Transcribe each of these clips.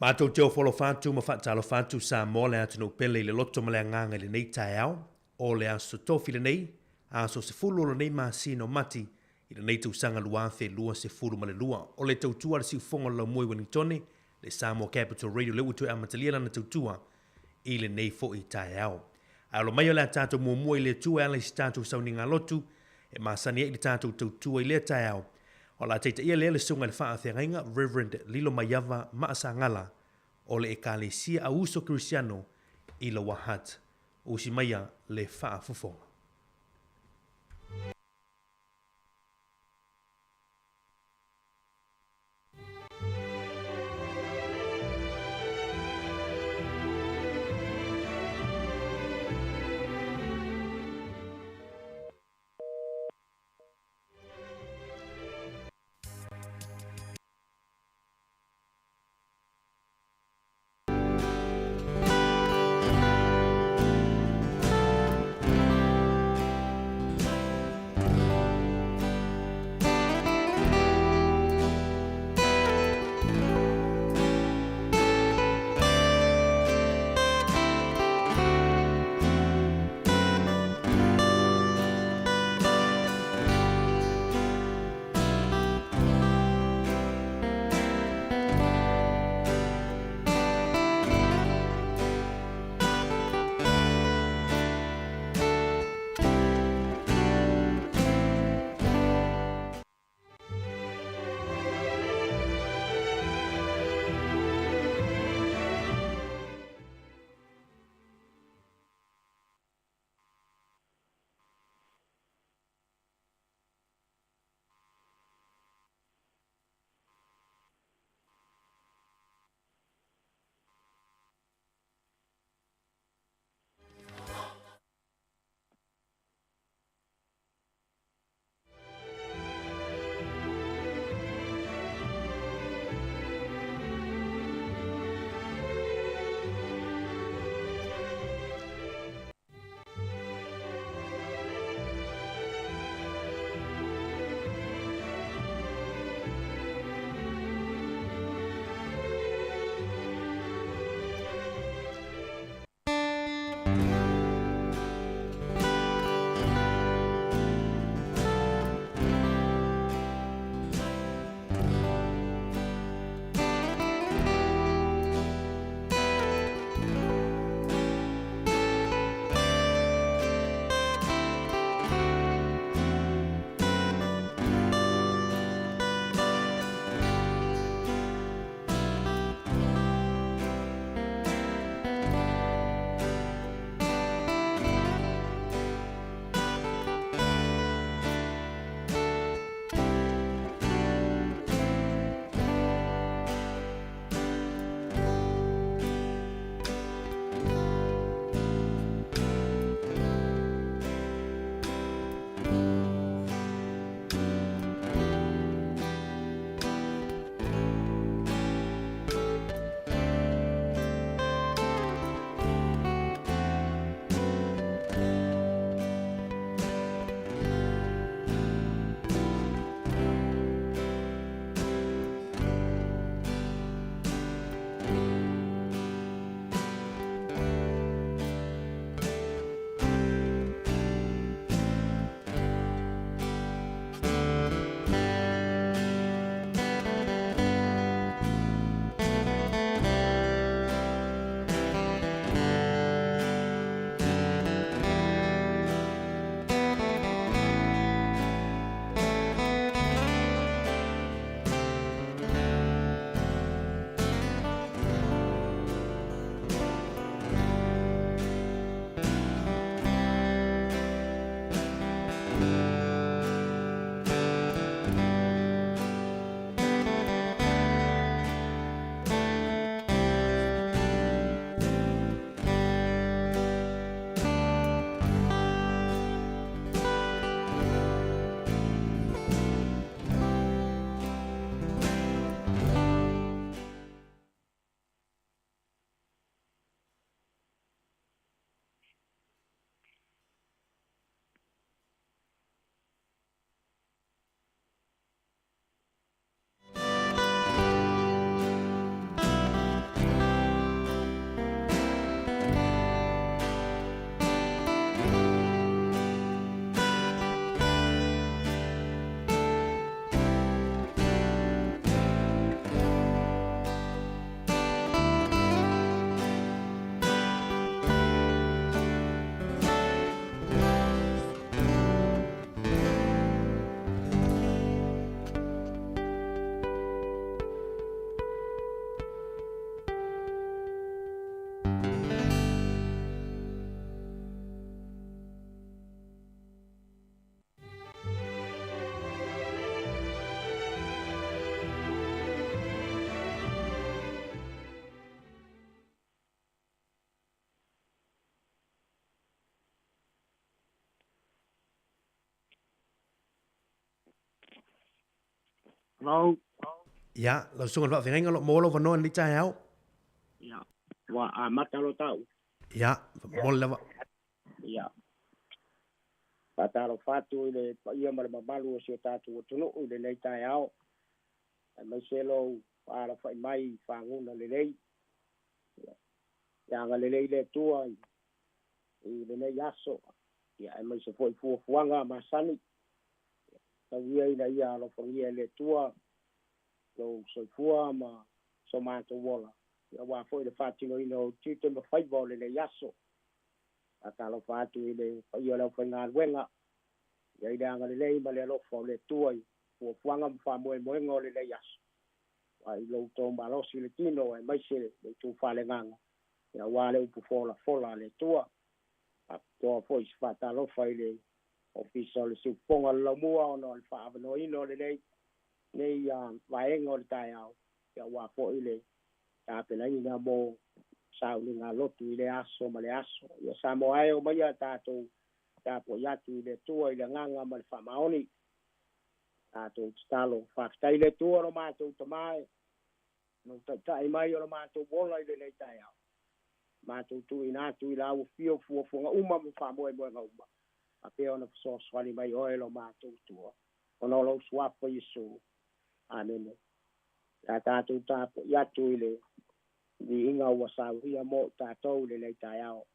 Matou te ofo alofa atu ma faatalofa atu Samoa le atunuu pele i le loto ma le agaga i lenei taeao o le Aso Tofi lenei, aso 10 o lenei masina o Mati i lenei tausaga 2022. O le tautua a le siufofoga o le laumua i Ueligitone, le Samoa Capital Radio lea ua toe amatalia lana tautua i lenei foi taeao. Ae alo mai o le a tatou muamua i le Atua e ala i se tatou sauniga lotu e masani ai le tatou tautua i lea taeao. O le a taitaia lea le Susuga i le Faafeagaiga Reverend Lilomaiava Maasagala o le Ekalesia Auuso Kerisiano i Lower Hutt. Usi maia le faafofoga. Hello. Ia, lau susuga i le faafeagaiga o lo o maua lou avanoa i lenei taeao. Ia, ua amata lo tau. Ia, momoli lava. Ia. Faatalofa atu i le paia ma le mamalu o si o tatou atunuu i lenei taeao, aemaise lou alafai mai i faguna lelei. Ia, ia agalelei le Atua i lenei aso, ia aemaise foi fuafuaga masani. Tau ia ina ia alofagia e le Atua lou soifua ma so matou ola, aua foi le faatinoina o tiute ma faiva o lenei aso. Faatalofa atu i le paia o le aufaigaluega, ia i le agalelei ma le alofa o le Atua i fuafuaga ma faamoemoega o lenei aso, aua i lo outou malosi i le tino aemaise le itu faaleagaga, aua le upu folafola a le Atua. Faapitoa foi se faatalofa i le Ofisa o le Siufofoga o le Laumua ona o le faaavanoaina o lenei vaega o le taeao, aua foi le tapenaina mo sauliga lotu i le aso ma le aso. Ia Samoa e omaia tatou tapuai atu i le Atua i le agaga ma le faamaoni. Tatou tatalo, faafetai i le Atua lo matou Tama e, na taitai mai o lo matou ola i lenei taeao. Matou tuuina atu i lau afio fuafuaga uma ma faamoemoega uma, faapea ona fesoasoani mai oe lo matou Atua, ona o lou suafa Iesu. Amene. Ia tatou tapuai atu i le viiga ua sauia mo tatou i lenei taeao.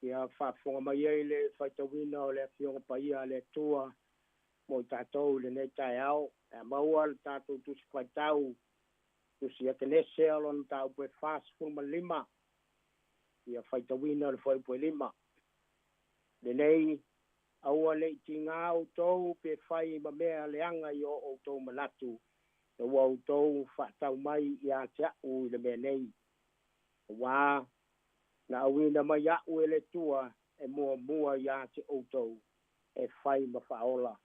Ia faafofoga mai ai le faitauina o le Afioga Paia a le Atua mo i tatou i lenei taeao. E maua le tatou tusi faitau, tusi Ekenese o lona mataupu e 45, ia faitauina le fuaiupu e 5. Lenei, aua ne i tiga outou pe fai ma mea leaga i o outou manatu, ina ua outou faatau mai ia te a'u i le mea nei. Auā na auina mai a'u e le Atua e muamua ia te outou e fai ma faaola.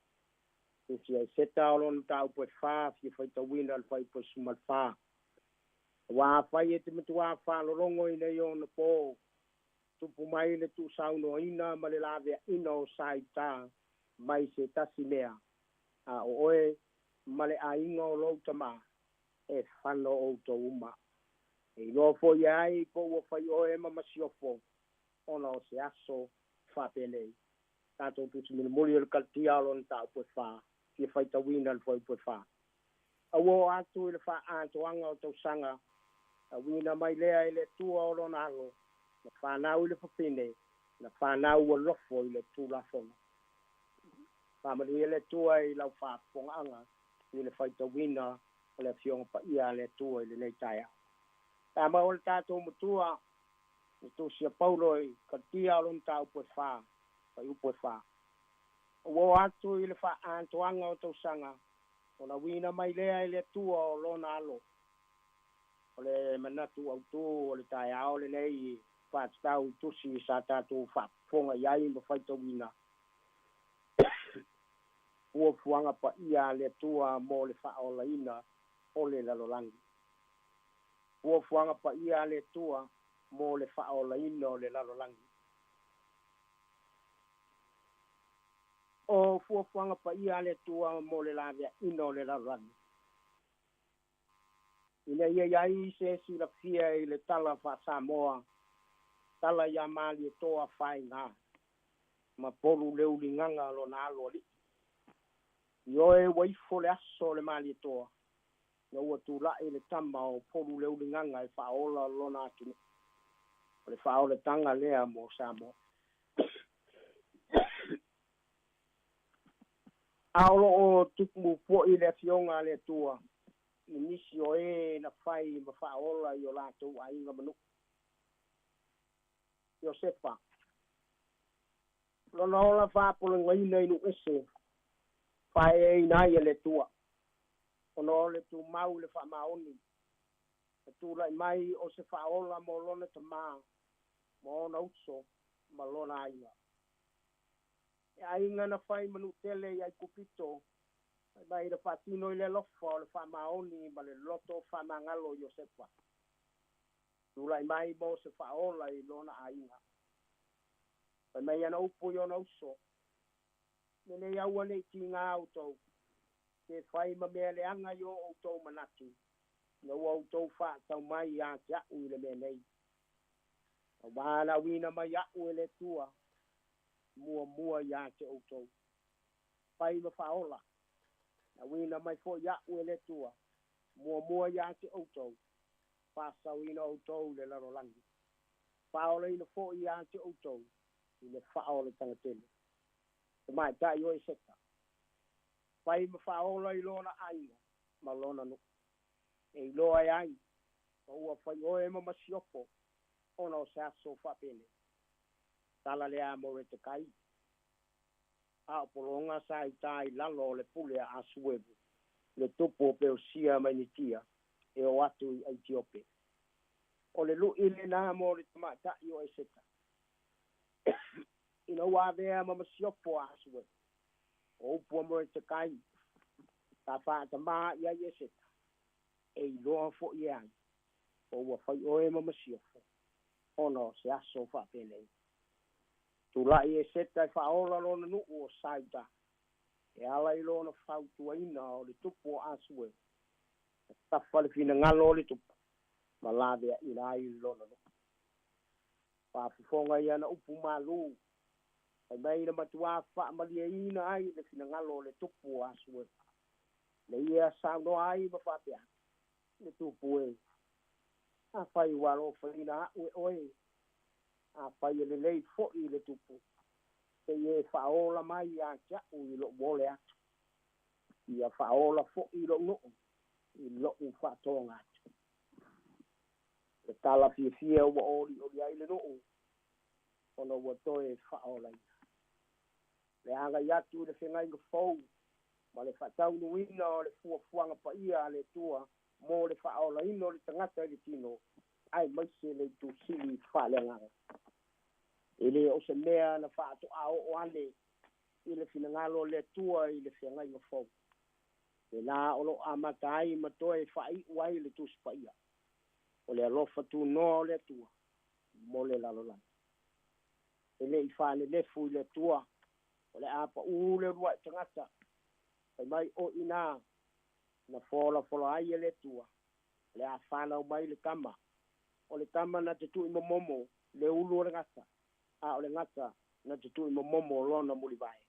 Tusi Eseta o lona mataupu e 4, fia faitauina le fuaiupu e 14. Auā afai e te matuā faalologo i nei ona pō, tupu mai le tuusaunoaina ma le laveaina o sa i uta mai se tasi mea, a o oe ma le aiga o lou tama e fano outou uma. E iloa foi ai po ua fai oe ma masiofo ona o se aso faapenei. Tatou tusi mulimuli o le Kalatia o lona mataupu e 4, fia faitauina le fuaiupu e 4. Ua oo atu i le faaatoaga o tausaga, auina mai lea e le Atua o lona Alo, na fanau i le fafine, na fanau ua lofo i le Tulafono. Faamanuia le Atua i lau faafofogaaga i le faitauina o le Afioga Paia a le Atua i lenei taeao. Pe a maua le tatou Matua, le Tusi a Paulo i Kalatia o lona mataupu e fa, fuaiupu e fa. Ua oo atu i le faaatoaga o tausaga, ona uiina mai lea e le Atua o lona Alo. O le manatu autu o le taeao lenei faatatau i tusi sa tatou faafofoga i ai ma faitauina, fuafuaga paia a le Atua mo le faaolaina o le lalolagi. Fuafuaga paia a le Atua mo le faaolaina o le lalolagi. O fuafuaga paia a le Atua mo le laveaiina o le lalolagi, ina ia i ai se silafia i le tala faa-Samoa, tala ia Malietoa Faiga ma polu le uligaga lona alo alii. Ioe ua ifo le aso o le Malietoa, ina ua tulai le tama o polu le uligaga e faaola lona atunuu. O le faaolataga lea mo Samoa. A o lo o tupu foi le Afioga a le Atua i nisi o e na fai ma faaola i o latou aiga ma nuu. Iosefa, lona ola faapolegaina i nuu ese, faaeaina ai e le Atua, ona o le tumau i le faamaoni, na tulai mai o se faaola mo lona tamā, ma ona uso ma lona aiga. E aiga na fai ma nuu tele i Aikupito, fai mai na faatino i le alofa o le faamaoni ma le loto faamagalo Iosefa. Tulai mai mo se faaola i lona aiga. Fai mai ana upu i ona uso, Lenei aua ne i tiga outou, pe fai ma mea leaga i o outou manatu, ina ua outou faatau mai ia te a'u i le mea nei. Aua na auina mai a'u e le Atua muamua ia te outou, fai ma faaola, na auina mai foi a'u e le Atua muamua ia te outou, faasaoina outou i le lalolagi, faaolaina foi ia te outou i le faaolataga tele. Tamaitai o Eseta, fai ma faaola i lona aiga ma lona nuu, e iloa e ai ma ua fai oe ma masiofo ona o se aso faapenei. Tala lea a Moretekai, a o pologa sa i uta i lalo o le pule a Asueru, le tupu o Peosia mai Nitia, e o atu i Aitiope. O le lu'i lena mo le tamaitai o Eseta, ina ua avea ma masiofo a Asueru. O upu a Moretekai, sa faatamā i ai Eseta, e iloa foi e ai, po ua fai oe ma masiofo ona o se aso faapenei. Tulai Eseta e faaola lona nuu o Saiuta, e ala i lona fautuaina o le tupu o Asueru, na tafa le finagalo o le tupu ma laveaiina ai lona nuu. Faafofoga i ana upu malū, fai mai na matuā faamalieina ai le finagalo o le tupu o Asueru. Na ia saunoa ai ma faapea atu, Le tupu e, afai ua alofaina a'u e oe, afai e lelei foi i le tupu, se i e faaola mai ia te a'u i lo'u ole atu, ia faaola foi lo'u nuu i lo'u faatoga atu. Le tala fiafia ua olioli ai le nuu ona ua toe faaolaina. Le agai atu i le feagaiga fou ma le faataunuuina o le fuafuaga paia a le Atua mo le faaolaina o le tagata i le tino, aemaise le itu sili faaleagaga. E le o se mea na faatoa oo ane i le finagalo o le Atua i le feagaiga fou. Lena o lo o amata ai ma toe faaiu ai le Tusi Paia, o le alofa tunoa o le Atua mo le lalolagi. E le i faalelefu i le Atua, o le a paū le uluai tagata, fai mai o i ina na folafola ai e le Atua, o le a fanau mai le tama, o le tama na te tuuimomomo le ulu o le gata, a o le gata na te tuuimomomo lona mulivae.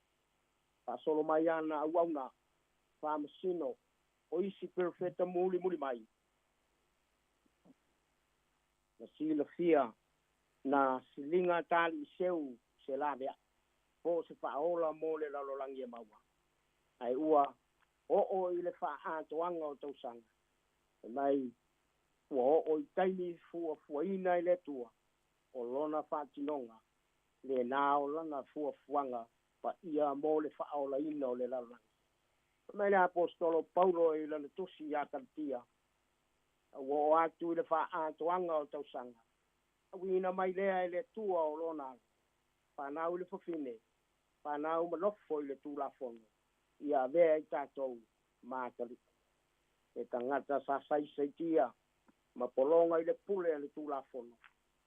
Faasolo mai ana auauna, faamasino, O isi perofeta mulimuli mai na silafia na siliga taliʻiseu se laveaʻi po o se faaola mo le lalolagi e maua, ae ua oo i le faaatoaga o tausaga e mai ua oo i taimi fuafuaina i le Atua o lona faatinoga lenā o lana fuafuaga paia mo le faaolaina o le lalolagi. Mai le aposetolo Paulo i lana tusi iā Kalatia, ua oo atu i le faaatoaga o tausaga, auina mai lea e le Atua o lona Alo, fanau i le fafine, fanau ma nofo i le Tulafono, ia avea i tatou ma atalii. E tagata sa saisaitia ma pologa i le pule a le Tulafono,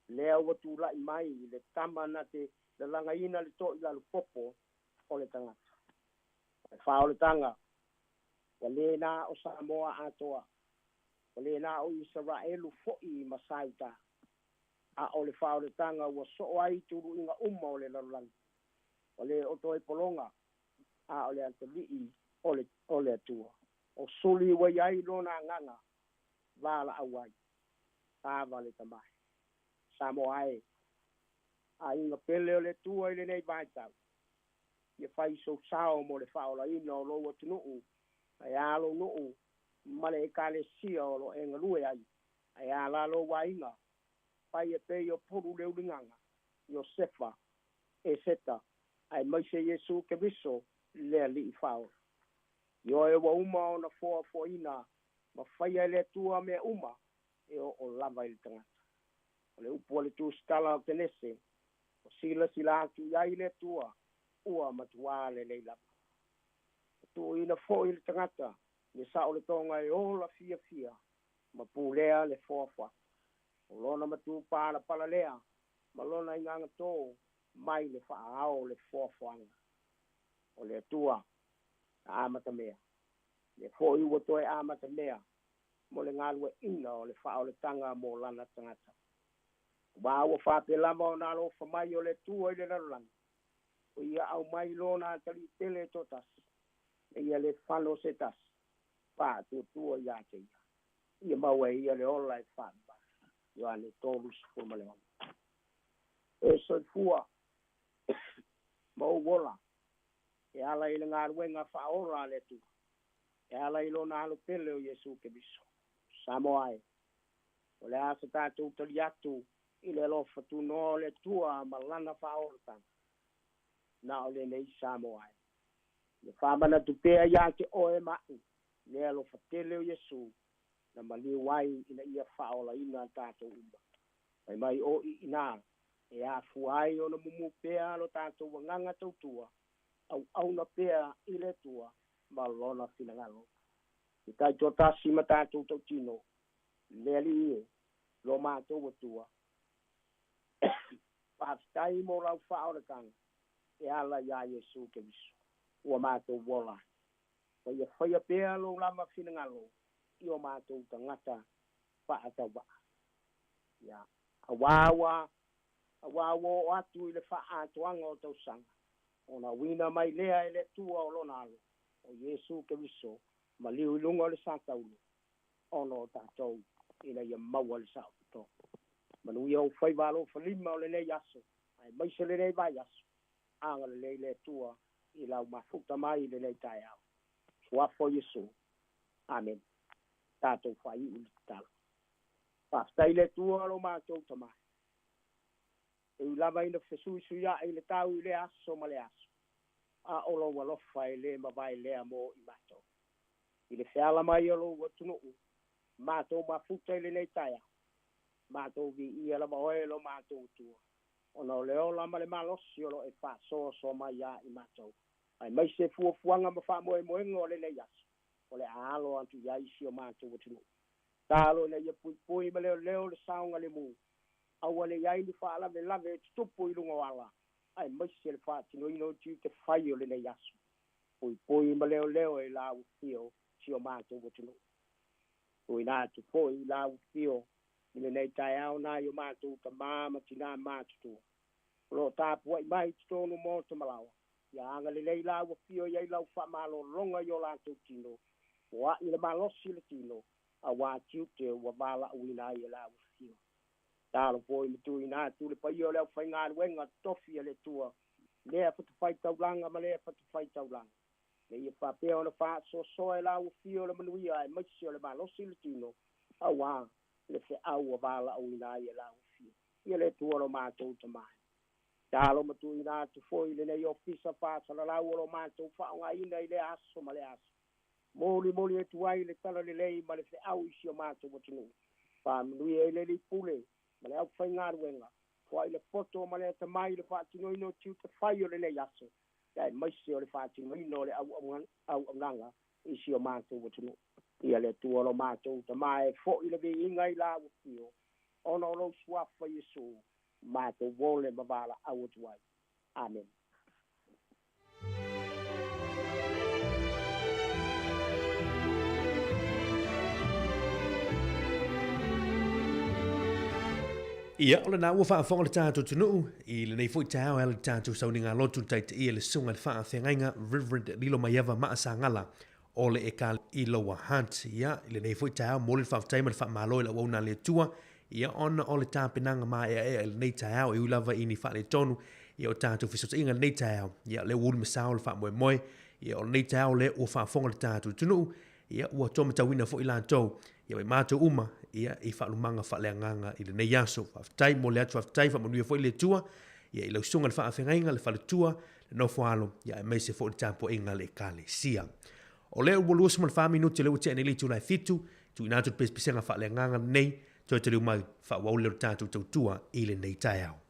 lea ua tulai mai le tama na te lalagaina le toʻilalupopo o le tagata. Le faaolataga ua lē na o Samoa atoa, ua lē na o Isaraelu foʻi ma Sautā, a o le faaolataga ua soo ai tuluiga uma o le lalolagi. Ua lē o toe pologa, a o le atalii o le Atua o suli ua i ai lona agaga valaau ai ava le tamae. Samoa e, aiga pele o le Atua, i lenei vaitau ia fai sou sao mo le faaolaina o lou atunuu, ae a lou nuu ma le ekalesia o lo e galue ai, ae a la lou aiga. Fai e pei o pulu le uligaga, Iosefa, Eseta, aemaise Iesu Keriso le Alii Faaola. Ioe, ua uma ona foafoaina ma faia e le Atua mea uma e oo lava i le tagata. O le upu a le tusitala o Kenese, o silasila atu i ai le Atua ua matuā lelei lava. Tuuina foʻi le tagata le saoletoga e ola fiafia ma pulea le foafoaga o lona matupalapala lea ma lona igagatō mai le faaao le foafoaga o le Atua na amatamea lea foʻi ua toe amatamea mo le galueʻina o le faaolataga mo lana tagata. Ua ua faapea lava ona alofa mai o le Atua i le lalolagi, o ia aumai lona atalii pele toatasi, e ia le fano se tasi faatuatua iā te ia, ia maua e ia le ola e faavavau. Ioane 36. E soifua ma ou ola e ala i le galuega faaola a le Atua e ala i lona Alo pele o Iesu Keriso. Samoa e, o le a se tatou tali atu i le alofa tunoa o le Atua ma lana faaolataga na o lenei? Samoa e, ia faamanatu pea iā te oe maʻu le alofa tele o Iesu na maliu ai ina ia faaolaina tatou uma. Fai mai o iinā e afua ai ona mumu pea lo tatou agaga tautua auauna pea i le Atua ma lona finagalo i taitoatasi ma tatou tautino. Le Alii e, lo matou Atua, faafetai mo lau faaolataga e ala iā Iesu Keriso ua matou ola. Faia faia pea lou lava finagalo i o matou tagata faatauvaa ia, auā ua oo atu i le faaatoaga o tausaga ona uina mai lea e le Atua o lona Alo o Iesu Keriso maliu i luga o le sataulu ona o tatou ina ia maua le saototoga. Manuia ou faiva alofalima o lenei aso aemaise lenei vaiaso. Agalelei le Atua i lau mafuta mai i lenei taeao. Suafa o Iesu. Amen. Tatou faaiu i le tatalo. Faafetai le Atua lo matou Tamai, e ui lava ina fesuisuiaʻi le tau i le aso ma le aso, a o lou alofa e lē mavae lea mo i matou. I le feala mai o lou atunuu matou mafuta i lenei taeao, matou viia lava oe lo matou Atua, ona o le ola ma le malosi o lo e faasoasoa mai iā i matou, aemaise fuafuaga ma faamoemoega o lenei aso o le a alo atu i ai si o matou atunuu. Talo ina ia puipui ma leoleo le saogalemu, aua le i ai ni faalavelave e tutupu i luga o ala, aemaise le faatinoina o tiute fai o lenei aso. Puipui ma leoleo e lau afio si o matou atunuu. Tuuina atu foi i lau afio i lenei taeao nai o matou tamā ma tinā matutua o lo o tapuai mai i totonu maota ma laoa. Ia agalelei lau afio i ai lau faamalologa i o latou tino. Foa'i le malosi o le tino auā tiute ua valaauina ai e lau Afioga. Tatalo foi ma tuuina atu le paia o le aufaigaluega totofi a le Atua i lea fatafaitaulaga ma lea fatafaitaulaga, ina ia faapea ona faasoasoa e lau Afio le manuia aemaise o le malosi o le tino auā le feau ua valaauina ai e lau Afioga. Ia le Atua lo matou Tama e. Tatalo ma tuuina atu foi lenei ofisa faasalalau o lo matou faaaogaina i lea aso ma lea aso, molimoli atu ai le talalelei ma le feau i si o matou atunuu. Faamanuia i le Alii Pule ma le aufaigaluega, foai le poto ma le atamai i le faatinoina o tiute fai o lenei aso, aemaise o le faatinoina o le auaunaga i si o matou atunuu. Ia le Atua lo matou Tama e fo'i le viiga i lau Afio, ona o lou Suafa Iesu, matou ole ma valaau atu ai. Amene. Ia, o lena ua faafofoga le tatou atunuu i lenei foi taeao e ala i le tatou sauniga lotu le taitaia le susuga i le faafeagaiga Reverend Lilo Maiava Maasagala o le Eka i Lower Hutt. Ia, i lenei foi taeao, momoli le faafetai ma le faamalo i le auauna a le Atua, ia, ona o le tapenaga maeaea i lenei taeao, e ui lava i ni faaletonu, ia, o tatou fesootaiga i lenei taeao, ia, o lea ua ulumasao le faamoemoe, ia, o lenei taeao lea ua faafofoga le tatou atunuu, ia, ua toamatauina foi latou, ia, ma i matou uma, ia, i faalumaga faaleagaga i lenei aso. Faafetai, momoli atu faafetai, faamanuia foi le Atua, ia, i lau susuga i le faafeagaiga, le faletua, le nofo-alo, ia, aemaise foi le tapuaiga a le Ekalesia. O lea ua 24 minute lea ua tea nei le itula e 7, tuuina atu le pesepesega faaleagaga lenei, toe taliu mai, faaauau lea o le tatou tautua i lenei taeao.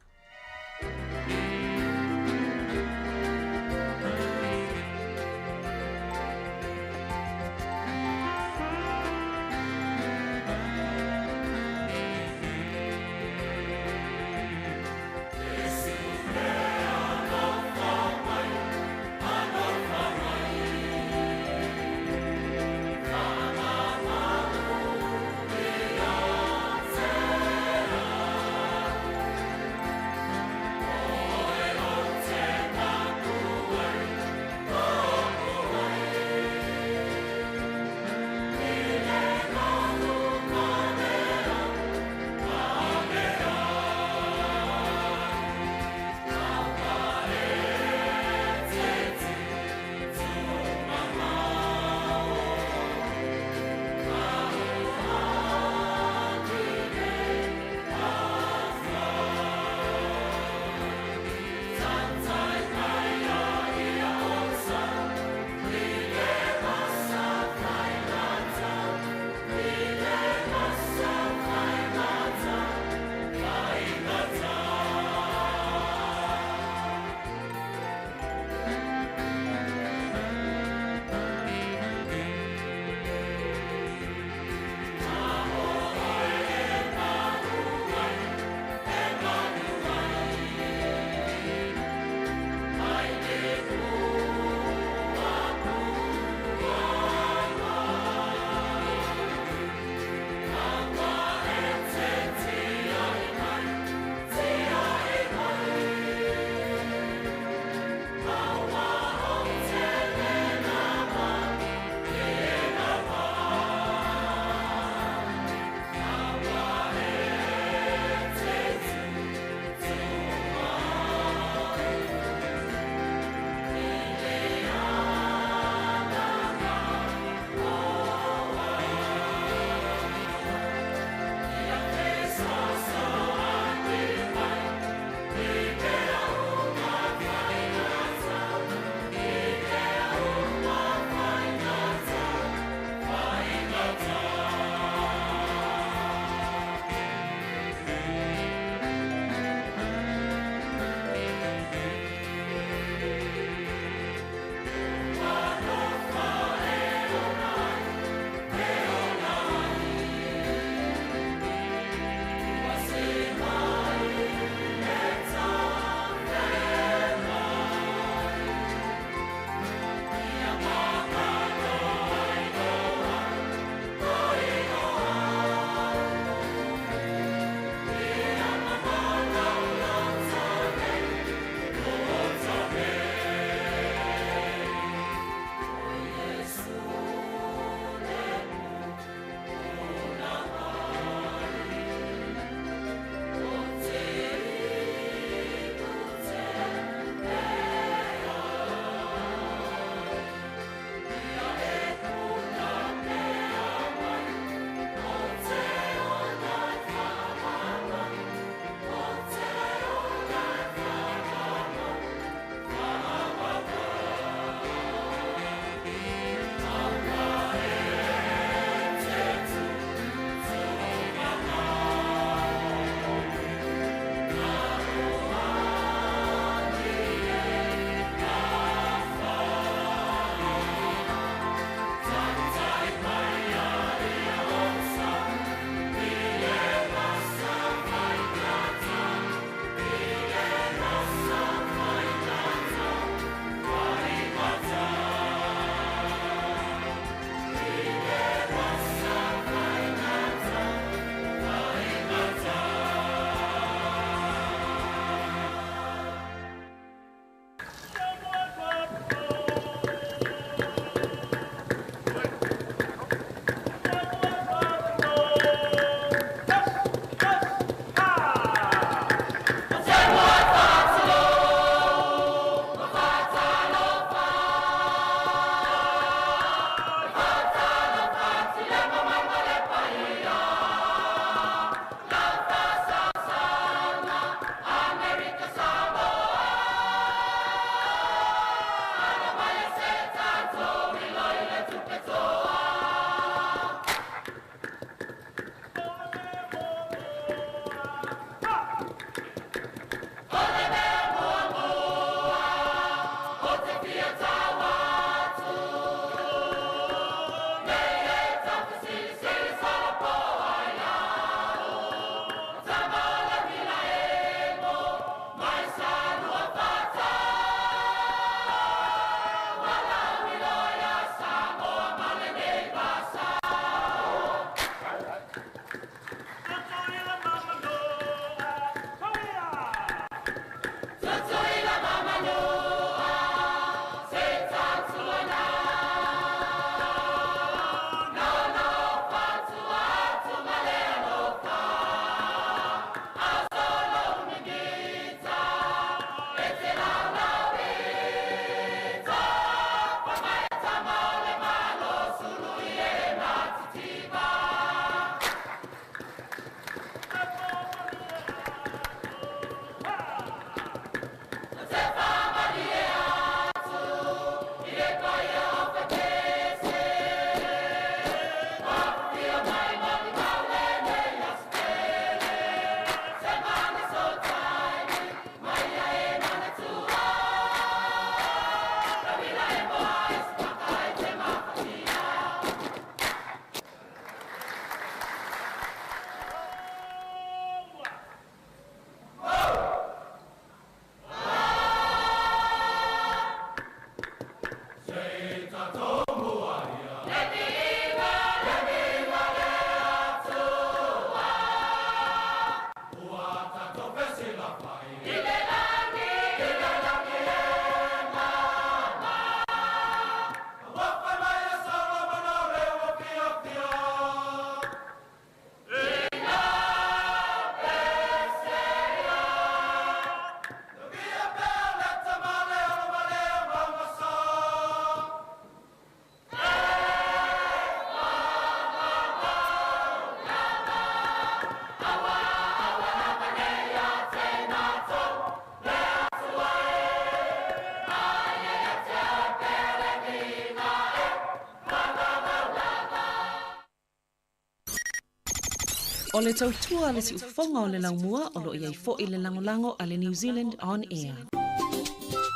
O le tautua a le siufofoga o le laumua o lo o i ai foi le lagolago a le New Zealand On Air.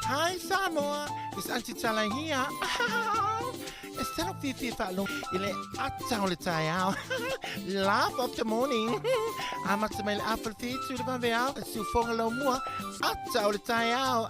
Hi Samoa, it's Auntie Tala here. E selo fifi whaalogo i le ata o le taeao. Laugh of the morning. Amata mai le afa le fitu le vaveao. Siufoga laumua, ata o le taeao.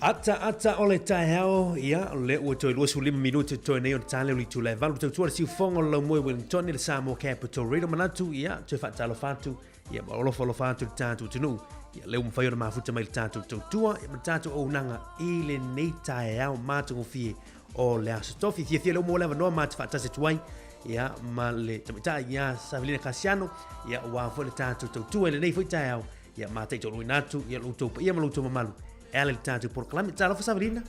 Ata ata o le taeao, ia, o lea ua toe 25 minute toe nei o le tale o le itula e valu tautua le siufoga o le laumua i Wellington i le Samoa Capital Radio manatu, ia, toe faatalofa atu, ia, ma alofa atu i le tatou atunuu. Ia, lea ua mafai ona mafuta mai le tatou tautua, ia, ma le tatou auaunaga i lenei taeao matagofie o le Aso Tofi. Fiafia lea ua maua le avanoa ma te faatasi atu ai, ia, ma le tamaitai ia Savelina Kasiano, ia, aua foi le tatou tautua i lenei foi taeao, ia, ma taitoaluaina atu, ia, lo outou paia ma lo outou mamalu e ala i le tatou polokalame. Talofa Savelina.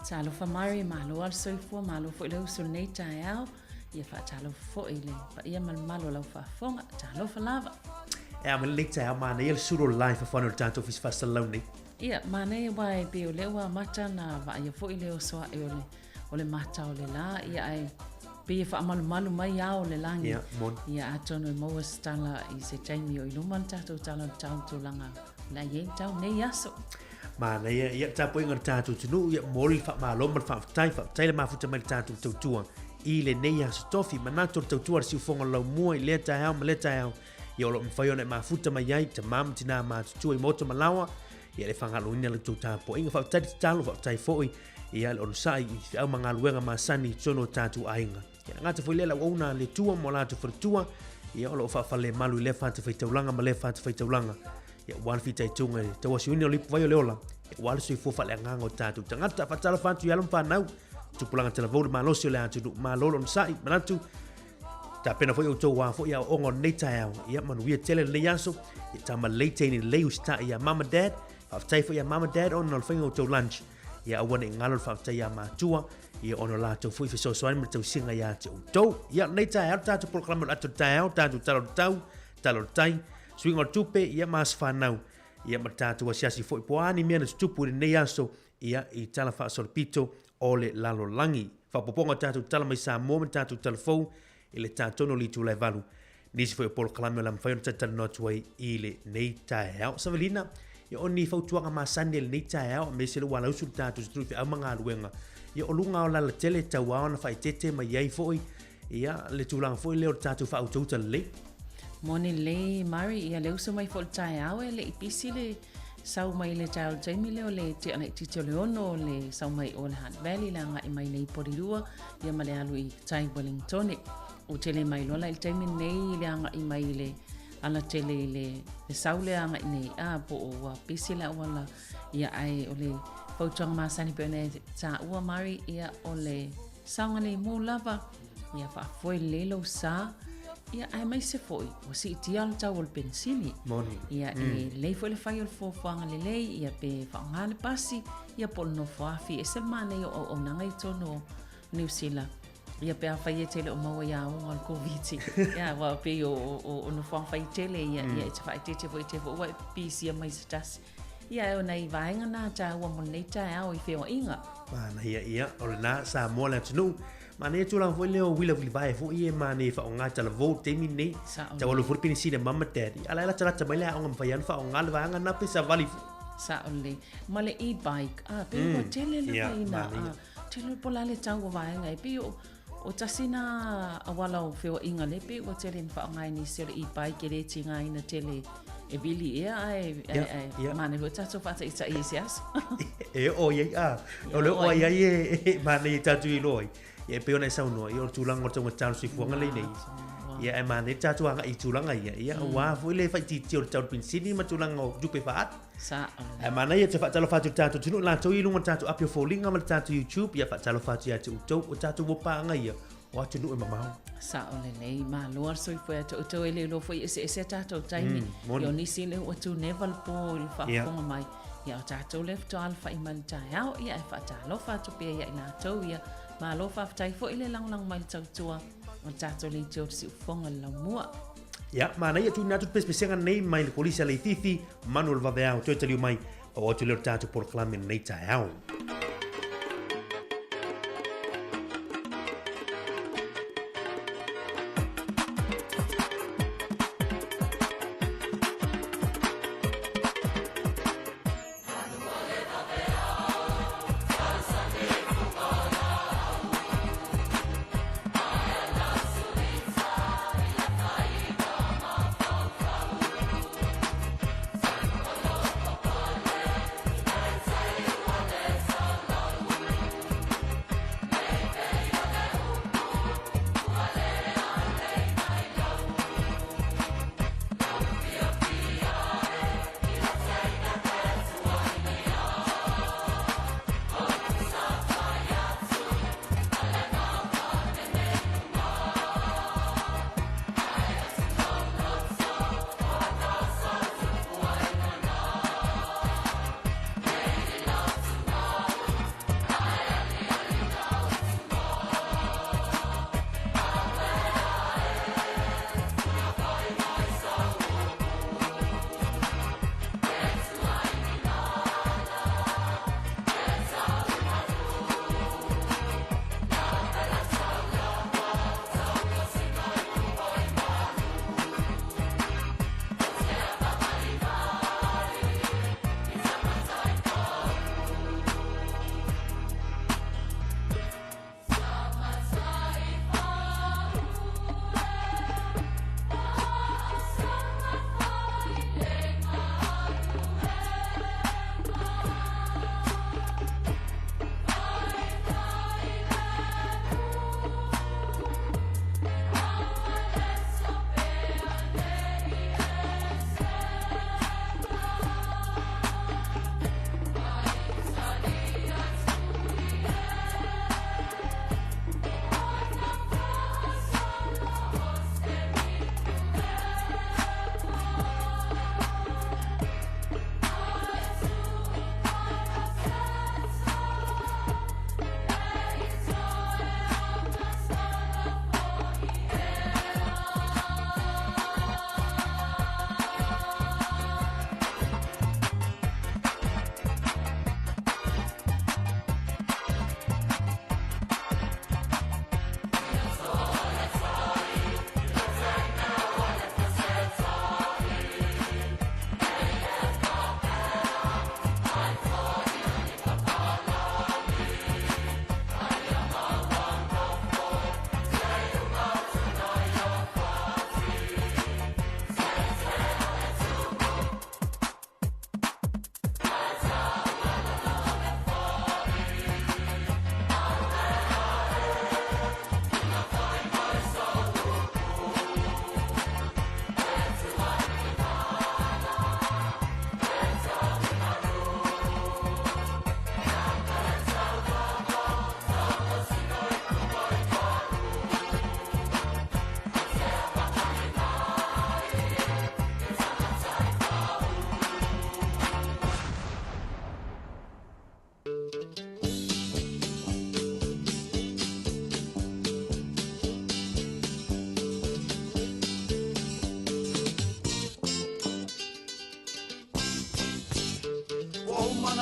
Talofa Mari, malo lava le soifua, malo foi le uso i lenei taeao. Ia faatalofa foi i le paia ma le mamalu o lau faafofoga. Talofa lava. E a ma lenei taeao, manaia le sulu o le la i fafo ane o le tatou Ofisa Faasalalau nei. Ia, manaia aua e pei o lea ua amata ona vaaia foi le oso ae o le, o le mata o le la, ia ae pei e faamalumalu mai ao o le lagi. Ia, moni. Ia, atonu e maua se tala i se taimi o i luma le tatou tala o le tau tulaga o le a i ai le tau nei aso. Manaia, ia, le tapuaiga a le tatou atunuu, ia, momoli le faamalo ma le faafetai, faafetai le mafuta mai le tatou tautua i lenei aso tofi. Manatu o le tautua a le siufofoga o le laumua i lea taeao ma lea taeao, ia o lo o mafai ona e mafuta mai ai tama ma tinā matutua i maota ma laoa, ia le faagaloina la outou tapuaiga. Faafetai le tatalo, faafetai foi ia le onosai i feau ma galuega masani i totonu o tatou aiga. Ia le gata foi lea le auauna a le Atua ma o latou faletua, ia o lo o faafalemalu i lea fatafaitaulaga ma lea fatafaitaulaga, ia aua le fitaituga i le tauasuina o le ipuvai o le ola, ia aua le soifua faaleagaga o tatou tagata. Faatalofa atu i alo ma fanau, tupulaga talavou le malosi o le atunuu, malo le onosai, manatu tapena foi outou aua foi aoaoga o lenei taeao. Ia manuia tele lenei aso, ia tama lelei teine lelei usitai ia mama dad, faafetai foi ia mama dad ona o le faiga o outou lunch. Ia aua ne i galo le faafetai ia matua, ia ona o latou foi fesoasoani ma le tausiga ia te outou. Ia lenei taeao le tatou polokalame o le ata o le taeao, tatou tala o le tau, tala o le tai, suiga o le tupe, ia ma aso fanau. Ia ma le tatou asiasi foi po o a ni mea na tutupu i lenei aso, ia i tala faasolopito o le lalolagi. Faaopoopoga o tatou tala mai Samoa ma tatou tala fou i le ta tonu o le itula e 8. Nisi foi o polokalame o le a mafai ona talatalanoa atu ai i lenei taeao. Savelina, ia o ni fautuaga masani a lenei taeao aemaise lea ua alausu le tatou atunuu i feau ma galuega. Ia o luga o le alatele e tau ao ona faaeteete mai ai foi ia le tulaga foi lea o le tatou faautauta lelei. Moni lelei Mari, ia le uso mai foi i le taeao e le i pisi le sau mai le taeao i le taimi lea o le tea laitiiti o le 6 o le sau mai o le Hutt Valley le agai mai nei i Porirua ia ma le alu i tai Wellingtone. Ua tele mai loa la i le taimi lenei i le agai mai i le alatele i le, le sau le agai nei a po o ua pisi le auala ia ae o le fautuaga masani pei ona e taua Mari ia o le saogalemu lava ia faafoe lelei lou sa ia aemaise foi ua siitia le tau o le penisini. Moni. Ia e lelei foi le fai o le fuafuaga lelei ia pe faaaoga le pasi ia po o le nofo afi e ese le manaia o auaunaga i totonu o Niu Sila. Ia pe afai e te le o maua i aoga o le Koviti. Ia aua pei o, o, o nofoaga faitele ia, ia e te faaeteete foi te foi ua e pisia mai se tasi. Ia e o nai vaega na tāua mo lenei taeao i feoaiga. Manaia ia, o lena Samoa le atunuu. Manaia tulaga foi lea o uila vilivae foi e manaia e faaaoga talavou i le taimi lenei. Sao Tau alu foi le penisini a mama daddy. A la e latalata mai le aoga mafai lava ona faaaoga le vaega lena pe savali foi. Sao lelei. Ma le e-bike, ah, pei ua tele lava Ia, ina, manaia. ah, tele po o le a le tau o vaega e pei o, o tasi na auala o feoaiga lea pei ua tele ina faaaoga e nisi o le e-bike e le tigaina tele e vili ea ae, ae, ae manaia foi tatou faataitai i se aso. E oo i ai, a, o le oo ai ai e, e manaia i tatou iloa ai. Ia e pei ona e saunoa, ia o le tulaga o le taugata o le soifuaga lea nei. Ia ae manaia le tatou agai i tulaga ia, ia aua foi le faaitiitia o le tau o le penisini ma tulaga o tupe faaalu. Sao. Ae manaia te faatalofa atu i le tatou atunuu, latou i luga o le tatou api o foliga ma le tatou YouTube, ia faatalofa atu ia te outou, o tatou ua paaga ia o atunuu e mamao. Sao lelei, malo le soifua ia te outou, e le iloa foi e eseese a tatou taimi. Moni. Ia o nisi lea ua tuneva le po i le faafofoga mai. Ia o tatou lea faatoa alafai mai i le taeao, ia e faatalofa atu pea ia i latou ia. Malo faafetai foi le lagolago mai i le tautua o le tatou leitio o le siufofoga i le laumua. Ia, manaia tuuina atu le pesepesega nei mai le Kolisi a Leififi, Manu o le Vaveao, toe taliu mai, oo atu lea o le tatou polokalame i lenei taeao.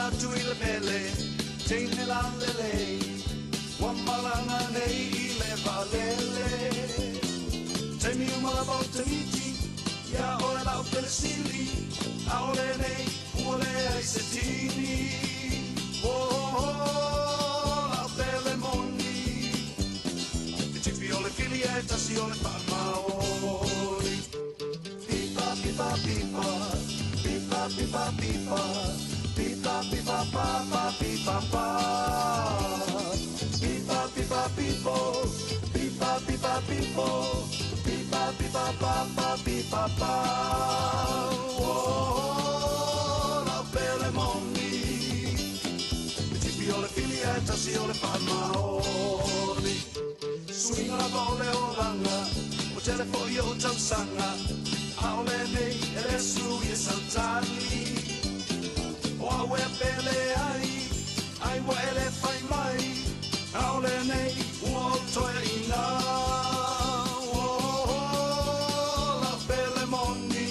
atu i le mele Teine lalelei Ua malaga nei i le vaalele Taimi uma lava ou te miti Iā oe la'u pele sili ʻAʻole nei ua leai se tini Oh, oh, la'u pele moni E tipi o le fili ae tasi o le faamaoni Pipa, pipa, pipa Pipa, pipa, pipa Pipa, pipa, pa, pa, pipa, pa Pipa, pipa, pipo Pipa, pipa, pipo Pipa, pipa, pa, pa, pipa, pa Oh, la'u pele moni E tipi o le fili ae tasi o le faamaoni Suiga lava o le olaga Ua tele foi o'u tausaga ʻAʻole nei e le sui e sautali O au e pele ai Ai ua e le fai mai ʻAʻole nei ua ou toeaina Oh, la'u pele moni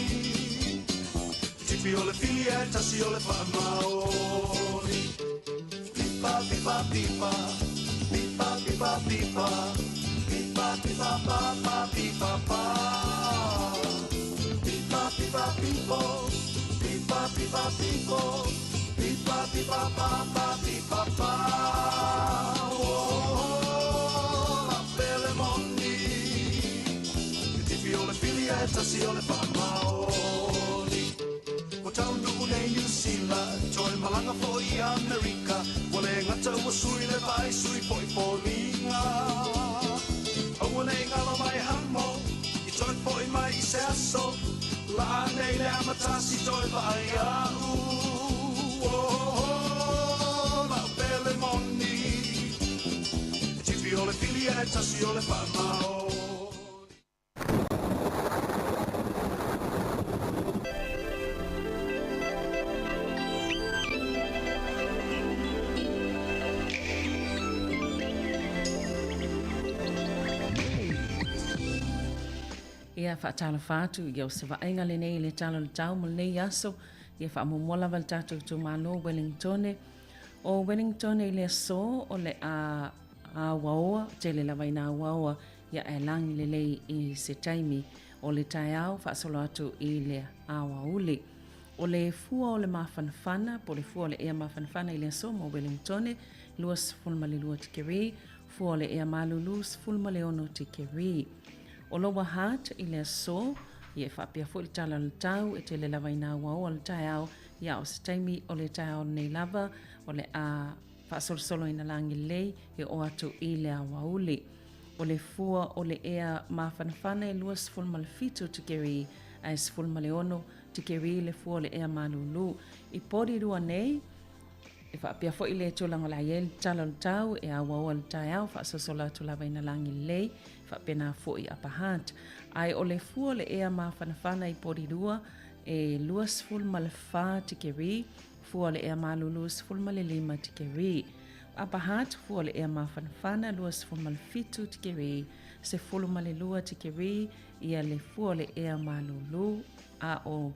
Tipi o le fili ae tasi o le faamaoni Pipa, pipa, pipa Pipa, pipa, pipa Pipa, pipa, pa, pa, pipa, pa Pipa, pipa, pipo Pipa, pipa, pipo Pipa, pipa, pa, pa, pipa, pa Oh, la'u pele moni E tipi o le fili ae tasi o le faamaoni Ua taunuu nei Niu Sila, toe malaga foi i Amerika, ua le gata ua sui le vaai, sui foi foliga. Aua ne i galo mai hamo, i toe foi mai i se aso, laa nei le amatasi toe vaai a'u. Oh, la'u pele moni, e tipi o le fili ae tasi o le faamaoni. Ia faatalofa atu ia o se vaaiga lenei i le tala o le tau mo lenei aso. Ia faamuamua lava le tatou itumalo Wellingtone. O Wellingtone i le aso o le a auaoa, tele lava ina auaoa Ia ae lagi lelei i se taimi o le taeao faasolo atu i le aoauli. O le fua o le mafanafana, po o le fua o le ea mafanafana i le aso mo Wellingtone, 22 tikeri, fua o le ea malulu, 16 tikeri. O Lower Hutt i le aso, ia e faapea foi le tala o le tau, e tele lava ina auaoa le taeao, ia o se taimi o le taeao nei lava, o le a faasolosolo ina lagi lelei e oo atu i le aoauli. O le fua o le ea mafanafana e 27 tikeri ae 16 tikeri le fua o le ea malulu. I Porirua nei, e faapea foi le tulaga o le a i ai le tala o le tau e auaoa le taeao faasosola atu lava ina lagi lelei, faapena foi Upper Hutt. Ae o le fua o le ea mafanafana i Porirua e 24 tikeri, fua o le ea malulu 15 tikeri. Upper Hutt, fua o le ea mafanafana, 27 tikeri, 12 tikeri, ia le fua o le ea malulu, a o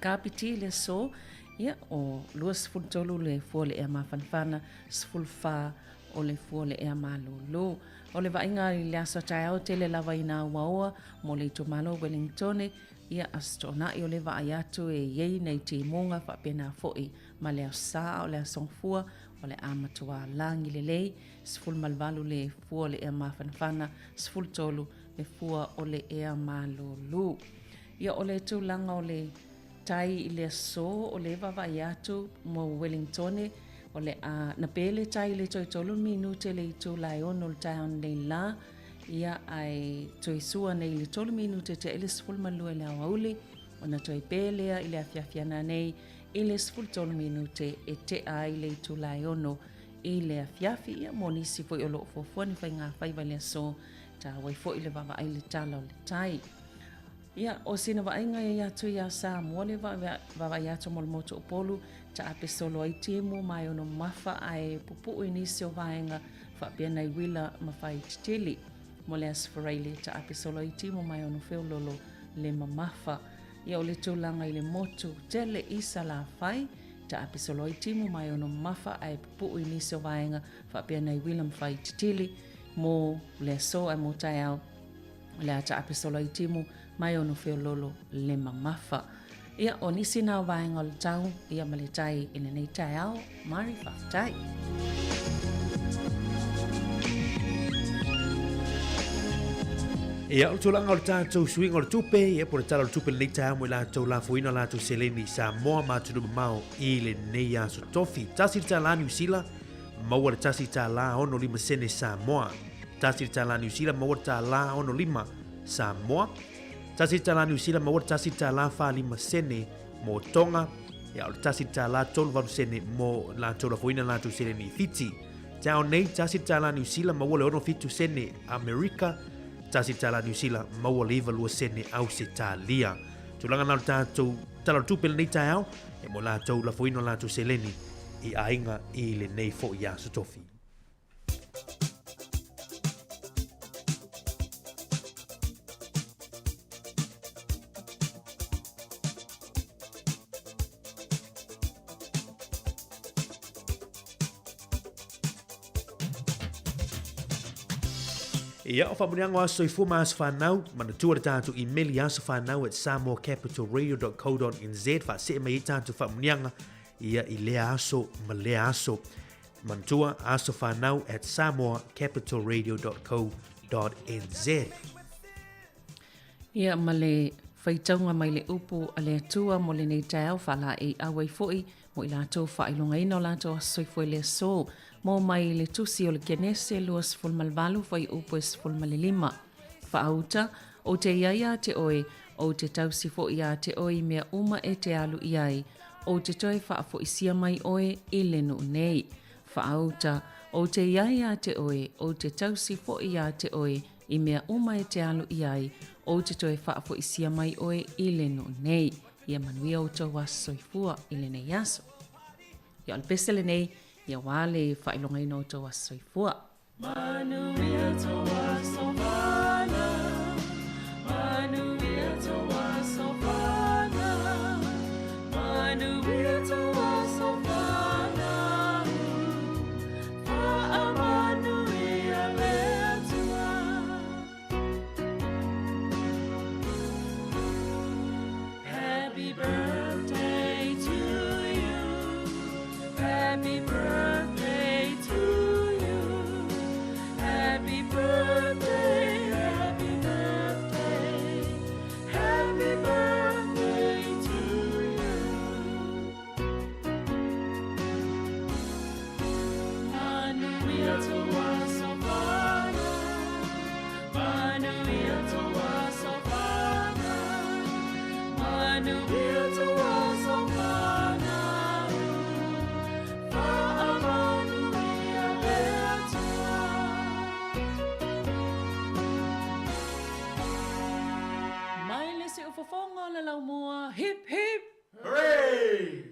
Kapiti le aso, ia, o 23 le fua o le ea mafanafana, 14 o le fua o le ea malulu. O le vaaiga i le aso taeao tele lava ina auaoa mo le itumalo Wellingtone, ia Aso Toonai o le vaai atu e i ai nei timuga faapena foi ma le Aso Sa a o le Aso Gafua o le a matuā lagi lelei, 18 le fua o le ea mafanafana, 13 le fua o le ea malulu. Ia o le tulaga o le tai i le aso o le vaavaai atu mo Wellingtone, o le a na pe le tai i le toe tolu minute le itula e ono le taeao nei lā, ia ae toe sua nei i le tolu minute tea i le 12 i le aoauli, ona toe pe lea i le afiafi ana nei i le 13 minute e tea ai le itula e ono i le afiafi. Ia mo nisi foi o lo o fuafua ni faigafaiva i le aso, tāua ai foi le vaavaai i le tala o le tai. Ia, o sina vaaiga e atu iā Samoa le vaavaai atu mo le motu o Upolu, taape solo ai timu ma e ono mafa ae pupu'u i nisi o vaega faapea nai uila ma fai tetele. Mo le Aso Faraile, taape solo ai timu ma e ono feololo le mamafa. Ia o le tulaga i le motu tele i Salafai, Taape solo ai timu ma e ono mamafa ae pupuu i nisi o vaega faapea nai uila ma fai titili mo le aso ae mo taeao o le a taape solo ai timu ma e ono feololo le mamafa. Ia, o nisi na o vaega o le tau ia ma le tai i lenei taeao. Mari, faafetai. Ia, o le tulaga o le tatou suiga o le tupe, ia po o le Tala o le Tupe lenei taeao mo i latou lafoina latou seleni i Samoa ma atunuu mamao i lenei aso tofi. $1 Niu Sila, maua le $1.65 Samoa. $1 Niu Sila, maua le $1.65 Samoa. $1 Niu Sila, maua le $1.45 mo Tonga, ia o le $1.38 mo latou lafoina latou seleni i Fiti. Te ao nei, $1 Niu Sila, maua le 67 sene Amerika, $1 Niu Sila, maua le 92 sene Ausetalia. Tulaga na o le tatou Tala o le Tupe lenei taeao, e mo latou lafoina latou seleni i aiga i lenei foi aso tofi. Ia, o faamanuiaga o aso soifua ma aso fanau, manatua le tatou imeli asofanau at samoacapitalradio.co.nz, faasee mai ai tatou faamanuiaga ia i lea aso ma lea aso. Manatua asofanau at samoacapitalradio.co.nz. Ia, ma le faitauga mai le upu a le Atua mo lenei taeao faalaei auai foi mo i latou faailogaina o latou aso soifua i le aso. Mo mai le tusi o le Kenese 28 fuaiupu e 15. Faauta, Ou te iai ia te oe, ou te tausi foi ia te oe i mea uma e te alu i ai, ou te toe faafoisia mai oe i le nuu nei. Faauta, Ou te iai ia te oe, ou te tausi foi ia te oe i mea uma e te alu i ai, ou te toe faafoisia mai oe i le nuu nei. Ia manuia outou aso soifua i lenei aso. Ia o le pese lenei, ia aua le faailogaina o outou aso soifua. Manuia tou aso fanau, manuia tou aso fanau, manuia tou aso fanau, faamanuia le Atua. Happy birthday to you. Happy birthday to you. Happy birthday, happy birthday, happy birthday to you. Manuia tou aso fanau, manuia tou aso fanau, manuia tou aso fanau, faamanuia le Atua. Mai le siufofoga o le laumua, hip hip! Hooray!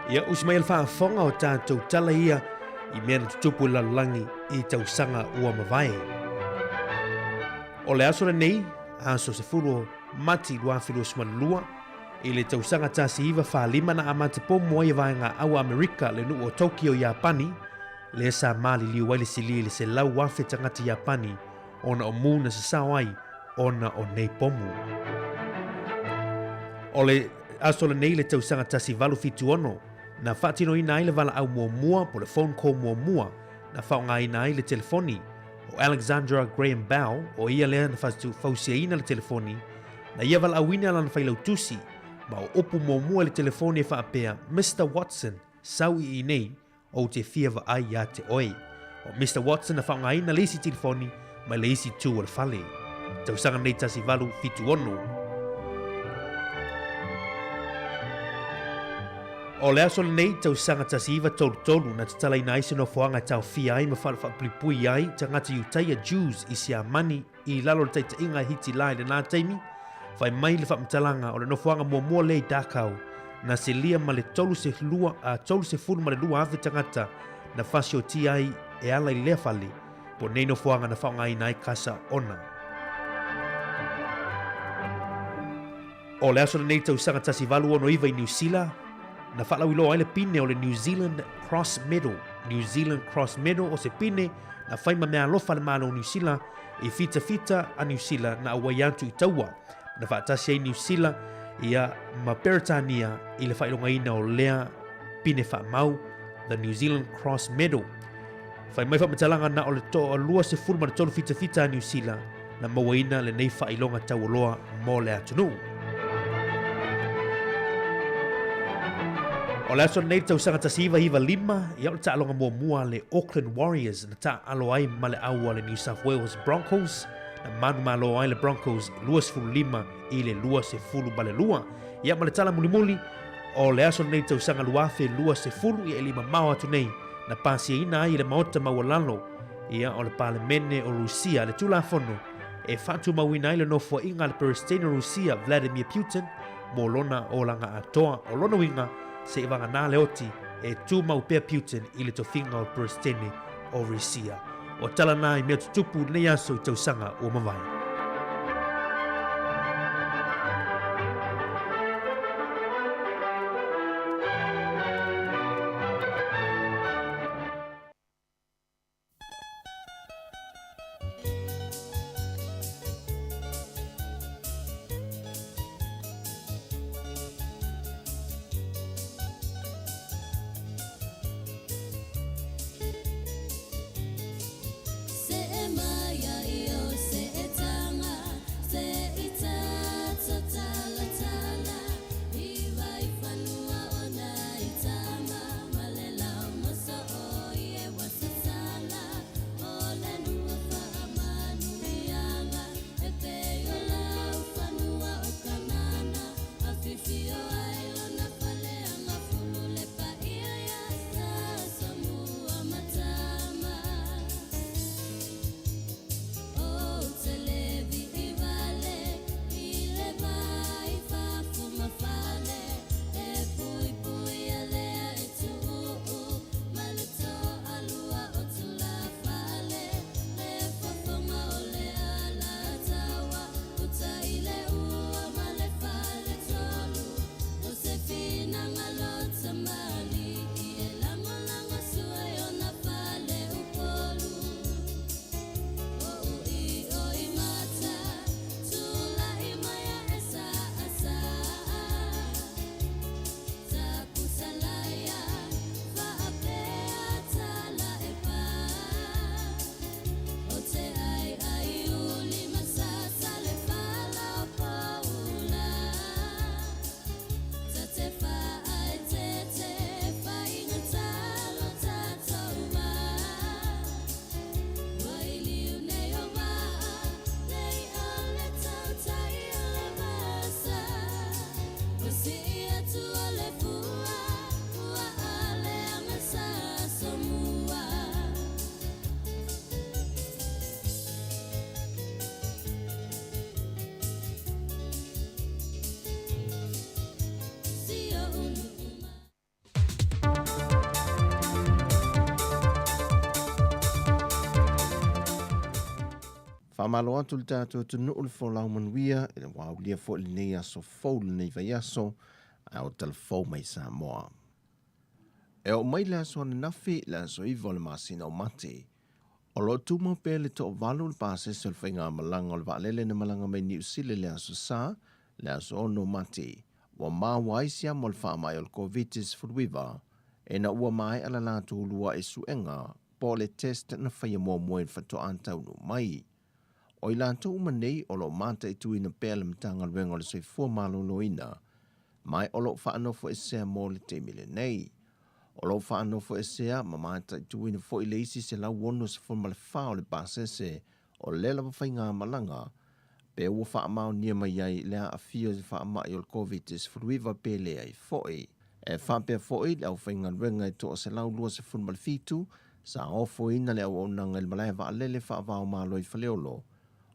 Ia, usi mai le faafofoga o tatou tala ia i mea na tutupu i le lalolagi i tausaga ua mavae. O le aso lenei, aso 10 o Mati 2022, i le tausaga 1945 na amata pomu ai e Vaega Aua Amerika le nuu o Tokyo, Iapani, lea sa maliliu ai le silia i le 100,000 tagata Iapani ona o mu na sasao ai ona o nei pomu. O le aso lenei le tausaga 1876 na faatinoina ai le valaau muamua po le phone call muamua na faaaogaina ai le telefoni o Alexandra Graham Bell, o ia lea na fausiaina le telefoni, na ia valaauina lana failautusi ma o upu muamua i le telefoni e faapea, Mister Watson, sau i inei, Ou te fia vaai iā te oe. O Mister Watson na faaaogaina le isi tilifoni mai le isi itu o le fale. Tausaga nei 1876. O le aso lenei, tausaga 1933, na tatalaina ai se nofoaga e taofia ai ma faalefaapuipui ai tagata Iutaia, Jews, i Siamani i lalo o le taitaiga a Hitila i lena taimi. Fai mai le faamatalaga o le nofoaga muamua lea i Dachau, na selia ma le 32,000 tagata na fasiotia ai e ala i lea fale, po nei nofoaga na faaaogaina ai kasa ona. O le aso lenei tausaga 1869 i Niu Sila, na faalauiloa ai le pine o le New Zealand Cross Medal. New Zealand Cross Medal o se pine na fai ma meaalofa a le Malo o Niu Sila i fitafita a Niu Sila na auai atu i taua. Na faatasi ai Niu Sila ia ma Peretania i le faailogaina o lea pine faamau, the New Zealand Cross Medal. Fai mai faamatalaga na o le 23 fitafita a Niu Sila na mauaina lenei faailoga taualoa mo le atunuu. O le aso lenei tausaga 1995, ia o le taaloga muamua a le Auckland Warriors na taaalo ai ma le au a le New South Wales Broncos, na manumalo ai le Broncos 25 i le 22. Ia ma le tala mulimuli, o le aso lenei tausaga 2020, ia e le i mamao atu nei, na pasiaina ai e le Maota Maualalo, ia o le Palemene o Rusia le Tulafono e faatumauina ai le nofoaiga a le Peresetene o Rusia Vladimir Putin mo lona olaga atoa. O lona uiga, seivagana le oti e tumau pea Putin i le tofiga o le Peresetene o Rusia. O tala na i mea tutupu i lenei aso i tausaga ua mavae. Faamalo atu i le tatou atunuu le folau manuia i le ua aulia foi lenei aso fou lenei vaiaso ae o talafou mai Samoa. E oo mai le aso ananafi, le aso 9 o le masina o Mati, o lo o tumau pea le toavalu le pasese o le faigamalaga o le vaalele na malaga mai Niu Sila i le aso Sa, le aso 6 o Mati, ua maua ai siama o le faamai o le Koviti-19 ina ua maea la latou uluai suega po o le test na faia muamua i le faatoa taunuu mai. O i latou uma nei o lo o mataituina pea le Matagaluega o le Soifua Maloloina, ma o lo o faanofoesea mo le taimi lenei. O lo o faanofoesea ma mataituina foi le isi 164 o le pasese o lea lava faigamalaga pe ua faamaonia mai ai le aafia i le faamai o le Koviti-19 pe leai foi. E faapea foi le aufaigaluega e toa 127 sa ofoina le auaunaga i le malae vaalele faava-o-Malo i Faleolo,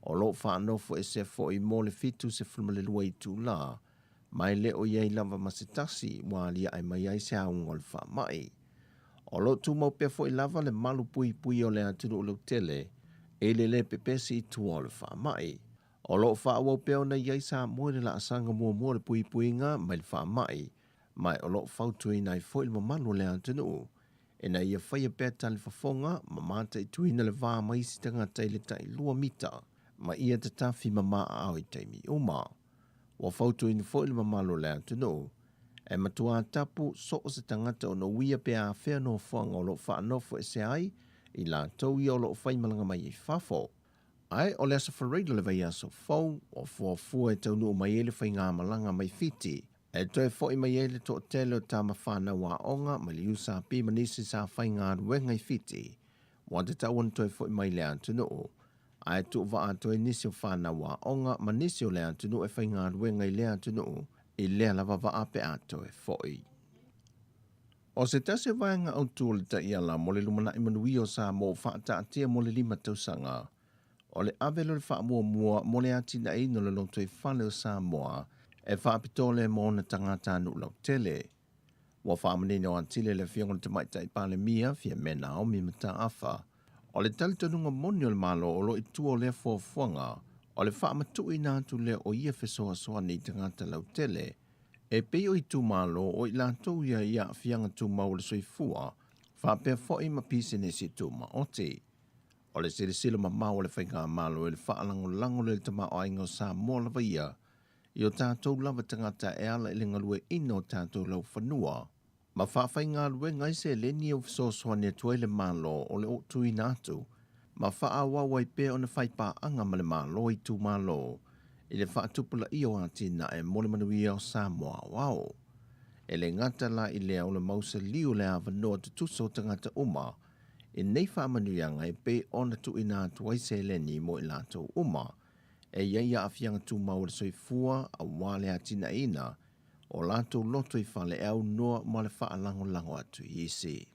o lo o faanofoesea foi mo le 72 itula, ma e le o i ai lava ma se tasi ua aliae mai ai se auga o le faamai. O lo o tumau pea foi lava le malu puipui o le atunuu lautele i le lē pepesi i tua o le faamai. O lo o faaauau pea ona i ai Samoa i le laasaga muamua o le puipuiga mai le faamai, ma o lo o fautuaina ai foi le mamalu o le atunuu ina ia faia pea talifofoga ma mataituina le va ma isi tagata i le tailua mita ma ia tatafi mama aao i taimi uma. Ua fautuaina foi le mamalu o le atunuu e matuā tapu so o se tagata ona uia pe afea nofoaga o lo o faanofoesea ai i latou ia o lo o faimalaga mai ai fafo. Ae o le Aso Faraile o le vaiaso fou, ua fuafua e taunuu mai ai le faigamalaga mai Fiti, e toe foi mai ai le toatele o tama fanau aoga mai le USP ma nisi sa faigaluega i Fiti, ua tatau ona toe foi mai i le atunuu, ae tuuvaa atu ai nisi o fanau aoga ma nisi o le atunuu e faigaluega i lea atunuu i lea lava vaa pe a toe foi. O se tasi o vaega autu o le taiala mo le lumanai manuia o Samoa ua faataatia mo le 5 tausaga, o le ave lea o le faamuamua mo le atinaeina o le lotoifale o Samoa e faapitoa lea mo ona tagatanuu lautele. Ua faamanino atili e le Afioga i le Tamaitai Palemia, Fiame Naomi Mataafa, o le talitonuga moni o le Malo o lo o i tua o lea fuafuaga o le faamatuuina atu lea o ia fesoasoani i tagata lautele e pei o itumalo o i latou ia i aafiaga tumau o le soifua faapea foi ma pisinisi tumaoti. O le silasila mamao a le Faigamalo i le faalagolago lea i le tamaoaiga o Samoa lava ia i o tatou lava tagata e ala i le galueaiina o tatou laufanua ma faafaigaluega ai seleni e fesoasoani atu ai le Malo o le tuuina atu ma faaauau ai pea ona fai paaga ma le Malo i itumalo i le faatupulaia o atinae mo le manuia o Samoa aoao. E le gata la i lea o le mausali o le avanoa tutusa o tagata uma i nei faamanuiaga e pei ona tuuina atu ai seleni mo i latou uma e i ai aafiaga tumau o le soifua aua le atinaeina o latou loto i fale e aunoa ma le faalagolago atu i isi.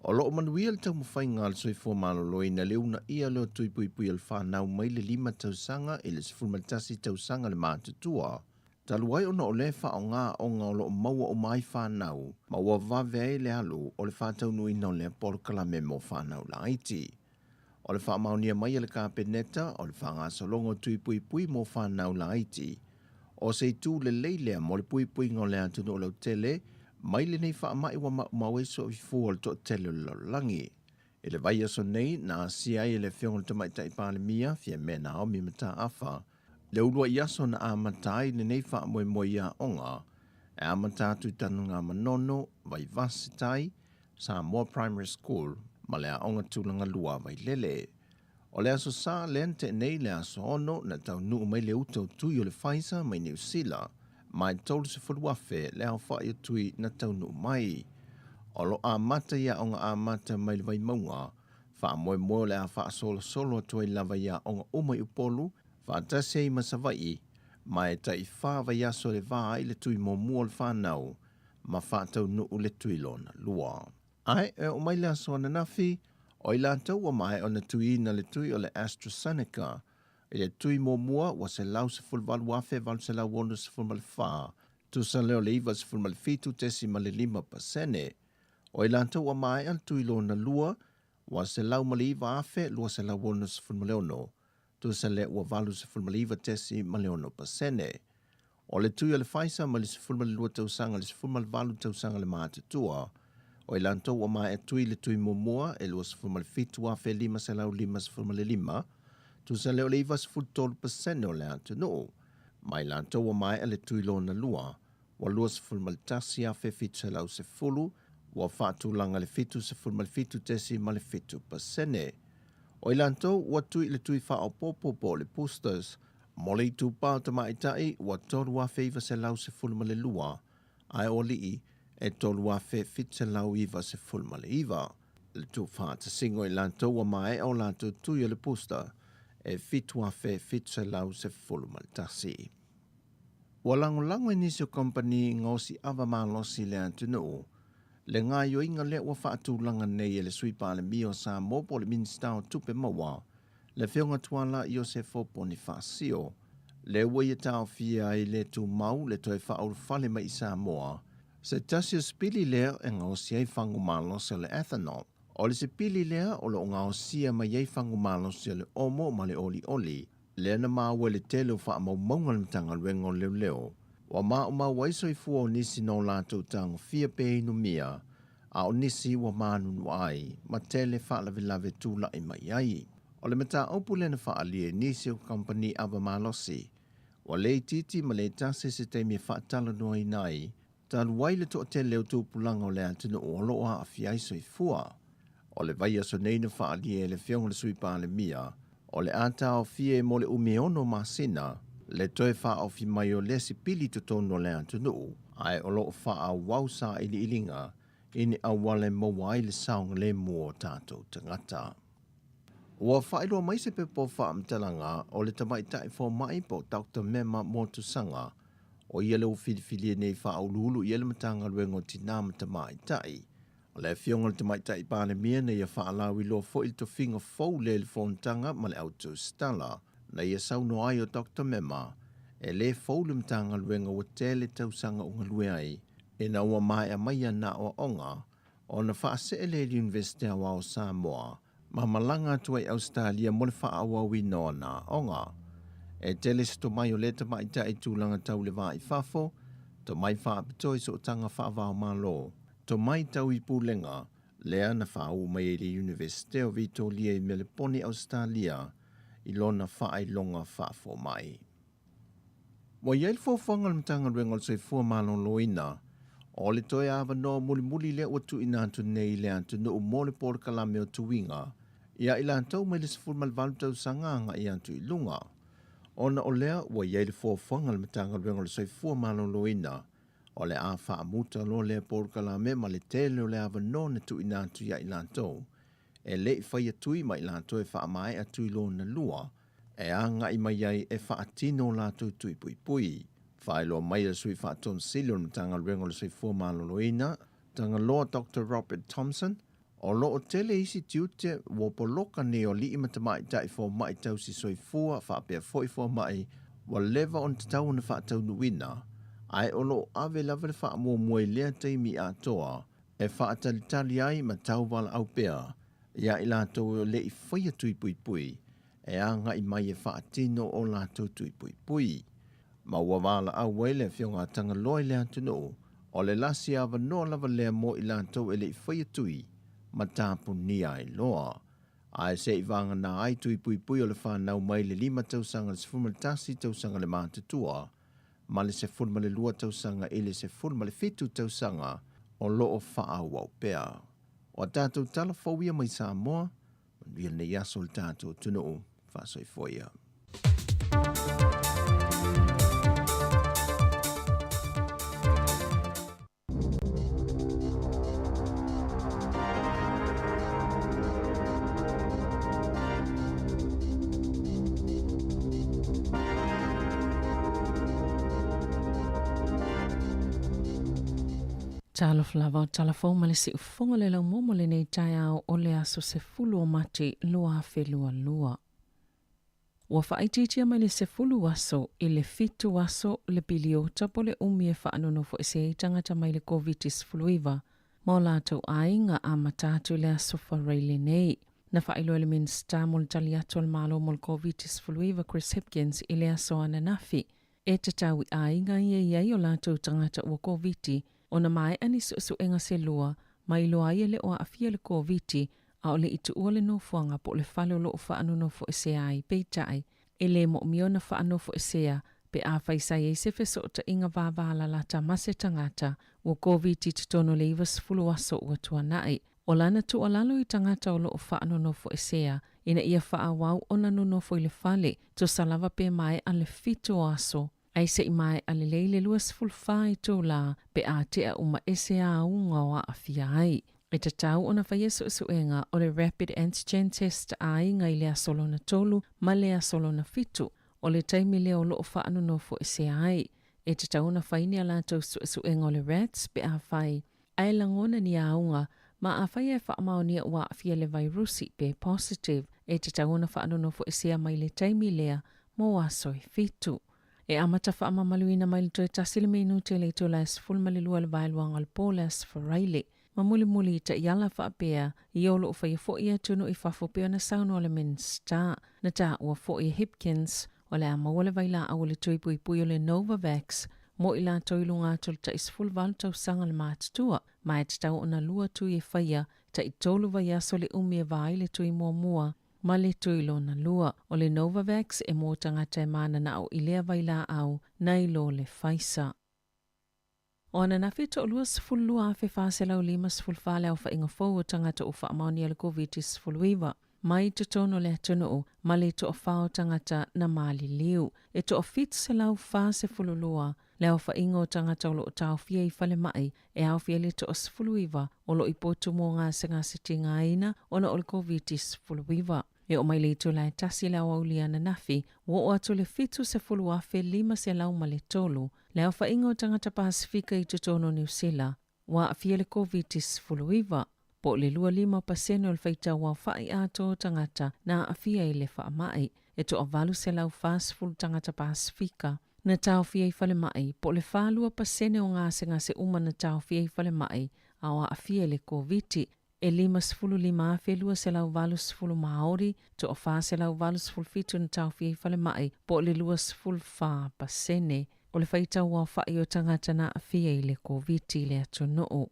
O lo o manuia le taumafaiga a le soifua maloloina i le uunaia lea o tui puipui o le fanau mai le 5 tausaga i le 11 tausaga le matutua, talu ai ona o lea faaaoga aoga o lo o maua uma ai fanau ma ua vave ai le alu o le faataunuuina o lea polokalame mo fanau laiti. O le faamaonia mai e le Kapeneta o le faagasologa o tui puipui mo fanau laiti, o se itu lelei lea mo le puipuiga o le atunuu lautele mai lenei faamai ua maumau ai soifua o le toatele o le lalolagi. I le vaiaso nei, na asia ai e le Afioga i le Tamaitai Palemia, Fiame Naomi Mataafa, le uluai aso na amata ai lenei faamoemoe i aoga, e amata atu i Tanugamanono, Vaivase Tai, Samoa Primary School ma le Aoga Tulaga Lua Vailele. O le Aso Sa lea na tea nei le aso 6 na taunuu mai le uta o tui o le Pfizer mai Niu Sila, ma e 30,000 le aofai o tui na taunuu mai. O lo o amata i aoga amata mai le Vaimauga, faamoemoe o le a faasolosolo atu ai lava i aoga uma i Upolu, faatasi ai ma Savaii, ma e tai 4 vaiaso e va ai le tui muamua o le fanau ma faataunuu le tui lona lua. Ae e oo mai le aso ananafi, o i latou ua maea ona tuiina le tui o le AstraZeneca i le tui muamua ua 118,864, tusa lea o le 97.5%. O i latou ua maea le tui lona lua ua 109,266, tusa lea ua 89.6%. O le tui o le Pfizer mai le 12 tausaga i le 18 tausaga le matutua, o i latou ua maea tui le tui muamua e 27,555, tusa lea o le 93% o le atunuu. Ma i latou ua maea le tui lona lua, ua 21,710, ua faatulaga i le 77.7%. O i latou ua tui i le tui faaopoopo po o le boosters, mo le itupa o tamaitai ua 3,912, ae o alii e 3,799. Le tuufaatasiga o i latou ua maea o latou tui o le booster e 7,711. Ua lagolago e nisi o kamupani gaosi ava malosi i le atunuu le gaoioiga lea ua faatulaga nei e le Sui Palemia o Samoa po o le Minisita o Tupe Maua, le Afioga Tuala Iosefo Ponifasio, lea ua ia taofia ai le tumau le toe faaulufale mai i Samoa se tasi o sipili lea e gaosi ai fagu malosi o le ethanol. O le sipili lea o lo o gaosia mai ai fagu malosi o le omo ma le olioli, lea na maua i le tele o faamaumauga a le Matagaluega o Leoleo, ua maumau ai soifua o nisi na o latou tagofia pe inumia, a o nisi ua manunua ai ma tele faalavelave tulai mai ai. O le mataupu lea na faaalia e nisi o kamupani ava malosi, ua le itiiti ma le tasi se taimi e faatalanoaina ai, talu ai le toatele o tupulaga o le atunuu o lo o aafia ai soifua. O le vaiaso nei na faaalia e le Afioga i le Sui Palemia, o le a taofia mo le umi e ono masina le toe faaofi mai o lea sipili i totonu o le atunuu, ae o lo o faaauau sailiiliga i ni auala e maua ai le saogalemu o tatou tagata. Ua faailoa mai se pepa o faamatalaga o le tamaitai fomai po o Doctor Mema Motusaga, o ia lea ua filifilia nei faauluulu i ai le Matagaluega o Tinā ma Tamaitai. O le Afioga i le Tamaitai Palemia na ia faalauiloa foi le tofiga fou lea i le fonotaga ma le au tusitala na ia saunoa ai o Doctor Mema e le fou le Matagaluega ua tele tausaga o galue ai ina ua maea mai ana aoaoga ona faasee lea i le Iunivesite Aoao o Samoa ma malaga atu ai i Ausetalia mo le faaauauina o ana aoga. E tele se tomai o lea tamaitai i tulaga tau le va i fafo, tomai faapitoa i sootaga faava-o-Malo, tomai tau i pulega, lea na faauu mai ai le Iunivesite o Vitolia i Meleponi, Ausetalia, i lona faailoga faafomai. Ua i ai le fuafuaga a le Matagaluega o le Soifua Maloloina o le toe avanoa mulimuli lea ua tuuina atu nei i le atunuu mo le polokalame o tuiga ia i latou mai le 18 tausaga agai atu i luga. Ona o lea ua i ai le fuafuaga a le Matagaluega o le Soifua Maloloina o le a faamuta loa lea polokalame ma le tele o le avanoa na tuuina atu ia i latou e le i faia tui ma i latou e faamaea tui lona lua e agai mai ai e faatino o latou tui puipui. Faailoa mai e le Sui Faatonu Sili o le Matagaluega o le Soifua Maloloina, Tagaloa Doctor Robert Thompson, o lo o tele isi tiute ua poloka nei o alii ma tamaitai fomai tausi soifua faapea foi fomai ua leva ona tatau ona faataunuuina, ae o lo o ave lava le faamuamua i lea taimi atoa e faatalitali ai ma tauvalaau pea ia i latou e le i faia tui puipui e agai mai e faatino o latou tui puipui. Ma ua valaau ai le Afioga a Tagaloa i le atunuu, o le lasi avanoa lava lea mo i latou e le i faia tui ma tapunia ai loa. Ae se i vagana ai tui puipui o le fanau mai le 5 tausaga i le 11 tausaga le matutua, ma le 12 tausaga i le 17 tausaga o lo o faaauau pea. O a tatou tala fou ia mai Samoa, manuia lenei aso i le tatou atunuu. Faasoifua ia. Talofa lava o tala fou ma le siufofoga le laumomo lenei taeao o le aso 10 o Mati 2022. Ua faaitiitia mai le 10 aso i le 7 aso le piliota po le umi e faanonofoese ai tagata mai le Koviti-19 ma o latou aiga amata atu i le aso Faraile nei. Na faailoa e le Minisita mo le Tali Atu a le Malo mo le Koviti-19 Chris Hipkins i le aso ananafi, e tatau i aiga ia i ai o latou tagata ua Koviti ona maea ni suesuega se lua ma iloa ai e le o aafia le Koviti a o le i tuua le nofoaga po o le fale o lo o faanonofoesea ai. Peitai, e le moomia ona faanofoesea pe afai sa i ai se fesootaiga vavalalata ma se tagata ua Koviti i totonu o le 90 aso ua tuanai. O lana tuualalo i tagata o lo o faanonofoesea ina ia faaauau ona nonofo i le fale, tusa lava pe maea le fitu o aso, ae se i maea lelei le 24 itula pe a tea uma ese auga o aafia ai. E tatau ona faia suesuega o le rapid antigen test a aiga i le aso lona tolu ma le aso lona fitu o le taimi lea o lo o faanonofoesea ai. E tatau ona fai ni a latou suesuega o le RATs pe afai ae lagona ni auga ma afai e faamaonia ua aafia le vairusi pe positive, e tatau ona faanonofoesea mai le taimi lea mo aso e fitu. E amata faamamaluina mai le toe tasi le minute i le itula e 12 le vaeluaga o le po le Aso Faraile, ma mulimuli i taiala faapea ia o lo o faia foi atunuu i fafo pei ona saunoa le Minisita. Na taua foi e Hipkins o le a maua le vailaau o le tui puipui o le Novavax mo i latou i luga atu o le tai 18 tausaga le matutua, ma e tatau ona lua tui e faia, tai tolu vaiaso le umi e va ai le tui muamua ma le tui lona lua. O le Novavax e mo tagata e mananao i lea vailaau nai lo le Pfizer. O ananafi e toalua 12,454 le aofaiga fou o tagata ua faamaonia le Koviti-19 mai totonu o le atunuu ma le toafa o tagata na maliliu. E toa-742 le aofaiga o tagata o lo o taofia i falemai e aofia ai le toa-19 o lo o i potu mo gasegase tigaina ona o le Koviti-19. E oo mai le itula e tasi le aoauli ananafi, ua oo atu le 70,503 le aofaiga o tagata Pasefika i totonu o Niu Sila ua aafia le Koviti-19, po o le 25% o le faitau aofai atoa o tagata na aafia i le faamai. E toa-840 tagata Pasefika na taofia i falemai, po o le 42% o gasegase uma na taofia i falemai a o aafia i le Koviti. E 55,280 Māori, toa-487 na taofia i falemai, po o le 24% o le faitau aofai o tagata na aafia i le Koviti i le atunuu.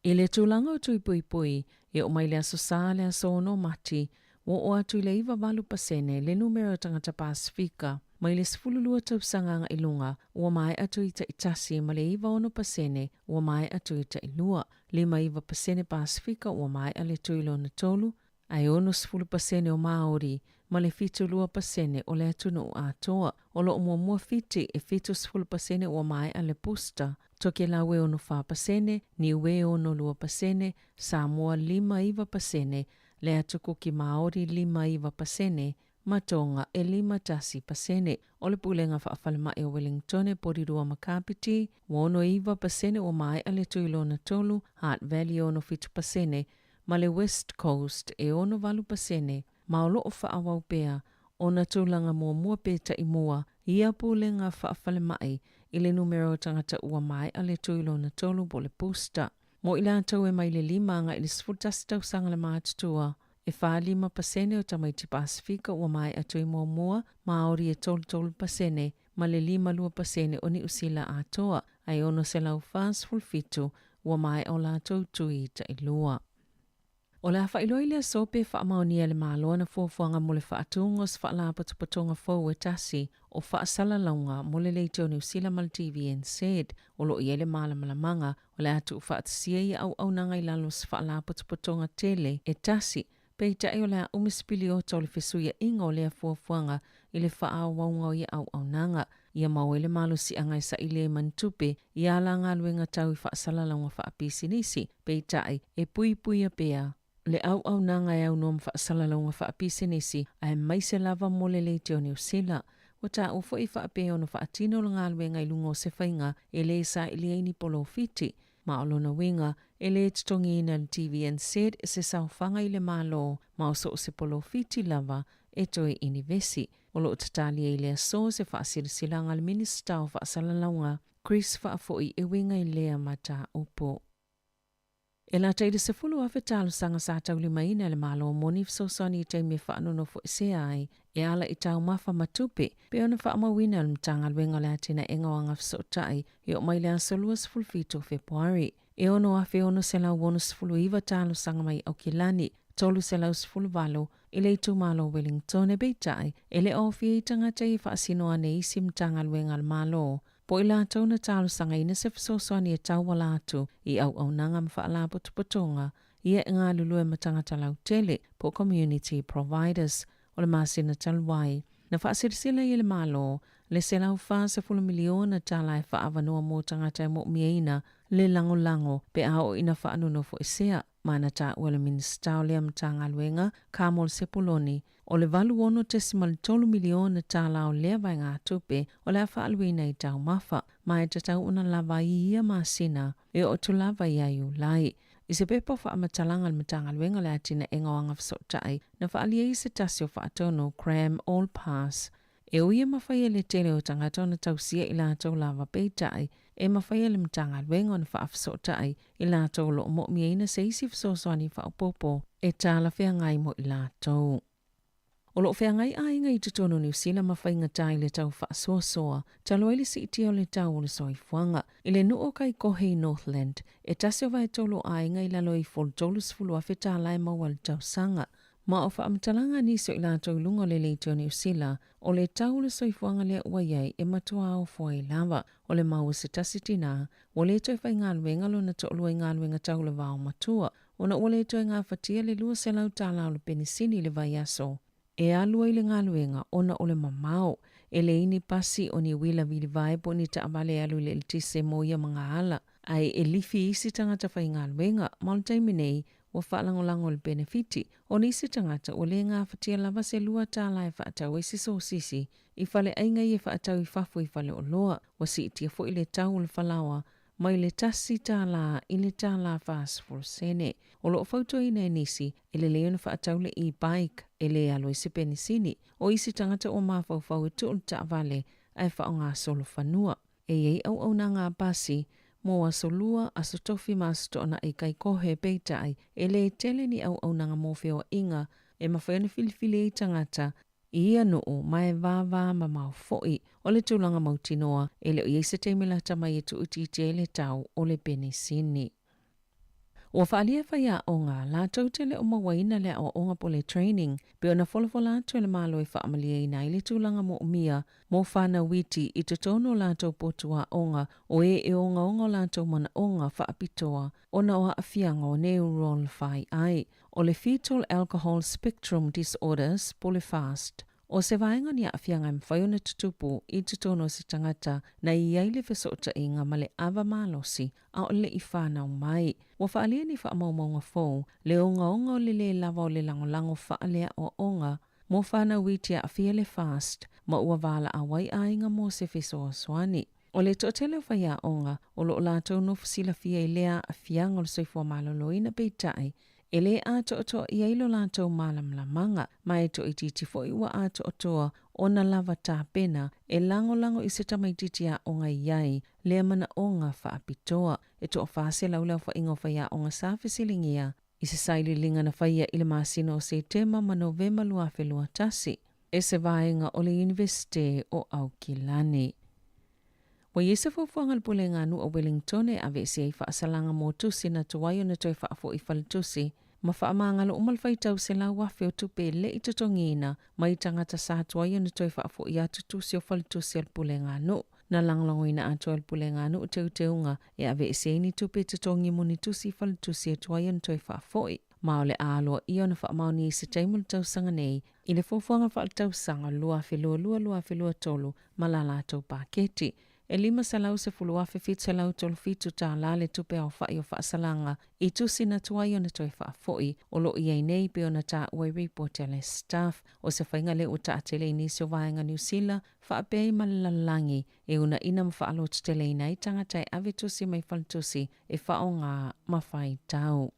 I le tulaga o tui puipui, e oo mai le Aso Sa le aso 6 o Mati, ua oo atu i le 98% le numera o tagata Pasefika mai le 12 tausaga agai i luga ua maea tui taitasi ma le 96% ua maea tui tailua. 59% Pasefika ua maea le tui lona tolu, ae 60% o Māori ma le 72% o le atunuu atoa. O lo o muamua Fiti e 70% ua maea le booster, Tokelau e 64%, Niue e 62%, Samoa 59%, le Atu Kuki Māori 59%, ma Tonga e 51%. O le Pulega Faafalemai o Wellingtone, Porirua ma Kapiti, ua 69% ua maea le tui lona tolu, Hutt Valley e 67%, ma le West Coast e 68%, ma o lo o faaauau pea ona tulaga muamua pe taimua ia Pulega Faafalemai i le numera o tagata ua maea le tui lona tolu po o le booster. Mo i latou e mai le 5 agai i le 11 tausaga le matutua, E 45% o tamaiti Pasefika ua maea tui muamua, Māori e 33% ma le 52% o Niu Sila atoa, ae 647 ua maea o latou tui tailua. O le a faailoa i le aso pe faamaonia e le Malo ana fuafuaga mo le faatuga o se faalapotopotoga fou e tasi o faasalalauga mo le leitio o Niu Sila ma le TVNZ o lo o i ai le malamalamamaga O le a tuufaatasia ia auaunaga i lalo o se faalapotopotoga tele e tasi, peitai o le a umi se piliota o le fesuiaiga o lea fuafuaga i le faaauauga o ia auaunaga. Ia mau ai le malosiaga e saili ai ma ni tupe i ala galuega tau i faasalalauga faapisinisi, peitai e puipuia pea le auaunaga e aunoa ma faasalalauga faapisinisi aemaise lava mo le leitio Niu Sila. Ua taua foi faapea ona faatino le galuega i luga o se faiga e le saili ai ni polofiti, ma o lona uiga e le totogiina e le TVNZ se saofaga i le Malo ma o so o se polofiti lava e toe inivesi. O lo o tatali ai le aso se faasilasilaga a le Minisita o Faasalalauga, Chris Faafoi e uiga i lea mataupu. E lata i le 10,000 talosaga sa taulimaina e le Malo mo ni fesoasoani i taimi e faanonofoesea ai e ala i taumafa ma tupe, pei ona faamauina e le Matagaluega o le Atinaega o Agafesootai e oo mai le aso 27 o Fepuari. E 6,669 talosaga mai Aukilani, 318 i le itumalo o Wellingtone, peitai, e le o aofia ai tagata ia e faasino ane i isi Matagaluega a le Malo po o i latou na talosagaina se fesoasoani e tauala atu i auaunaga ma faalapotopotoga ia e galulue ma tagata lautele po o community providers o le masina talu ai. Na faasilasila ai e le Malo le $140 miliona tala e faaavanoa mo tagata e mo'omiaina le lagolago pe a oo ina faanonofoesea ma na taua e le Minisita o lea Matagaluega, Carmel Sepuloni, o le $86.3 miliona tala o lea vaegatupe o le a faaaluina i taumafa, ma e tatau ona lava ai i ia masina e oo atu lava ia Iulai. I se pepa o faamatalaga a le Matagaluega o le Atinaega o Agafesootai, na faaalia ai se tasi o faatonu, Graham Allpass, E ui e mafai e le tele o tagata ona tausia i latou lava peitai, e mafai e le Matagaluega ona faafesootai i latou o lo o mo'omiaina se isi fesoasoani faaopoopo e talafeagai mo i latou. O lo o feagai aiga i totonu o Niu Sila ma faigata i le tau faasoasoa talu ai le siitia o le tau o le soifuaga. I le nuu o Kaikohe i Northland, e tasi o vaetolu o aiga i lalo ifo o le $30,000 tala e maua i le tausaga. Ma o faamatalaga a nisi o i latou i luga o le leitio o Niu Sila, o le tau o le soifuaga lea ua i ai e matua ofo ai lava. O le mau a se tasi tinā, ua le toe faigaluega lona toalua i galuega tau le vaomatua, ona ua le toe gafatia le $200 o le penisini i le vaiaso e alu ai i le galuega ona o le mamao. E leai ni pasi o ni uila vilivae po o ni taavale e alu i le eletise mo ia magaala, ae e lifi isi tagata faigaluega. Ma o le taimi nei, Ua faalagolago le penefiti o nisi tagata ua le gafatia lava se $2 e faatau ai se sosisi i faleaiga ia e faatau i fafo i faleoloa. Ua siitia foi le tau o le falaoa mai le $1 i le $1.40. O lo o fautuaina e nisi, e lelei ona faatau le e-bike e le alu ai se penisini. O isi tagata ua mafaufau e tuu le taavale ae faaaoga solofanua. E i ai auaunaga a pasi mo aso Lua, aso Tofi ma aso Toonai i Kaikohe, peitai, e le tele ni auaunaga mo feoaiga e mafai ona filifili ai tagata i ia nuu ma e vāvā mamao foi. O le tulaga mautinoa, e le o i ai se taimi lata mai e tuuitiitia ai le tau o le penisini. Ua faaalia e faiaoga latou te le o mauaina le aoaoga po o le training pei ona folafola atu e le Malo e faamalieina ai le tulaga moomia mo fanau iti i totonu o latou potu aoga o e e ogaoga o latou manaoga faapitoa ona o aafiaga o neurolfai. O le Fetal Alcohol Spectrum Disorders po o le FASD. O se vaega o ni aafiaga e mafai ona tutupu i totonu o se tagata na i ai le fesootaiga ma le ava malosi a o le i fanau mai. Ua faaalia ni faamaumauga fou le ogaoga o le lē lava o le lagolago faaleaoaoga mo fanau iti e aafia le FASD ma ua valaau ai aiga mo se fesoasoani. O le toatele o faiaoga o lo o latou nofo silafia i lea aafiaga o le soifua maloloina peitai, e le atoatoa i ai lo latou malamalamaga, ma e toaitiiti foi ua atoatoa ona lava tapena e lagolago i se tamaitiiti aoga i ai lea manaoga faapitoa. E 400 le aofaiga o faiaoga sa fesiligia i se sailiiliga na faia i le masina o Setema ma Novema 2021 e se vaega o le Iunivesite o Aukilani. Ua i ai se fuafuaga a le Pulega Nuu o Wellington e aveese ai faasalaga mo tusi na tuai ona toe faafoi faletusi ma faamagalo uma le faitau 100,000 o tupe e le i totogiina mai tagata sa tuai ona toe faafoi atu tusi o faletusi a le Pulega Nuu. Na lagolagoina atoa e le Pulega Nuu teuteuga e aveese ai ni tupe totogi mo ni tusi faletusi e tuai ona toe faafoi, ma o le a aloaia ona faamaonia i se taimi o le tausaga nei i le fuafuaga faaletausaga 2022/2023 ma la latou paketi. E $510,737 le tupe aofai o faasalaga i tusi na tuai ona toe faafoi o lo o i ai nei pei ona taua i ripoti a le Stuff. O se faiga lea ua taatele i nisi o vaega Niu Sila faapea ai ma le lalolagi e uunaina ma faalototeleina ai tagata e ave tusi mai faletusi e faaaoga ma faitau.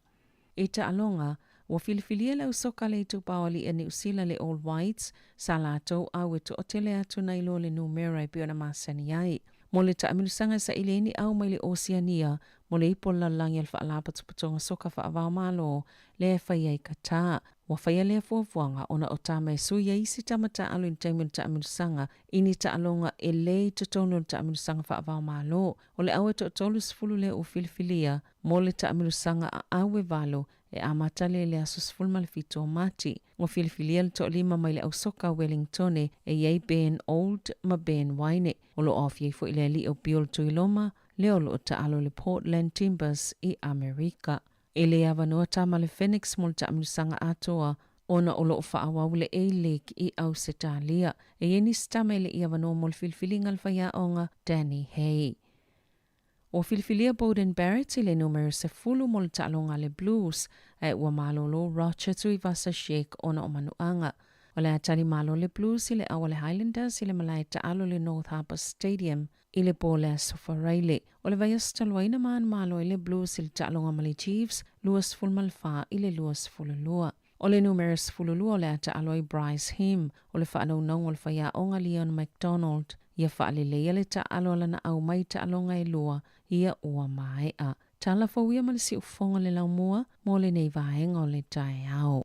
I taaloga, ua filifilia le au soka a le itupa o alii a Niu Sila le All Whites, sa latou au e toatele atu nai lo le numera e pei ona masani ai. Mo le taamilosaga e saili ai ni au mai le Osiania mo le Ipu o le Lalolagi a le Faalapotopotoga Soka Faava-o-Malo lea e faia i Qatar. Ua faia lea fuafuaga ona o tama e sui ai isi tama taaalo i le taimi o le taamilosaga i ni taaloga e le i totonu o le taamilosaga faava-o-Malo. O le au e toa-30 lea ua filifilia mo le taamilosaga a au e valo e amata lea i le aso 17 o Mati. Ua filifilia le toalima mai le au soka a Welingtone e i ai Ben Old ma Ben Waine. O lo o aofia ai foi le alii o Bill Tuiloma, lea o lo o taalo i le Portland Timbers i Amerika. E le avanoa tama le Phoenix mo le taamilosaga atoa ona o lo o faaauau le A-League i Ausetalia. E i ai nisi tama e le i avanoa mo le filifiliga a le faiaoga Danny Hay. Ua filifilia Beauden Barrett i le numera 10 mo le taaloga a le Blues, ae ua malolo Roger Tuivasa-Sheck ona o manuaga. O le a tali malo le Blues i le au a le Highlanders i le malae taalo i le North Harbour Stadium i le po o le Aso Faraile. O le vaiaso talu ai na manumalo ai le Blues i le taaloga ma le Chiefs, 24 i le 22. O le numera 12 o le a taalo ai Bryce Heem, o le faanaunauga o le faiaoga Leon MacDonald, ia faaleleia le taaalo a lana au mai taaloga e lua ia ua maea. Tala fou ia ma le siufofoga o le laumua mo lenei vaega o le taeao.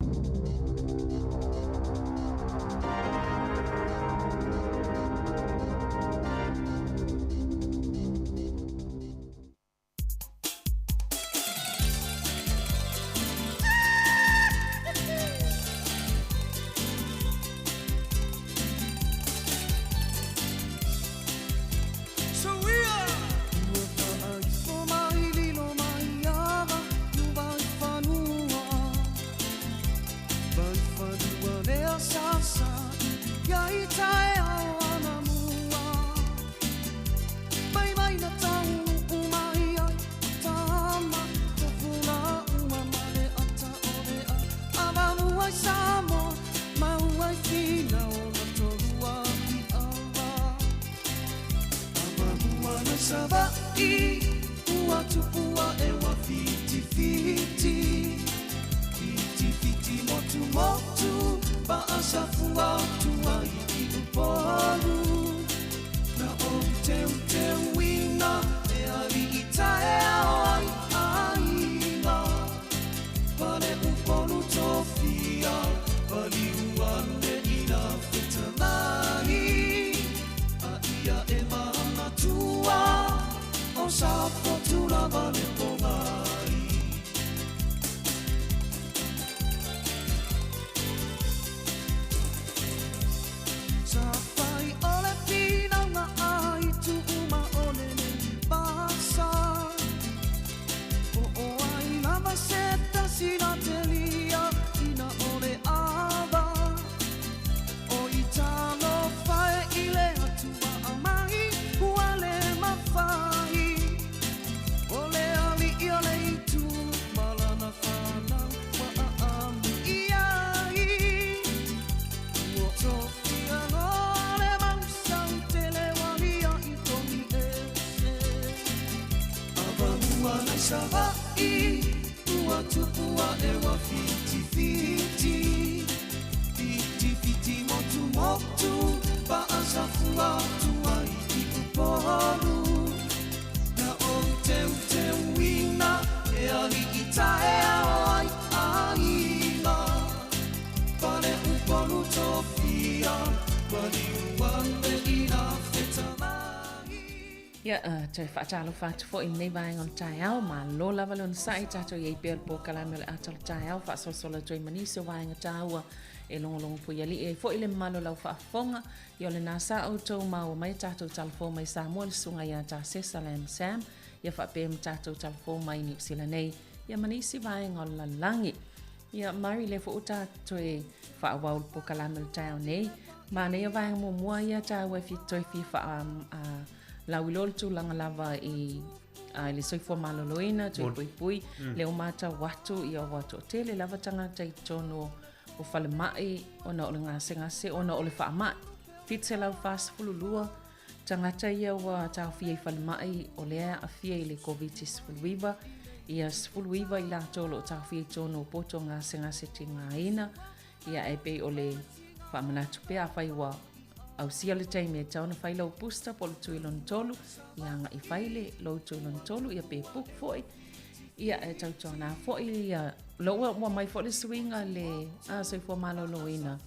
Ia, toe faatalofa atu foi i lenei vaega o le taeao, malo lava le onosai, tatou i ai pea le polokalame o le ata o le taeao, faasolosolo atu ai ma nisi o vaega taua e logologo puialii ai foi le mamalu o lau faafofoga. Ia o lena sa outou maua mai tatou talafou mai Samoa le susuga ia Tasesa Lam Sam, ia faapea ma tatou talafou mai Niu Sila nei, ia ma nisi vaega o le lalolagi. Ia, Mari, lea foi ua ta toe faaauau le polokalame o le taeao nei. Manaia vaega muamua ia tāua e toe fia faa lauiloa le tulaga lava i i le soifua maloloina, toe puipui, lea ua matau atu, ia ua toatele lava tagata i totonu o falemai ona o le gasegase, ona o le faamai. 742 tagata ia ua taofia i falemai o lea e aafia i le Koviti-19, ia 19 i latou o lo o taofia i totonu o poto gasegase tigaina, ia e pei o le faamanatu pea afai ua ausia le taimi e tatau ona fai lou booster po o le tui lona tolu, ia agai e fai le lou tui lona tolu, ia pe book foi. Ia e tautuana foi ia lou ua mai foi le suiga le a soifua maloloina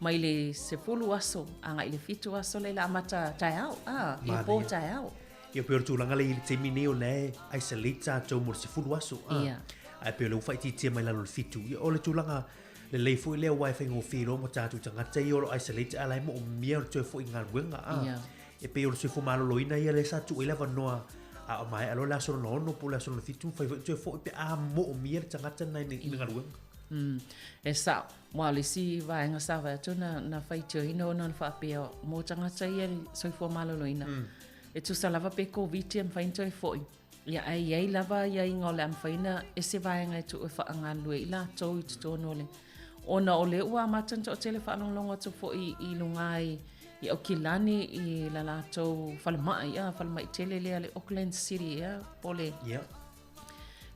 mai le 10 aso agai le 7 aso le la amata taeao a i po taeao. Ia pei o le tulaga lea i le taimi nei o lea e isolate tatou mo le 10 aso a. Ia. Ae pei o lea ua faaitiitia mai lalo i le 7. Ia o le tulaga lelei foi lea aua e faigofie loa mo tatou tagata ia o lo o isolate ae la e moomia le toe foi i galuega a. Ia. E pei o le soifua maloloina ia lea sa tuu ai le avanoa a o maea loa le aso lona 6 po o le aso lona 7 mafai foi ona toe foi pe a moomia le tagata lena i le galuega. E sao. Aua o le isi vaega sa vaai atu na, na faitioina ona na faapea mo tagata ia i le soifua maloloina, e tusa lava pe Koviti e mafai ona toe foi, ia ae i ai lava aiaiga o le a mafai ona ese vaega e tuu e faagalulue ai latou i totonu o le ona o lea ua amata ona toatele faalogologo atu foi i luga i i Aukilani i la latou falemai, a, falemai tele lea le Auckland City ea po o le Yeah.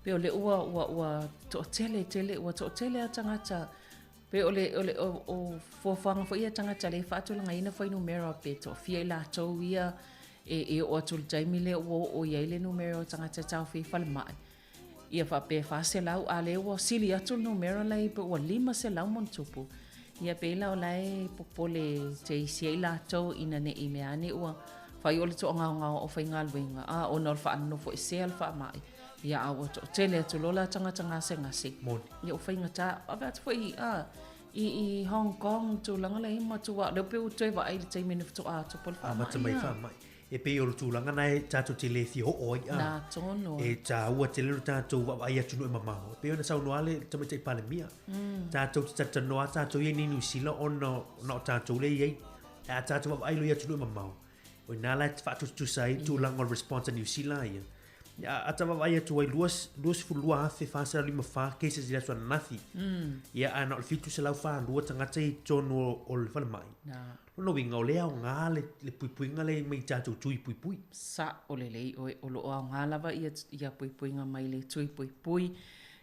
Pei o le ua, ua, ua toatele tele, ua toatele a tagata, pei o le, o le, o, o fuafuaga foi ia tagata lea e faatulagaina fuainumera pe toafia i latou ia e, e oo atu i le taimi lea ua oo i ai le numera o tagata e taofia i falemai. Ia faapea e 400, a lea ua sili atu le numera la e pe ua 500 ma ona tupu. Ia pei la o la e popole teisi ai latou ina ne i mea ane ua fai o le toagaogao o faigaluega, a ona o le faanofoesea le faamai, ia a ua toatele atu loa la tagata gasegase. Moni. Ia ua faigata. Ave atu foi a i, i Hong Kong tulaga la e matua lea pei ua toe vaai i le taimi na faatoa tupu le faamai. Amata mai faamai. E pei o le tulaga na e tatou te le fia oo ai a. Na tonu. E tāua tele lo tatou vaavaai atunuu e mamao. E pei ona saunoa le Tamaitai Palemia. Tatou te talatalanoa tatou ia i Niu Sila ona na o tatou lea e i ai. Ae a tatou vaavaai loa i atunuu e mamao, o ina la e faatusatusa ai tulaga o le response a Niu Sila ia. A, a ta vaavaai atu ai 22,454 cases i le aso ananafi. Ia, ae na o le 742 tagata i totonu o le falemai. Na. Lona uiga, o lea e aoga le, le puipuiga lea mai i tatou tui puipui. Sa'o lelei oe, o lo o aoga lava ia, ia puipuiga mai le tui puipui.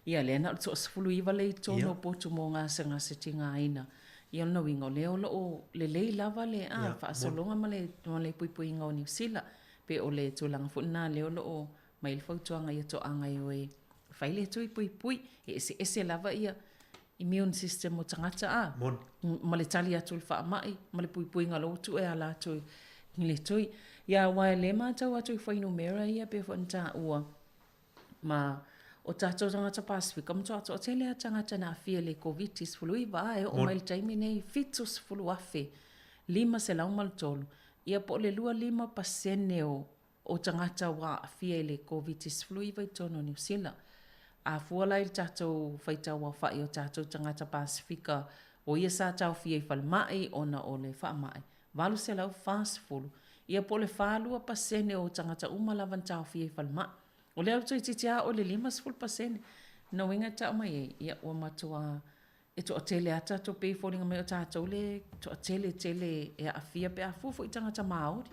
Ia, lea na o le toa-19 lea i totonu o potu mo gasegase tigaina. Ia, o lona uiga, o lea o lo o lelei lava le, a, faasologa ma le, ma le puipuiga o Niu Sila. Pe o le tulaga foi lena lea o lo o mai le fautuaga ia toaga e o e fai le tui puipui, e eseese lava ia immune system o tagata a, Moni. ma le tali atu i le faamai ma le puipuiga o la ua tuu e ala atu i le tui. Ia aua e le matau atu i fuainumera ia pei foi ona taua ma o tatou tagata Pasefika matua toatele a tagata na aafia i le Koviti-19 a e oo mai le taimi nei 70,503 ia po o le 25% o o tagata ua aafia i le Koviti-19 i totonu o Niu Sila. A fua la i le tatou faitau aofai o tatou tagata Pasefika o ia sa taofia i falemai ona o le faamai, 840, ia po o le 42% o tagata uma lava na taofia i falemai. O lea ua toeitiiti lava o le 50% na uiga e tau mai ai, ia ua matua E toatele lava tatou pei e foliga mai o tatou le toatele tele e aafia pe a fua foi i tagata Māori.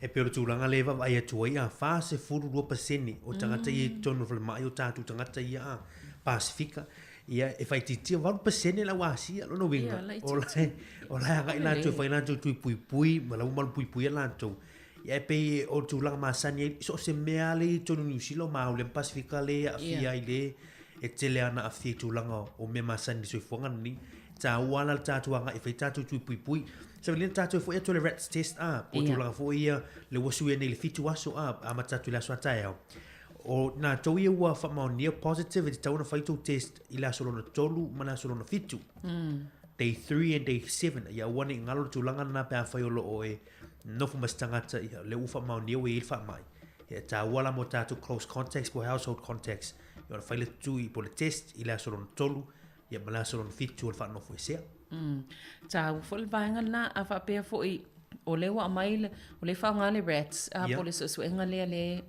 E pei o le tulaga lea e vaavaai atu ai, a 42% o tagata ia i totonu o le falemai o tatou tagata ia a Pasefika, ia e faaitiitia 8% le au Asia. Lona uiga, o la e, o la e agai latou e fai latou tui puipui ma la ua malupuipuia latou. Ia e pei o le tulaga masani ai, so o se mea lava lea i totonu o Niu Sila, o Māori ma Pasefika lea e aafia ai le e tele ana aafia i tulaga o mea masani i le soifuaga lenei. E taua la le tatou agai e fai tatou tui puipui. Savali na tatou foi atu le rats test a, po o tulaga foi ia le ua suia nei i le 7 aso a, amata atu i le aso a taeao. O natou ia ua faamaonia positive e tatau ona fai tou test i le aso lona 3 ma le aso lona 7. Day 3 and day 7. Ia aua ne i galo le tulaga lena pe afai o lo o e nofo ma se tagata ia lea ua faamaonia ua i ai le faamai. Ia e taua la mo tatou close contacts po household contacts ia ona fai le tui po le test i le aso lona 3 ia ma le aso lona 7 o le faanofoesea. Taua foi le vaega lena, a faapea foi o lea ua aumai le, o lea e faaaoga le rats, a po o le suesuega lea lea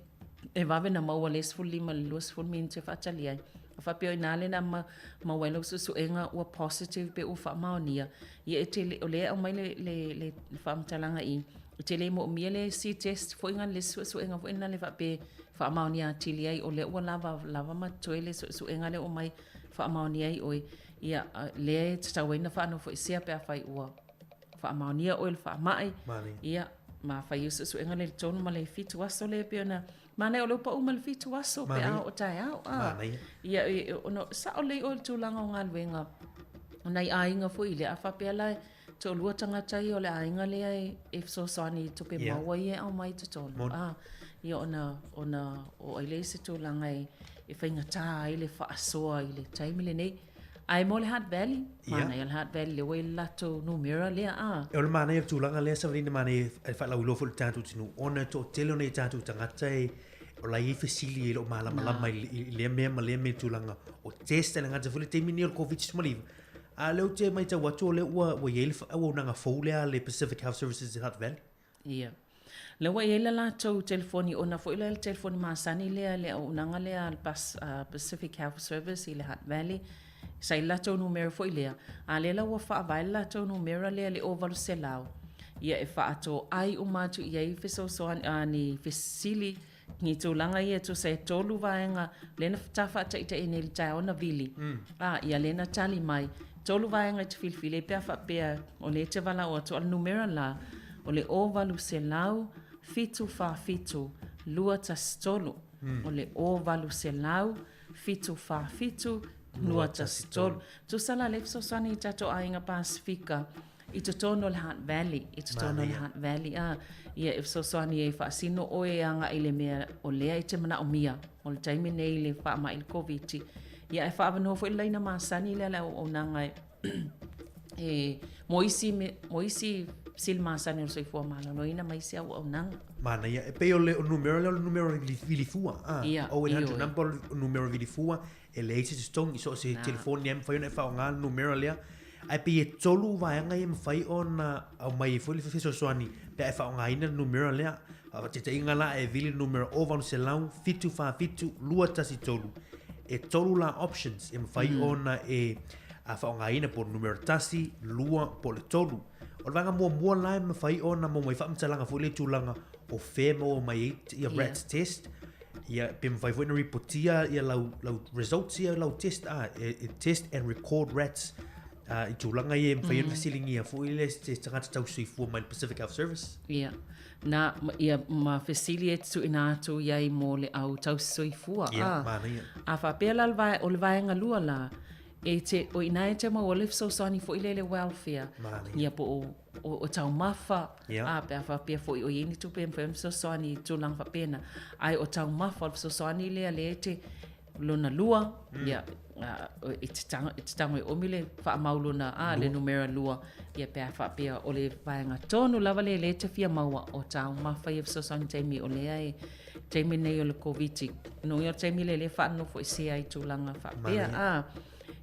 e vave ona maua le 15 i le 20 minute e faatali ai. A faapea o i ina lea na maua ai lau suesuega ua positive pe ua faamaonia, ia e tele, o lea e aumai le, le, le faamatalaga i, e te le moomia le isi test foi na le suesuega foi lena le faapea e faamaonia atili ai o lea ua lava, lava ma totoe le suesuega lea ua aumai faamaonia ai oe, ia lea e tatau ai ona faanofoesea pe afai ua. faamaonia oe i le faamai, ia, ma fai ai suesuega lea i le 3 ma le 7 aso lea pei ona manaia o lea ua pau mai le 7 aso pe a oo taeao. A, ia, ona sao lelei oe i le tulaga o galuega o nai aiga foi lea, a faapea la e toalua tagata ia o le aiga lea e fesoasoani i tupe maua ia e aumai i totonu, a, ia ona, ona oo ai lea i se tulaga e faigata ai le faasoa i le taimi lenei. Ae mo le Hutt Valley, manaia le Hutt Valley lea ua i le latou numera lea a. O le manaia o le tulaga lea Savalina manaia e faalauiloa foi i le tatou atunuu ona e toatele o nai tatou tagata e o la e i ai fesili e le o malamalama i lea mea ma lea mea i le tulaga o test e le gata foi le taimi lenei o le Covid-19 a o lea ou te matau atu o lea ua ua i ai le auaunaga fou lea a le Pacific Health Services i Hutt Valley. Ia. Lea ua i ai le latou telefoni, ona foi lea le telefoni masani lea, le auaunaga lea a le Pacific Health Service i le Hutt Valley, sa i le latou numera foi lea, a lea la ua faavae le latou numera lea i le 0800, ia e faatoai uma atu i ai fesoasoani, ni fesili Ni tulaga ia e tusa e tolu vaega lea na ta faataitai nei i le taeao na vili, a, ia lea na tali mai, tolu vaega e te filifili ai pe a faapea o lea e te valaau atu, a o le numera la, o le 0800 747 213. O le 0800 747 213. Tusa la lea fesoasoani i tatou aiga Pasefika I totonu o le Hutt Valley, i totonu o le Hutt Valley, a, ia e fesoasoani e faasino ʻoe e agai i le mea o lea e te manaʻomia o le taimi nei i le faamai i le Koviti. Ia ae faaavanoa foi le laina masani lea le auaunaga e, e mo isi, mo isi fesili masani o le soifua maloloina ma isi auaunaga. Manaia. E pei o le numera lea o le numera vilifua. Ah, ia, 0800 number o le numera vilifua E leai se totogi, so o se telefoni lava e mafai ona e faaaoga le numera lea. Ae pei e tolu vaega ia e mafai ona aumai ai foi le fesoasoani pe a e faaaogaina le numera lea. Faataitaiga la, e vili le numera 0800 747 213. E tolu la options e mafai ona e faaaogaina po o le numera 1, 2 po o le 3. O le vaega muamua la e mafai ona maua mai faamatalaga foi lea i tulaga o fea e maua mai ai ia RATs test. Ia, pe mafai foi ona ripotia ia lau, lau results ia, lau test, ah, e, e test and record rats ah, i tulaga ia e mafai ona fesiligia foi le se tagata tausoifua mai le Pacific Health Service. Ia. Na, ia, ma fesili e tuuina atu i ai mo le au tausisoifua. Ia, ah, manaia. A faapea la le vae, o le vaega lua la, e te, o ina e te maua le fesoasoani foi lea i le welfare. Manaia. Ia po o o, o taumafa, yeah. a pe a faapea foi o i ai ni tupe e mafai ona fesoasoani i tulaga faapena. Ae o taumafa, o le fesoasoani lea lea e te lona lua, ia, e te tago, e te tago e omi le faamau lona, a, le numera lua, ia pe a faapea o le vaega tonu lava lea lea e te fia maua o taumafa ia fesoasoani taimi o lea e taimi nei o le Koviti. No ia o le taimi lea lea e faanofoesea ai tulaga faapea, a.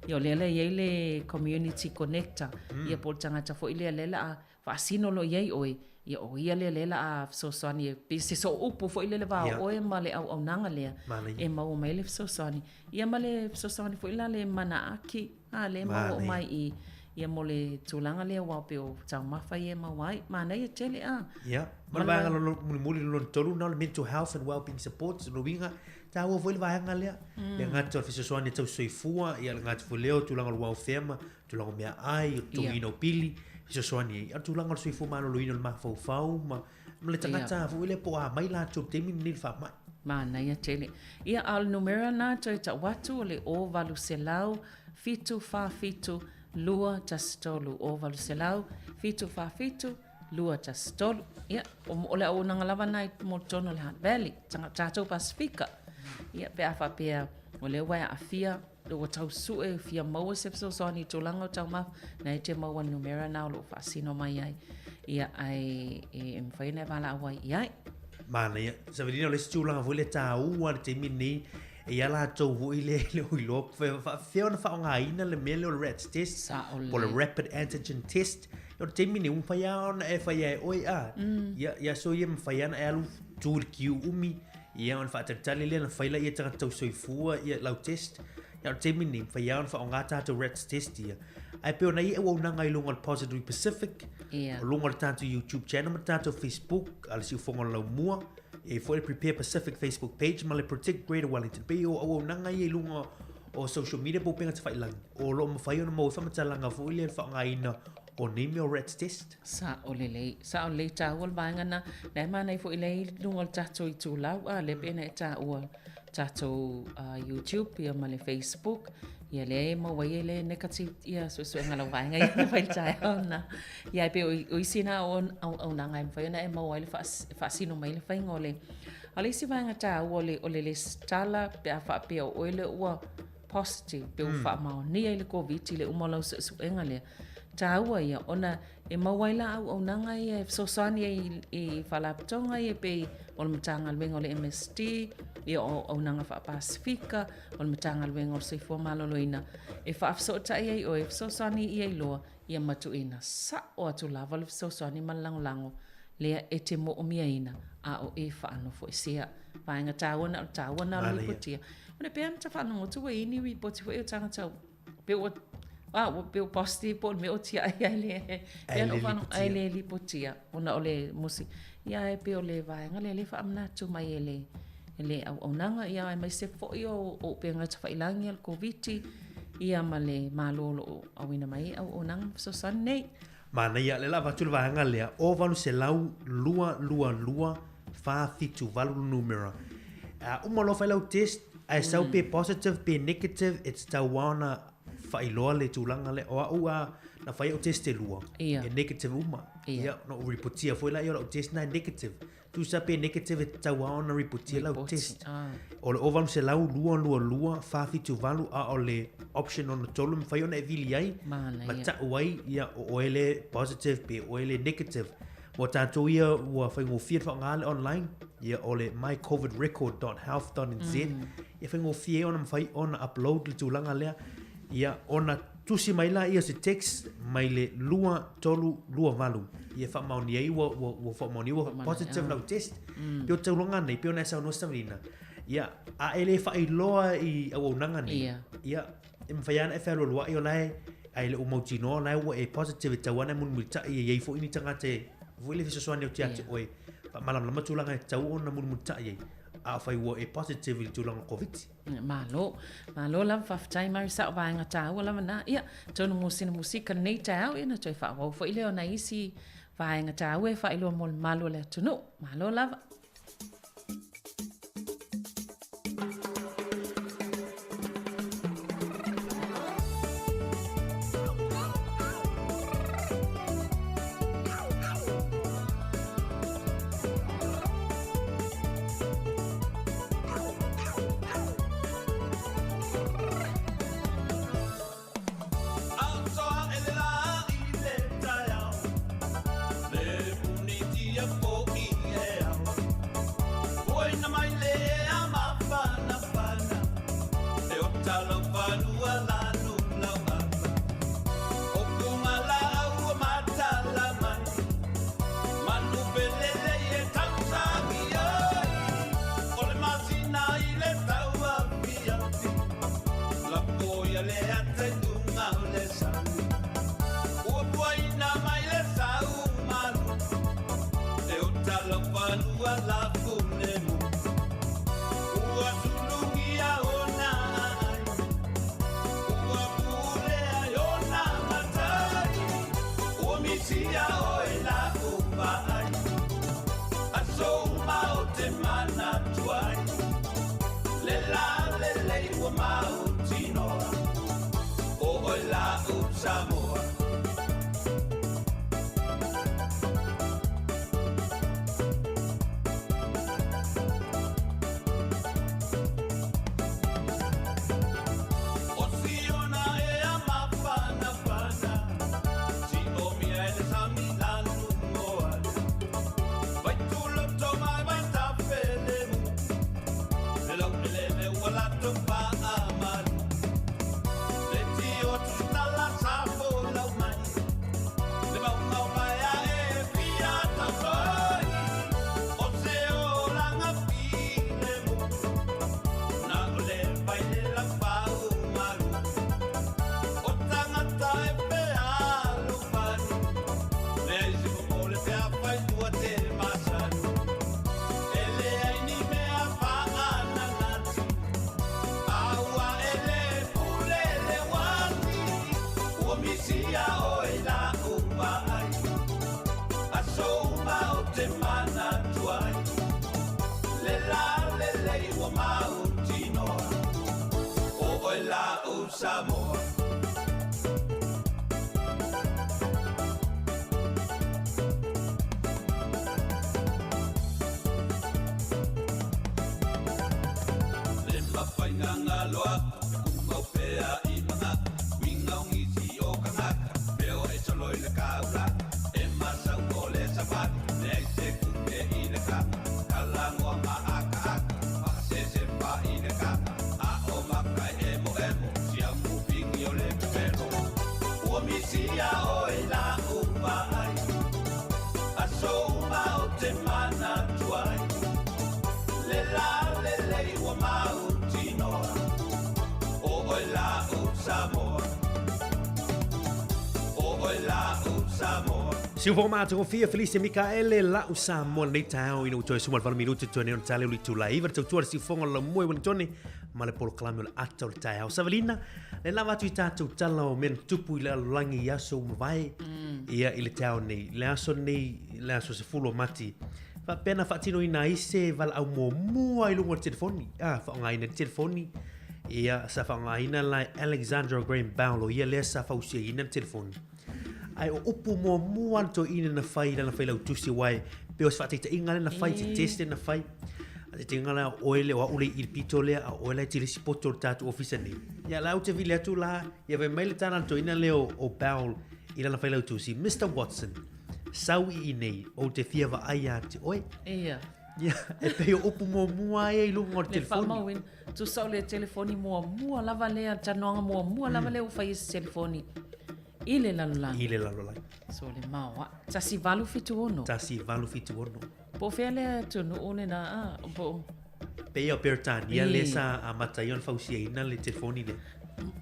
Ia o lea la e i ai le community connector, mm. ia po o le tagata foi lea lea la a faasino loa i ai oe, ia o ia lea lea la a fesoasoani e pei se sooupu foi lea le va o yeah. oe ma le auaunaga lea Manaia. e maua mai le fesoasoani. Ia ma le fesoasoani foi la le manaaki, a le maua mai i ia mo le tulaga lea aua pei o taumafa ia e maua ai. Manaia tele a. Ia, ma le vaega mulimuli lona tolu na o le mental health and wellbeing support, lona uiga Taua foi le vaega lea. Mm. Le gata o le fesoasoani tau soifua, ia le gata foi lea o tulaga o le welfare ma tulaga o meaai, o totogiina o pili, fesoasoani ai. A o le tulaga o le soifua maloloina o le mafaufau ma, ma le tagata yeah. foi lea po o a mai latou i le taimi lenei le faamai. Manaia tele. Ia, a o le numera na toe tau atu o le 0800 747 213 0800 747 213. Ia, o le auaunaga lava na i mo totonu o le Hutt Valley, tatou Pasifika. Ia, pe a faapea o lea ua e aafia, ua tau sue fia maua se fesoasoani i tulaga o taumafa, na e te maua le numera na o lo o faasino mai ai. Ia, ae e mafai ona e valaau ai i ai. Manaia. Savelina, o le isi tulaga foi lea taua i le taimi lenei, E i a latou foi lea e le o iloa faapefea ona faaaogaina le mea lea o le RATs test Sao po o le rapid antigen test. O le taimi nei, ua mafai lava ona e faia e oe a. Ia, i aso ia e mafai lava ona e alu tu i le kiu umi, ia ona faatalitali lea ona fai laia e tagata tausoifua ia lau test. Ia o le taimi nei, mafai lava ona faaaoga tatou RATs test ia. Ae pei ona i ai auaunaga i luga o le Positively Pacific, Ia. o luga o le tatou YouTube channel ma le tatou Facebook a le Siufogo o le Laumua, E i ai foi le Prepare Pacific Facebook page ma le Protect Greater Wellington. Pei o auaunaga ia i luga o social media po o upega tafailagi, o lo o mafai ona maua ai faamatalaga foi lea i le faaaogaina o nei mea o RATs test. Sao lelei, sao lelei taua le vaega na, lea e manaia foi lea i luga o le tatou itulau, a lea pei ona e taua tatou YouTube ia ma le Facebook, ia lea e maua ai e le negative ia suesuega a lau vaega ia na fai i le taeao lena. Ia ae pei o isi na o auaunaga e mafai ona e maua ai le faasino mai le faiga o le. A o le isi vaega taua o le o le lesitala pe a faapea o oe lea ua positive pe ua faamaonia i le Koviti i le uma o lau suesuega lea, taua ia ona e maua ai la auaunaga ia e fesoasoani ai i faalapotopotoga ia pei o le Matagaluega o le MSD, ia o auaunaga faa-Pasefika, o le Matagaluega o le Soifua Maloloina, e faafesootai ai oe, e fesoasoani ia iloa ia matuina sao atu lava le fesoasoani ma le lagolago lea e te moomiaina a o e faanofoesea. Vaega taua na o le taua na o le ripotia. Ona pei ona ta faalogo atu ua i ai ni ripoti foi o tagata pe ua a ua pe ua positive po o le mea o tiai ai le Ae le lipotia. Ae le lipotia ona o le musi. Ia ae pei o le vaega lea lea e faamanatu mai e le e le auaunaga ia aemaise foi o upega tafailagi a le Koviti ia ma le Malo o lo o auina mai ai auaunaga ma fesoasoani nei. Manaia, lea la avatu le vaega lea, o 800 222 478 le numera. A uma loa fai lau test, ae sau pe positive pe negative, e tatau lava ona faailoa le tulaga lea. O au a, na fai au test e lua, e negative uma. Ia, na ou ripotia foi lea o lau test na e negative. Tusa pe negative e tatau lava ona ripotia lau test. O le 800 222 478 a o le option lona tolu e mafai ona e vili ai ma tau ai ia o oe le positive pe oe le negative. Mo tatou ia ua faigofie le faaaoga le online, ia o le mycovidrecord.health.nz ia faigofie ai ona mafai ona upload le tulaga lea. Ia ona tusi mai laia o se text mai le 2328 ia faamaonia ai ua ua ua faamaonia ua positive lau test. Pei o tulaga nei pei ona e saunoa Savelina, ia a e le faailoa i auaunaga nei, ia e mafai lava ona e fealualuai o la e ae le o mautinoa o la e ua e positive e tatau lava ona e mulimulitai e i ai foi ni tagata e foi le fesoasoani atu ia te oe faamalamalama tulaga e tatau ona mulimulitai ai afai ua e positive i le tulaga o le Koviti. Malo, malo lava faafetai Mary sao vaega taua lava na. Ia, atonu mo sina musika lenei taeao, ia na toe faaauau foi lea o nai isi vaega taua e faailoa mo le mamalu o le atunuu. Malo lava. Manu pelele e tausagi ai, o le masina i le tau afiafi, lapo ia le ata i luga o le sami. Ua puaina mai le sau malu, e ota lau fanua lafu lemu. Ua sulugia ona ai, ua pulea i ona matai, ua misia oe lau vaai, aso uma o te manatu ai, le la lelei ua mautinoa, o oe lau Samoa. O Siona e a mafanafana, Siomia e le sami lanu moana, Vai tuloto mai vai tafelemu, Le lau elele ua latou faamalu, Le tio tusitala sa folau mai, Le mauga o paea e fia tautoi, O se olaga filemu, Na o le vai le laupau malu, O tagata e fealofani, Leai se popole pe afai ua te masani, E leai ni mea faananati, A ua e le pule le uati, Ua misia oe lau. Siufogo matagofie Felice Mikaele la'u Samoa lenei taeao ina ua toe suma le 8 minute toe nei ona tale o le itula e 9 le tautua le siufogo o le laumua i Wellingtone ma le polokalame o le ata o le taeao. Savalina, le lava atu i tatou tala o mea na tutupu i le lalolagi i aso ua mavae ia i le taeao nei. Le aso nei, le aso 10 o Mati, faapea na faatinoina ai se valaau muamua i luga o le telefoni, a, faaaogaina le telefoni, ia sa faaaogaina la e Alexandra Graham Bell, o ia lea sa fausiaina le telefoni. Ae o upu muamua a le toeaina na fai i lana failautusi aua e pei o se faataitaiga lea na fai, se test lea na fai. Faataitaiga la o oe lea o au le i le pito lea, a o oe la e te i le isi poto o le tatou ofisa nei. Ia la ou te vili atu la, ia fai mai le tala a le toeaina lea o Bell i lana failautusi, Mister Watson, sau i inei, ou te fia vaai ia te oe. Ia. Ia, e pei o upu muamua ia i luga o le Le telefoni. faamauina. Tusa o le telefoni muamua lava lea, talanoaga muamua lava lea ua fai e se telefoni i le lalolagi. I le lalolagi. So le maoaʻa. 1876. 1876. Po o fea lea atunuu lena a? Po o... Pei o Peretania lea sa amata ai ona fausiaina le telefoni lea.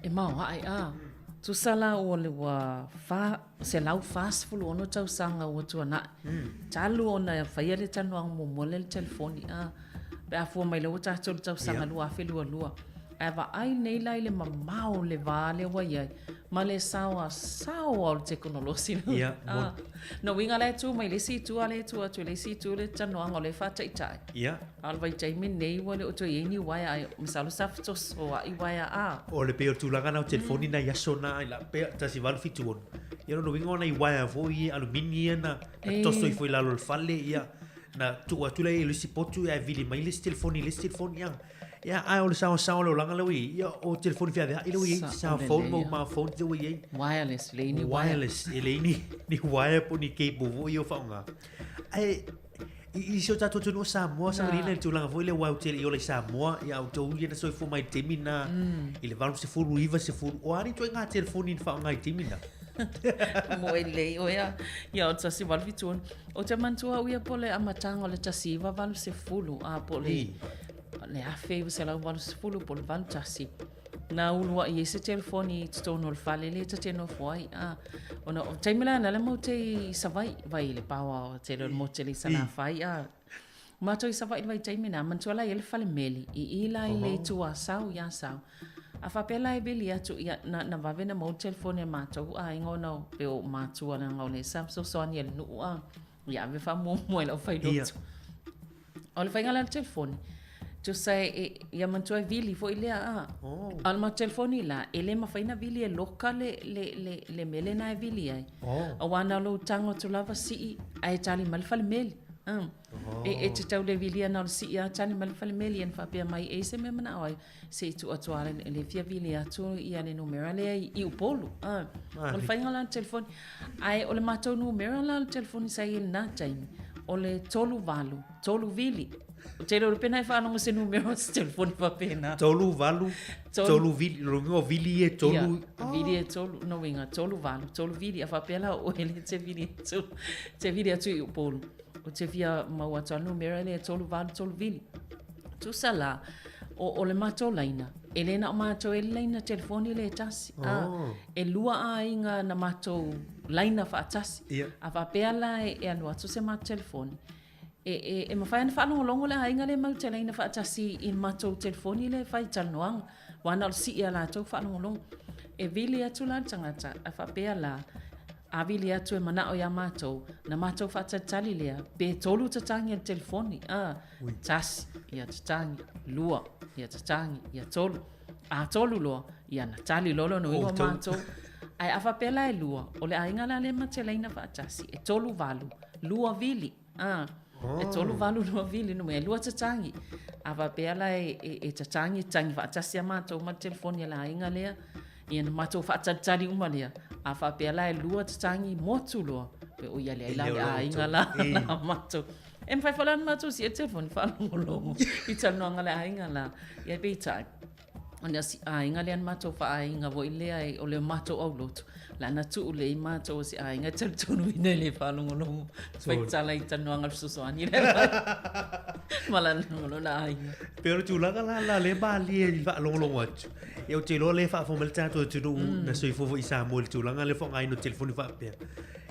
E maoaʻe a. Tusa la ua le ua fa, 146 tausaga ua tuanai. Talu ona faia le talanoaga muamua lea i le telefoni a. Pe a fua mai lea ua tatou i le tausaga 2022. Ae vaai nei la i le mamao o le va lea ua i ai ma le saoasao o le tekonolosi. Ia, ah, no uiga la e tu mai le isi itu a le tu atu i le isi itu le talanoaga o lea e faataitai. Ia. A o le vaitaimi lenei ua le o toe i ai ni uaea ae masalo sa fetosoa'i uaea a. O le pei o le tulaga na o telefoni nai aso na i la pea 1876. Ia lona uiga o nai uaea foi alumini ia na toso ifo i lalo o le fale ia na tuu atu lea i le isi potu ae vili mai le isi telefoni i le isi telefoni ia. Ia ae o le saoasao o le olaga lea ua i ai, ia o telefoni feaveai lea ua i ai, cell phone ma uma phone lea ua i ai. Wireless, leai ni wire. Wireless, e leai ni, ni wire po o ni cable foi ia o faaaoga. Ae i, i si o tatou atunuu o Samoa, sa i le tulaga foi lea aua ou te le i ola i Samoa, ia ou te ui na soifua mai i le taimi na, i le 80, 90, o a ni ituaiga telefoni na faaaoga i le taimi na? Moe lelei oe a. Ia o le 1876. Ou te manatua au ia po o le amataga o le 1980, a po o le, le 1980 po o le 81, na uluai ai se telefoni i totonu o le fale lea ta te nofo ai. A, ona o taimi la na le mau te i Savaii, vai le paoa o tele o le motu i Salafai, a. Matou i Savaii i le vaitaimi na, manatua la e i ai le fale meli, i i la i le itu Asau i Asau. A faapea la e vili atu, ia, na, na vave na maua le telefoni a matou aiga ona o pei o ou matua leaga o lea sa fesoasoani ai i le nuu a, ia ave faamuamua i le aufailotu. Ia. O le faiga la o le telefoni, tusa e, e, ia manatua e vili foi lea a. Oh. A o le matou telefoni la, e le mafai ona vili e loka le, le, le, le mea lena e vili ai. Oh. Aua na o lou tago atu lava sii ae tali mai le fale meli. E, e te tau le vilia na o le sii a tali mai le fale meli e na faapea mai e i ai se mea manao ai se i tuu atu a e le fia vili atu ia le numera lea i Upolu. O le faiga la o le telefoni. Ae o le matou numera la o le telefoni sa i ai i lena taimi, o le 38, 3 vili. Ou te iloa pena e faalogo se numera o se telefoni faapena. 3, 8, 3 vili, lona uiga o vili ia e tolu. Ia, vili e tolu, lona uiga, 3, 8, 3 vili. A faapea la o oe lea e te vili atu, te vili atu i Upolu. Ou te fia maua atu a le numera lea e 3, 8, 3 vili. Tusa la, o, o le matou laina, e le na o matou e le laina telefoni lea e tasi. Oh. A, e lua aiga na matou laina faatasi. Yeah. A faapea la e, e alu atu se matou telefoni, E, e, e mafai ona faalogologo le aiga lea matou te laina faatasi i le matou telefoni lea e fai talanoaga, aua na o le sii a latou faalogologo. E vili atu la le tagata, a faapea la, a vili atu e manao iā matou, na matou faatalitali lea, pe tolu tatagi a le telefoni, a, tasi, ia tatagi, lua, ia tatagi, ia tolu. A tolu loa, ia na tali loa lona uiga o matou. Ae a faapea la e lua, o le aiga la lea ma te laina faatasi, e tolu valu, lua vili. A, e tolu valu lua vili no mea, lua tatagi. A faapea la e, e, e tatagi, tagi faatasi a matou ma le telefoni a le aiga lea, ia na matou faatalitali uma lea. A faapea la e lua tatagi motu loa, pe o ia leai la le aiga la, la matou. E mafai foi la ona matou sii le telefoni faalogologo i talanoaga a le aiga la. Ia peitai, ona si aiga lea na matou faaaiga foi lea e, o le matou aulotu, la na tuu lelei matou o se aiga e talitonuina e le faalogologo fai tala i talanoaga a le fesoasoani lea ma lana ma lona aiga. Pei o le tulaga la la lea malie i faalogologo atu. Ia ou te iloa lea e faafofoga mai le tatou atunuu na soifua foi i Samoa i le tulaga lea faaaogaina o telefoni faapea.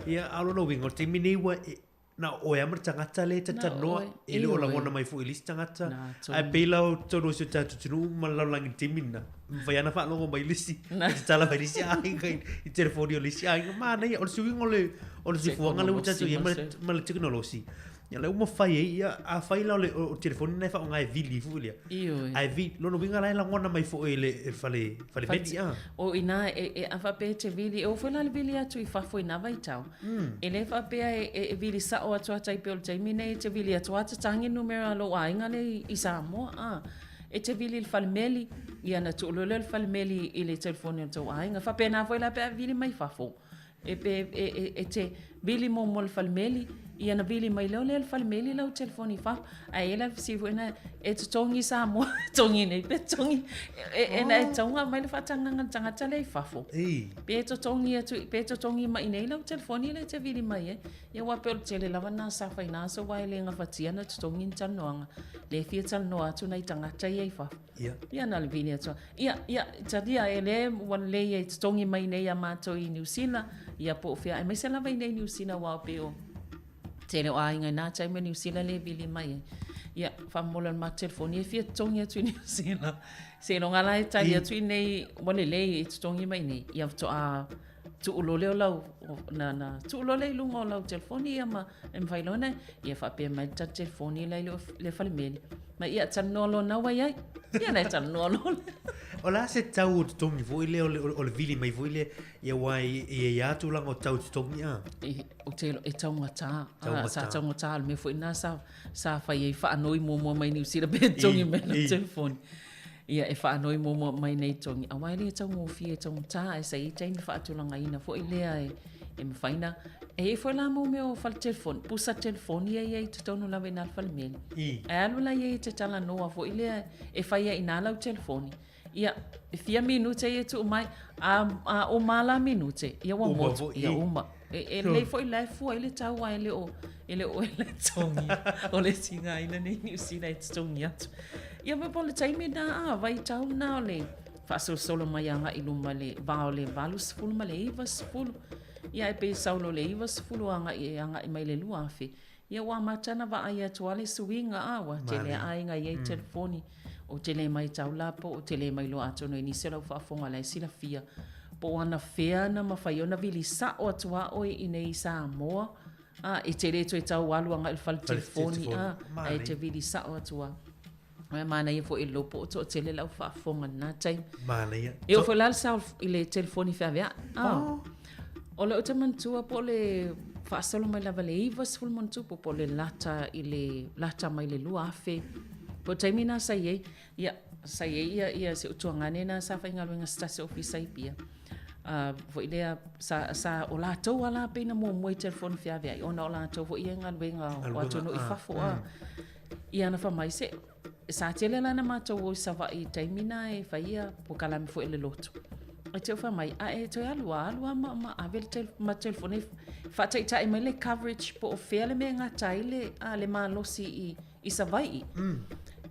Ia, a o lona uiga, o le taimi nei ua e, na o oe lava ma le tagata lea e talatalanoa, e le o lagona mai foi i le isi tagata. Ae pei la o totonu o si o tatou atunuu ma le lalolagi i le taimi lena, e mafai lava ona faalogo mai le isi, e tatala mai le isi aiga i telefoni o le isi aiga. Manaia, o le suiga o le, o le soifuaga lea ua tatou i ai ma le tekonolosi, ia lea ua mafai ai, ia afai la o le o telefoni lena e faaaoga e vili foi lea. Ioe. Ae vi, lona uiga la e lagona mai foi e le fale, fale meli, a. O i ina, e, e, a faapea e te vili, e oo foi la le vili atu i fafo i na vaitau. E le faapea e, e, e vili sao atu a tai pei o le taimi nei e te vili atu a tatagi numera a lou aiga lea i, i Samoa, a. E te vili i le fale meli, ia na tuu loa lea o le fale meli i le telefoni o le tou aiga. E faapena foi la pe a vili mai fafo. E pe e, e, e te vili muamua i le fale meli, ia na vili mai loa lea e le fale meli lau telefoni i fafo. Ae i ai la le fesili foi lena, e totogi i Samoa, totogi i nei pe totogi, e, e, e, e tatau ona aumai le faatagaga a le tagata lea i fafo. Pe totogi atu, pe totogi mai i nei lau telefoni lea e te vili mai ai. Ia aua pei o le tele lava lena sa fai na aso aua e le gafatia ona totogi ni talanoaga. Le fia talanoa atu nai tagata ia i fafo. Ia. Ia na o le vili atu lava. Ia, ia, talia e le ua lelei e totogi mai nei iā matou i Niu Sila, ia po o fea, aemaise lava i nei Niu Sila aua pei o tele o aiga i na taimi o Niu Sila le vili mai ai. Ia, faamolemole o le matou telefoni e fia totogi atu i Niu Sila. Seiloga la e tali atu i nei ua lelei e totogi mai nei, ia faatoa tuu loa lea o lau, na, na tuu loa lea i luga o lau telefoni ia ma e mafai loa ona ia faapea mai le tali telefoni la i le, le falemeli. Ma ia talanoa loa na ua i ai. Ia na e talanoa loa lea. O le a se tau o totogi foi lea o le, o le vili mai foi lea, ia aua e i ai lava tulaga o tau totogi a? E, ou te iloa, e taugata. Taugata. Sa taugata, o le mea foi lena sa, sa fai ai faanoi muamua mai Niu Sila pe totogi mai lau telefoni. Ia, e faanoi muamua mai nei togi, aua e le taugofie e taugata, ae sa i ai taimi faatulagaina foi lea e, e mafai na. E i ai foi la mau mea o fale telefoni, pusa telefoni ia e i ai i totonu lava i ina i le fale meli. Ae alu la i ai e te talanoa foi lea e fai ai i ina lau telefoni. Ia, e fia minute ia e tuu mai, a, a uma la minute, ia ua motu, ia uma. E, e lelei foi la e fua ai le tau ae le o, e le o oe la e totogia. O le tigaina nei Niu Sila e totogi atu. Ia ma po o le taimi na, a, vaitau na o le faasolosolo mai agai i luma i le va o le 80 ma le 90. Ia ae pei e sau loa i le 90 agai agai mai le 2000, Ia ua amata ona vaai atu a le suiga, a ua tele a aiga i ai telefoni. Ou te le maitau la po ou te le mailoa atonu i nisi o lau faafofoga la e silafia po o anafea na mafai ona vili sao atu a oe i nei i Samoa, a e te le toe tau alu agai i le fale telefoni, a ae te vili sao atu a. Ae manaia foi i le po o toatele lau faafofoga i lena taimi. Manaia. E oo foi la le sao i le telefoni feaveai. Ah. Oh. O le ou te manatua po o le faasolo mai lava le 90 ma ona tupu po o le lata i le lata mai le 2000. Po o taimi na sa i ai, ia, sa i ai ia, ia si ou tuagane na sa faigaluega se tasi ofisa i Apia. Foi lea, sa, sa, o latou a la pei na muamua i telefoni feaveai ona o latou foi ia e galuega o atunuu i fafo. Ah. Ia na fai mai se, sa tele la na matou o i Savaii i taimi na e fai ia polokalame foi a le lotu. Ae te fai mai, a e toe alu a, alu a ma, ma ave le tel, ma telefoni e faataitai mai le coverage po o fea le mea e gata ai le, a, le malosi i, i Savaii.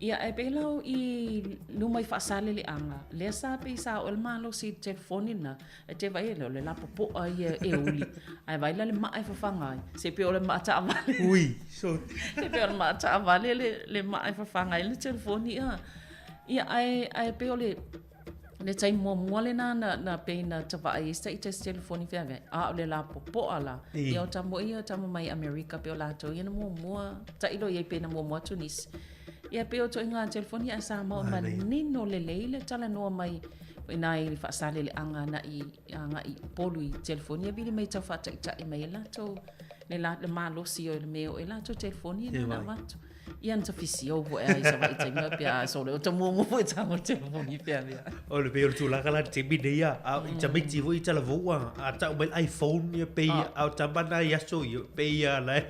Ia, ae pei la o i luma i Faasaleleaga, lea sa pei sa oo ai le malosi i le telefoni lena, E te vaai o le lapopoa ia e uli. Ae vaai la le maa e fafaga ai. Se pei o le maa taavale. Ui, so. Se pei o le maa taavale le, le maa e fafaga ai le telefoni. Ia, ia ae, ae pei o le, le taimi muamua lena na, na pei na tavaai ai se tasi telefoni feaveai. A o le lapopoa la. Ia o tama ia tama mai Amerika pei o latou ia na muamua tailo i ai pei na muamua atu nisi. Ia pei o ituaiga telefoni ae sa mau manino lelei le talanoa mai ina i Faasaleleaga agai agai i Upolu i telefoni ia vili mai tau faataitai mai e latou le la le malosi o le mea o e latou telefoni ia na avatu. Ia na tafisi ou foi ai Savaii taimi a pea a sole o ta muamua foi tago telefoni pea mea. O le pei o le tulaga la i le taimi nei a, a i tamaiti foi i talavou a, a tau mai le iPhone ia pei a o tama na i aso ia, pei a la e.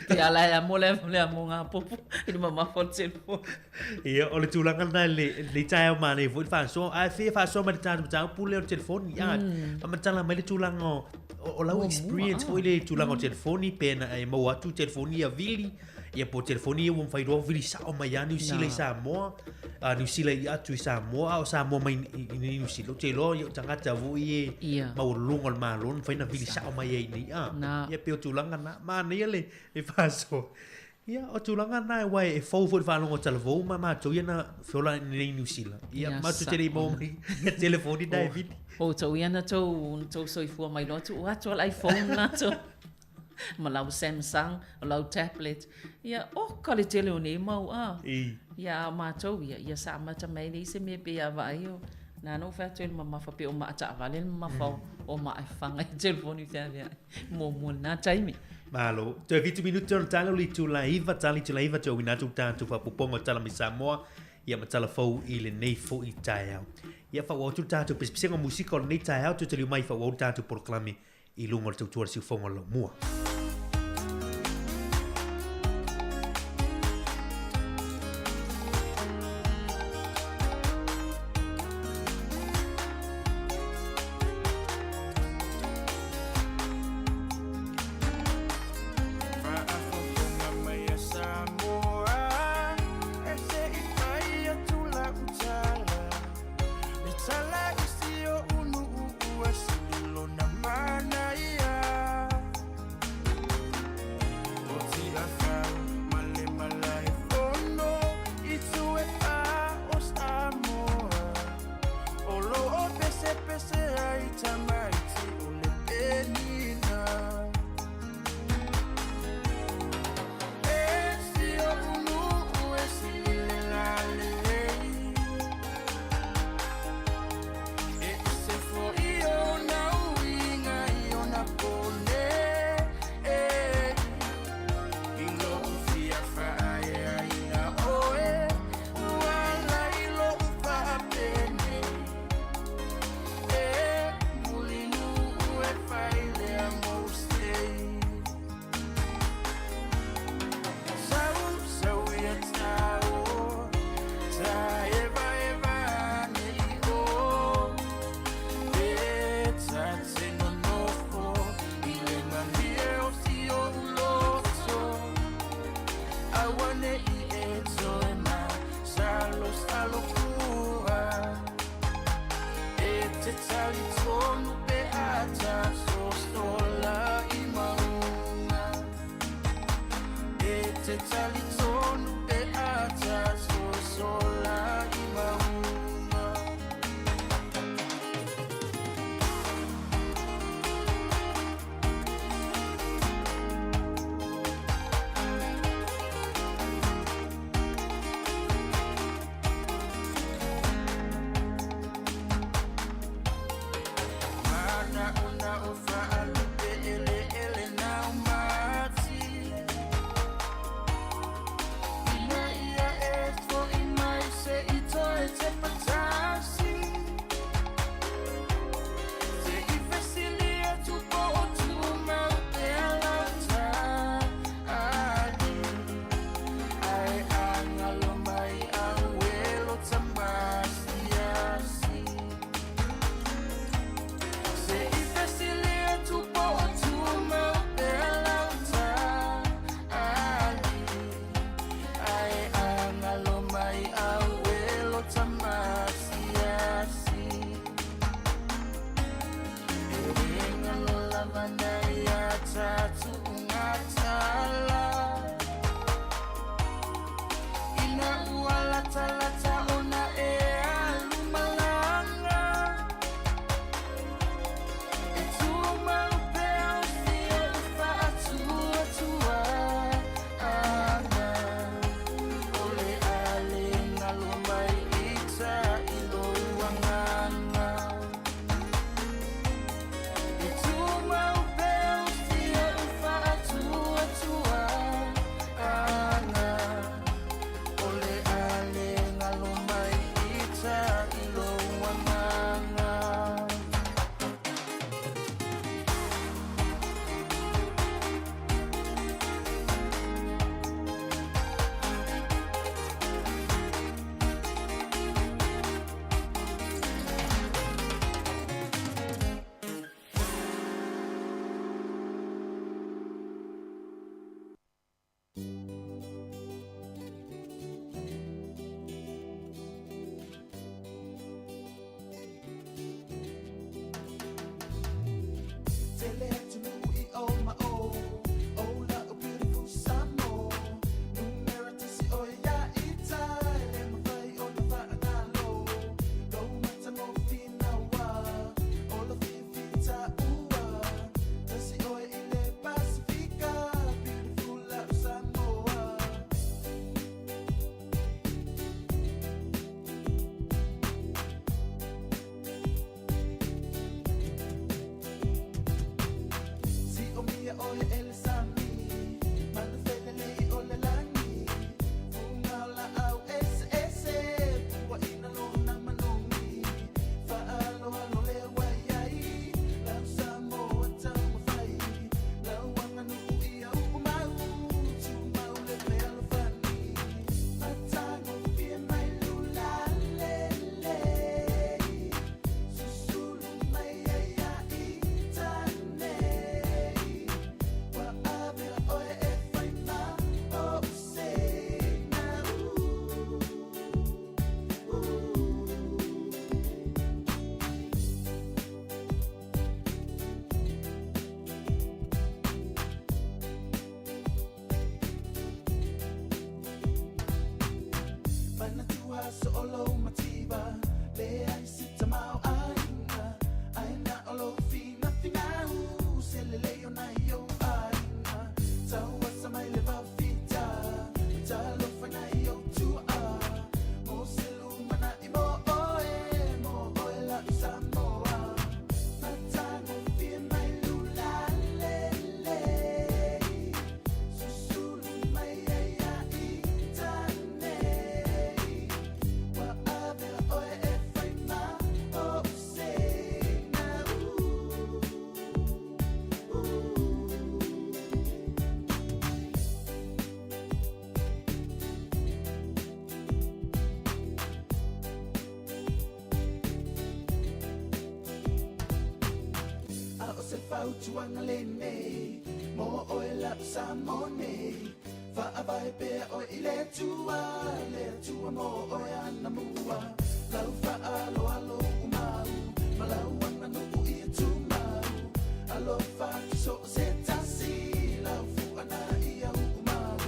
Pei a la e amo le le amo ngā popo i le mamafa o le telefoni. Ia, o le tulaga lena i le, lenei taeao manaia foi le faasoa. Ae fia faasoa mai le tatou mataupu lea o le telefoni. A, faamatala mai le tulaga o, o, o lau experience foi le tulaga o telefoni, pe na e maua atu telefoni ia vili. Ia po o telefoni ia ua mafai loa vili sao mai lava Niu Sila i Samoa, a Niu Sila i atu i Samoa, a o Samoa mai i Niu Sila. Ou te iloa ia o tagata foi e Ia. maualuluga o le Malo na mafai ona vili sao mai ai i inei. A, Na. ia pei o tulaga na. Manaia le faasoa. Ia, o tulaga na aua e fou foi i le faalogo a talavou ma matou ia na feola i inei i Niu Sila. Ia, Ia, matou te le i maua mai ia telefoni na e vili. O outou ia na tou, na tou soifua mai loa tuu atu a le iPhone latou. Ma lau Samsung, o lau tablet. Ia, oka le tele o nei mau a. I. Ia, a o matou ia, ia sa amata mai e leai se mea pei a vaai o, na ona ou fai atu ai i le mamafa pei o maa taavale le mamafa o maa e faga i telefoni feaveai muamua i lena taimi. Malo. Toe fitu minute ona tala o le itula 9, tala itula 9 toe auina atu le tatou faaopoopoga o Tala mai Samoa, ia ma tala fou i lenei foi taeao. Ia faaauau atu le tatou pesepesega o musika o lenei taeao, toe taliu mai faaauau le tatou polokalame i luga o le tautua a le siufogo o le laumua. Faafofoga mai a Samoa, e se i fai atu lau tala. Le tala i si oʻu nuu ua sili lona manaia. O Tiafau ma le Malaefono i tu e fā o Samoa. O lo o pesepese ai tamaiti o le penina. E si oʻu nuu e sili le lalelei. E ese foi ona uiga i ona pone. I loʻu fia faaeaina oe, ua ala i loʻu faapenei. E Mulinuu e fai lea mou sei. Sau, sau ia tau, ta evaeva ane i o. E ta te nonofo i le malie o si oʻu loto. Auaneʻi e toe masalosalo fua. E te talitonu pe a ta sosola i mauga. E te talitonu pe a ta sosola i mauga. Manaonao faalupe eleele nao mati. Ina ia e foʻi mai so o lou mativa, Leai se tamaoaiga, Ae na o lou finafinau, Se lelei o nai ou aiga, Tauasa mai le vaofita, Talofa nai ou tuaa, Mo se lumanai mo oe, Mo oe la'u Samoa, Matagofie mai lula lelei, Susulu mai ai ia ita nei, Ua avea oe e fai ma ou seina, A o se fautuaga lenei mo oe la'u Samoa nei, Faavae pea oe i le Atua, le Atua mo oe anamua, Lau faaaloalo umau ma lau aganuu ia tumau, Alofa atu so o se tasi, lau fuana ia uumau,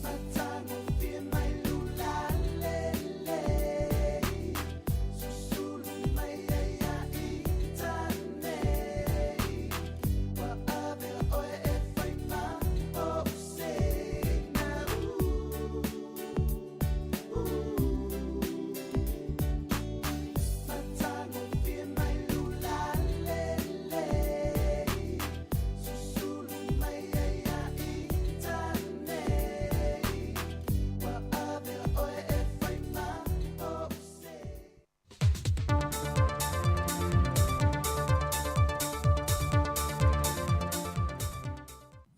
Matagofie mai lula lelei, Susulu mai ai ia ita nei, Ua avea oe e fai ma ou seina, Matagofie mai lula lelei, Susulu mai ai ia ita nei, Ua avea oe e fai ma ou seina.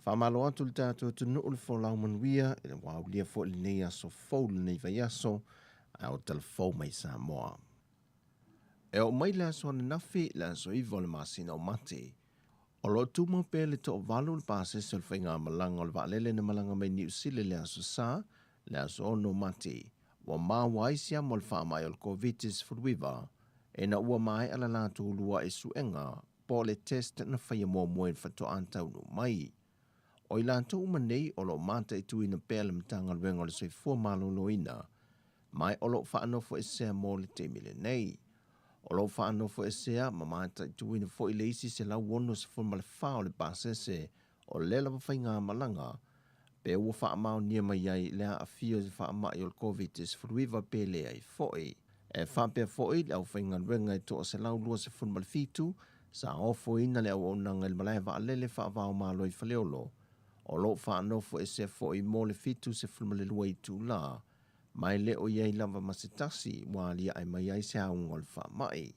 Faamalo atu le tatou atunuu le folau manuia i le ua aulia foi lenei aso fou lenei vaiaso ae o tala fou mai Samoa. E oo mai le aso ananafi, le aso 9 o le masina o Mati, o lo o tumau pea le toavalu le pasese o le faigamalaga o le vaalele na malaga mai Niu Sila i le aso Sa, le aso 6 o Mati, ua maua ai siama o le faamai o le Koviti-19 ina ua maea le latou lua'i suega po o le test na faia muamua i le faatoa taunuu mai. O i latou uma nei o lo o mataituina pea le Matagaluega o le Soifua Maloloina, ma o lo o faanofoesea mo le taimi lenei. O lo o faanofoesea ma mataituina foi le isi 164 o le pasese o lea lava faigamalaga, pe ua faamaonia mai ai le aafia o se faamai o le Koviti-19 pe leai foi. E faapea foi le aufaigaluega e toa 127 sa ofoina le auaunaga i le malae vaalele faava-o-Malo i Faleolo, o lo o faanofoesea foi mo le 72 itula, ma e le o i ai lava ma se tasi ua aliae mai ai se auga o le faamai.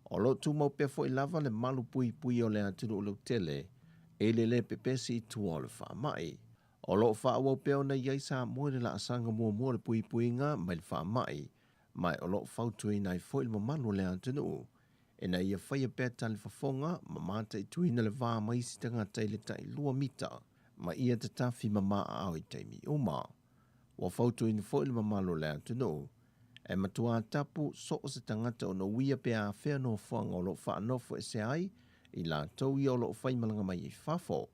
O lo o tumau pea foi lava le malu puipui o le atunuu lautele i le lē pepesi i tua o le faamai. O lo o faaauau pea ona i ai Samoa i le laasaga muamua o le puipuiga mai le faamai, ma o lo o fautuaina ai foi le mamalu o le atunuu ina ia faia pea talifofoga ma mataituina le va ma isi tagata i le tailua mita ma ia tatafi ma maaaao i taimi uma. Ua fautuaina foi le mamalu o le atunuu e matuā tapu so o se tagata ona uia pe afea nofoaga o lo o faanofoesea ai i latou ia o lo o faimalaga mai i fafo.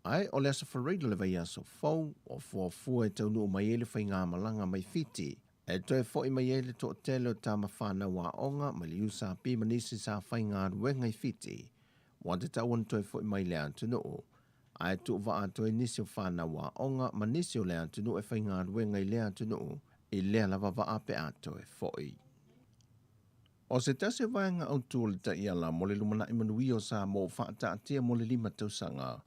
Ae o le Aso Faraile o le vaiaso fou, ua fuafua e taunuu mai ai le faigamalaga mai Fiti, e toe foi mai ai le toatele o tama fanau aoga mai le USP ma nisi sa faigaluega i Fiti, ua tatau ona toe foi mai i le atunuu, ae tuuvaa atu ai nisi o fanau aoga ma nisi o le atunuu e faigaluega i lea atunuu i lea lava vaa pe a toe foi. O se tasi o vaega autu o le taiala mo le lumanai manuia o Samoa ua faataatia mo le 5 tausaga,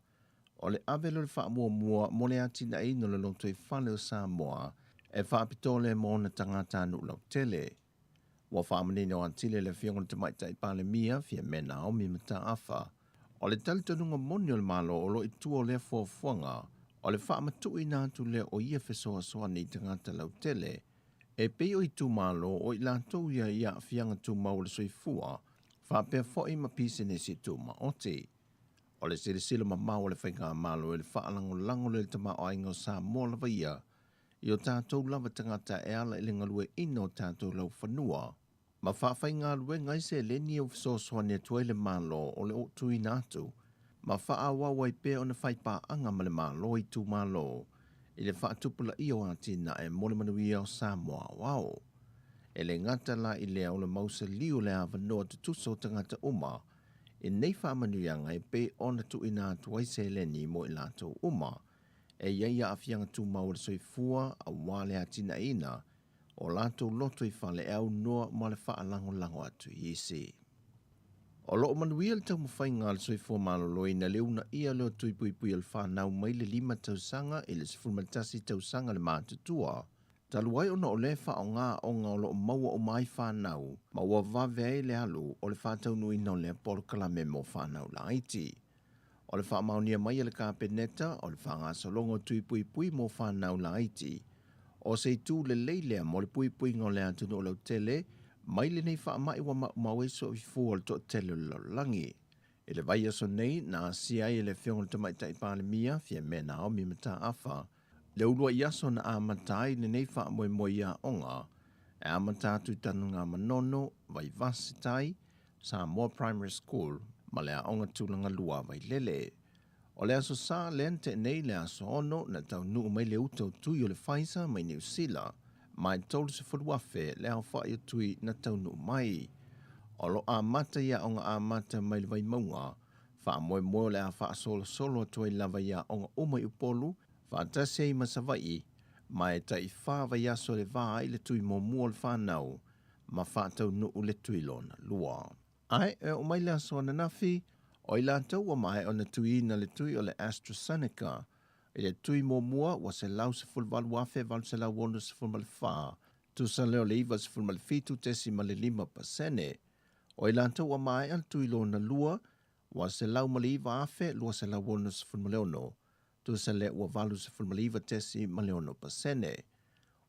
o le ave lea o le faamuamua mo le atinaeina o le lotoifale o Samoa e faapitoa lea mo ona tagatanuu lautele. Ua faamanino atili e le Afioga i le Tamaitai Palemia, Fiame Naomi Mataafa, o le talitonuga moni o le Malo o lo o i tua o lea fuafuaga o le faamatuuina atu lea o ia fesoasoani i tagata lautele e pei o itumalo o i latou ia i aafiaga tumau o le soifua faapea foi ma pisinisi tumaoti. O le silasila mamao a le Faigamalo i le faalagolago lea i le tamaoaiga o Samoa lava ia i o tatou lava tagata e ala i le galueaiina o tatou laufanua ma faafaigaluega ai seleni e fesoasoani atu ai le Malo o le tuuina atu ma faaauau ai pea ona fai paaga ma le Malo i itumalo i le faatupulaia o atinae mo le manuia o Samoa aoao. E le gata la i lea o le mausali o le avanoa tutusa o tagata uma i nei faamanuiaga e pei ona tuuina atu ai seleni mo i latou uma e i ai aafiaga tumau o le soifua aua le atinaeina o latou loto i fale e aunoa ma le faalagolago atu i isi. O lo o manuia le taumafaiga a le soifua maloloina i le uunaia lea o tui puipui o le fanau mai le 5 tausaga i le 11 tausaga le matutua, talu ai ona o lea e faaaoga aoga o lo o maua uma ai fanau ma ua vave ai le alu o le faataunuuina o lea polokalame mo fanau laiti. O le faamaonia mai e le Kapeneta o le faagasologa o tui puipui mo fanau laiti, o se itu lelei lea mo le puipuiga o le atunuu lautele mai lenei faamai ua maumau ai soifua o le toatele o le lalolagi. I le vaiaso nei, na asia ai e le Afioga i le Tamaitai Palemia, Fiamē Naomi Mataafa, le uluai aso na amata ai lenei faamoemoe i aoga e amata atu i Tanugamanono, Vaivase Tai, Samoa Primary School ma le Aoga Tulaga Lua a Vailele. O le Aso Sa lea na tea nei le aso 6 na taunuu mai le uta o tui o le Pfizer mai Niu Sila, ma e 30,000 le aofai o tui na taunuu mai. O lo o amata i aoga amata mai le Vaimauga, faamoemoe o le a faasolosolo atu ai lava i aoga uma i Upolu, faatasi ai ma Savaii, ma e tai fa vaiaso le va ai le tui muamua o le fanau ma faataunuu le tui lona lua. Ae e oo mai le aso ananafi, o i latou ua maea ona tuiina le tui o le AstraZeneca i le tui muamua ua 118,864, tusa lea o le 97.5%. O i latou ua maea le tui lona lua ua 109,266, tusa lea ua 89.6%.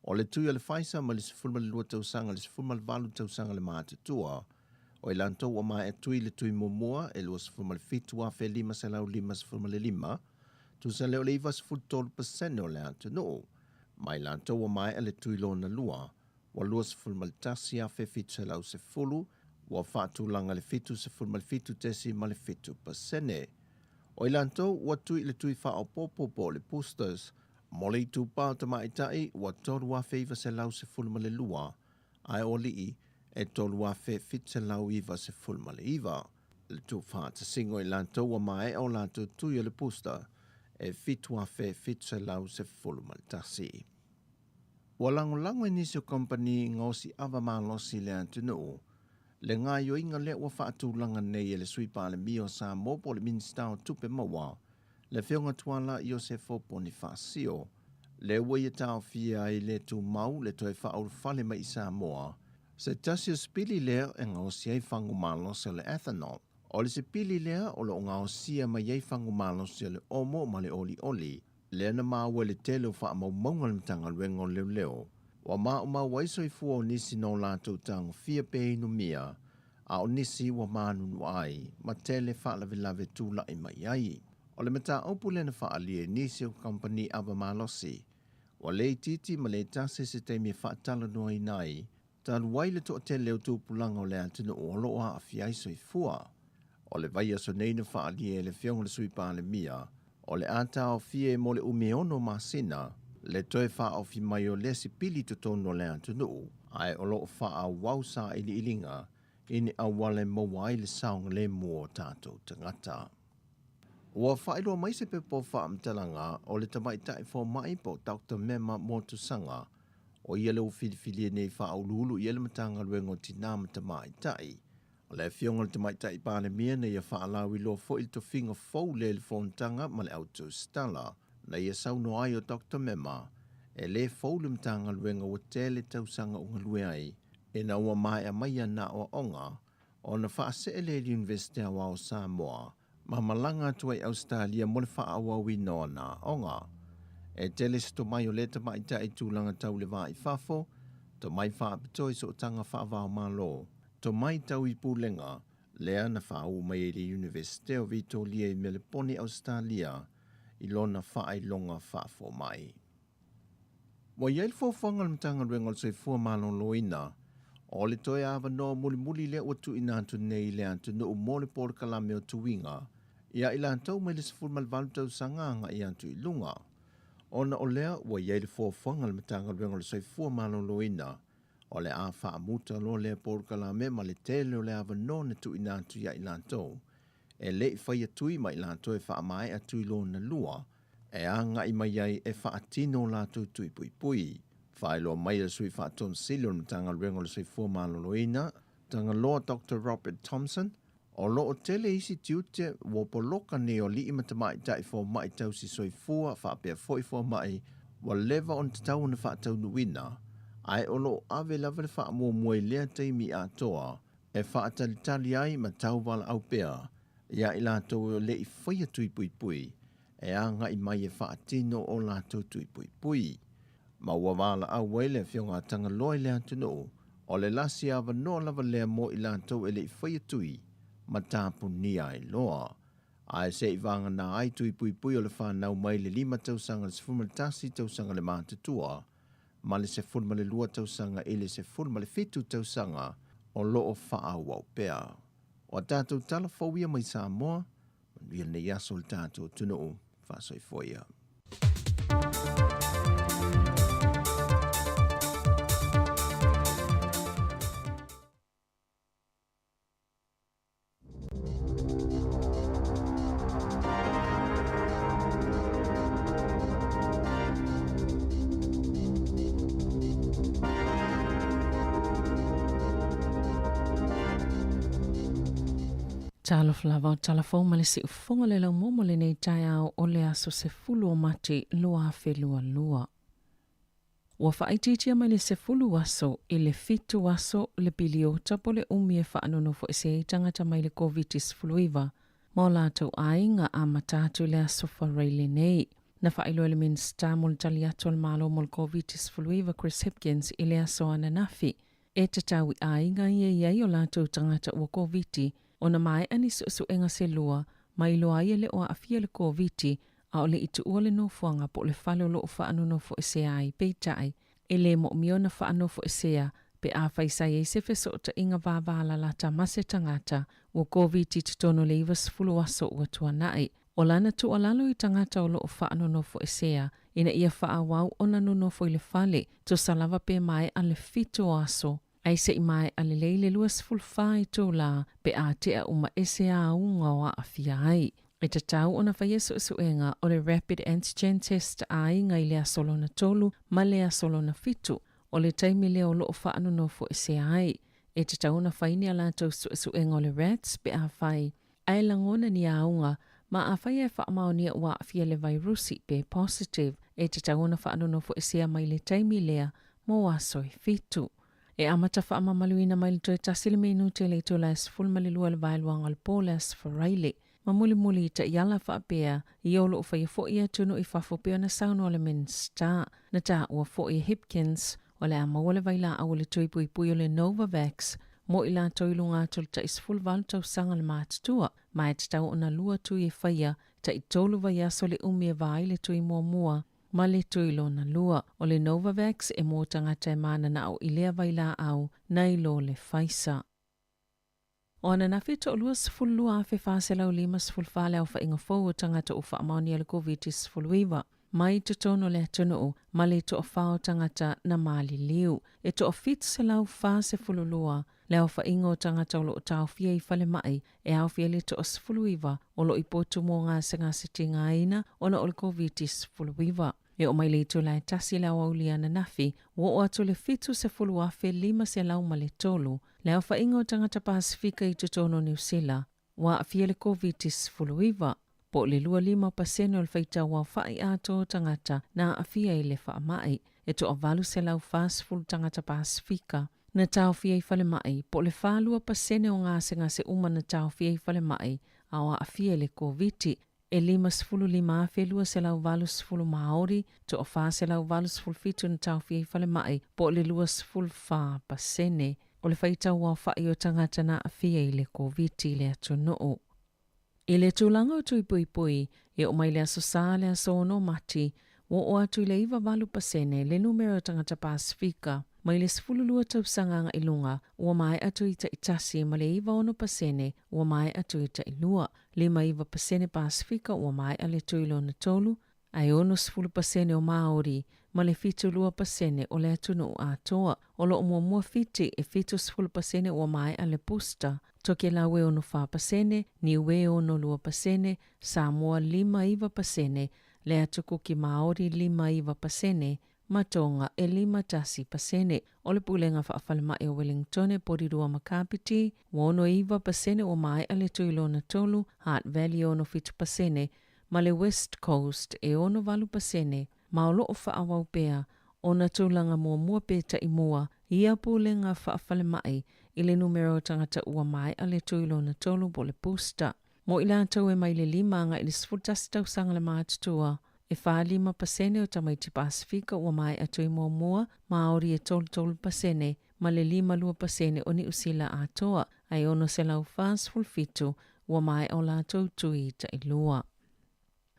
O le tui o le Pfizer mai le 12 tausaga i le 18 tausaga le matutua, o i latou ua maea tui le tui muamua e 27,555, tusa lea o le 93% o le atunuu. Ma i latou ua maea le tui lona lua, ua 21,710, ua faatulaga le 77.7%. O i latou ua tui i le tui faaopoopo po o le boosters, Mo le itupa o tamaitai ua 3,912, ae o alii e 3,799. Le tuufaatasiga o i latou ua maea o latou tui o le booster e 7,711. Ua lagolago e nisi o kamupani gaosi ava malosi i le atunuu le gaoioiga lea ua faatulaga nei e le Sui Palemia o Samoa po o le Minisita o Tupe Maua le Afioga Tuala Iosefo Ponifasio, lea ua ia taofia ai le tumau le toe faaulufale mai i Samoa, se tasi o sipili lea e gaosi ai fagu malosi o le ethanol. O le sipili lea o lo o gaosia mai ai fagu malosi o le omo ma le olioli, lea na maua i le tele o faamaumauga a le Matagaluega o Leoleo, ua maumau ai soifua o nisi na o latou tagofia pe inumia, a o nisi ua manunua ai ma tele faalavelave tulai mai ai. O le mataupu lea na faaalia e nisi o kamupani ava malosi, ua le itiiti ma le tasi se taimi e faatalanoaina ai, talu ai le toatele o tupulaga o le atunuu o lo o aafia ai soifua. O le vaiaso nei na faaalia e le Afioga i le Sui Palemia, o le a taofia mo le umi e ono masina le toe faaofi mai o lea sipili i totonu o le atunuu, ae o lo o faaauau sailiiliga i ni auala e maua ai le saogalemu o tatou tagata. Ua faailoa mai se pepa o faamatalaga o le tamaitai fomai po o Doctor Mema Motusaga, o ia lea ua filifilia nei e faauluulu i ai le Matagaluega o Tinā ma Tamaitai. O le Afioga i le Tamaitai Palemia na ia faalauiloa foi le tofiga fou lea i le fonotaga ma le au tusitala. Na ia saunoa ai o Doctor Mema, e le fou le Matagaluega ua tele tausaga o galue ai, ina ua maea mai ana aoaoga ona faasee lea i le Iunivesite Aoao o Samoa ma malaga atu ai i Ausetalia mo le faaauauina o ana aoga. E tele se tomai o lea tamaitai i tulaga tau le va i fafo, tomai faapitoa i sootaga faava-o-Malo, tomai tau i pulega, lea na faauu mai ai i le Iunivesite o Vitolia i Meleponi, Ausetalia, i lona faailoga faafomai. Ua i ai le fuafuaga a le Matagaluega o le Soifua Maloloina o le toe avanoa mulimuli lea ua tuuina atu nei i le atunuu mo le polokalame o tuiga ia i latou mai le 18 tausaga agai atu i luga. Ona o lea, ua i ai le fuafuaga a le Matagaluega o le Soifua Maloloina O le a faamuta loa lea polokalame ma le tele o le avanoa na tuuina atu ia i latou e le i faia tui ma i latou e faamaea tui lona lua e agai mai ai e faatino o latou tui puipui. Faailoa mai e le Sui Faatonu Sili o le Matagaluega o le Soifua Maloloina, Tagaloa Doctor Robert Thomson, o lo o tele isi tiute ua poloka nei o alii ma tamaitai fomai tausi soifua faapea foi fomai ua leva ona tatau ona faataunuuina, ae o lo o ave lava le faamuamua i lea taimi atoa e faatalitali ai ma tauvalaau pea ia i latou e le i faia tui puipui e agai mai e faatino o latou tui puipui. Ma ua valaau ai le Afioga a Tagaloa i le atunuu, o le lasi avanoa lava lea mo i latou e le i faia tui ma tapunia ai loa. Ae se i vagana ai tui puipui o le fanau mai le 5 tausaga i le 11 tausaga le matutua ma le 12 tausaga i le 17 tausaga o lo o faaauau pea. O a tatou tala fou ia mai Samoa, Manuia lenei aso le tatou atunuu. Faasoifua ia. Talofa lava o tala fou ma le siufofoga le laumomo lenei taeao o le aso 10 o Mati 2022. Ua faaitiitia mai le 10 aso i le 7 aso le piliota po le umi e faanonofoese ai tagata mai le Koviti-19 ma o latou aiga amata atu i le aso Faraile lenei. Na faailoa e le Minisita mo le Tali Atu a le Malo mo le Koviti-19 Chris Hipkins i le aso ananafi E tatau i aiga ia i ai o latou tagata ua Koviti ona maea ni suesuega se lua ma iloa ai e le o aafia le Koviti a o le i tuua le nofoaga po o le fale o lo o faanonofoesea ai. Peitai, e le moomia ona faanofoesea pe afai sa i ai se fesootaiga vavalalata ma se tagata ua Koviti i totonu o le 90 aso ua tuanai. O lana tuualalo i tagata o lo o faanonofoesea ina ia faaauau ona nonofo i le fale, tusa lava pe maea le 7 o aso, ae se i maea lelei le 24 itula pe a tea uma ese auga o aafia ai. E tatau ona faia suesuega o le rapid antigen test a aiga i le aso lona tolu ma le aso lona fitu o le taimi lea o lo o faanonofoesea ai. E tatau ona fai ni a latou suesuega o le RATs pe afai Ae lagona ni auga, ma afai e faamaonia ua aafia le vairusi pe positive, e tatau ona faanonofoesea mai le taimi lea mo aso e fitu. E amata faamamaluina mai le toe tasi le minute i le itula e 12 le vaeluaga o le po le Aso Faraile, ma mulimuli i taiala faapea ia o lo o faia foi e atunuu i fafo pei ona saunoa le Minisita. Na taua foi e Hipkins, o le a maua le vailaau o le tui puipui o le Novavax mo i latou i luga atu o le tai 18 tausaga le matutua, ma e tatau ona lua tui e faia, tai tolu vaiaso le umi e va ai le tui muamua ma le tui lona lua. O le Novavax e mo tagata e mananao i lea vailaau nai lo le Pfizer. O ananafi e toalua 12,454 le aofaiga fou o tagata ua faamaonia le Koviti-19 mai i totonu o le atunuu ma le toafa o tagata na maliliu. E toa 742 le aofaiga o tagata o lo o taofia i falemai e aofia ai le toa 19 o lo o i potu mo gasegase tigaina ona o le Koviti-19. E oo mai le itula e tasi le aoauli ananafi, ua oo atu le 70,503 le aofaiga o tagata Pasefika i totonu o Niu Sila ua aafia i le Koviti-19, po o le 25% o le faitau aofai atoa o tagata na aafia i le faamai. E toa 840 tagata Pasefika na taofia i falemai, po o le 42% o gasegase uma na taofia i falemai a o aafia i le Koviti. E 55,280 Māori, toa 487 na taofia i falemai, po o le 24% o le faitau aofai o tagata na aafia i le Koviti i le atunuu. I le tulaga o tui puipui, e oo mai le Aso Sa le aso 6 o Mati, ua oo atu i le 98% le numera o tagata Pasefika mai le 12 tausaga agai luga ua maea tui taitasi ma le 96% ua maea tui tailua. 59% Pasefika ua maea le tui lona tolu, ae 60% o Māori ma le 72% o le atunuu atoa. O lo o muamua Fiti e 70% ua maea le booster, Tokelau e 64%, Niue e 62%, Samoa 59%, le Atu Kuki Māori 59%, ma Tonga e 51%. O le Pulega Faafalemai o Wellingtone, Porirua ma Kapiti, ua 69% ua maea le tui lona tolu, Hutt Valley e 67%, ma le West Coast e 68%, ma o lo o faaauau pea ona tulaga muamua pe taimua ia Pulega Faafalemai i le numera o tagata ua maea le tui lona tolu po o le booster. Mo i latou e mai le 5 agai i le 11 tausaga le matutua, e 45% o tamaiti Pasefika ua maea tui muamua, Māori e 33% ma le 52% o Niu Sila atoa, ae 647 ua maea o latou tui tailua.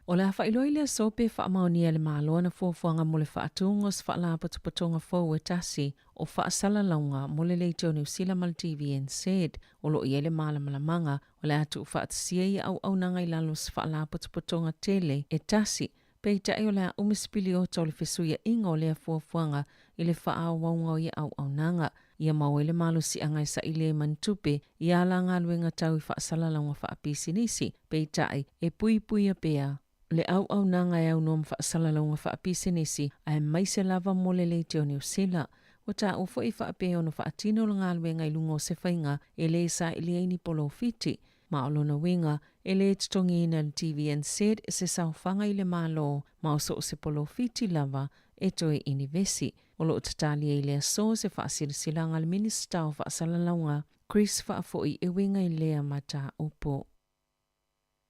O le a faailoa i le aso pe faamaonia e le Malo ana fuafuaga mo le faatuga o se faalapotopotoga fou e tasi o faasalalauga mo le Leitio Niu Sila ma le TVNZ. O lo o i ai le malamalamanga o le a tuufaatasia ia auaunaga i lalo o se faalapotopotoga tele e tasi, peitai o le a umi se piliota o le fesuiaiga o lea fuafuaga i le faaauauga o ia auaunaga. Ia mau ai le malosiaga e saili ai ma ni tupe i ala galuega tau i faasalalauga faapisinisi, peitai, e puipuia pea le auaunaga e aunoa ma faasalalauga faapisinisi aemaise lava mo le Leitio Niu Sila. Ua taua foi faapea ona faatino le galuega i luga o se faiga e le saili ai ni polofiti, ma o lona uiga e le totogiina e le TVNZ se saofaga i le Malo ma o so o se polofiti lava e toe inivesi. O lo o tatali ai le aso se faasilasilaga a le Minisita o Faasalalauga, Chris Faafoi e uiga i lea mataupu.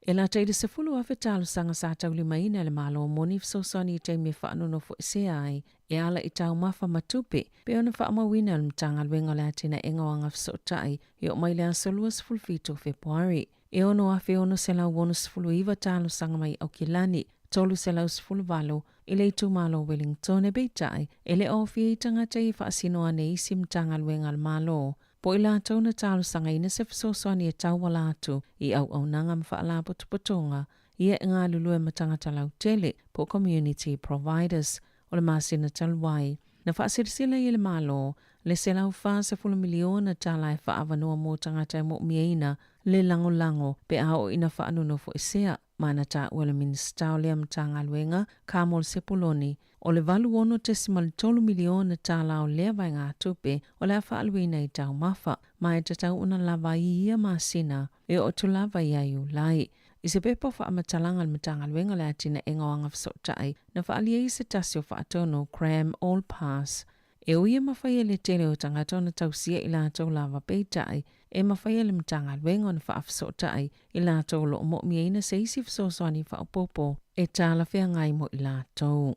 E lata i le 10,000 talosaga sa taulimaina e le Malo mo ni fesoasoani i taimi e faanonofoesea ai e ala i taumafa ma tupe, pei ona faamauina e le Matagaluega o le Atinaega o Agafesootai e oo mai le aso 27 o Fepuari. E 6,669 talosaga mai Aukilani, 318 i le itumalo o Wellingtone, peitai, e le o aofia ai tagata ia e faasino ane i isi Matagaluega a le Malo, po o i latou na talosagaina se fesoasoani e tauala atu i auaunaga ma faalapotopotoga ia e galulue ma tagata lautele, po o community providers. O le masina talu ai, na faasilasila ai e le Malo le $140 miliona tala e faaavanoa mo tagata e mo'omiaina le lagolago pe a oo ina faanonofoesea. Ma na taua e le Minisita o lea Matagaluega, Carmel Sepuloni, o le $86.3 miliona tala o lea vaegatupe o le a faaaluina i taumafa, ma e tatau ona lava ai i ia masina e oo atu lava ia Iulai. I se pepa o faamatalaga a le Matagaluega o le Atinaega o Agafesootai, na faaalia ai se tasi o faatonu, Graham Allpass, E ui e mafai e le tele o tagata ona tausia i latou lava peitai, e mafai e le Matagaluega ona faafesootai i latou o lo o mo'omiaina se isi fesoasoani faaopoopo e talafeagai mo i latou.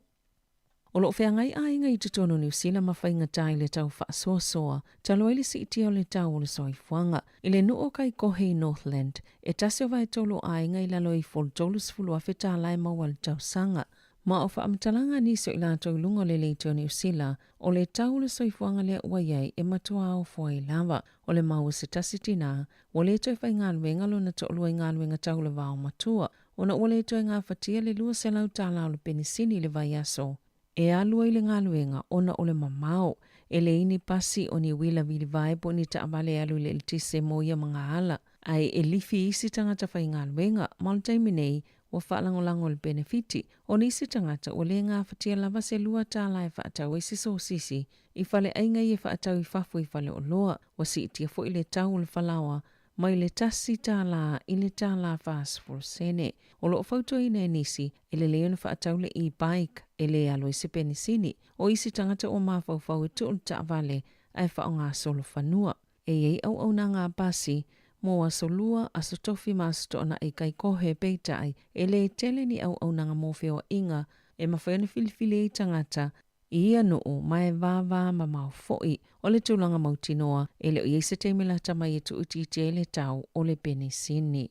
O lo o feagai aiga i totonu o Niu Sila ma faigata i le tau faasoasoa talu ai le siitia o le tau o le soifuaga. I le nuu o Kaikohe i Northland, e tasi o vaetolu o aiga i lalo ifo o le $30,000 tala e maua i le tausaga. Ma o faamatalaga a nisi o i latou i luga o le leitio o Niu Sila, o le tau o le soifuaga lea ua i ai e matua ofo ai lava. O le mau a se tasi tinā, ua le toe faigaluega lona toalua i galuega tau le vaomatua, ona ua le toe gafatia le $200 tala o le penisini i le vaiaso e alu ai i le galuega ona o le mamao. E leai ni pasi o ni uila vilivae po o ni taavale e alu i le eletise mo ia magaala, ae e lifi isi tagata faigaluega. Ma o le taimi nei, Ua faalagolago le penefiti o nisi tagata ua le gafatia lava se $2 e faatau ai se sosisi i faleaiga ia e faatau i fafo i faleoloa. Ua siitia foi le tau o le falaoa mai le $1 i le $1.40 sene. O lo o fautuaina e nisi, e lelei ona faatau le e-bike e le alu ai se penisini. O isi tagata ua mafaufau e tuu le taavale ae faaaoga solofanua. E i ai auaunaga a pasi mo aso Lua, aso Tofi ma aso Toonai Kaikohe, peitai, e le tele ni auaunaga mo feoaiga e mafai ona filifili ai tagata i ia nuu ma e vāvā mamao foi. O le tulaga mautinoa, e le o i ai se taimi lata mai e tuuitiitia ai le tau o le penisini.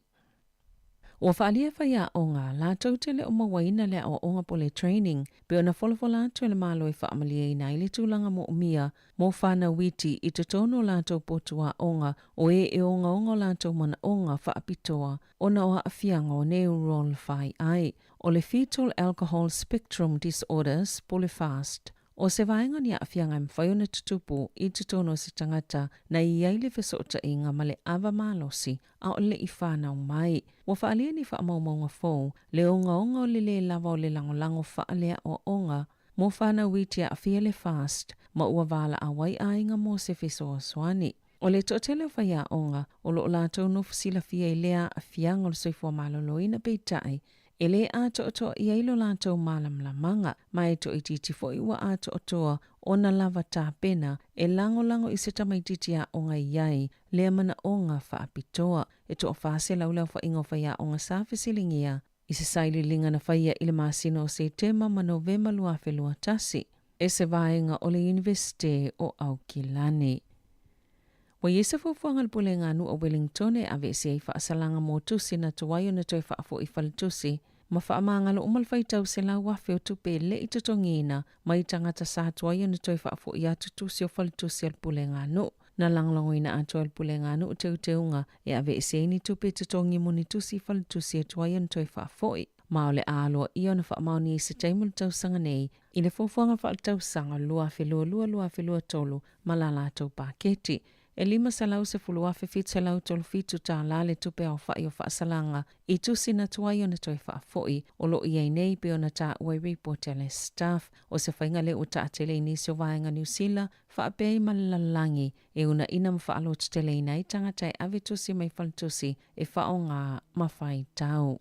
Ua faaalia e faiaoga, latou te le o mauaina le aoaoga po o le training, pei ona folafola atu e le Malo e faamalieina ai le tulaga moomia mo fanau iti i totonu o latou potu aoga o e e ogaoga o latou manaoga faapitoa ona o aafiaga o neurolfai. O le Fetal Alcohol Spectrum Disorders po o le FASD, O se vaega o ni aafiaga e mafai ona tutupu i totonu o se tagata na i ai le fesootaiga ma le ava malosi a o le i fanau mai. Ua faaalia ni faamaumauga fou le ogaoga o le lē lava o le lagolago faaleaoaoga mo fanau iti aafia le FASD ma ua valaau ai aiga mo se fesoasoani. O le toatele o faiaoga o lo o latou nofo silafia i lea aafiaga o le soifua maloloina peitai e lē atoatoa i ai lo latou malamalamaga, ma e toaitiiti foi ua atoatoa ona lava tapena e lagolago i se tamaitiiti aoga i ai lea manaoga faapitoa. E 400 le aofaiga o faiaoga sa fesiligia i se sailiiliga na faia i le masina o Setema ma Novema 2021 e se vaega o le Iunivesite o Aukilani. Ua i ai se fuafuaga a le Pulega a Nuu o Wellington e aveese ai faasalaga mo tusi na tuai ona toe faafoi faletusi ma faamagalo uma le faitau 100,000 o tupe e le i totogiina mai tagata sa tuai ona toe faafoi atu tusi o faletusi a le Pulega a Nuu. Na lagolagoina atoa e le Pulega a Nuu teuteuga e aveese ai ni tupe totogi mo ni tusi faletusi e tuai ona toe faafoi, ma o le a aloaia ona faamaonia i se taimi o le tausaga nei i le fuafuaga faaletausaga 2022/2023 ma la latou paketi. E $510,737 le tupe aofai o faasalaga i tusi na tuai ona toe faafoi o lo o i ai nei pei ona taua i ripoti a le Stuff. O se faiga lea ua taatele i nisi o vaega Niu Sila faapea ai ma le lalolagi e uunaina ma faalototeleina ai tagata e ave tusi mai faletusi e faaaoga ma faitau.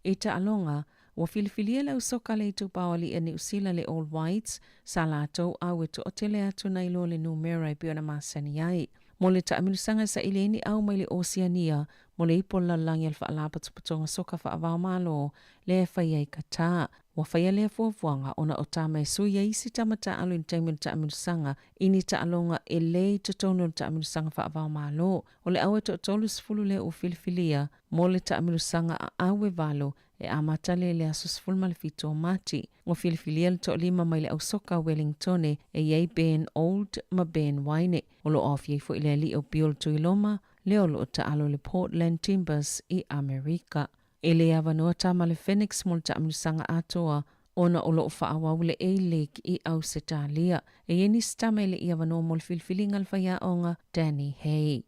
I taaloga, ua filifilia le au soka le itupa o alii a Niu Sila le All Whites sa latou au e toatele atu nai lo le numera e pei ona masani ai. Mo le taamilosaga e saili ai ni au mai le Osiania mo le ipu o le lalolagi a le Faalapotopotoga Soka Faava-o-Malo lea e fai ai Qatar. Ua faia lea fuafuaga ona o tama e sui ai isi tama taaalo i le taimi o le taamilosaga i ni taaloga e le i totonu o le taamilosaga faava-o-Malo. O le au e toatolu lea ua filifilia mo le taamilosaga a au e valo e amata lea i le aso 17 o Mati. Ua filifilia le toalima mai le au soka a Wellingtone e i ai Ben Old ma Ben Waine. O lo o aofia ai foi le alii o Bill Tuiloma, lea o lo o taalo i le Portland Timbers i Amerika. E le avanoa tama le Phoenix mo le taamilosaga atoa ona o lo o faaauau le A-League i Ausetalia. E i ai nisi tama e le i avanoa mo le filifiliga a le faiaoga Danny Hay.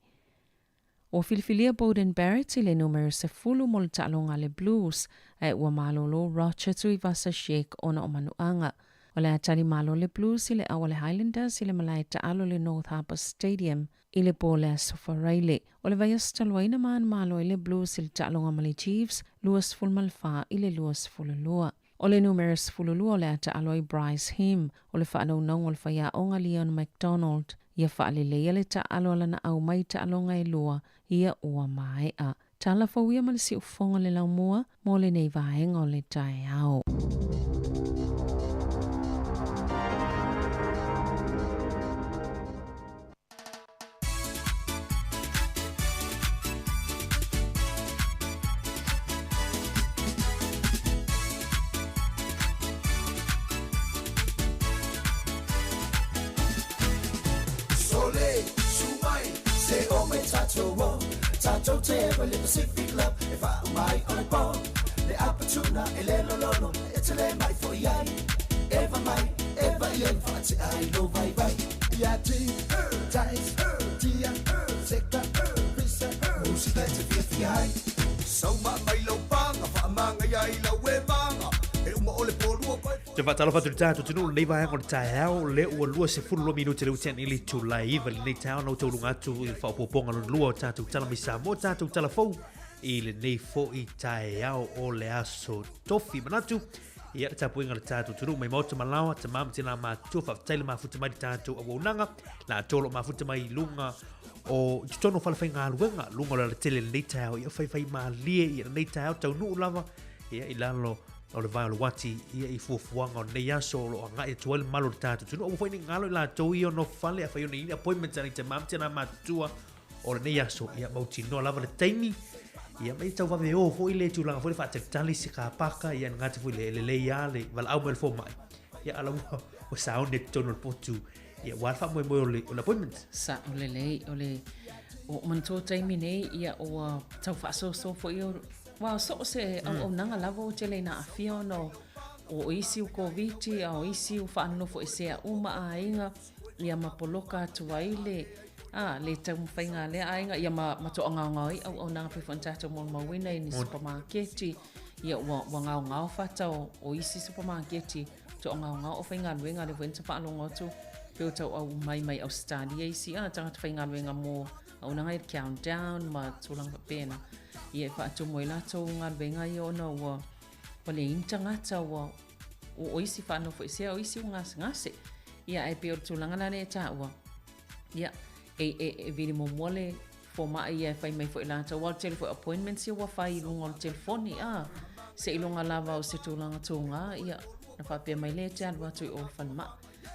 Ua filifilia Beauden Barrett i le numera 10 mo le taaloga a le Blues, ae ua malolo Roger Tuivasa-Sheck ona o manuaga. O le a tali malo le Blues i le au a le Highlanders i le malae taalo i le North Harbour Stadium i le po o le Aso Faraile. O le vaiaso talu ai na manumalo ai le Blues i le taaloga ma le Chiefs, 24 i le 22. O le numera 12 o le a taalo ai Bryce Heem, o le faanaunauga o le faiaoga Leon MacDonald, ia faaleleia le taaalo a lana au mai taaloga e lua ia ua maea. Tala fou ia ma le siufofoga o le laumua mo lenei vaega o le taeao. Sole, su mai, se o mai tatou o Tatou te ewa le Pacific Love E whaau mai o le pō Le apatuna e le lololo E te le mai fo i ai Eva mai, eva i ai Whaate ai lo vai vai Ia ti, tais, tia, seka, pisa Musika e te fia fia ai Sau ma mai lau panga Whaamanga ia i lau e manga E uma o le pōlua koe Te faatalofa atu i le tatou atunuu lenei vaega o le taeao, lea ua 22 minute le ua i le itula e 9 i lenei taeao na outou luga atu i le faaopoopoga lona lua o tatou tala mai Samoa, tatou tala fou i lenei foi taeao o le aso tofi. Manatu, ia le tapuaiga a le tatou atunuu mai maota ma laoa, tama ma tina matutua, faafetai le mafuta mai le tatou auaunaga, latou o lo o mafuta mai i luga o i totonu o falefaigaluega, luga o le alatele i lenei taeao, ia faifai malie i lenei taeao, taunuu lava ia i lalo o le vae o le uati ia i fuafuaga o lenei aso o lo o agai atu ai le mamalu o le tatou atunuu. Aua foi ne i galo i latou ia o nofo fale afai ona i ai ni appointments a nai tama ma tina matutua o lenei aso, ia mautinoa lava le taimi. Ia, ma ia tau vave o foi le tulaga foi le faatalitali se kapaka, ia na gata foi le lelei lava le valaau mai o le fomai. Ia, a la ua, ua sauni atu totonu o le potu, ia, aua le faamoemoe o le, o le appointment. Sao lelei, o le, ua ou manatua taimi nei, ia, ua tau faasoasoa foi o, aua so o se auaunaga lava ua tele ina aafia ona o, o isi ua Koviti, a o isi ua faanofoesea uma aiga, ia ma poloka atu ai le, a, le taumafaiga a lea aiga, ia ma, ma toagaogao ai auaunaga pei foi ona tatou molimauina i ni supamaketi, ia ua, ua gaogao fata o, o isi supamaketi, toagaogao o faigaluega, lea foi na ta faalogo atu pei o tauau mai mai Ausetalia isi a, tagata faigaluega mo auaunaga ia Countdown ma tulaga faapena, ia e faatumu ai latou galuega ia ona ua, ua leai ni tagata ua, o isi faanofoesea, o isi ua gasegase. Ia, ae pei o le tulaga la lea e taua, ia, e, e, e vili muamua le fomai ia e fai mai foi latou, aua o le tele foi o appointments ia ua fai i luga o le telefoni, a, seiloga lava o se tulaga tuga, ia, ona faapea mai lea e te alu atu i o i le falemai.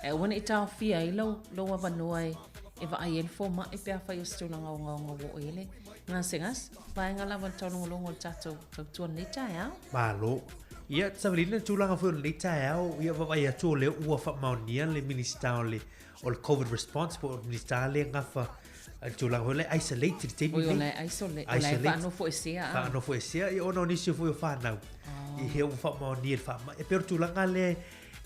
Ae aua ne i taofia ai lou, lou avanoa e, e vaai ai le fomai pe afai o se tulaga ogaoga ua oo i ai le gasegase. Vaega lava le taulogologo o le tatou tautua i lenei taeao. Malo. Ia, savalina le tulaga foi o lenei taeao, ia vaavaai atu o lea ua faamaonia le Minisita o le, o le Covid response, po o le Minisita lea e gafa i le tulaga foi lea isolate i le taimi lenei. Oi, o la e isolate, o la e faanofoesea. Faanofoesea, ia ona o nisi foi o fanau, i hea ua faamaonia i le faamai. E pei o le tulaga lea,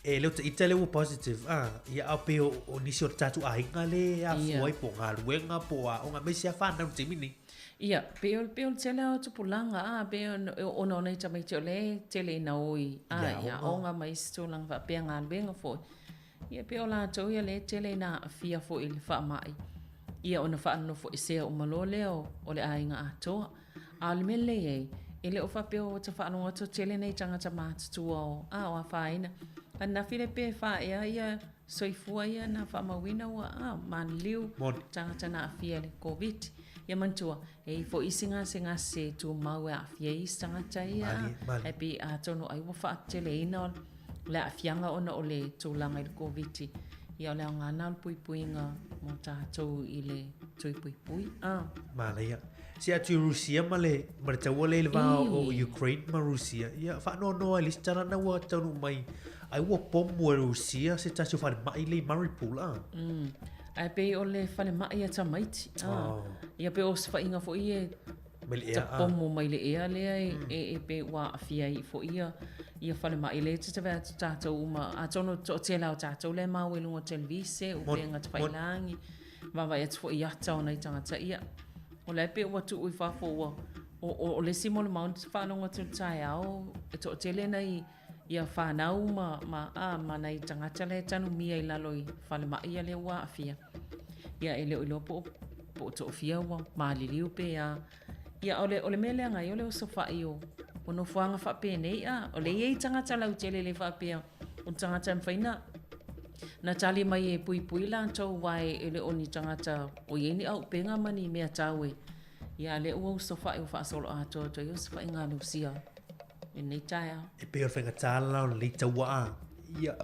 e le o ita lea ua positive, a, ia a pei o, o nisi o le tatou aiga lea e afua ai po o galuega, po o aoga, aemaise lava fanau i le taimi lenei. Ia, pei o, pei o le tele o tupulaga, a, pei ona o nai tamaiti o lea e tele ina o i, a, i aoga ma isi tulaga faapea, galuega foi. Ia, pei o latou ia lea e tele ina aafia foi i le faamai, ia ona faanofoesea uma loa lea o, o le aiga atoa. A o le mea lelei ai, e le o faapea ua ta faalogo atu o tele nai tagata matutua o, a, o afaina. Ananafi le pe faaea ia soifua ia na faamauina ua, a, maliliu tagata na aafia i le Koviti. Ia manatua, e i ai foi isi gasegase tumau e aafia ai isi tagata ia, ae pei atonu ai ua faateteleina le aafiaga ona o le tulaga i le Koviti. Ia o le aoga lena o le puipuiga mo tatou i le tui puipui. Ah. Manaia. Se atu i Rusia ma le, ma le taua lea i le va o Ukraine ma Rusia, ia faanoanoa i le isi tala na ua taunuu mai, ai ua pomu e Rusia se tasi o falemai lea i Mariupol, ah. Ae pei o le falemai a tamaiti. Ah. Ia pei o se faiga foi e Mai le ea, ah. pomu mai le ea lea e, e, e pei ua aafia ai foi ia, ia falemai lea e te vaai atu tatou uma, atonu toatele lava o tatou lea e maua i luga o televise, upega tafailagi, vaavaai atu foi i ata o nai tagata ia. O la e pei ua tuu i fafo ua, o, o, o le isi molimau na faalogo atu i le taeao, e toatele nai ia fanau ma, ma, a, ma nai tagata la e tanumia i lalo i falemai ia lea ua aafia. Ia e le o iloa po o, po o toafia ua maliliu pe a. Ia o le, o le mea lea ngai o le osofai o, o nofoaga faapenei a, o lea e i ai tagata lautele le faapea o le tagata e mafai na, na tali mai e puipui latou aua e le o ni tagata o i ai ni auupega ma ni mea tau e, ia a lea ua osofai ua faasoloatoa atu ai osofaiga a Lusia i lenei taeao. E pei o le faigata la o lenei taua a, ia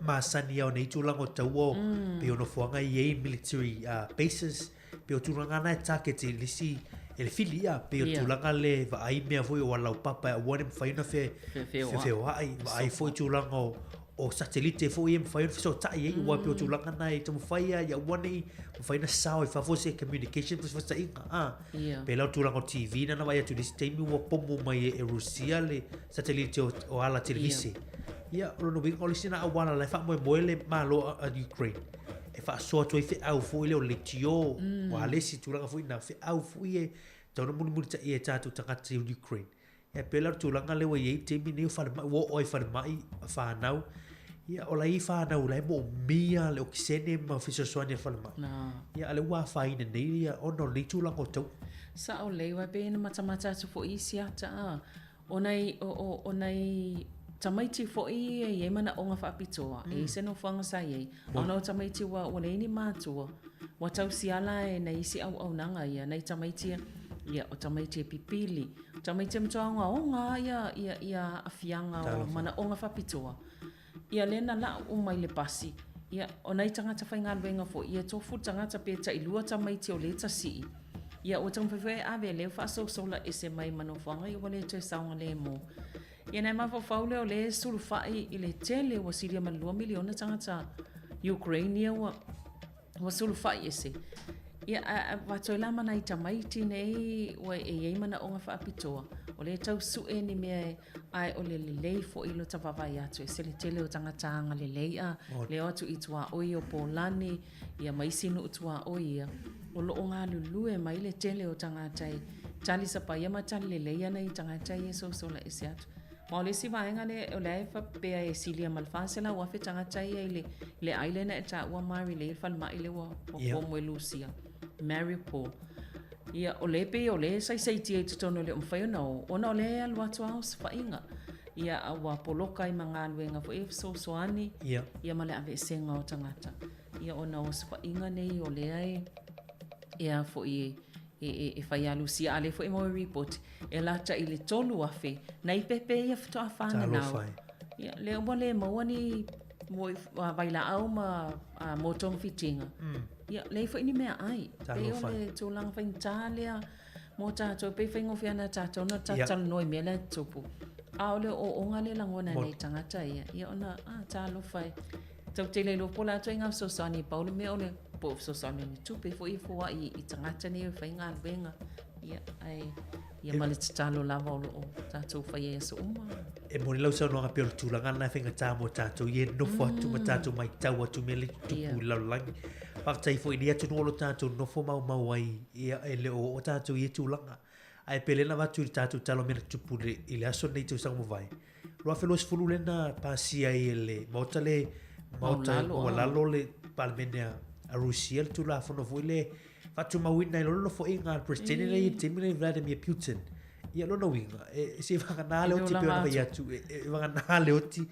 masani lava o nei tulaga o taua o pei o nofoaga e i ai military bases, pei o tulaga na e target e le isi e le fili a, pei o le tulaga le vaai mea foi o alaupapa e aua ne i mafai ona feoai, vaai foi tulaga o o satelite foi e mafai ona fesootai ai, aua pei o tulaga na e taumafai lava ia aua ne i mafai ona sao i fafo se communication po o se fesootaiga a. Pei la o tulaga o TV na na vaai atu i le isi taimi ua pomu mai e Rusia le satelite o ala televise. Ia, o lona uiga o le isi lena auala la e faamoemoe le Malo a Ukraine e faasoa atu ai feau foi lea o leitio, ualesi, tulaga foi na, feau foi e tatau ona mulimulitaia e tatou tagata i Ukraine. E pei la o le tulaga lea ua i ai le taimi lenei o falemai, ua oo ai i falemai fanau. Ia, o la e i ai fanau o la e moomia le okesene ma fesoasoani a le falemai. Ia, a o lea ua afaina nei ia ona o lenei tulaga o taua. Sao lelei, aua e pei ona matamata atu foi isi ata, a, o nai, o, o, o nai tamaiti foi ia e i ai manaoga faapitoa, e i ai se nofoaga sa i ai, a ona o tamaiti ua, ua leai ni matua, ua tausia la e nai isi auaunaga ia, nai tamaiti ia, ia, o tamaiti e pipili, Tamaiti e matua ogaoga ia, ia, ia aafiaga o manaoga faapitoa. Ia lea na lau uma i le pasi, ia, o nai tagata faigaluega foi, ia tofu le tagata pe tailua tamaiti o lea e tasii. Ia, ua taumafai foi e ave lea faasosola ese mai ma nofoaga ia ua le toe saogalemu. Ia na e mafaufau lea o lea e sulufai i le tele ua silia ma le 2 miliona tagata Ukraine ia ua ua sulufai ese. Ia, a avatu ai la ma nai tamaiti nei ua e i ai manaoga faapitoa, o lea e tau sue ni mea e, ae o le lelei foi lo ta vaavaai atu, e ese le tele o tagata agalelei a le o atu i tuaoi o Polani, ia ma isi nuu tuaoi ia, o lo o galulue mai le tele o tagata e talisapaia ma talileleia nai tagata ia e sosola ese atu. Aua o le isi vaega lea o lea e faapea e silia ma le 400,000 tagata ia i le, le island na e taua Mari lea i le falemai lea ua, ua yeah. pomu e Lusia, Mariupol. Ia, o lea e pei o lea e saisaitia i totonu e le o mafai ona o, ona o lea e alu atu lava osofaiga. Ia, a ua poloka ai ma galuega foi e fesoasoani, yeah. ia ma le aveesega o tagata. Ia, ona o osofaiga nei o lea e, e a foi e, e, e, e fai a Lusia, a lea foi e maua i report, e lata i le 3,000 nai pepe ia faatoa fananau. Ia, lea ua le maua ni vailaau ma mo togafitiga. Mm. Ia, leai foi ni meaai. Pei o le tulaga faigata lea mo tatou, pei faigofie ana tatou ona tatou talanoa i mea la e tutupu. A o le ooooga lea e lagona e nai tagata ia, ia ona, ah, talofa e. Tatou te le iloa po o le a ituaiga fesoasoani, pau le mea o le po o fesoasoani o ni tupe foi e foai i tagata nei e faigaluega. Ia, ae ia ma le tatalo lava o lo o tatou faia i aso uma. E moni lau saunoaga pei o le tulaga lena e faigata mo tatou ia e nofo atu ma tatou maitau atu mea lea e tutupu i le lalolagi. Faafetai foi i lenei atunuu o lo o tatou nofo maumau ai, ia e le o oo tatou i ia tulaga. Ae pei o lea na avatu i le tatou tala o mea na tutupu i le aso lenei i tausaga ua mavae, 2020 lea na pasia ai e le Maota le Maota Maualalo le Palemene a Rusia le Tulafono foi lea faatumauina ai loa le nofoaiga a le Peresetene lea i le taimi lenei Vladimir Putin. Ia lona uiga, e, se vagana le oti pei ona fai atu, e, e vagana le oti,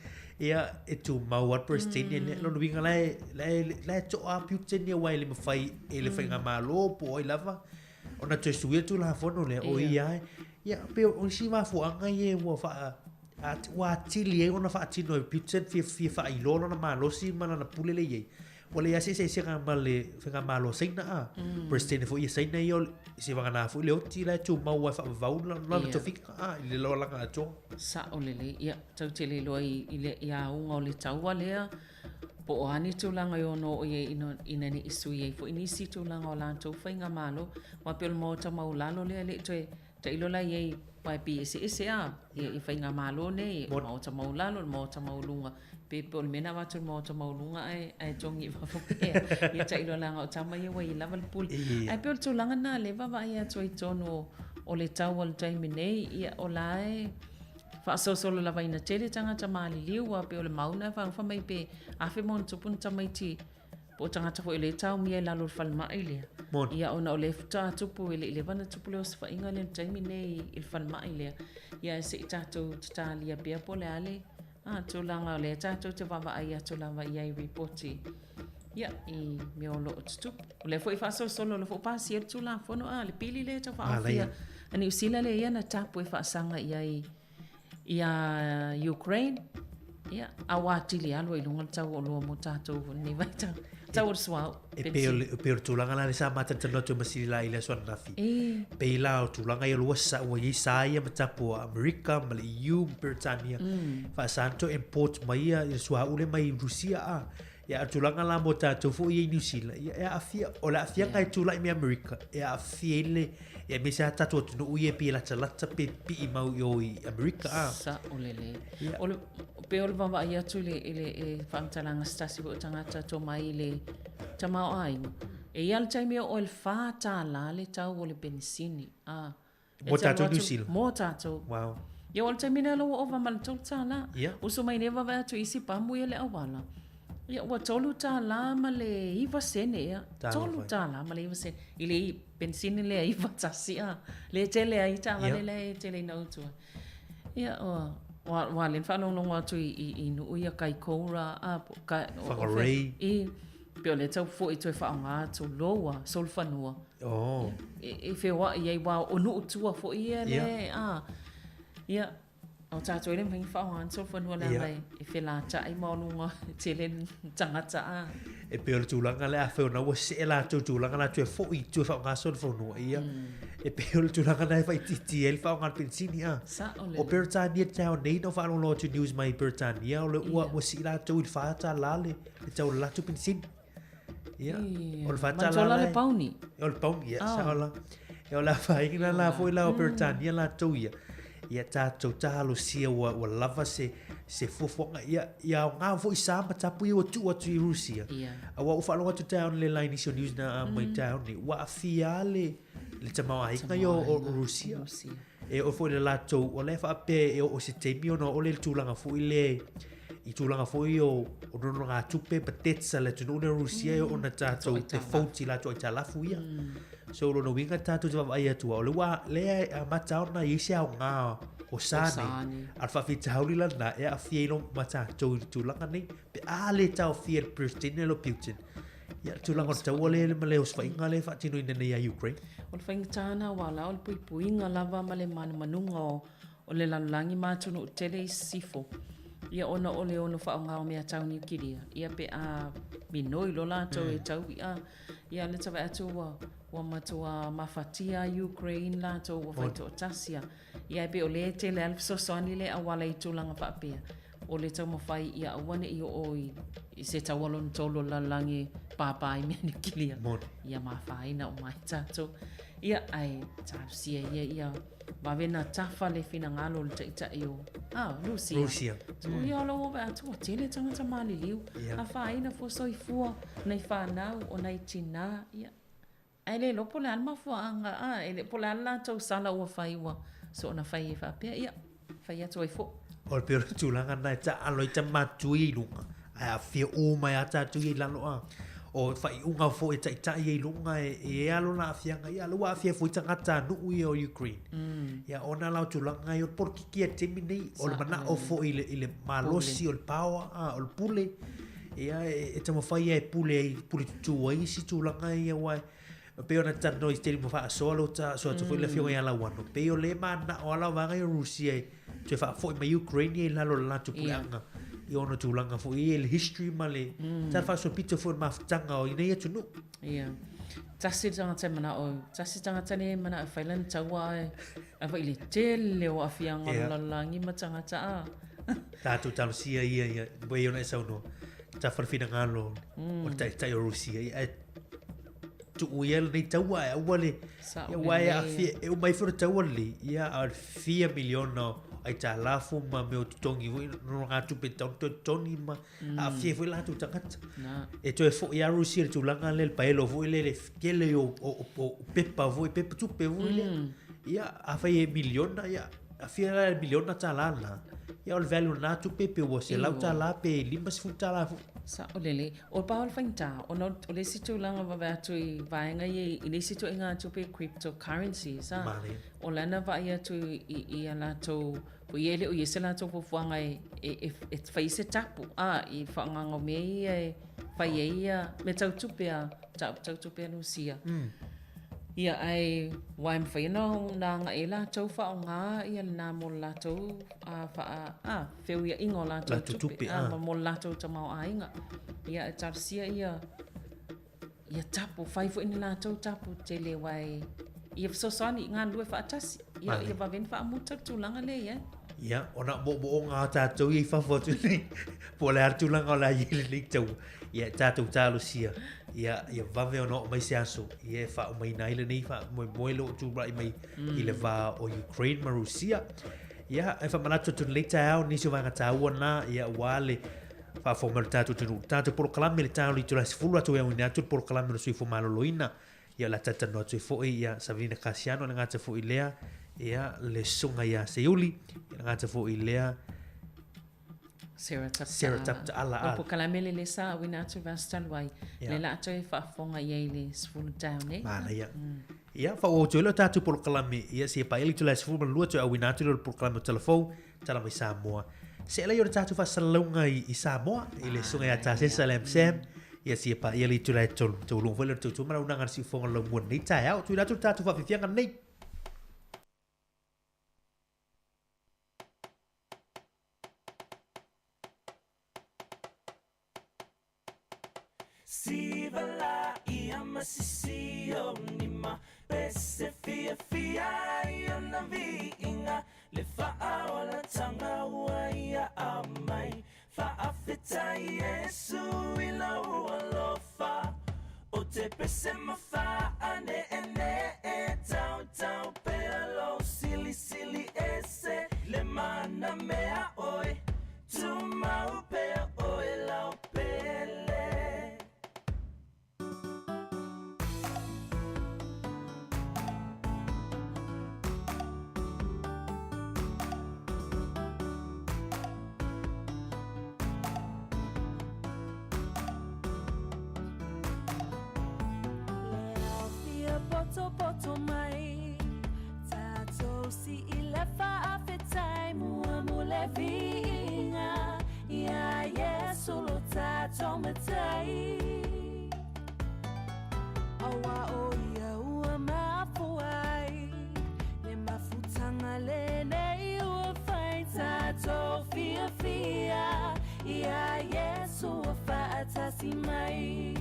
ia e tumau a le Peresetene lea. Lona uiga la e, la e, la e to'a Putin ia aua e le mafai e le faigamalo po o ai lava ona toe suia le Tulafono lea, o ia e, ia pei o isi mafuaaga ia ua faa, ua atili ai ona faatino e Putin fia, fia faailoa lona malosi ma lana pule lea e i ai. Ua leai lava se eseesega ma le faigamalo a Saina a. Peresetene foi ia Saina ia, se vagana foi le oti la e tumau lava e faavavau lana tofiga a i le lalolagi atoa. Sao lelei. Ia, tatou te le iloa i, i le i auga o le taua lea, po o a ni tulaga e ono oo i ai ina, ina ne i sui ai foi nisi tulaga o latou faigamalo. Aua pei o le maota maualalo lea e le i toe tailo la i ai, aua e pei e eseese lava ia, ia faigamalo nei, o le maota maualalo, o le maota maualuga. Pe po o le mea na avatu i le maota maualuga ae, ae togi i fafo pea. Ia tailo leaga o tama ia ua i ai lava le pule. Ae pei o le tulaga lena lea e vaavaai atu ai i totonu o, o le tau o le taimi nei, ia o la e faasolosolo lava ina tele tagata maliliu aua pei o le mau lena e faagofa mai pe 1000+ ni tamaiti po o tagata foi o lea e taomia i lalo o le falemai lea. Moni. Ia ona o lea faatoa tupu, e le i leva ona tupu le osofaiga lea i le taimi nei i le falemai lea. Ia se i tatou tatalia pea po o le a le a, tulaga o lea tatou te vaavaai atu lava i ai ripoti ia, i mea o lo o tutupu. O lea foi e faasolosolo, o lea foi ua pasia le Tulafono, a, le pili lea e tau faaofia a Niu Sila lea ia na tapu e faasaga i ai ia Ukraine, ia, a ua atili alu ai i luga le tau o oloa mo tatou i lenei vaitau. Tau o le suauu. E pei o le, pei o le tulaga la lea sa matalatalanoa atu ai ma Sili la i le aso ananafi. E. Pei la o tulaga ia ua sa, ua i ai sa ia ma tapu a Amerika ma le EU ma Peretania. Faasa ona toe import mai ia le suauu lea mai Rusia a. Ia, a o le tulaga la mo tatou foi ia i Niu Sila, ia e aafia, o le aafiaga e tulai mai Amerika, e aafia ai le, ia aemaise lava tatou atunuu ia e pei e latalata pe pipii mau i o i Amerika a. Sao lelei. Ia. O le, pei o le vaavaai atu i le, i le i faamatalaga se tasi foi o tagata tomai i le tamaoaiga, e i ai lava le taimi e oo i le $4 le tau o le penisini, a. Mo tatou Niu Sila. Mo tatou. Wow. Ia o le taimi lea ua ova ma le $3. Yeah. Uso mai nei vaavaai atu i isi pamu ia i le auala. Ia ua $3 ma le 9 sene ea. $3 ma le 9 sene. I le penisini lea 91 a. Lea e tele ai taavale lea e tele ina utu ai. Ia ua ua lea na faalogologo atu i, i, i nuu ia Kaikoura a ka, Whangarei. I pei o lea tau foi toe faaaoga atu loua solofanua. Oh. E, e feoai ai, aua o nuu tua foi ia lea, a, ia, O tatou e le mafai ona faaaoga ni solofanua leaga e felataai maualuga e tele tagata a. E pei o le tulaga lea afai ona ua see latou i tulaga la toe foi i tua e faaaoga solofanua ia. E pei o le tulaga lena e faaitiitia ai le faaaoga o le penisini a. Sao lelei. O Peretania i le taeao nei na ou faalogologo atu i news mai Peretania o le ua ua sii latou i le $4 le tau o le latou penisini. Ia, o le faatala la le pauni. O le pauni, ia, oh. sao la. E o le afaina la foi la o mm. Peretania latou ia. Ia tatou talosia ua, ua lava se, se fuafuaga. Ia, ia aoga foi sa ma tapu ia ua tuu atu i Rusia. Ia. Aua ua faalogo atu taeao nei le la i nisi o news na mai mm. taeao nei. Ua aafia le, le tamaoaiga ia o, o Rusia. Rusia. E oo foi i le latou, o la e faapea e oo i se taimi ona oo lea i le tulaga foi lea, i tulaga foi o, o nonogatupe ma debts a le atunuu lea o Rusia e oo ona tatou default i latou aitalafu ia. So o lona uiga tatou te vaavaai atu o lea ua lea e amata ona i ai se aoga o sa nei. A o le faafitauli la lena e aafia ai loa ma tatou i le tulaga nei pe a le taofia e le President o Putin Ia, le tulaga o le taua lea ma le osofaiga lea e faatinoina nei ia Ukraine. O le faigata lena aua la o le puipuiga lava ma le manumanuga o, o le lalolagi ma atunuu tele i sisifo. Ia ona o le ono faaaoga o mea tau niukilia, ia pe a minoi loa latou e tau i'a, ia le tavae atu ua, ua matua mafatia a Ukraine latou ua fai toatasi a. Ia e pei o lea e tele lava le fesoasoani lea e auala i tulaga faapea. O le taumafai ia aua ne i oo i se taua lona tolu o le lalolagi e pāpā ai mea niukilia. Moni. Ia ma afaina uma ai tatou. Ia, ae talosia ia ia vave ona tafa le finagalo o le taitai o ah, Rusia. Rusia. So, mm. Ia, o lau vaai atu, ua tele tagata maliliu. Ia. Afaina fua soifua, nai fanau, o nai tinā. Ia, Ae le iloa po o le a le mafuaaga, a, e le, po o le a le latou sala ua fai ua soona fai ai faapea, ia, fai atu ai foi. O le pei o le tulaga lena e taalo ai tama ia i luga, ae aafia uma ai lava tatou ia i lalo a. O faaiuga foi e taitai ia i luga e i ai lava lona aafiaga, ia o lea ua aafia foi tagatanuu ia o Ukraine. Ia ona la o tulaga ia o le polokiki i le taimi lenei, o le manao foi i le malosi, o le power, a, o le pule. Ia, e taumafai ia e pule ai, pule tutū ai isi tulaga ia, aua e pei ona talanoa i se taimi ua faasoa lea ua faasoa atu foi le afioga ia Lauano, pei o lea e mananao lava la vaega ia o Rusia e toe faafoi mai Ukraine ia i lalo o le latou puleaga i ona tulaga foi ia i le history ma le tala faasolopito foi o le mafutaga o nei atunuu. Ia. Tasi le tagata e manao, tasi le tagata lea e manao e fai lana taua ae ae foi i le tele o aafiaga o le lalolagi ma tagata a. Tatou talosia ia ia pei ona e saunoa, tafa le finagalo o le taitai o Rusia ia ae tuu ia lenei taua ae aua le Sao ia aua e lelei. aafia e uma ifo le taua lenei ia a o le fia miliona o aitalafu ma mea o totogi foi nonogatupe e tatau ona toe totogi ma aafia ai foi latou tagata. Na. E toe foi lava Rusia i le tulaga lea le paelo foi lea le tele o, o, o, o pepa foi, pepa tupe foi lea. Ia, afai e miliona, ia, a fia la e miliona tālā lena, ia o le value o lena tupe pe ua $100 pe $50 foi. Sao lelei. O le pau o le faigata, ona o le isi tulaga vaavaai atu i vaega ia i le isi ituaiga tupe cryptocurrencies, a, Manaia. o la na vaai atu i, i a latou, foi ia e le o i ai se latou fuafuaga e, e, e, e fai se tapu, a, i le faaaogaga o mea ia e fai ai ia mea tau tupe a, tau, tau tupe a Rusia. Ia, ae aua e mafai ona ona agai ai latou faaaoga ia lena mo le latou a, faa, a, feuiaiga o latou Latou tupe, tupe, a, a. ma mo le latou tamaoaiga. Ia, e talosia ia, ia tapu, fai foi ni latou tapu tele aua e, ia fesoasoani i galulue faatasi. Ia, Manaia. ia vave ona faamuta le tulaga lea e i ai. Ia, ona o moomooga a tatou ia i fafo atu nei, po o le a le tulaga o le a i ai lenei taua, ia tatou talosia, ia, ia vave ona oo mai se aso, ia e faaumaina ai lenei faamoemoe lea ua tulai mai i le va o Ukraine ma Rusia. Ia, e faamanatu atu i lenei taeao nisi o vaega taua na, ia, aua le faafofoga mai o le tatou atunuu. Tatou polokalame i le taeao i le itula e 10 atu e auina atu le polokalame o le Soifua Maloloina. Ia, o le a talatalanoa atu ai foi ia Savelina Kasiano, le gata foi lea, ia, le susuga ia Seiuli, ia, le gata foi lea, Sarah Taputaala. Sarah Taputaala, O le polokalame le lē sa auina atu i le vaiaso talu ai, Ia. lea la toe faafofoga i ai i le 10 taeao nei. Manaia. Ia, faaauau atu ai lea o tatou polokalame, ia, seia paia le itula e 12 toe auina atu lea o le polokalame o Talafou, Tala mai Samoa. See lea o le tatou faasalalauga i, i Samoa, i le susuga ia Tasesa Lam Sam, ia seia paia le itula e 3. Tauluga foi lea o le tautua ma le auaunaga a le siufofoga o le laumua i lenei taeao. Tuuina atu le tatou faafiafiaga lenei. Siva la ia masisi o nima pese fia fia i ona viiga le faaolatanga ua ia aumai. Faafetai Iesu i lou alofa o te pese ma faaneenee tautau pea lou silisili ese le mana mea oe tumau pea oe lau pele. Le ao fia potopoto mai tatou si i le faafetai muamu le viiga iā Iesu lo tatou Matai. Aua o ia ua mafua ai le mafutaga lenei ua fai tatou fiafia iā Iesu ua faatasi mai.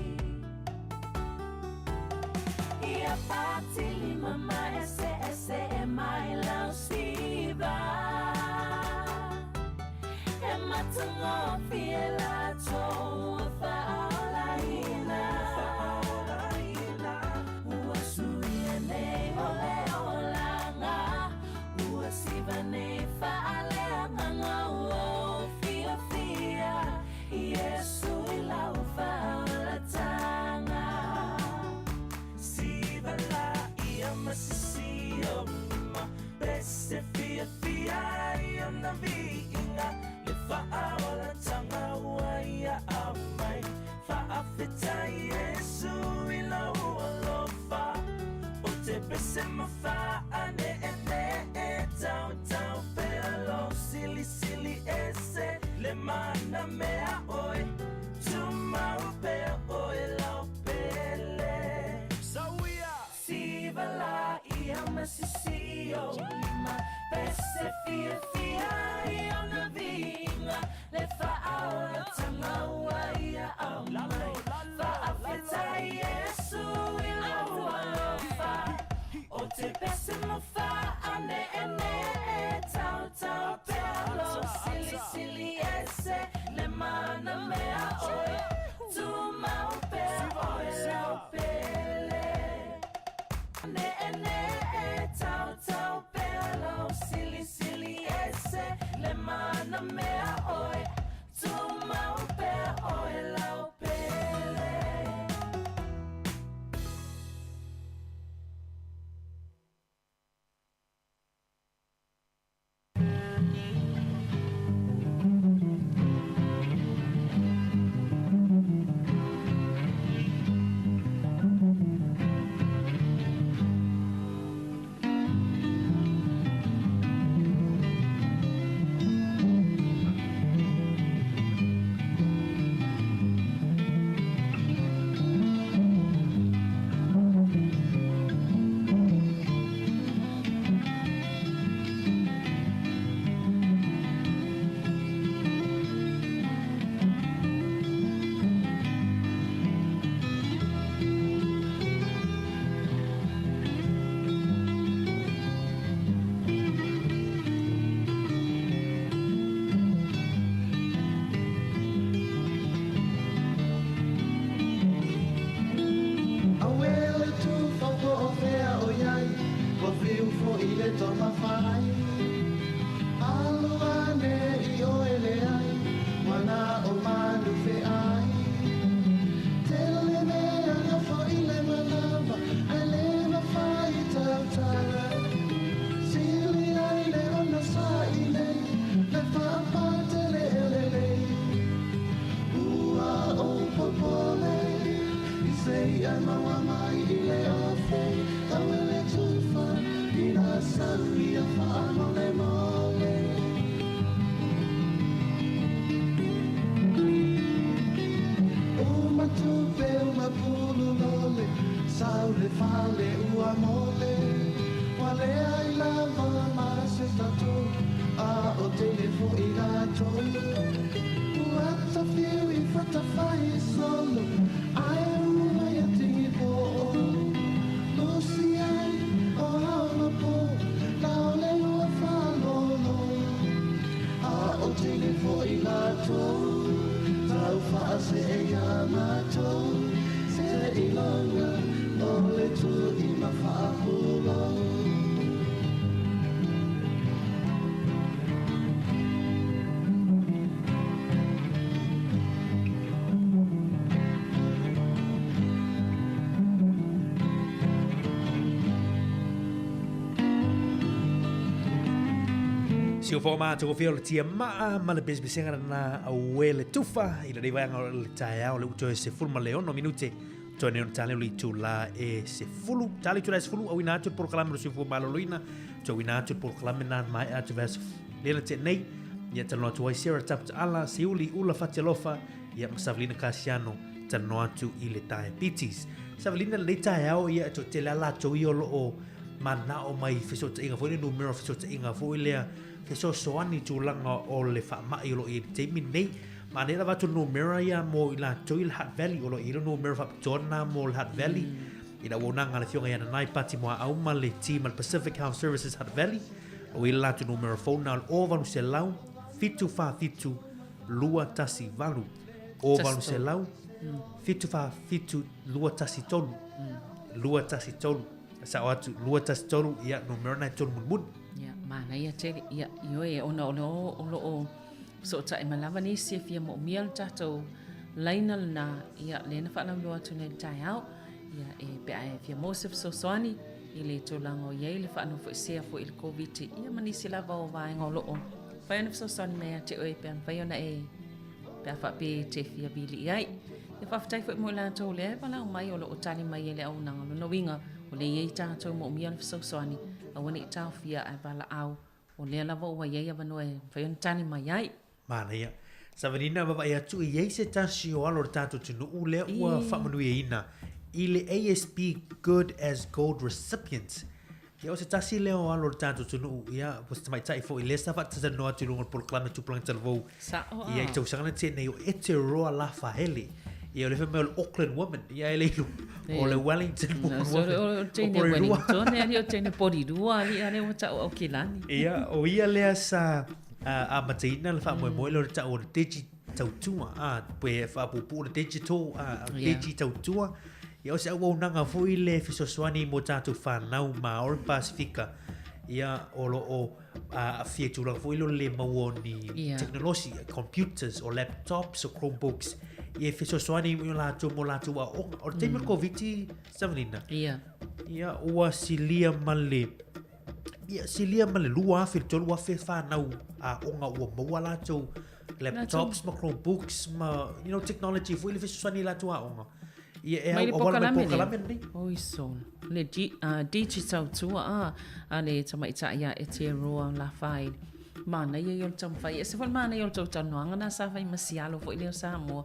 Ia patilima ma eseese e mai lau siva E matagofie latou ua faaolaina Ua suia nei mo le olaga Ua siva nei faaleagaga Ua ou fiafia Iesu i lau faaolataga Siva la ia masisi o nima pese fia fia i ona viiga le faaolatanga ua ia aumai. Faafetai Iesu i lou alofa o te pese ma faaneenee tautau pea lou silisili ese le mana mea oe tumau pea oe lau pele. Sauia Siva la ia masisi o lima pese fia fia i ona viiga le faaolataga ua ia aumai. Faafetai Iesu i lou alofa o te pese ma faaneenee tautau pea lou silisili ese le mana mea oe tumau pea oe lau pele. Neenee tautau pea lau silisili ese le mana mea oe tumau pea oe lau pele. Auē le tufa po o fea o i ai, ua fiu foʻi le tomafai. Alo ane i oe leai, ua na o manu feai. Tele mea na foʻi le manava, ae le mafai tautala. Sili ai le onosaʻi nei, le faapatele e lelei. Ua ou popole, i se iʻa maua mai i le ofe, tau e le tufa, ina sau ia faamolemole. Uma tupe uma pulu lole, sau le fale ua mole. Ua leai lava ma se tatou, a o tele foʻi latou. Ua tafiu i fatafai solo, ae ua Siufoga matagofie o le tiamaa ma le pesepesega lena aue le tufa i lenei vaega o le taeao le uto e 16 minute toe nei ona tale o le itula e 10 tale itula e 10 auina atu le polokalame o le soifua maloloina toe auina atu le polokalame na maea atu vaiaso lea na tea nei ia talanoa atu ai Sarah Taputaala Siuli Ula Fatialofa ia ma Savelina Kasiano talanoa atu i le diabetes. Savelina lenei taeao ia e toatele a latou ia o lo o manao mai fesootaiga foi le numera fesootaiga foi lea fesoasoani i tulaga o le faamai o lo o i ai i le taimi lenei. Manaia le avatu o le numera ia mo i latou i le Hutt Valley o lo o i ai le numera faapitoa lena mo le Hutt Valley i le auaunaga a le Afioga ia Nanai Pati Muaau ma le team a le Pacific Health Services Hutt Valley. O lo o i ai le latou numera phone na o le 0800 747 218. 0800 747 213. 213. Sao atu 213 ia numera na e tolu mulimuli. Ia, manaia tele. Ia, ioe, ona o lo o lo o fesootai mai lava nisi e fia moomia le tatou laina lena, ia, lea na faalauiloa atu nei i le taeao, ia, e pe a e fia maua se fesoasoani i le tulaga o i ai le faanofoesea foi i le Koviti, ia ma nisi lava o vaega o lo o mafai ona fesoasoani mai ia te oe pe a mafai ona e pe a faapea e te fia vili i ai. Ia faafetai foi mo i latou lea e valaau mai o lo o tali mai e le auaunaga. Lona uiga, o lea e i ai tatou moomia le fesoasoani, aua ne i taofia ae valaau O lea lava ua i ai avanoa e mafai ona tali mai ai. Manaia. Savanina vaavaai atu e i ai se tasi o alo o le tatou atunuu lea ua faamanuiaina i le ASB Good as Gold Recipient. Ia o se tasi lea o alo o le tatou atunuu, ia po o se tamaitai foi lea sa faatatalanoa atu i luga o le polokalame Tupulaga Talavou. Sa'o a. Ia i tausaga na tea nei o Eteroa Lafaele. Ia o lea fai mai o le Auckland woman. Ia e le iloa. O le Wellington woman. O teine Wellington e ali o teine Porirua ali a lea ua ta'u Aukilani. Ia o ia lea sa amataina le faamoemoe lea o le ta'u o le digi tautua a pe faapuupuu le digital a digi tautua. Ia o se auaunaga foi le fesoasoani mo tatou fanau Māori Pasifika. Ia o lo o aafia i tulaga foi lea o le le maua o ni yeah. tekonolosi, computers o laptops o Chromebooks, ia e fesoasoani i latou mo latou aoga. O le taimi o le Koviti, Savanina, yeah. ia ua silia ma le ia silia ma le 2,000 le 3,000 whanau aoga ua maua latou laptops ma Chromebooks ma you know, technology foi le fesoasoani i latou aoga. Ia e Mai le auala mai pokalame pokalame lea. lenei. Oi sole. Le di, digital tua a, a le tamaitai a Eteroa Lafaele. Manaia ia o le taumafai. E ese foi le manaia o le tou talanoaga na sa fai ma sialo foi lea o Samoa.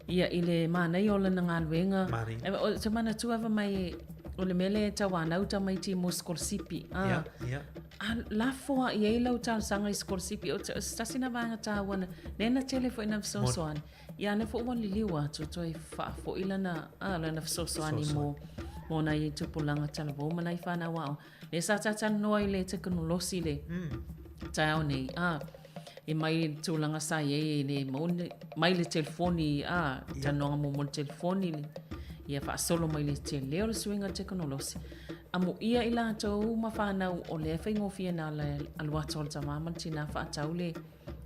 Ia i le manaia o lana galuega. Manaia. E, o te manatua fai mai o le mea lea e tauanau tamaiti mo sikolasipi. A, Ia, ia. a lafo lava i ai lau talosaga i sikolasipi. O se tasi na vaega taua na, lea na tele foi ina fesoasoani. Ia lea foi ua liliu atu toe faafoi lana, a, lana fesoasoani mo, mo nai tupulaga talavou ma nai fanau aoga. Lea sa talatalanoa i le tekonolosi i le taeao nei, a, e mai le tulaga sa i ai e le maua ni, mai le telefoni, a, talanoaga muamua i le telefoni, ia faasolo mai le tele o le suiga o le tekonolosi. Amuia i latou ma fanau o lea e faigofie na le alu atu o le tama ma le tina faatau le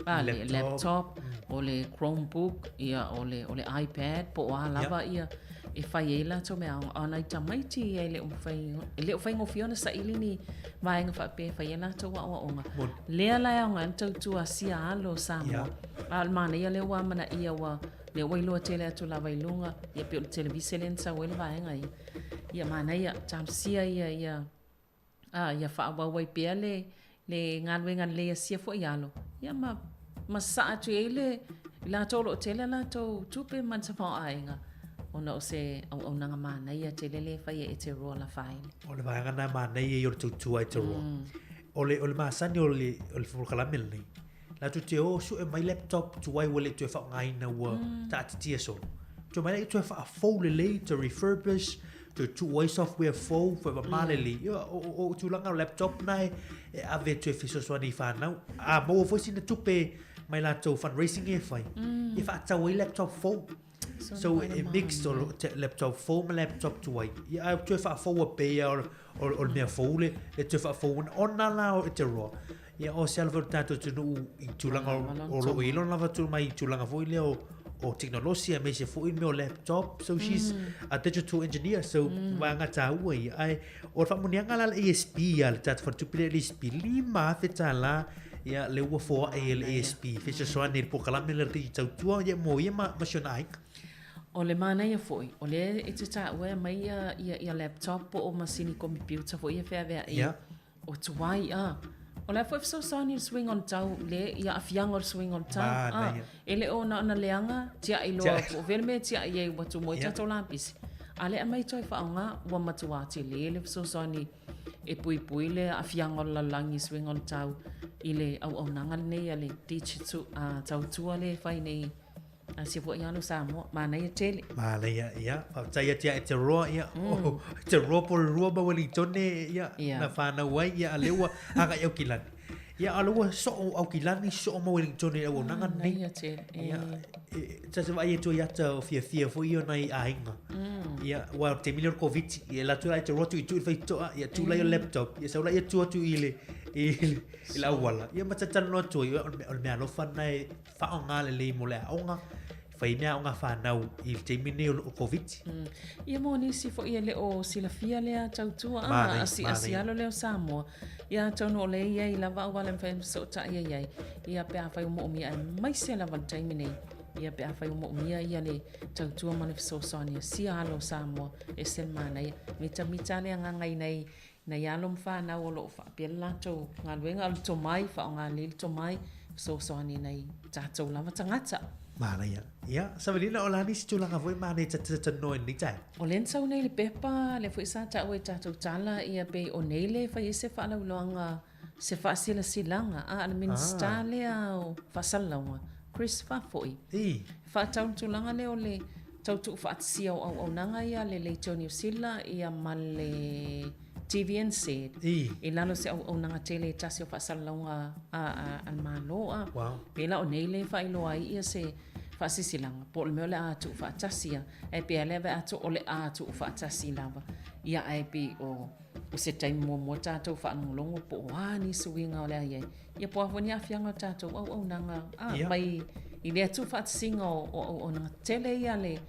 a le laptop, o le Chromebook, ia o le, o le iPad, po o a lava ia e fai ai latou mea aoga. A o nai tamaiti ia e le o mafai, e le o faigofie ona saili ni vaega faapea e fai ai latou aoaoga. Lea la e aoga ai le tautua a sia alo o Samoa. A o le manaia lea ua amanaia ua, lea ua iloa tele atu lava i luga, ia pei o le televise lea na sau ai le vaega ia. Ia manaia, talosia ia, ia Ā, ia faaauau ai pea le, le galuega lelei a sia foi alo, ia ma, ma sasaa atu i ai le, i latou o lo o tele a latou tupe ma le tamaoaiga, ona o se auaunaga manaia tele lea e fai e Eteroa Lafaele. O le vaega lena e manaia ia o le tautua Eteroa. O le, o le masani o le, o le polokalame lenei, latou te o sue mai laptop tuai ua le toe faaaogaina ua taatitia solo. Toe mai lea toe faafou lelei, toe refurbish, toe tuu ai software fou, faamama lelei. Ia, o, o, o tulaga o laptop na e, e ave toe fesoasoani i whanau. A maua foi sina tupe mai latou fundraising e fai, e faatau ai laptop fou. So e mixed o le laptop fou ma laptop tuai. Ia ae toe faafoua pea o o le mea fou le le toe faafoua ona la o Aotearoa. Ia o se ala foi o le tatou atunuu i tulaga o lo o i ai lona lava mai i tulaga foi lea o o tekonolosi aemaise foi mea o laptop. So she's a digital engineer so vaega taua ia. Ae o le faamanuiaga la a le ASB a le tatou faletupe lea a le ASB, $5,000 ia lea ua foai e le ASB e fesoasoani i le polokalame lea o le Digi Tautua ia mo ia ma si ona aiga. O le manaia foi, o lea e te taua e aumai ia, ia, ia laptop po o masini komipiuta foi ia feaveai Ia. o tuai a. O le a foi fesoasoani i le suiga o le tau, le, i aafiaga o le suiga o le tau. A, Manaia. e le o na ona leaga, tiai loa, Tiai. po o fea le mea e tiai ai ua tumu ai Ia. tatou lapisi. A lea aumai toe faaaoga, ua matua tele le fesoasoani e puipui le aafiaga o le lalolagi i suiga o le tau i le auaunaga lenei a le Digital Tautua lea e fai nei a si foi alo Samoa. Manaia tele. Manaia, ia. Faafetai atu ia Aotearoa, ia. Mm. Aotearoa Porirua ma Ueligitone, ia, Ia. na whānau ai, ia, a lea ua agai i Aukilani. Ia, a lea ua soo Aukilani, soo ma Ueligitone i le auaunaga lenei. Manaia tele. Ia, E. e, ta te vaai atu ai ata o fiafia foi ia o nai aiga. Ia, aua o le taimi lea o le Koviti, ia e alu atu la Aotearoa tuitui i le faitotoa, ia tu laia o le laptop, ia sau laia tu atu i le, i le, i le auala, ia ma talatalanoa atu ai, o le mea alofa lena e faaaoga lelei mo le aoga, e fai ai mea aoga fanau i le taimi lenei o le Koviti. Ia mo nisi foi e le o silafia lea tautua a, Manaia, asiasi manaia. alo lea o Samoa, ia atonu o lea e i ai lava auala e mafai ona fesootai ai ai, ia pe afai ua moomia aemaise lava le taimi nei, ia pe afai ua moomia ia le tautua ma le fesoasoani a sia alo o Samoa, e ese le manaia. Mitamita le agaga i nai Nai alo ma fanau o lo o faapea le latou galuega, o le tomai, faaaoga lelei le tomai, fesoasoani i nai tatou lava tagata. Manaia. Ia, Savelina, o le a nisi tulaga foi manaia ta te talanoa i lenei taeao? O lea na sau nei i le pepa, lea foi sa taua i tatou tala, ia pei o nei lea e fai ai se faalauiloaga, se faasilasilaga a le Minisita lea o Faasalalauga, Chris Faafoi. I. E faatatau i le tulaga lea o le tau tuufaatasia o auaunaga ia a le Leitio Niu Sila ia ma le TVNZ I. i lalo o se auaunaga tele e tasi o faasalalauga a, a, a le Malo. A. Wow. Pei la o nei lea e faailoa ai ia se faasilasilaga po o le mea o le a tuufaatasi ia, ae pei lava lea vaai atu o le a tuufaatasi lava ia ae pei o o se taimi muamua tatou faalogologo po o a nisi uiga o le a i ai. Ia po o a foi ni aafiaga o tatou auaunaga a, Ia. mai i lea tuufaatasiga o, o auaunaga tele ia a le,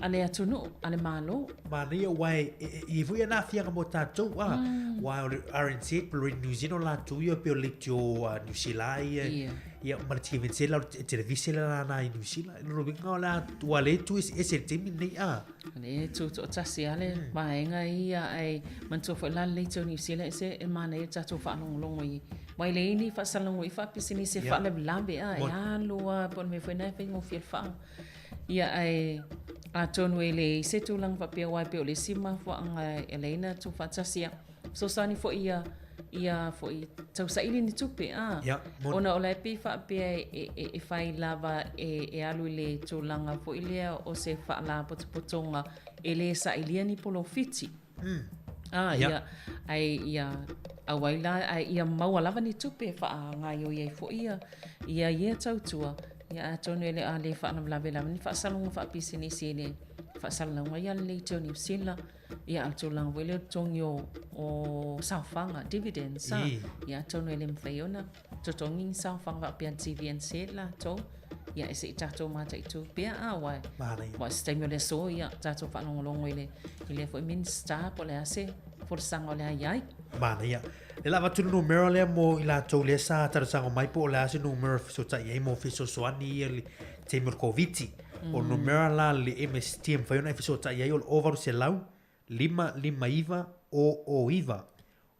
a le atunuu, a le Malo. Manaia aua e, e, e i ai foi ana aafiaga mo tatou a, aua o le RNZ po o le Radio New Zealand o latou ia pei o le leitio a Niu Sila ia, Ia. ia ma le TVNZ la o le televise lea lana i Niu Sila. O lona uiga o le a, ua le tuueseese i le taimi lenei a. E tutoatasi lava le vaega ia ae manatua foi la le Leitio Niu Sila ese e manaia le tatou faalogologo i aua e leai ni faasalalauga i faapisinisi e faalavelave a e alu lava po o le mea foi lena e faigofie le faa ia ae atonu e leai se tulaga faapea aua e pei o le isi mafuaaga e ala ai ona tuufaatasi fesoasoani foi ia ia foi tausaili ni tupe a Ia, moni. ona o la e pei faapea e, e, e fai lava e, e alu i le tulaga foi lea o se faalapotopotoga e le sailia ni polofiti. Mm. A, Ia. ia, ai ia auai la, ai ia maua lava ni tupe e faagaioi ai foi ia, ia ia tautua, ia atonu e le a le faalavelave lava ni faasaloga faapisinisi i le faasalalauga ia a le Leitio Niu Sila. Ia, a o le tulaga foi lea o le totogi o, o saofaga, dividends, a. Ia, atonu e le mafai ona totogi ni saofaga faapea a le TVNZ latou. Ia, e se i tatou mataitu pea, a, aua, Manaia. aua o se taimi o le aso, ia, tatou faalogologo i le, i lea foi Minisita po o le a se folasaga o le a i ai. Manaia. Le la avatu le numera lea mo i latou lea sa talosaga mai po o le a se numera e fesootai ai mo fesoasoani ia i le taimi o le Koviti. O le numera la a le MST e mafai ona e fesootai ai o le 0800 559 009.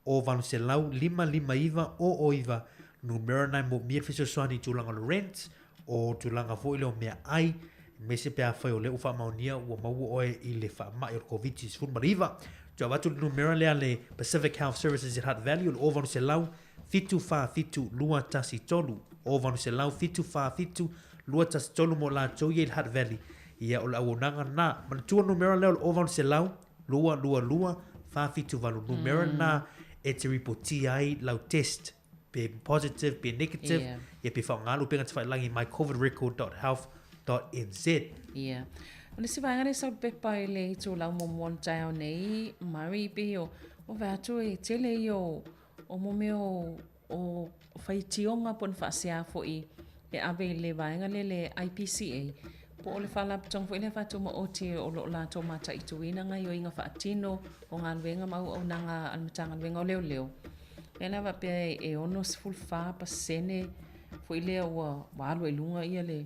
0800 559 009 numera na e moomia le fesoasoani i tulaga o le rent, o tulaga foi lea o meaai, aemaise pe afai o lea ua faamaonia ua maua oe i le faamai o le Koviti-19. Toe avatu le numera lea a le Pacific Health Services i Hutt Valley o le 0800 747 213, 0800 747 213 mo latou ia i le Hutt Valley. Ia, o le auaunaga lena. Manatua numera lea o le 0800 222 478, numera lena e te ripotia ai lau test, pe positive, pe negative, Ia. ia pe faaaoga le upega tafailagi mycovidrecord.health.nz. Ia. O le isi vaega lea e sau i le pepa i le itulau muamua o le taeao nei, Murray, pei o, o vaai atu e tele ia o, o mo mea o, o faitioga po o ni faasea foi e ave i le vaega lea le IPCA, po o le faalapotopotoga foi lea faatumaoti o lo o latou mataituina gaoioiga faatino o galuega ma auaunaga a le Matagaluega o Leoleo. Lea la faapea e 64% foi lea ua alu ai i luga ia le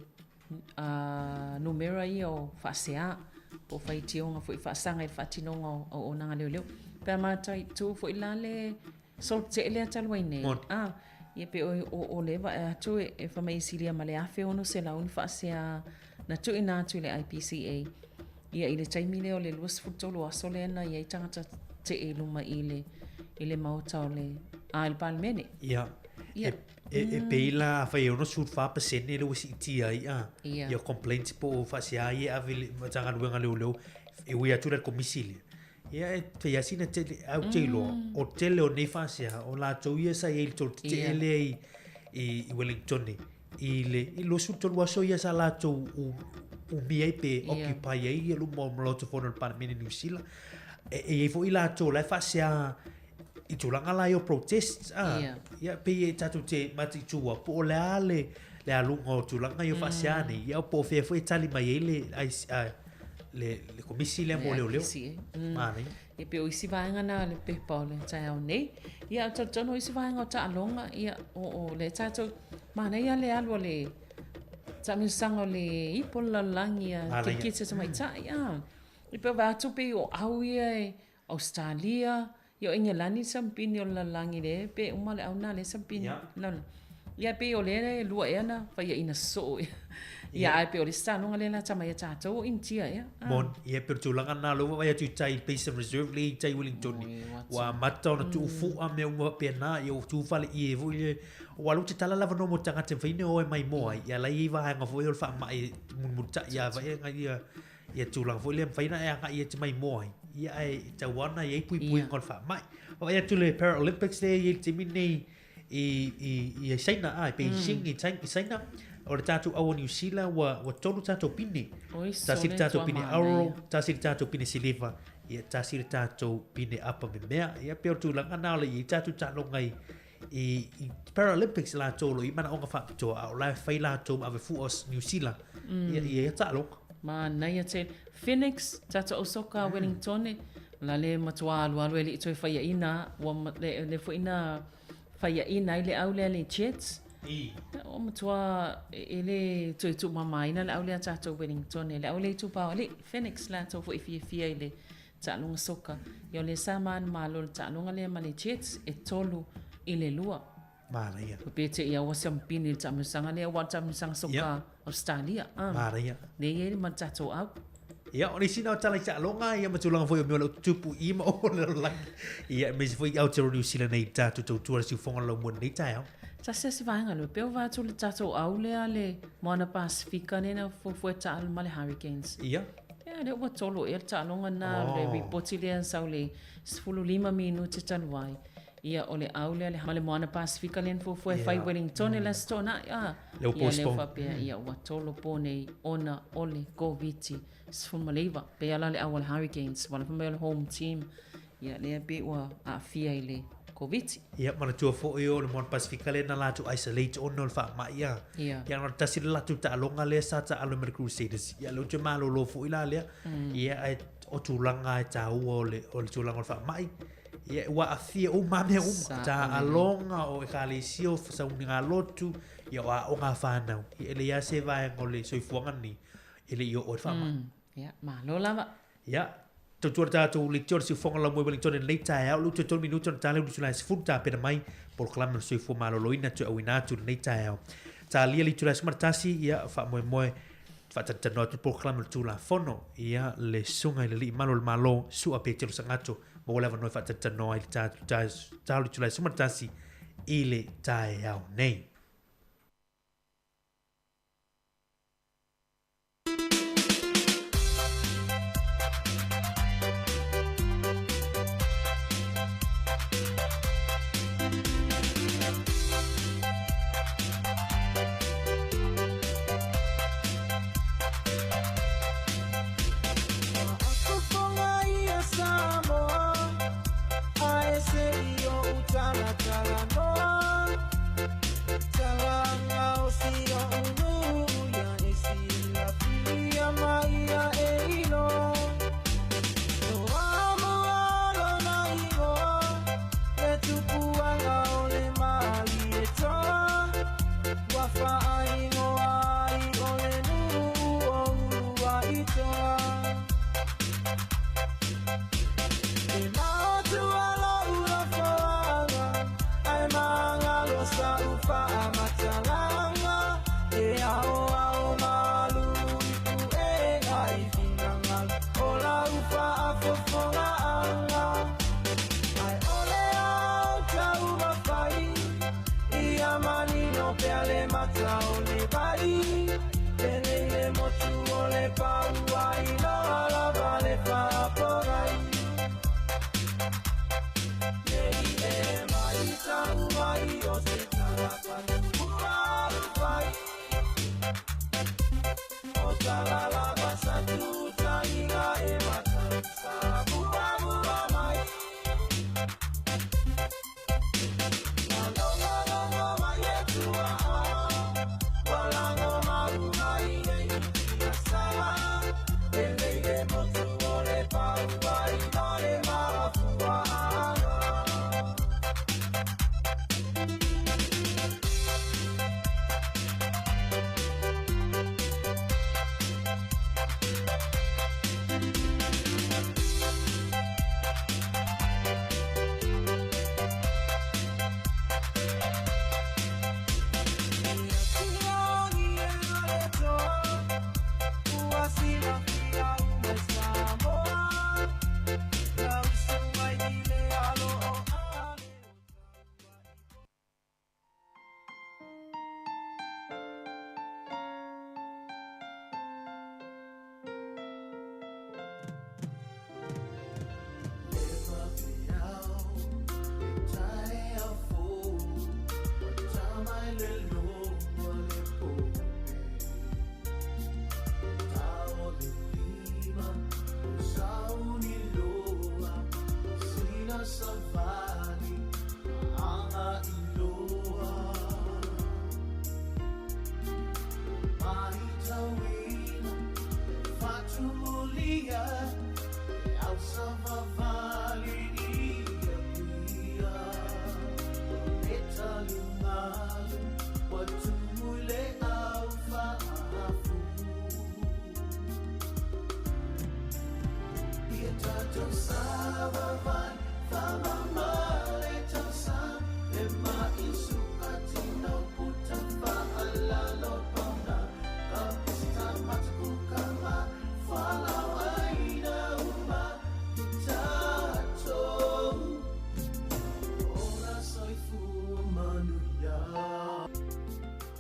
numera ia o faasea po o faitioga foi faasaga i le faatinoga o auaunaga leoleo. Pe a mataitu foi la le solotetee lea talu ai nei, a, ia pe o, o, o lea e vaai atu e, e fai mai e silia ma le 1,600 ni faasea na tuuina atu i le IPCA ia i le taimi lea o le 23 aso lea na i ai tagata tetee i luma i le, i le maota o le, a, i le Palemene. Ia. Ia. E, E, e pei la afai e 64% lea ua siitia ai a yeah. ia complaints po o faasea ia e ave i le Matagaluega Leoleo e ui atu la i le komisi lea. Ia e fai lava sina tele, ae ou te iloa, o le tele o nei faasea, o latou ia sa i ai i le tolu tetee lea i, i, i Wellington i le i 23 aso ia sa latou umia ai pe yeah. occupy ai ia luma o Maota Fono o le Palemene Niu Sila. E, e i ai foi latou la e faasea i tulaga la ia o protests a yeah. Ia pei e tatou te mataitua po o le a le le aluga o tulaga ia o faasea nei ia po o fea foi e tali mai ai le uh, le le komisi lea mo leoleo. Manaia. Ia pei o isi vaega na o le pepa o le taeao nei. Ia o talitonu o isi vaega o taaloga, ia o, o le tatou manaia le alu o le taamilosaga o le ipu o le lalolagi a kirikiti a tamaitai. Ah. E pei o vaai atu pei o au ia e Ausetalia, ia o Engelani le siamupini o le lalolagi lea pe uma le au na lea siamupini yeah. lalolagi. Ia pei o lea e lua ea na faiaina soo ia. Ia ae pei o le isi taaloga lea la tama ia tatou o Initia ea. Ah. Mon, ia pei o le tulaga na lea ua vaai atu i tai i Basin Reserve lea i tai Wellington. Ua amata ona tuu fua mea uma faapena, ia ua tu fale ie foi le aua o lea ua tatala le avanoa mo tagata e mafai ona o e maimoa ai, ia la e i ai vaega foi o le faamai e mulimulitai ia vaai ia ia tulaga foi lea mafai ona e agai e te maimoa ai, ia ae e tatau lava ona i ai puipuiga o le faamai. Vaai atu le Paralympics lea e i ai i le taimi lenei i, i, i Saina, a, i Beijing, i, i Saina, o le tatou au o Niu Sila ua, ua tolu tatou pine. Oi, Tasi le sole tatou tua pine auro, manaia. tasi le tatou pine siliva, ia tasi le tatou pine apa memea. Ia pei o le tulaga na o le i ai tatou taaloga i, i, i Paralympics latou o lo o i ai manaoga faapitoa, a o la e fai latou ma ave fua o Niu Sila ia, i ia taaloga. Manaia tele. Phoenix, tatou au soka Wellingtone, la le matua alualu e le i toe faiaina a, ua le, le foi na faiaina ai le au lea le Jets. I. Ua matua e, e le toe tuumamaina le au lea tatou Wellingtone, le au le itupa o alii. Phoenix latou foi fiafia i le taaloga soka. Ia o le sa manumalo le taaloga lea ma le Jets e 3-2. Manaia. Pe te ia ua siamupini i le taamilosaga lea aua o le taamilosaga soka Ia. Australia. Ah. Manaia. Lea e i ai ma le tatou au. Ia, o le isi na o tala i taaloga, ia ma tulaga foi o mea o lo o tutupu i ma o le lalolagi. Ia, aemaise foi i Aotearoa Niu Sila nei i le tatou tautua le siufofoga o le laumua i lenei taeao. Tasi lava si vaega lea, pei ua vaai atu le tatou au lea le Moana Pasifika lea na fuafua e taalo ma le Hurricanes. Ia. Ia, lea ua tolo ea le taaloga lena, le ripoti lea na sau le 15 minute talu ai. Ia, o le au lea ma le Moana Pasifika lea na fuafua e fai Wellington le Aso Toonai, a. Lea ua Ia, lea ua postpone. faapea, ia, ua tolo po nei ona o le Koviti-19. Pei lava la le au a le Hurricanes, aua o la e fai mai o le home team. Ia, lea pei ua aafia i le Koviti. Ia, manatua foi o le Moana Pasifika lea na latou isolate ona o le faamai a. Ia. Ia, na o le tasi le latou taaloga lea sa taalo ai ma le Crusaders. Ia, lea ua toe malolo foi la lea. Ia, ae o tulaga e taua o le, o le tulaga o le faamai. Ia, ua aafia uma lava mea uma. Taaloga, o ekalesia, o sauniga lotu, ia o aoga a fanau. Ia, e leai lava se vaega o le soifuaga lenei e le i oo ai le faamai. Ia, malo lava. Ia, tautua le tatou leitio le siufofoga lau moe Wellington i lenei taeao, lea ua toe tolu minute ona tala le itula e 10 tapena mai polokalame o le soifua maloloina toe auina atu i lenei taeao. Talia le itula e 11, ia, faamoemoe faatanoa atu le polokalame o le Tulafono, ia, le susuga i le Alii Malu o le Malo, Su'a Petelo Sagato, maua le avanoa e faatanoa ai le taalo itula e 11 i le taeao nei.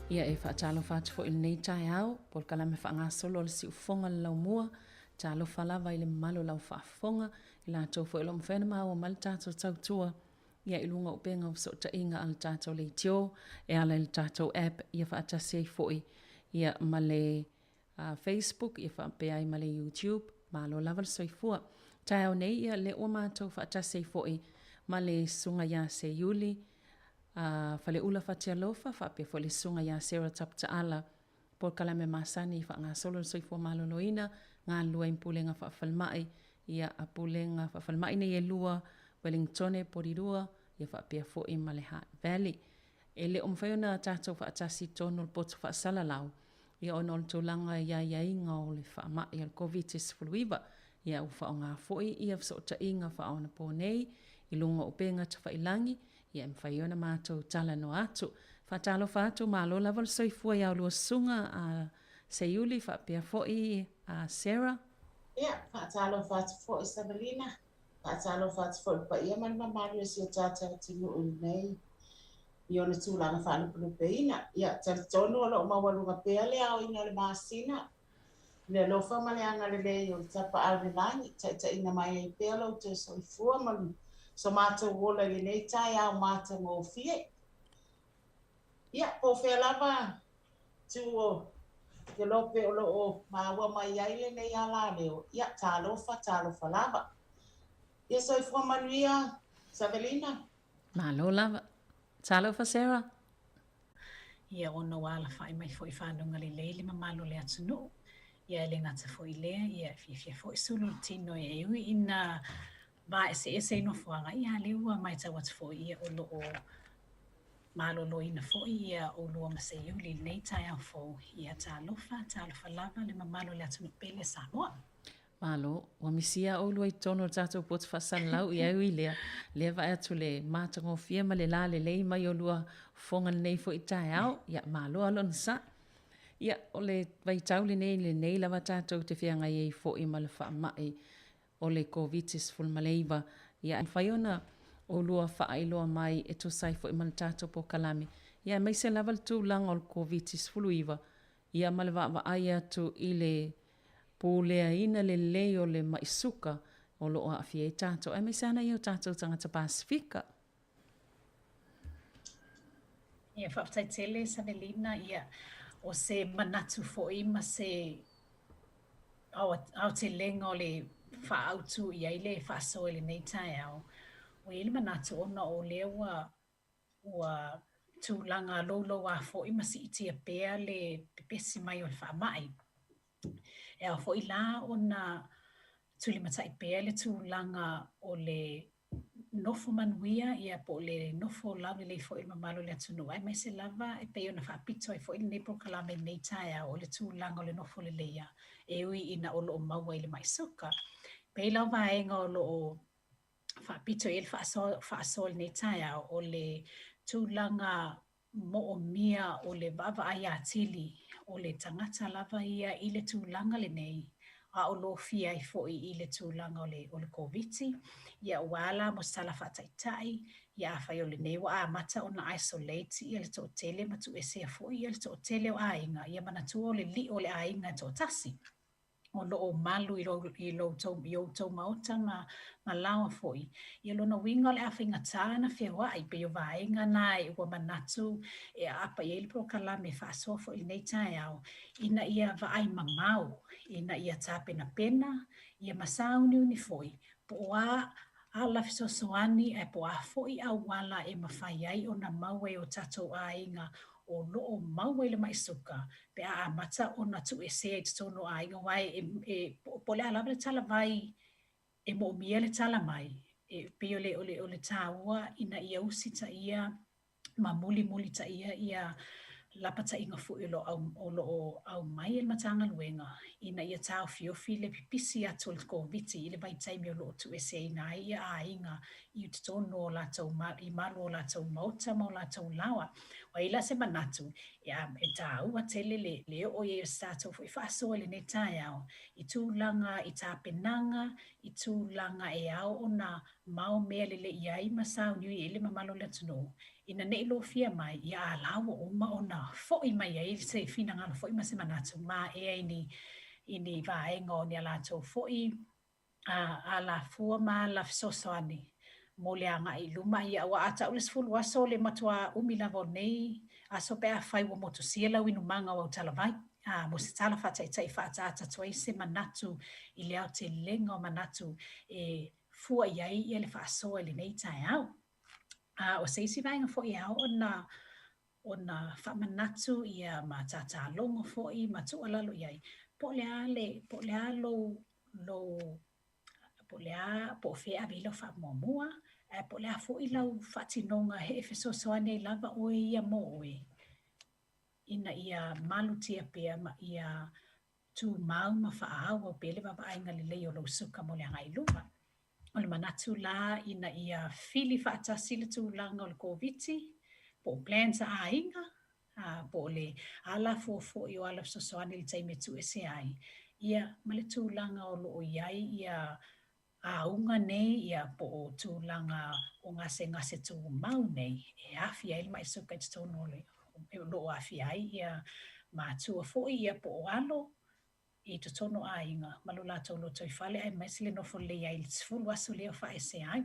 Ia e faatalofa atu foi i lenei taeao, polokalame faagasolo a le Siufofoga le Laumua, talofa lava i le mamalu o lau faafofoga, i latou foi o lo o mafai ona maua mai le tatou tautua ia i luga o upega o fesootaiga a le tatou leitio e ala i le tatou app ia faatasi ai foi ia ma le Facebook ia faapea ai ma le YouTube. Malo lava le soifua. Taeao nei ia lea ua matou faatasi ai foi ma le Susuga ia Seiuli Faleula Fatialofa faapea foi le Susuga ia Sarah Taputaala, polokalame masani faagasolo le soifua maloloina, galulue ai ma pulega faafalemai, ia a pulega faafalemai nei e lua, Wellingtone, Porirua, ia faapea foi ma le Hutt Valley. E le o mafai ona tatou faatasi i totonu o le poto faasalalau, ia ona o le tulaga i aiaiga o le faamai o le Koviti-19, ia ua faaaoga foi ia fesootaiga faaonaponei i luga o upega tafailagi, ia e mafai ona matou talanoa atu. Faatalofa atu, malo lava le soifua i a oulua susuga a Seiuli faapea foi a Sarah. Ia, faatalofa atu foi Savalina, faatalofa atu foi i le paia ma le mamalu o si o tatou atunuu i lenei i ona tulaga faalupelupeina. Ia, talitonu o lo o maualuga pea le aoina o le masina i le alofa ma le agalelei o le Tapaau i le Lagi, taitaiina mai ai pea lo outou soifua ma so matou ola i lenei taeao matagofie. Ia, po o fea lava tu o Kelope o lo o maua mai ai lenei alaleo, ia, talofa, talofa lava. Ia soifua manuia, Savelina. Malo lava. Talofa Sarah. Ia, ona ua alafa'i mai foi i faguga lelei le mamalu o le atunuu. Ia, e le gata foi i lea, ia, e fiafia foi sulu o le tino e ui ina vaeseese i nofoaga, ia, a lea ua matau atu foi, ia, o lo o maloloina foi ia oulua ma Seiuli i lenei taeao fou. Ia, talofa, talofa lava le mamalu o le atunuu pele o Samoa. Malo, ua misia oulua i totonu o le tatou potu faasalalau, ia e ui i lea, lea vaai atu le matagofie ma le lalelei mai o lua fofoga i lenei foi taeao, ia malo lava le onosai. Ia, o le vaitau lenei, lenei lava tatou te feagai ai foi ma le faamai o le Koviti-19, ia e mafai ona oulua faailoa mai e tusa ai foi ma le tatou polokalame, ia aemaise lava le tulaga o le Koviti-19, ia ma le vaavaai atu i le puleaina lelei o le mai suka o lo o aafia ai tatou, aemaise lava nai o tatou tagata Pasefika. Ia, faafetai tele Savelina, ia, o se manatu foi ma se aotelega o le faaautu i ai le faasoa i lenei taeao. Ua i ai le manatu ona o lea ua ua tulaga louloua foi ma siitia pea le pepesi mai o le faamai. E ao foi la ona tulimatai pea le tulaga o le nofo manuia ia po o le nofo laulelei foi i le mamalu o le atunuu, aemaise lava e pei ona faapito ai foi lenei polokalame i lenei taeao, o le tulaga o le nofo leleia e ui ina o lo o maua i le mai suka. E pei la o vaega o lo o faapito i ai le faasoa i lenei taeao, o le tulaga moomia o le vaavaai atili o le tagata lava ia i le tulaga lenei, a o lofia ai foi i le tulaga o le, o le Koviti. Ia ua ala mo se tala faataitai, ia afai o lenei ua amata ona isolate ia le toatele ma tuuesea foi ia le toatele o aiga, ia manatua o le lio o le aiga e toatasi. o lo o malu i lou, i lou tou, i outou maota ma, ma laoa foi. Ia lona uiga o le a faigata ona feoai, pei o vaega na e ua manatu e aapa i ai le polokalame faasoa foi i lenei taeao, ina ia vaai mamao, ina ia tapenapena, ia ma sauniuni foi, po o a ala fesoasoani ae po o a foi auala e mafai ai ona maua e o tatou aiga o lo o maua i le mai suka pe a amata ona tuuesea i totonu o aiga, aua e, e, po o le a lava le talavai e moomia le tala mai, e pei o le, o le, o le tāua ina ia usitaia ma mulimulitaia ia lapataiga foi o lo o, o lo o aumai e le Matagaluega ina ia taofiofi le pipisi atu o le Koviti i le vaitaimi o lo o tuueseina ai ia aiga i totonu o latou i malu o latou maota ma o latou laoa. Ua i ai la se manatu, ia, e tāua tele le, le oo i ai o se tatou foi faasoa i lenei taeao i tulaga i tapenaga, i tulaga e ao ona maomea lelei i ai ma sauniuni ai le mamalu o le atunuu, ina ne i lofia mai, ia a la ua uma ona foi mai ai se finagalo foi ma se manatu maea i ni, i ni vaega o ni a latou foi a, alafua ma ala fesoasoani mo le agai i luma. Ia, aua a tau le 10 aso, le matuā umi lava o nei aso pe afai ua motusia lau inumaga o au talavai. A, mo se tala faataitai faaataata atu ai se manatu i le aotelega o manatu e fua i ai ia le faasoa i lenei taeao. A, o se isi vaega foi e ao ona ona faamanatu ia ma tatalogo foi ma tuualalo i ai, po o le a le, po o le a lou, lou, po o le a, po o fea e ave i ai lau faamuamua, ae po o le a foi lau faatinoga e fesoasoani ai lava oe ia mo oe, ina ia malutia pea ma ia tumau ma faaauau pea le vaavaaiga lelei o lou suka mo le agai i luma. O le manatu la ina ia fili faatasi le tulaga o le Koviti, po o plans a aiga, a, po o le alafua foi o ala fesoasoani i le taimi e tuuesea ai, ia, ma le tulaga o lo o i ai ia auga nei, ia, po o tulaga o gasegase tumau nei e aafia ai le mai suka i totonu o le, o lo o aafia ai ia matua foi, ia, po o alo i totonu o aiga ma lo latou lotoifale aemaise le nofo lelei ai i le 10 aso lea o faaesea ai.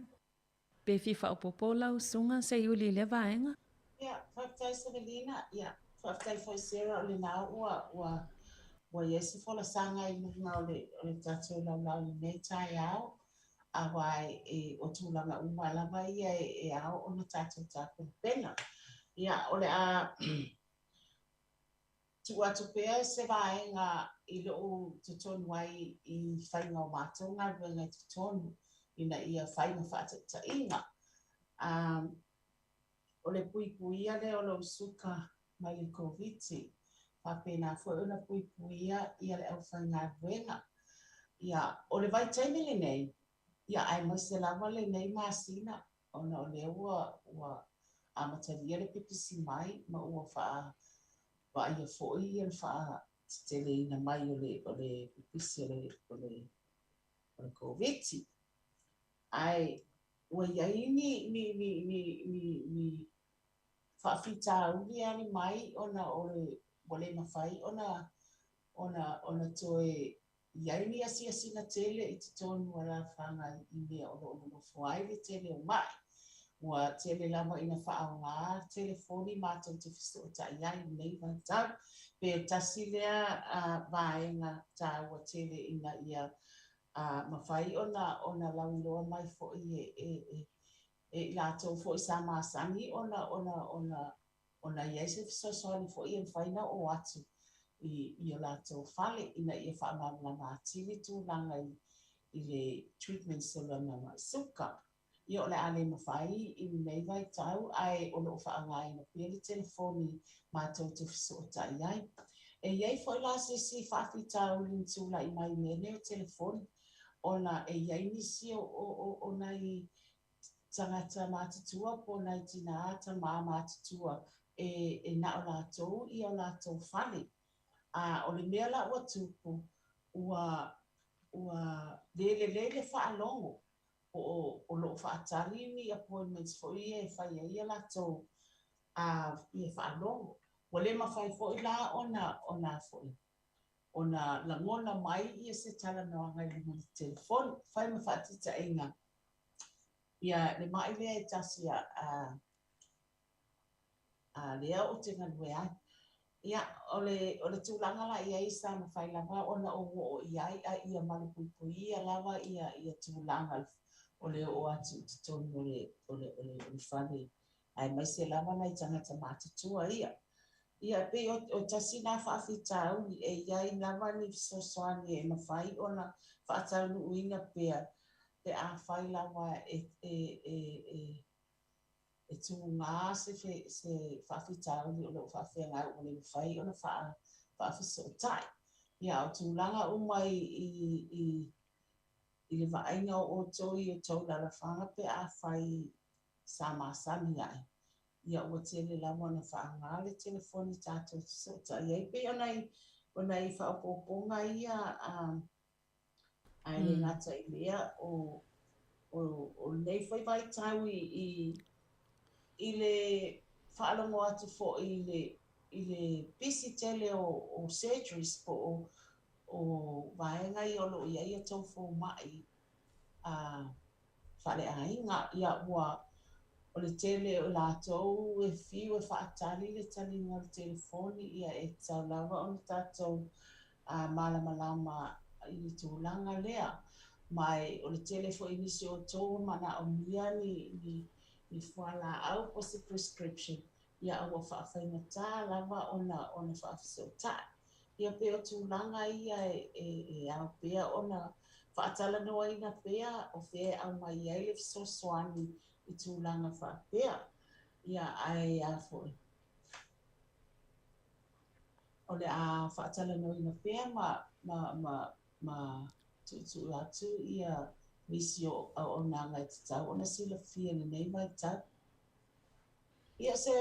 Pe fia faaopoopo lau susuga Seiuli i lea vaega? Ia, faafetai Savelina. Ia, faafetai foi Sarah o lena ua, ua, ua i ai se folasaga i luga o le, o le tatou laulau i lenei taeao. Aua e o tulaga uma lava ia e ao ona tatou tapenapena. Ia, o le a tuu atu pea se vaega i lou totonu ai i faiga o matou galuega i totonu ina ia fai ma faataitaiga. O le puipuia lea o lou suka mai le Koviti, faapena foi ona puipuia ia le aufaigaluega. Ia, o le vaitaimi lenei, ia aemaise lava lenei masina ona o lea ua ua amatalia le pipisi mai ma ua faa vaaia foi ia le faateteleina mai o le o le pipisi o le o le o le Koviti. Ae ua i ai ni ni ni ni ni ni faafitauli e ali mai ona o le ua le mafai ona ona ona toe i ai ni asiasiga tele i totonu o alaalafaga i mea o lo o nonofo ai le tele o ma'i. Ua tele lava ina faaaoga telefoni matou te fesootai ai i lenei vaitau. Pe tasi lea vaega taua tele ina ia mafai ona ona lauiloa mai foi e e e e i latou foi sa masani ona ona ona ona i ai se fesoasoani foi e mafai ona oo atu i i o latou fale ina ia faamalamalama atili tulaga i i le treatments o lona ma'i suka. Ia o le a le mafai i lenei vaitau ae o lo o faaaogaina pea le telefoni matou te fesootai ai. E i ai foi la se isi faafitauli na tulai mai i mea nei o telefoni ona e i ai nisi o o o o nai tagata matutua po o nai tinā tamā matutua e e na o latou ia o latou fale. A o le mea la ua tupu, ua ua le lelei le faalogo po o o lo o faatali ni appointments foi ia e fai ai a latou a ia faalogo. Ua le mafai foi la ona ona foi ona lagona mai ia se talanoaga i luga o le telefoni. Fai ma faataitaiga, ia le ma'i lea e tasi a a a lea ou te galue ai. Ia, o le, o le tulaga la i ai sa mafai lava ona ou oo i ai a ia malupuipuia lava ia, ia tulaga o le oo atu i totonu o le, o le, o le, o le fale, aemaise lava nai tagata matutua ia. Ia, e pei o, o tasi nā faafitauli e i ai lava ni fesoasoani e mafai ona faataunuuina pea pe afai lava e, e, e, e e tugā se se faafitauli o lo o faafeagai ua le mafai ona faa faafesootai. Ia, a o tulaga uma i i i i le vaaiga o outou i outou lalafaga pe afai sa masani ae, ia ua tele lava ona faaaoga le telefoni tatou te fesootai ai. Pei o nai o nai faaopoopoga ia a Ae le gata i lea, o, o, o lenei foi vaitau i, i, i le faalogo atu foi i le, i le pisi tele o, o surgeries po o, o vaega ia o lo o i ai a tou fomai a faaleaiga, ia ua, o le tele o latou e fiu e faatali le taliga o le telefoni, ia e tatau lava ona tatou a malamalama i le tulaga lea. Ma o le tele foi nisi o outou ua manaomia ni, ni, ni fualaau po o se prescription, ia a ua faafaigata lava ona, ona faafesootai. Ia pei o tulaga ia e, e, e ao pea ona faatalanoaina pea o fea e aumai ai le fesoasoani i tulaga faapea. Ia ae a foi. O le a faatalanoaina pea ma, ma, ma, ma tuutuu atu ia nisi o auaunaga e tatau ona silafia i lenei vaitau. Ia se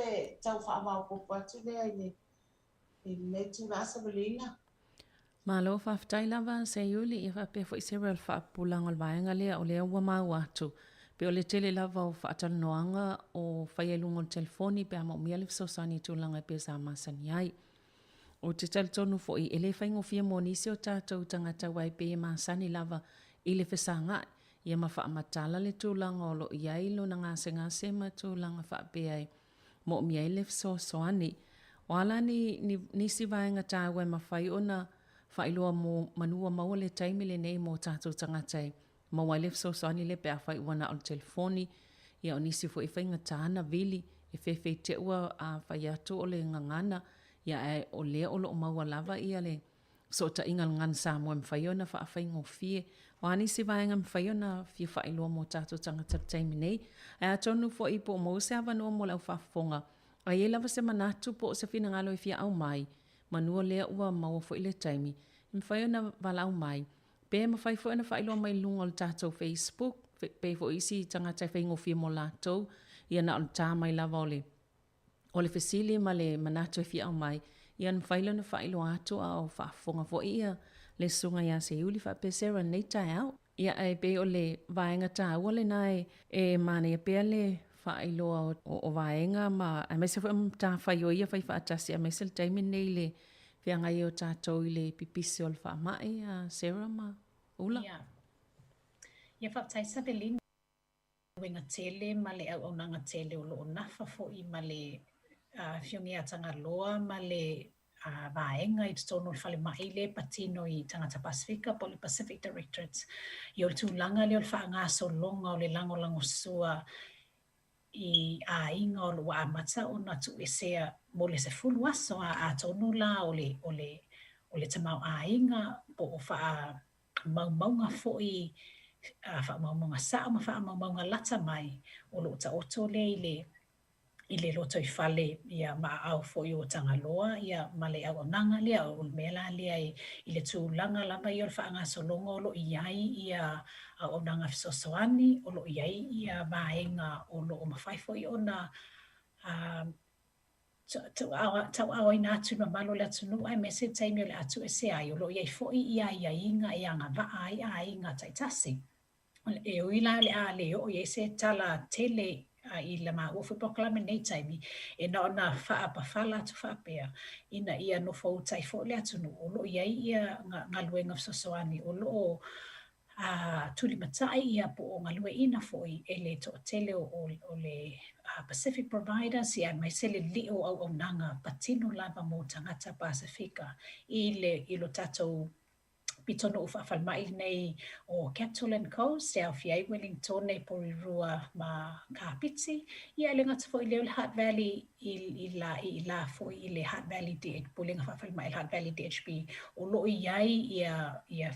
tau faamaopoopo atu lea i le, i lenei itula Savelina. Malo faafetai lava Seiuli ia faapea foi Sarah le faapupulaga o le vaega lea o lea ua maua atu pei o le tele lava o faatalanoaga o faia i luga o le telefoni pe a maomia le fesoasoani i tulaga e pei sa masani ai. Ou te talitonu foi e le faigofie mo nisi o tatou tagata aua e pei e masani lava i le fesagai ia ma faamatala le tulaga o lo o i ai lona gasegase ma tulaga faapea e moomia ai le fesoasoani. O a la ni, ni, nisi vaega taua e mafai ona faailoa mo manu ua maua le taimi lenei mo tatou tagata e maua ai le fesoasoani lea pe afai ua na o le telefoni, ia o nisi foi e faigata ona vili, e fefe i te i ua fai atu o le gagana, ia ae o lea o lo o maua lava ia le fesootaiga a le Gagana Samoa e mafai ona faafaigofie. O a nisi vaega e mafai ona fia faailoa mo tatou tagata i le taimi nei? Ae atonu foi po o maua se avanoa mo le au faafofoga, a i ai lava se manatu po o se finagalo e fia aumai, manu o lea ua maua foi le taimi, e mafai ona valaau mai, pe mafai foi ona faailoa mai i luga o le tatou Facebook, pe foi isi tagata e faigofie mo latou, ia na o le ta mai lava o le O le fesili ma le manatu e fia aumai, ia ona mafai lea ona faailoa atu a o faafofoga foi ia le Susuga ia Seiuli faapea Sarah i lenei taeao. Ia ae pei o le vaega taua lena e e manaia pea le faailoa o vaega ma aemaise foi o matafaioi ia faifaatasi aemaise le taimi lenei i le feagai ai o tatou i le pipisi o le faamai a Sarah ma Ula. Ia. Ia faafetai Savelina. Galuega tele ma le auaunaga tele o lo o nafa foi ma le Afioga ia Tagaloa ma le vaega i totonu o le falemai lea e patino i tagata Pasefika po o le Pacific Directorate. Ia o le tulaga lea o le faagasologa o le lagolagosua i aiga o lo o ua amata ona tuuesea mo le 10 aso, a atonu la o le, o le, o le tamaoaiga po o faa maumauga foi, faamaumauga sao ma faamaumauga lata mai o lo o taoto lea i le i le lotoifale ia ma aao foi o Tagaloa ia ma le auaunaga lea. O le mea la lea i le tulaga lava ia o le faagasologa o lo o i ai ia auaunaga fesoasoani, o lo o i ai ia vaega o lo o mafai foi ona tauaaoina atu i le mamalu o le atunuu aemaise le taimi o le a tuuese ai, o lo o i ai foi ia aiaiga e agavaa ai aiga taitasi. E ui la o le a le oo i ai se tala tele i la maua foi polokalame i lenei taimi, e na ona faaapafala atu faapea ina ia nofouta ai foi le atunuu, o lo o i ai ia galuega fesoasoani o lo o a tulimatai ia po o galueaiina foi e le toatele o, o, o le Pacific Providers ia aemaise le lio o auaunaga patino lava mo tagata Pasefika i le i lo tatou pitonuu faafalemai lenei o Capital and Coast e aofia ai Wellingtone, Porirua ma Kapiti. Ia e le gata foi i lea o le Hutt Valley i, i la, i la foi i le Hutt Valley DH, Pulega Faafalemai i le Hutt Valley DHB o lo o i ai ia, ia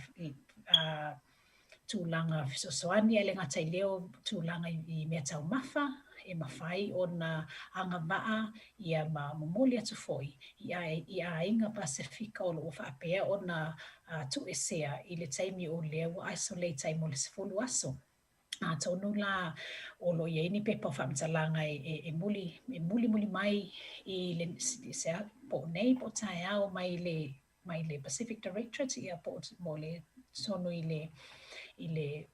tulaga fesoasoani, ae le gata i lea o tulaga i meataumafa e mafai ona agavaa ia ma momoli atu foi i, i aiga Pasefika o lo o faapea ona tuuesea i le taimi o lea ua isolate ai mo le 10 aso. Atonu la o lo o i ai ni pepa o faamatalaga e, e, e, muli, e mulimuli mai i le, se, po o nei po o taeao mai le mai le Pacific Directorate ia po o mo le totonu i le i le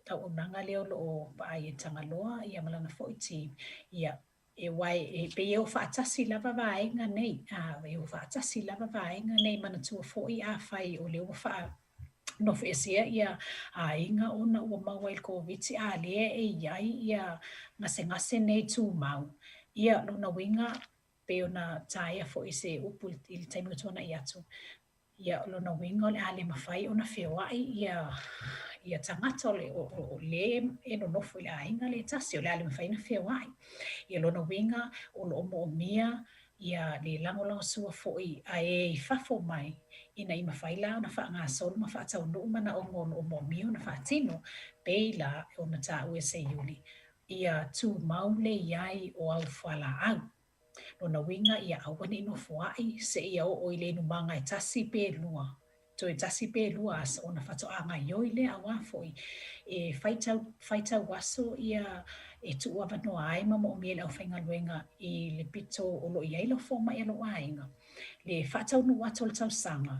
auaunaga lea o lo o vaai e Tagaloa ia ma lana foi team ia e wai e pei e o faatasi lava vaega nei a e o faatasi lava vaega nei manatua foi afai o lea ua faa nofoesea ia aiga ona ua maua i le Koviti a lea e i ai ia gasegase nei tumau ia lona uiga pei ona taea foi se upu i le taimi ua tuanai atu, ia o lona uiga o le a le mafai ona feoai ia ia tagata o le, o, o, o le e nonofo i le aiga le tasi, o le a le mafai ona feoai. Ia lona uiga o lo o moomia ia le lagolagosua foi a e i fafo mai ina ia mafai la ona faagasolo ma faataunuu manaoga o lo o moomia ona faatino, pei la ona taua e Seiuli ia tumau le i ai o au fualaau. Lona uiga ia aua ne i nofoai seia oo i le inumaga e tasi pe lua, toe tasi pe lua aso ona faatoa gaioi lea auā foi e faitau, faitau aso ia e tuu avanoa ai ma moomia e le aufaigaluega i le pito o lo o i ai lau fomai a lou aiga le faataunuu atu o le tausaga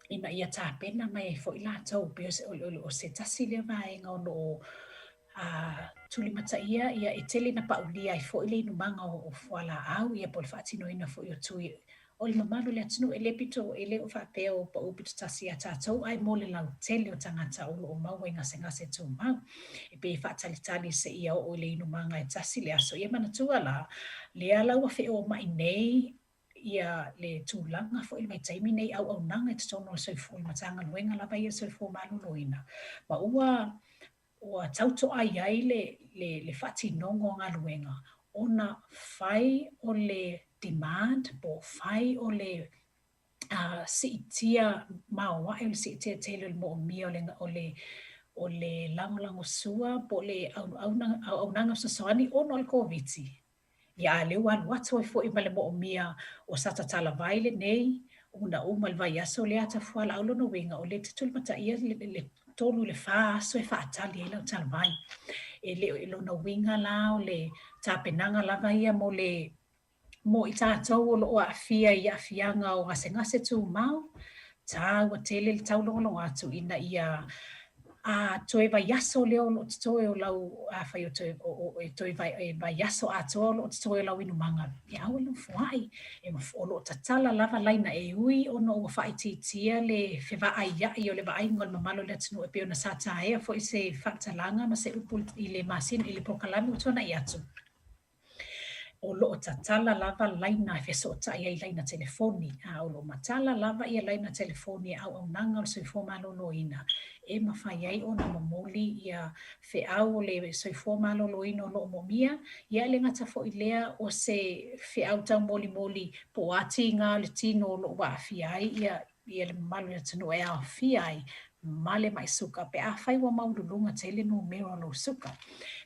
ina ia tapena mai ai foi latou, pei o se, o, o, o se tasi lea vaega o lo o tulimataia, ia e tele na paulia ai foi le inumaga o, o fualaau, ia po o le faatinoina foi o tui o le mamalu o le atunuu. E le pito, e le o faapea o pau pito tasi ia tatou, ae mo le lautele o tagata o lo o maua i gasegase tumau. E pei e faatalitali seia oo i le inumaga e tasi le aso. Ia manatua la, lea la ua feomai nei Ia le tulaga foi i le vaitaimi nei i auaunaga i totonu o le soifua, le Matagaluega lava ia o le Soifua Maloloina, ma ua ua tautoai ai le le le faatinoga o galuega ona fai o le demand po o fai o le uh, siitia maoae o le siitia tele o le moomia o le o le o le lagolagosua po o le auaunaga fesoasoani ona o le Koviti. Ia a lea ua alu atu ai foi ma le moomia o sa tatala vai lenei una uma le vaiaso lea ata fualaau lona uiga o lea e te tulimataia le, le 3 i le 4 aso e faatali ai lau talavai. E le o lona uiga la o le tapenaga lava ia mo le mo i tatou o lo o aafia i aafiaga o gasegase tumau, taua tele le taulogologo atu ina ia a toe vaiaso lea o lo o totoe o lau afai o toe o, o, e toe vai, e vaiaso atoa o lo o totoe o lau inumaga, e aua le nofoai. E, o lo o tatala lava laina e ui ona ua faaitiitia le fevaaiai o le vaaiga o le mamalu o le atunuu e pei ona sa taea foi se faamatalaga ma se upu i le masina i le polokalame ua tuanai atu. O lo o tatala lava laina e fesootai ai laina telefoni, a o lo o matala lava ia laina telefoni e auaunaga o le soifua maloloina e mafai ai ona momoli ia feau o le soifua maloloina o lo o moomia, ia e le gata foi i lea o se feau taumolimoli po o a tiga o le tino o lo o aafia ai ia ia le mamalu o le atunuu e aofia ai ma le mai suka pe afai ua maualuluga tele numera o lou suka.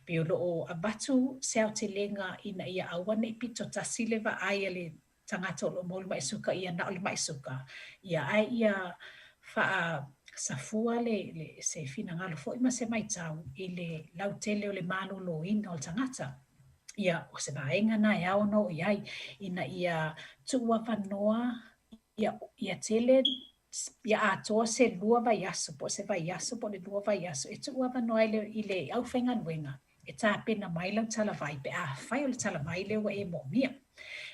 Pei o lo o avatu se aotelega ina ia aua ne i pito tasi le vaai a le tagata o lo o maua le mai suka ia na o le mai suka, ia ae ia faasafua le, le, se finagalo foi ma se maitau i le lautele o le maloloina o le tagata. Ia, o se vaega na e ao ona oo i ai ina ia tuuavanoa ia, ia tele ia atoa se lua vaiaso po o se vaiaso po o le lua vaiaso e tuuavanoa ai le, i le aufaigaluega e tapena mai lau talavai pe afai o le talavai lea ua e moomia.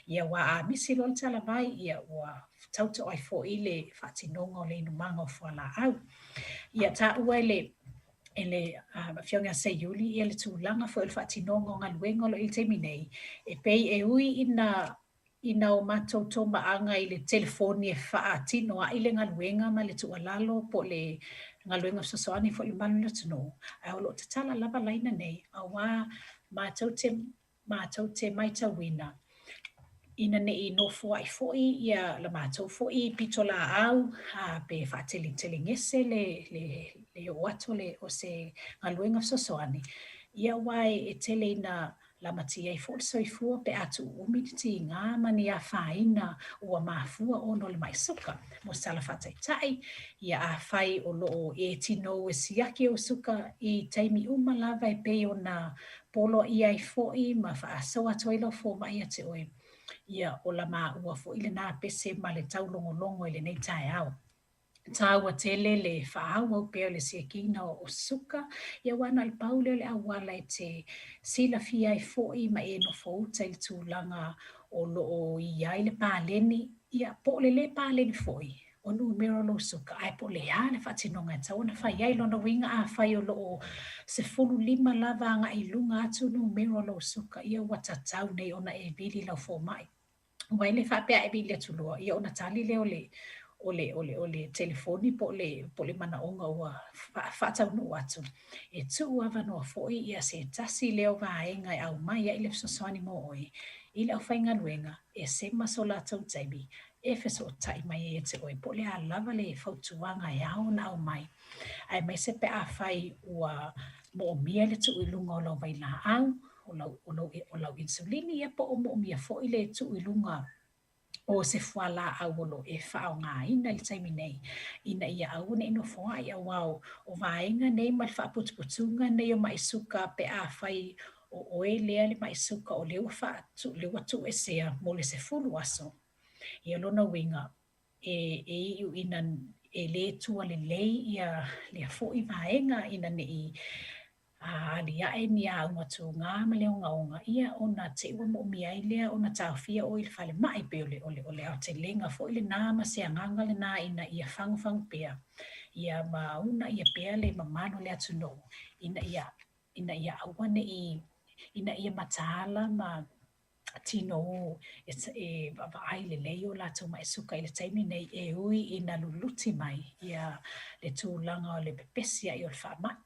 Ia ua a misi loa le talavai, ia ua tauto ai foi le faatinoga o le inumaga o fualaau. Ia taua e le e le uh, afioga ia Seiuli ia le tulaga foi o le faatinoga o galuega o lo o i le taimi nei, e pei e ui ina ina o matou tomaaga i le telefoni e faatino ai le galuega ma le tuualalo po o le galuega fesoasoani foi i le mamalu o le atunuu, ae o lo o tatala lava laina nei, auā matou te, matou te maitauina ina ne i nofoai foi ia la matou foi pitolaau a pe faatelegese le, le, le oo atu o, le, o se galuega fesoasoani, ia aua e, e tele ina Lamatia ai foi le soifua pe a tuuumi le tiga ma ni afaina ua mafua ona o le mai suka. Mo se tala faataitai, ia afai o lo o e tinou e siaki ou suka i taimi uma lava e pei ona poloaia ai foi ma faasoa atu ai lau fomai ia te oe, ia o la maua foi lena pese ma le taulogologo i lenei taeao. Taua tele le faaauau pea o le siakiina o suka, ia aua na o le pau lea o le auala e te silafia ai foi ma e nofouta i le tulaga o lo o i ai le paleni, ia po o le lē paleni foi o numera o lou suka, ae po o le a le faatinoga e tatau ona fai ai. Lona uiga afai o lo o 15 lava agai i luga atu numera o lou suka, ia ua tatau nei ona e vili lau fomai. Aua e le faapea a e vili atu loa, ia ona tali lea o le, o le, o le, o le telefoni po o le, po o le manaoga ua faataunuu atu. E tuu avanoa foi ia se tasi lea o vaega e aumai ai le fesoasoani mo oe i le aufaigaluega e sema so latou taimi e fesootai mai ai ia te oe po o le a lava le fautuaga e ao ona aumai, aemaise pe afai ua moomia le tuu i luga o lau vailaau, o lau, o lau, o lau insulini, ia po o moomia foi le tuu i luga o se fualaau o lo o e faaaogaina i le taimi nei, ina ia aua ne i nofoai, auā o vaega nei ma le faaputuputuga nei o mai suka pe afai o oe lea le mai suka o lea ua faatu, lea ua tuuesea mo le 10 aso. Ia lona uiga, e, e iu ina e lē tua lelei ia lea foi vaega ina ne i a aliae ni auga tugā ma le ogaoga, ia ona te i ua moomia ai lea ona taofia oe i le falemai. Pei o le, o le, o le aotelega foi lenā ma se agaga lenā ina ia fagufagu pea, ia ma uunaia pea le mamalu o le atunuu ina ia, ina ia aua ne i, ina ia mataala ma. tinou e, e vaavaai lelei o latou ma'i suka i le taimi nei e ui ina luluti mai ia le tulaga o le pepesi a'i o le faama'i.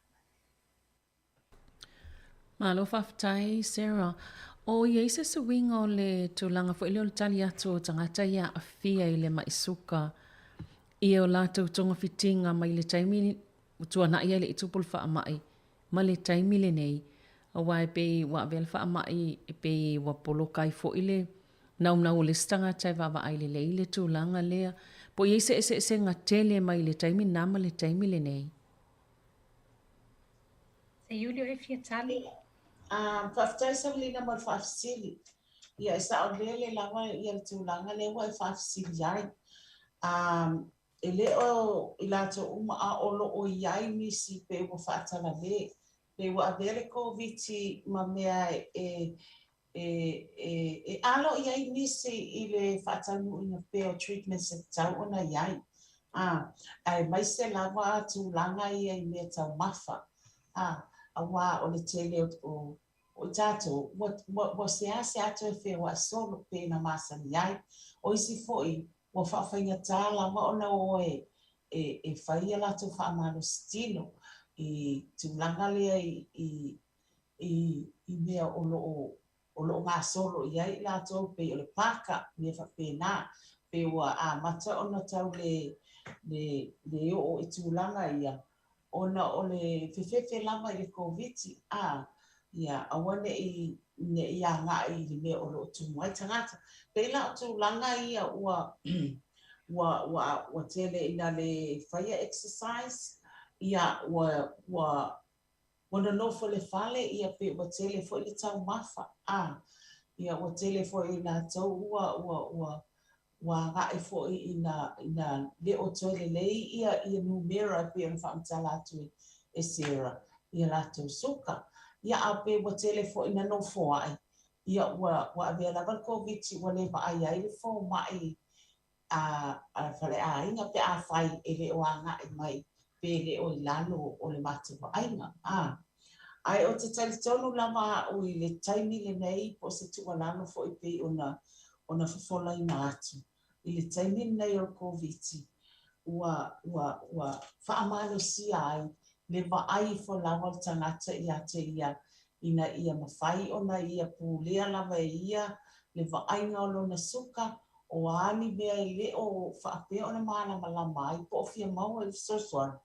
Malo faafetai Sarah. O i ai se suiga o le tulaga foi lea o le tali atu o tagata ia aafia i le ma'i suka i o latou togafitiga mai le taimi ua tuanai ai le i tupu le faamai ma le taimi lenei, aua e pei ua avea le faamai e pei ua poloka ai foi le naunau o le isi tagata e vaavaai lelei le tulaga lea. Po o i ai se eseesega tele mai le taimi lena ma le taimi lenei? Seiuli e fia tali. Faafetai Savelina mo le faafesili. Ia e saolele lava ia le tulaga lea ua e faafesili ai. E le o i latou uma a o lo o i ai nisi pe ua faatalale, pe ua avea le Koviti ma mea e e alo i ai nisi i le faataunuuina pea o treatments e tatau ona i ai, aemaise lava tulaga ia i mea taumafa, aua o le tele o i tatou ua seasea toe feoai solo pei ona masani ai. O isi foi ua faafaigata lava ona o e fai a latou faamalositino i tulaga lea i i mea o lo o o lo o gasolo i ai i latou pei o le pāka, mea faapena, pe ua amata ona tau le le le oo i tulaga ia ona o le fefefe lava i le Koviti, a, ia aua ne i ne i agai i le mea o lo o tumu ai tagata. Pei la o tulaga ia ua ua ua ua tele ina le faia exercise, ia ua ua Ua nonofo i le fale, ia pe ua tele foi le taumafa, a, ia ua tele foi i latou ua, ua, ua, ua agai foi ina, ina le o toe lelei ia, ia numera e pei ona faamatala atu e, e Sarah, ia latou suka. Ia a pe ua tele foi ina nofoai, ia ua, ua avea lava le Koviti ua le vaai ai le fomai a le faleaiga pe afai e le o agai mai pe le o i lalo o le matou vaaiga. A. Ae ou te talitonu lava au i le taimi lenei po o se tuualalo foi pei ona ona fofolaina atu i le taimi lenei o le Koviti ua ua ua faamalosia ai le vaai ifo lava o le tagata ia te ia ina ia mafai ona ia pulea lava e ia le vaaiga o lona suka, o a ni mea e le o faapea ona malamalama ai po o fia maua i le fesoasoani,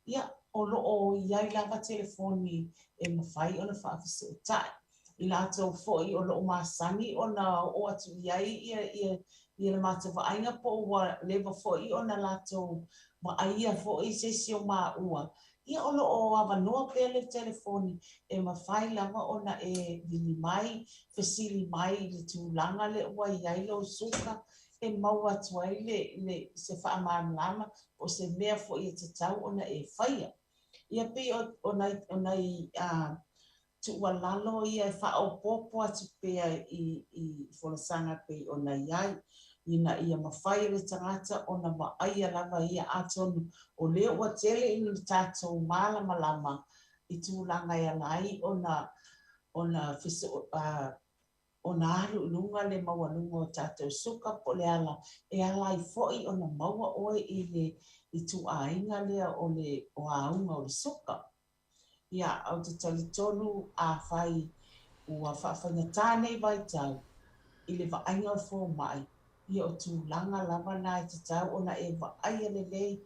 ia, o lo o i ai lava telefoni e mafai ona faafesootai. I latou foi o lo o masani ona oo atu i ai ia, ia, ia le matou vaaiga po o ua leva foi ona latou vaaia foi se isi o maua, Ia o lo o avanoa pea le telefoni e mafai lava ona e vili mai, fesili mai i le tulaga lea ua i ai lou suka e maua atu ai le, le, se faamalamalama po o se mea foi e tatau ona e faia. Ia pei o, o nai, o nai uh, tuualalo ia e faaopoopo atu pea i, i folasaga pei ona i ai, ina ia mafai e le tagata ona vaaia lava ia atonu o lea ua tele ina tatou malamalama i tulaga e ala ai ona ona fesoo, uh, ona alu i luga le maualuga o tatou suka po o le ala e ala ai foi ona maua oe i le ituaiga lea o le o auga o le suka. Ia, ou te talitonu afai ua faafaigata nei vaitau i le vaaiga o le fomai, ia o tulaga lava na e tatau ona e vaaia lelei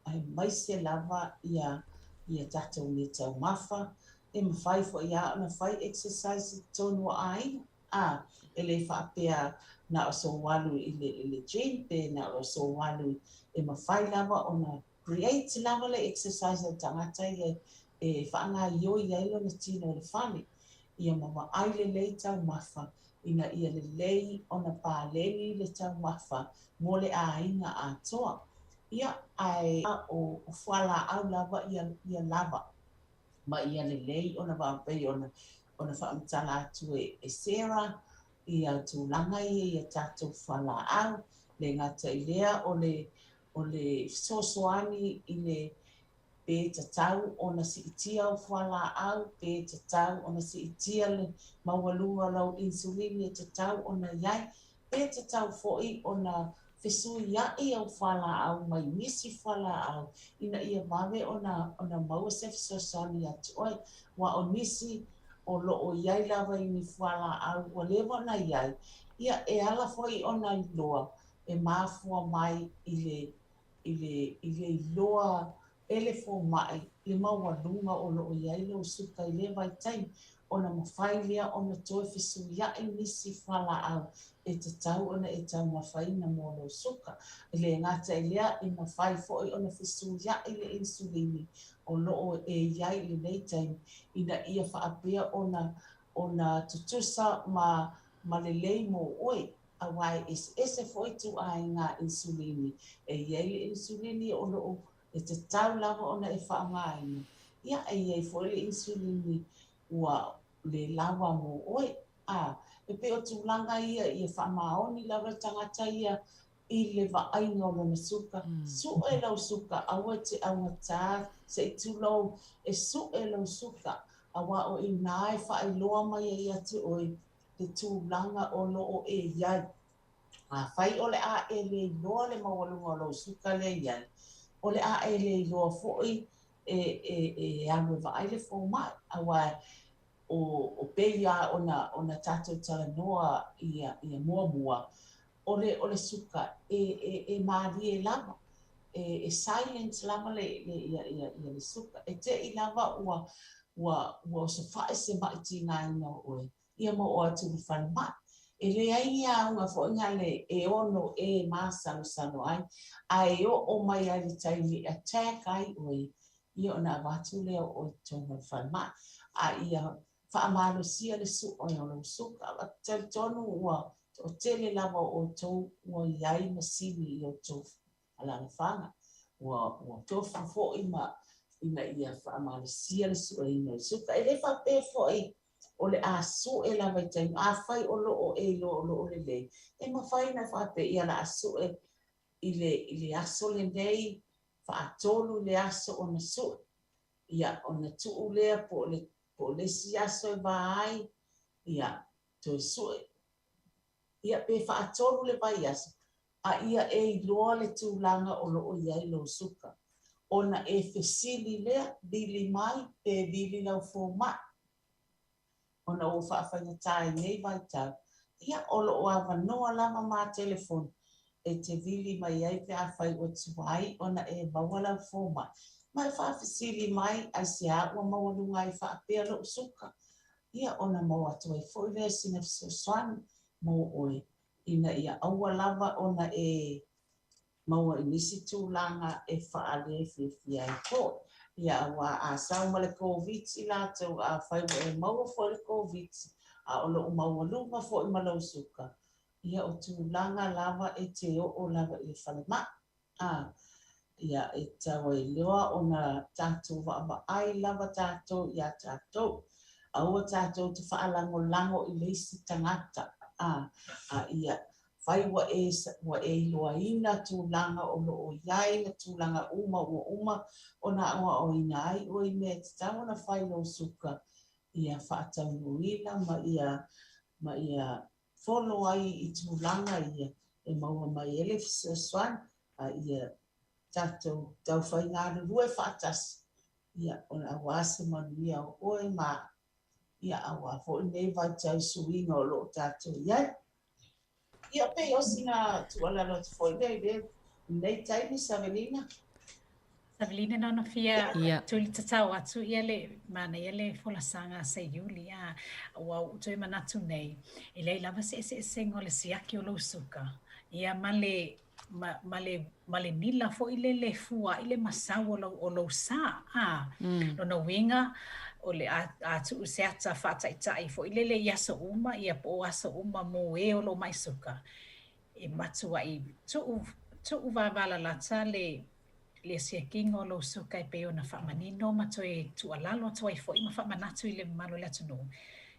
aemaise lava ia ia tatou meataumafa, e mafai foi lava ona fai exercise i totonu o aiga, a, e le faapea na o sou alu i le i le gym pe na o sou alu e mafai lava ona Create lava le exercise a le tagata ia e faagaioi ai lona tino i le fale, ia ma vaai lelei taumafa ina ia lelei ona paleni le taumafa mo le aiga atoa. Ia, ae o fualaau lava ia ia lava ma ia lelei ona pei ona ona faamatala atu e Sarah ia tulaga ia ia tatou fualaau, le gata i lea o le o le fesoasoani i le Pe tatau ona siitia au fualaau, pe tatau ona siitia le maualuga o lau insulini e tatau ona i ai, pe tatau foi ona fesuiai au fualaau mai nisi fualaau ina ia vave ona ona maua se fesoasoani ia te oe. Aua o nisi o lo o i ai lava i ni fualaau ua leva ona i ai, ia e ala foi ona iloa e mafua mai i le i le i le iloa e le fomai le maualuga o lo o i ai lou suka i lea vaitaimi, ona mafai lea ona toe fesuiai nisi fualaau e tatau ona e taumafaina mo lou suka. E le gata i lea, e mafai foi ona fesuiai le insulini o lo o e i ai i lenei taimi ina ia faapea ona ona tutusa ma ma lelei mo oe. Aua e eseese foi ituaiga insulini. E i ai le insulini o lo o e tatau lava ona e faaaogaina, ia e i ai foi le insulini ua le lava mo oe. A, e pei o tulaga ia ia faamaoni lava le tagata ia i le vaaiga o lona suka. Sue lau suka, aua e te augatā se i tulou, e sue lau suka, aua o i ina e faailoa mai ai ia te oe le tulaga o lo o e i ai. Afai o le a e le iloa le maualuga o lou suka lea e i ai, o le a e le iloa foi e, e, e alu e vaai le fomai, aua o, o pei lava ona, ona tatou talanoa ia, ia muamua, o le, o le suka e, e, e mālie lava, e, e silent lava le, le, ia, ia, ia le suka. E te i lava ua, ua, ua osofaʻi se maʻi tigaina o ʻoe, ia ma oo atu i le falemai. E leai ni auga foi nale e ono e masalosalo ai, a e oo mai lava i le taimi e attack ai ʻoe, ia ona avatu lea o ʻoe i totonu o le falemai. A ia faamalosia le sue o lou suka. Ou te talitonu ua toatele lava o ʻoutou ua i ai masini i outou alaalafaga. Ua, ua tofu foi ma ina ia faamalosia le sueina o le suka. E le faapea foi o le a sue lava i taimi, afai o lo o e iloa o lo o lelei, e mafai ona faapea ia o le a sue i le, i le aso lenei, faatolu le aso ona sue, ia ona tuu lea po o le, po o le isi aso e va ai, ia toe sue. Ia pe faatolu le vaiaso, a ia e iloa le tulaga o lo o i ai lou suka. Ona e fesili lea, vili mai pe vili lau fomai. Ona ua faafaigata i nei vaitau, ia o lo o avanoa lava ma telefoni e te vili mai ai pe afai ua tuai ona e maua lau fomai. Ma e faafesili mai, aisea ua maualuga ai faapea lou suka? Ia ona maua atu ai foi lea sina fesoasoani mo oe ina ia aua lava ona e maua i nisi tulaga e faalefiafia ai foi. Ia aua a sau ma le Koviti latou, afai ua e maua foi le Koviti, a o lou maualuga foi ma lou suka, ia o tulaga lava e te oo lava i le falemai. A, ia, e tatau ai loa ona tatou vaavaai lava tatou iā tatou. Aua tatou te faalagolago i le isi tagata, a, a ia fai ua e, ua e iloaina tulaga o lo o i ai ma tulaga uma ua uma ona aoaoina ai oe i mea e tatau ona fai lou suka ia faataunuuina ma ia, ma ia follow ai i tulaga ia e maua mai ai le fesoasoani a ia tatou taufai galulue faatasi ia ona aua se manuia o oe ma ia aua foi lenei vaitau i suiga o lo o tatou i ai. Ia pei o sina tuualalo atu foi lea i lenei taimi Savelina. Savelina na ona fia tuli tatao atu ia le manaia le folasaga a Seiuli a ua ou toe manatu nei e leai lava se eseesega o le siaki o lou suka ia ma le ma, ma le ma le nila foi lele e fua ai le masau o lou, o lou sa a mm. Lona uiga o le a, a tuu se ata faataitai foi lele i aso uma ia po o aso uma mo e o lo o mai suka e matuai tuu tuu vavalalata le le siakiga o lou suka e pei ona faamanino ma toe tuualalo atu ai foi ma faamanatu i le mamalu o le atunuu.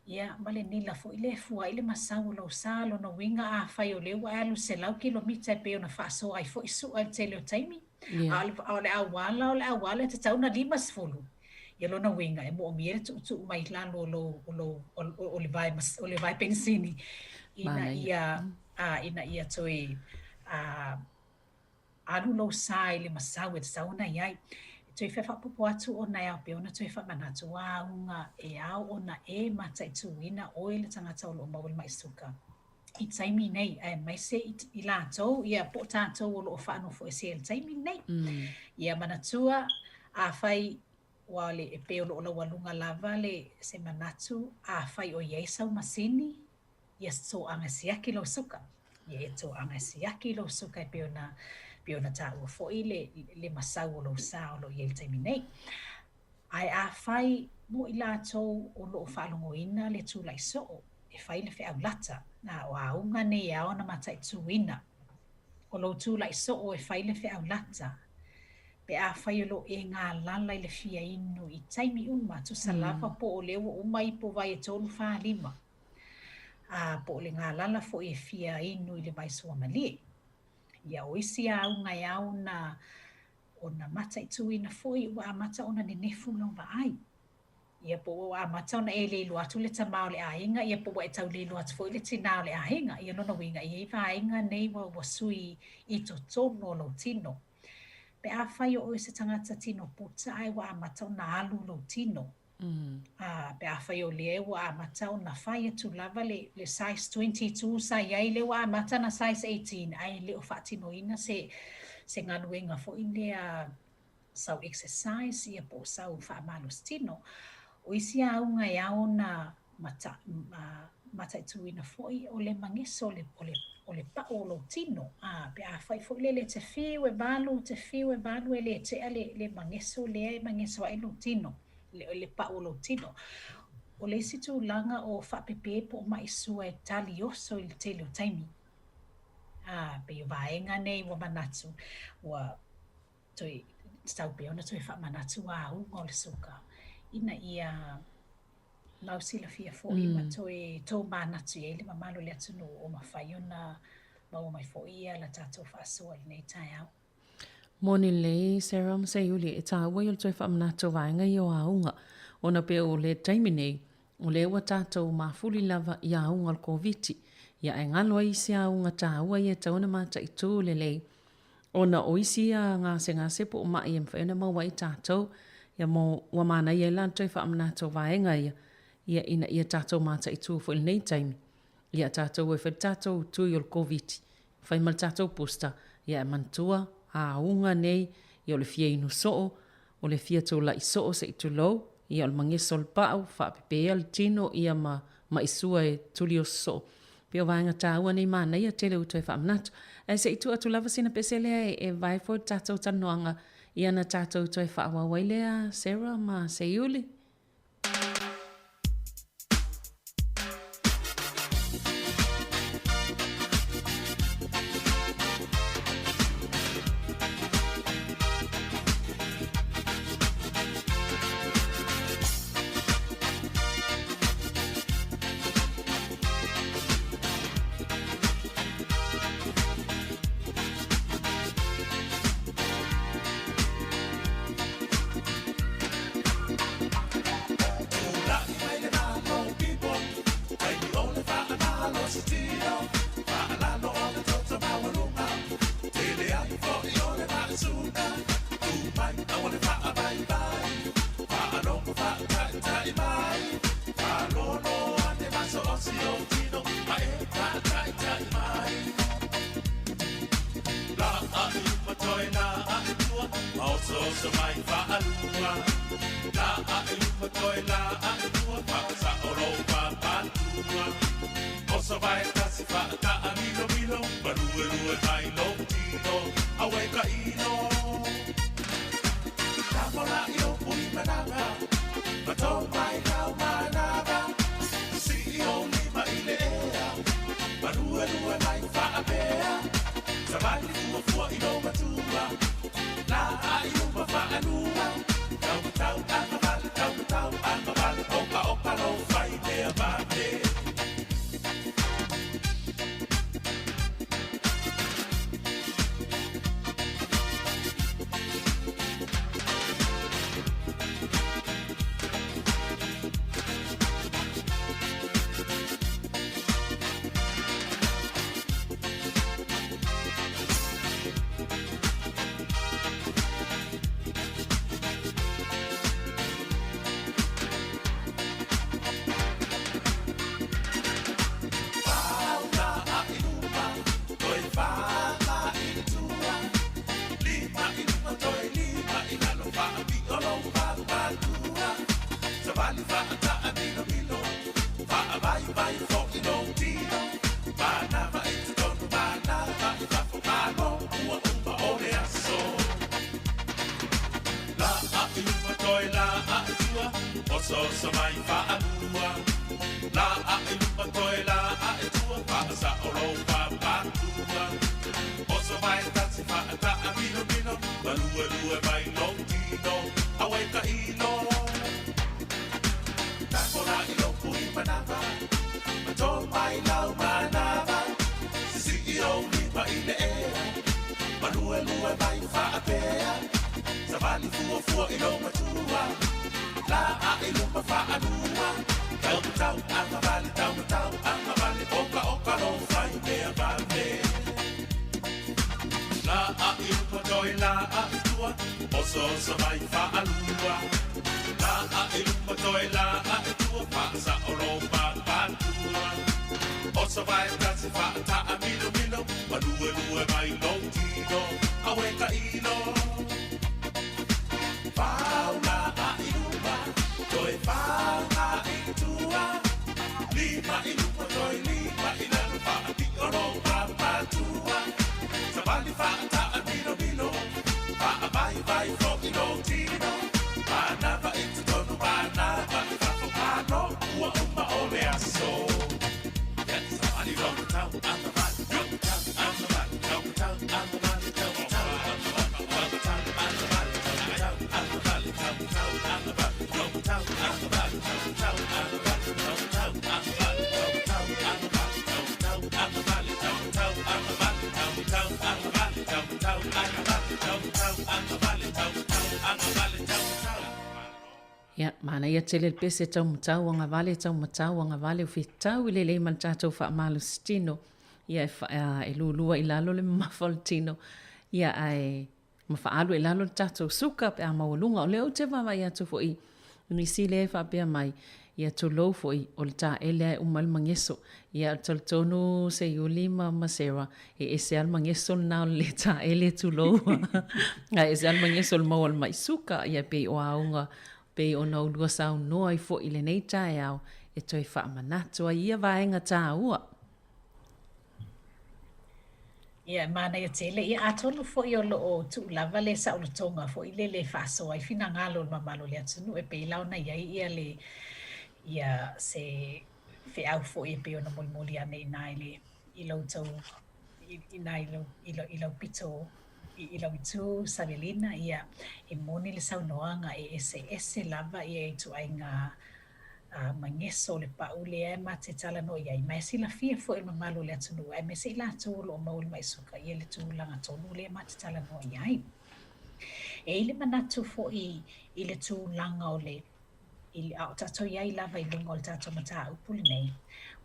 Ia, ma le nila foi lea e fua ai le masau o lou sa, lona uiga afai o lea ua e alu 100 kilomita e pei ona faasoa ai foi su'a i le tele o taimi. A o le auala, o le auala e tatau ona 50. Ia lona uiga e moomia le tuutuu mai lalo o lou o lou o le vae o le vae penisini ina ia a ina ia toe a alu lou sa i le masau e tatau ona i ai. E toe fia faaopoopo atu ona e ao pea ona toe faamanatu auga e ao ona e mataituina oe le tagata o lo o maua i le mai suka i taimi nei, aemaise i latou, ia po o tatou o lo o faanofoesea i le taimi nei. Ia manatua, afai ua le, e pei o lo o laualuga lava le se manatu, afai o i ai sau masini, ia toaga siaki lou suka. Ia e toaga siaki lou suka e pei ona, pei ona taua foi le, le masau o lou sa o lo o i ai i le taimi nei. Ae afai mo i latou o lo o faalogoina le tulai soo e fai le feau lata, a o auga nei e ao ona mataituina, o lou tulai soo e fai le feau lata, pe afai o lo o e galala i le fia inu i taimi uma, tusa lava po o lea ua uma ipu vai e 3, 4, 5, a po o le galala foi e fia inu i le vai suamalie. Ia o isi auga e ao ona ona mataituina foi ua amata ona nenefu lou vaai. Ia po ua amata ona e le iloa atu le tamā o le aiga, ia po ua e tau le iloa atu foi le tinā o le aiga. Ia lona uiga, e i ai vaega nei ua, ua sui i totonu o lou tino. Pe afai o oe se tagata tino puta ae ua amata ona alu lou tino, A, pe afai o lea ua amata ona fai atu lava le, le size 22 sa i ai, lea ua amata ona size 18, ae le o faatinoina se, se galuega foi lea sau exercise ia po o sau faamalositino. O isi auga e ao ona mata, mataituina foi o le mageso o le, o le, o le pau o lou tino. A, pe afai foi lele e te fiu e valu, te fiu e valu e le tea le, le mageso lea e mageso ai lou tino. Le, le pau o lou tino. O le isi tulaga o faapepe po o mai sua e tali oso i le tele o taimi. A, pei o vaega nei ua manatu, ua toe tatau pea ona toe faamanatu auga o le suka ina ia lausilafia foi ma toe tomanatu i ai le mamalu o le atunuu o mafai ona maua mai foi ia la tatou faasoa i lenei taeao. Moni lelei Sarah ma Seiuli e taua ai o le toe faamanatu o vaega ia o auga ona pei o le taimi nei o lea ua tatou mafuli lava i auga o le Koviti ia ae galo ai isi auga taua ia e tatau ona mataitu lelei ona o isi ia gasegase po o ma'i e mafai ona maua ai tatou ia mo ua manaia ai la le toe faamanatu o vaega ia ia ina ia tatou mataitu foi i lenei taimi ia tatou e fai le tatou tui o le Koviti fai ma le tatou booster ia e manatua auga nei ia o le fia inu soo o le fia tulai soo se i tulou ia o le mageso o le pau faapepea le tino ia ma ma'i sua e tuli oso soo. Pei o vaega taua nei manaia tele ua toe faamanatu. Ae se i tuu atu lava sina pese lea e vae foi le tatou talanoaga ia na tatou toe faaauau ai lea Sarah ma Seiuli. La ae luma toe la ae tua Faasao lou papatua Oso vae tasi faataa milomilo Maluelue mai lou tino Auē tailo Takola i lou pui manava Ma tō mai lau manava Sisii ou lima i le ea Maluelue mai faapea Savali fuafua i lou matua La ae luma faalua Taumatau agavale Taumatau agavale Oka oka lou faimea vave La ae luma toe la ae tua Osooso mai faalua La ae luma toe la ae tua Faasao lou papatua Oso vae tasi faataa milomilo Maluelue mai lou tino Auē tailo Fau la ae luma Toe fau ae tua Lima i luma toe lima i lalo Faapio lou papatua Savali faataa milomilo Faavaivai foi lou tino Manava i totonu manava i fafo Malo ua uma o le aso Savali lou matau agavale Tau agavale Tau matau agavale Tau matau agavale Tau matau agavale Tau agavale Tau matau agavale Tau matau agavale Tau matau agavale Tau matau agavale Tau matau agavale Tau matau agavale Tau matau agavale Tau matau agavale Tau matau agavale Tau matau agavale Tau matau agavale Tau matau Ia, manaia tele le pese taumatau agavale taumatau agavale o fetau i lelei ma le tatou faamalosi tino. Ia, e, fa, e lulua i lalo le mamafa o le tino. Ia, ae ma faaalu i lalo le tatou suka pe a maualuga. O lea ou te vaavaai atu foi i nisi lea e faapea mai, ia tulou foi, o le taele lava e uma ai le mageso. Ia, e talitonu Seiuli ma, ma Sarah, e ese lava le mageso lena o le lē taele, tulou. Ae ese lava le mageso o le maua o le mai suka. Ia, e pei o auga, pei ona ulua saunoa ai foi i lenei taeao e toe faamanatu ai ia vaega taua. Ia, e manaia tele. Ia, atonu foi o lo o tuu lava le saolotoga foi lele e faasoa ai finagalo o le mamalu o le atunuu e pei la ona i ai ia le ia se feau foi e pei ona molimoli ane i ina i le i lo outou i ina i lau i lau i lau pito i, i lau itu Savelina, ia e moni le saunoaga e eseese lava ia ituaiga a mageso o le pau lea e ma te talanoa i ai, ma e silafia foi e le mamalu o le atunuu, aemaise i latou o lo o maua i le mai suka, ia le tulaga tonu lea ma te talanoa i ai. E i ai le manatu foi i le tulaga o le i, a o tatou i ai lava i luga o le tatou mataupu lenei,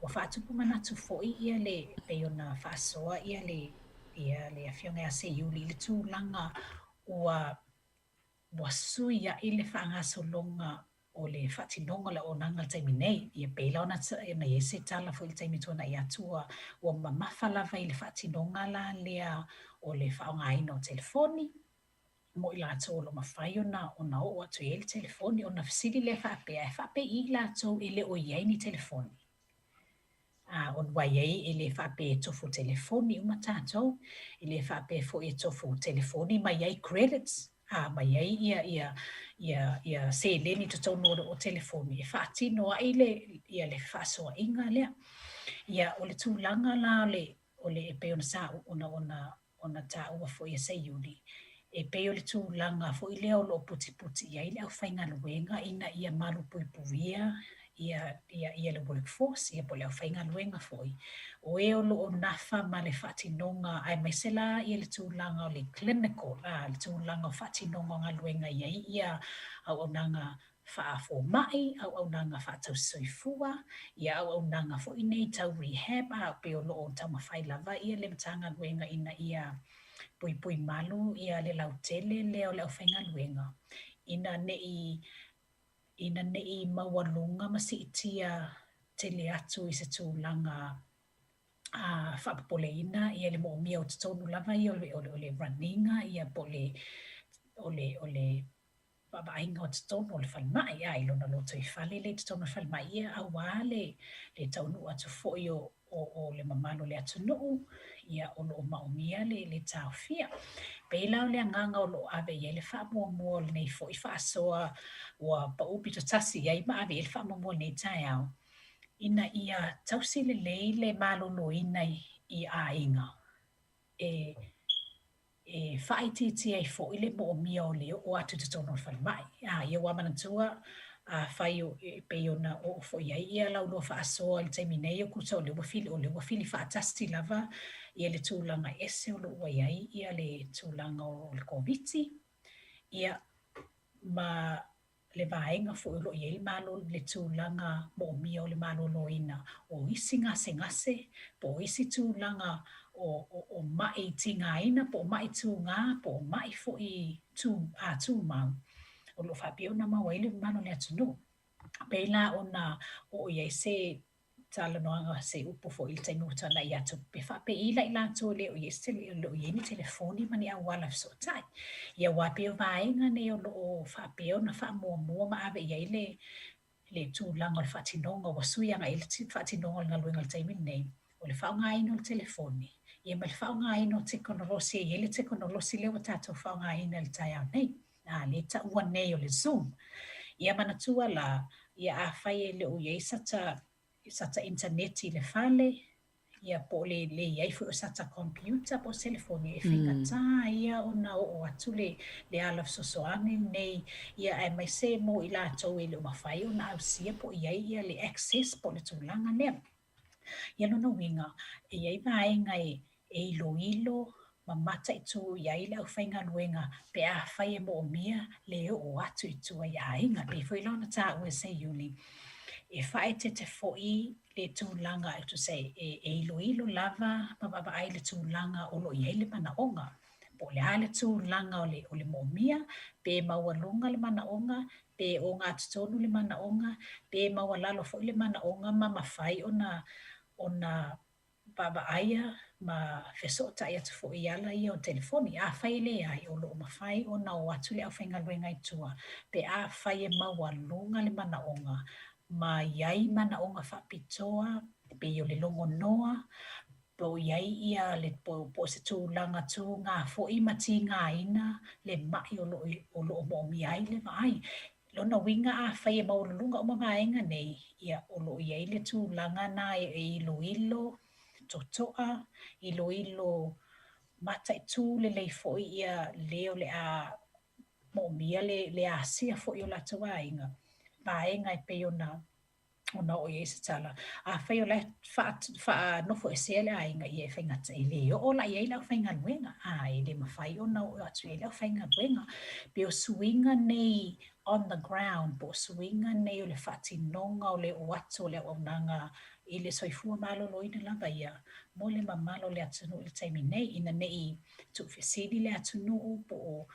ua faatupu manatu foi ia le, pei ona faasoa ia le, ia le Afioga ia Seiuli i le tulaga ua, ua suiai le faagasologa o le faatinoga o le auaunaga i le taimi nei. Ia pei la ona ona i ai se tala foi i le taimi tuanai atu ua ua mamafa lava i le faatinoga la lea o le faaaogaina o telefoni mo i latou o lo o mafai ona ona oo atu i ai le telefoni. Ona fesili lea faapea, e faapei i latou e le o i ai ni telefoni? A, ona ua i ai, e le faapea e tofu telefoni uma tatou, e le faapea foi e tofu telefoni ma i ai credits, a, ma i ai ia, ia, ia, ia seleni i totonu o, o telefoni e faatino ai le, ia le fefaasoaʻiga lea. Ia, o le tulaga la o le, o le, e pei ona sa, ona, ona, ona taua foi e Seiuli, e pei o le tulaga foi lea o lo o putiputi i ai le aufaigaluega ina ia malupuipuia ia, ia, ia le workforce, ia po o le aufaigaluega foi, o e o lo o nafa ma le faatinoga, aemaise la ia le tulaga o le clinical, a, le tulaga o faatinoga o galuega e i ai ia auaunaga faafomai, auaunaga faatausisoifua, ia auaunaga foi nei tau rehab, a pei o lo o taumafai lava ia le Matagaluega ina ia puipui malu ia le lautele lea o le aufaigaluega ina ne i ina ne i maualuga ma siitia tele atu i se tulaga a faapopoleina ia le moomia o totonu lava ia o le o le o le run ina ia po o le o le o le vaavaaiga o totonu o le falemai, a i lona lotoifale lea i totonu o le falemai, ia aua le le taunuu atu foi o o o le mamalu o le atunuu, ia o lo o maomia le le taofia. Pei la o le agaga o lo o ave i ai le faamuamua o lenei foi faasoa ua pau pito tasi i ai ma ave i ai le faamuamua i lenei taeao. Ina ia tausi lelei le maloloina i aiga, e e faaitiitia ai foi le moomia o le oo atu i totonu o le falemai. A, ia ua manatua, afai o, e pei ona oo foi ai ia lau lua faasoa i le taimi nei, o tusa o lea ua fili, o lea ua fili faatasi lava ia le tulaga ese o lo o ua i ai ia le tulaga o le Koviti, ia, ma le vaega foi o lo o i ai le malo, le tulaga moomia o le maloloina o isi gasegase po o isi tulaga o, o, o ma'i tigaina po o ma'i tugā po o ma'i foi tū, a, tumau o lo o faapea ona maua ai le mamalu o le atunuu. Pei la ona oo i ai se talanoaga se upu foi i le taimi ua tuanai atu, pe faapei la i latou e le o i ai se le o i ai ni telefoni ma ni auala fesootai. Ia aua pei o vaega nei o lo o faapea ona faamuamua ma ave i ai le le tulaga o le faatinoga ua sui agai i le faatinoga o le galuega i le taimi lenei, o le faaaogaina o le telefoni, ia ma le faaaogaina o tekonolosi e i ai le tekonolosi lea ua tatou faaaogaina i le taeao nei, a lea e taua nei o le Zoom. Ia manatua la, ia afai e le o i ai sata, sata initaneti i le fale, ia po o le le i ai foi o sata computer po o selefoni, e faigata ia ona oo atu le, le ala fesoasoani lenei, ia aemaise mo i latou e le o mafai ona ausia po o i ai ia le access po o le tulaga lea. Ia lona uiga, e i ai vaega e, e iloilo ma mataitu i ai le aufaigaluega pe afai e moomia le oo atu i tua i aiga. Pei foi la ona taua e Seiuli, e faaeteete foi le tulaga e tusa e, e, e iloilo lava ma vaavaai le tulaga o lo o i ai le manaoga. Po o le a le tulaga o le, o le moomia, pe maualuga le manaoga, pe ogatotonu le manaoga, pe maualalo foi le manaoga ma mafai ona, ona vaavaaia ma fesootai atu foi i ala ia o telefoni. Afai e leai, o lo o mafai ona o atu le aufaigaluega i tua pe afai e maualuga le manaoga ma i ai manaoga faapitoa pei o le logonoa, po o i ai ia le, po, po o se tulaga tūgā foi ma tigaina le ma'i o lo o, o lo o moomia ai le vaai. Lona uiga afai e maualuluga uma vaega nei, ia o lo o i ai le tulaga na e iloilo totoa, iloilo mataitū lelei foi ia le o le a moomia le, le asia foi o latou aiga, vaega e pei ona ona oo i ai se tala. Afai o la e faanofoesea le aiga, ia e faigata, e le oo la i ai le aufaigaluega. A, e le mafai ona oo atu i ai le aufaigaluega. Pei o suiga nei on the ground, po o suiga nei o le faatinoga o le oo atu o le auaunaga i le soifua maloloina lava ia mo le mamalu o le atunuu i le taimi nei, ina ne i tuufesili le atunuu po o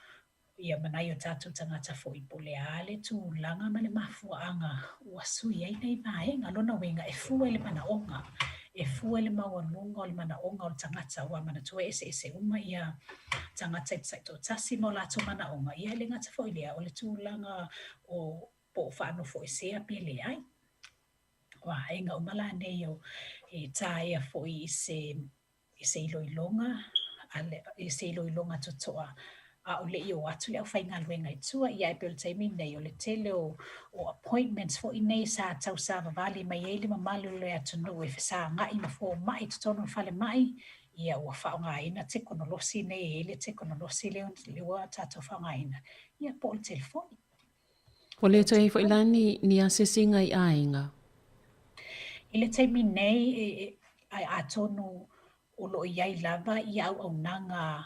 ia ma nai o tatou tagata foi po o le a le tulaga ma le mafuaaga ua sui ai nei vaega. Lona uiga, e fua i le manaoga, e fua i le maualuga o le manaoga o le tagata, aua manatua e eseese uma ia tagata i taitoatasi ma o latou manaoga. Ia e le gata foi i lea, o le tulaga o po o faanofoesea pe leai. O aiga uma la nei o e taea foi i se i se iloiloga a le, i se iloiloga totoa a o le i o atu le aufaigaluega i tua. Ia ae pei o le taimi nei o le tele o, o appointments foi nei sa tausavavali mai ai le mamalu o le atunuu e fesagai ma fomai i totonu o le falemai, ia ua faaaogaina tekonolosi nei, e i ai le tekonolosi lea ua tatou faaaogaina, ia po o le telefoni. Ua le toe i ai foi la ni, ni asiasiga i aiga? I le taimi nei, e, e, atonu o lo o i ai lava ia auaunaga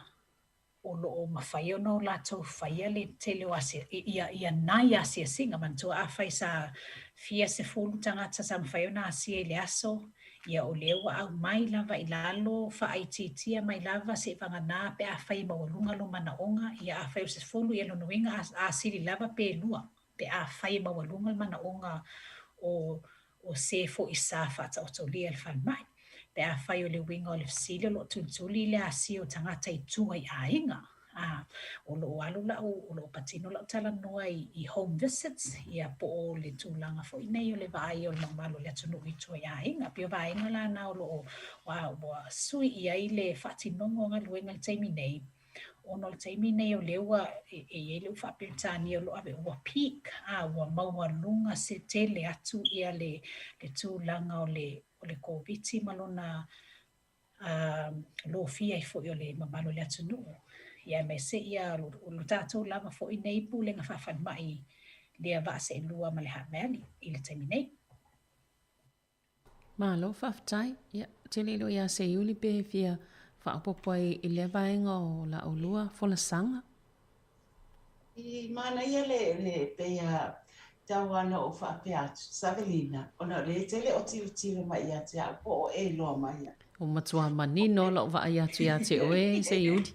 o lo o mafai ona o latou faia le tele o asia, ia, ia nai asiasiga. Manatua afai sa fia sefulu tagata sa mafai ona asia i le aso, ia o lea ua aumai lava i lalo, faaitiitia mai lava seivagana pe afai e maualuga lou manaoga, ia afai o se sefulu, ia lona uiga a, a sili lava pe lua, pe afai e maualuga le manaoga o o se foi sa faataotolia e le falemai. Pe afai o le uiga o le fesili o lo o tulituli le asia o tagata i tua i aiga, a, o lo o alu lau, o lo o patino lau talanoa i, i home visits, ia po o le tulaga foi nei o le vaai o le mamalu o le atunuu i tua i aiga. Pei o vaega la na o lo o, ua, ua sui i ai le faatinoga o galuega i le taimi nei. Ona o le taimi nei o lea ua e i ai le faa-Peretania o lo o ave ua peak, a ua maualuga se tele atu ia le tulaga o le Koviti ma lona lofia ai foi o le mamalu o le atunuu. Ia aemaise ia o lo tatou lava foi nei pulega faafalemai lea vaa seelua ma le Hutt Valley i le taimi nei. Malo faafetai. Ia, ou te le iloa ia Seiuli pe fia faaopoopo ai i lea vaega o la oulua folasaga. I manaia le le pei a tau lava ona ou faapea atu, Savelina, ona o lea e te le o tilotilo mai ia te au po o e iloa mai au. Ua matua manino lou vaai atu ia te oe, Seiuli.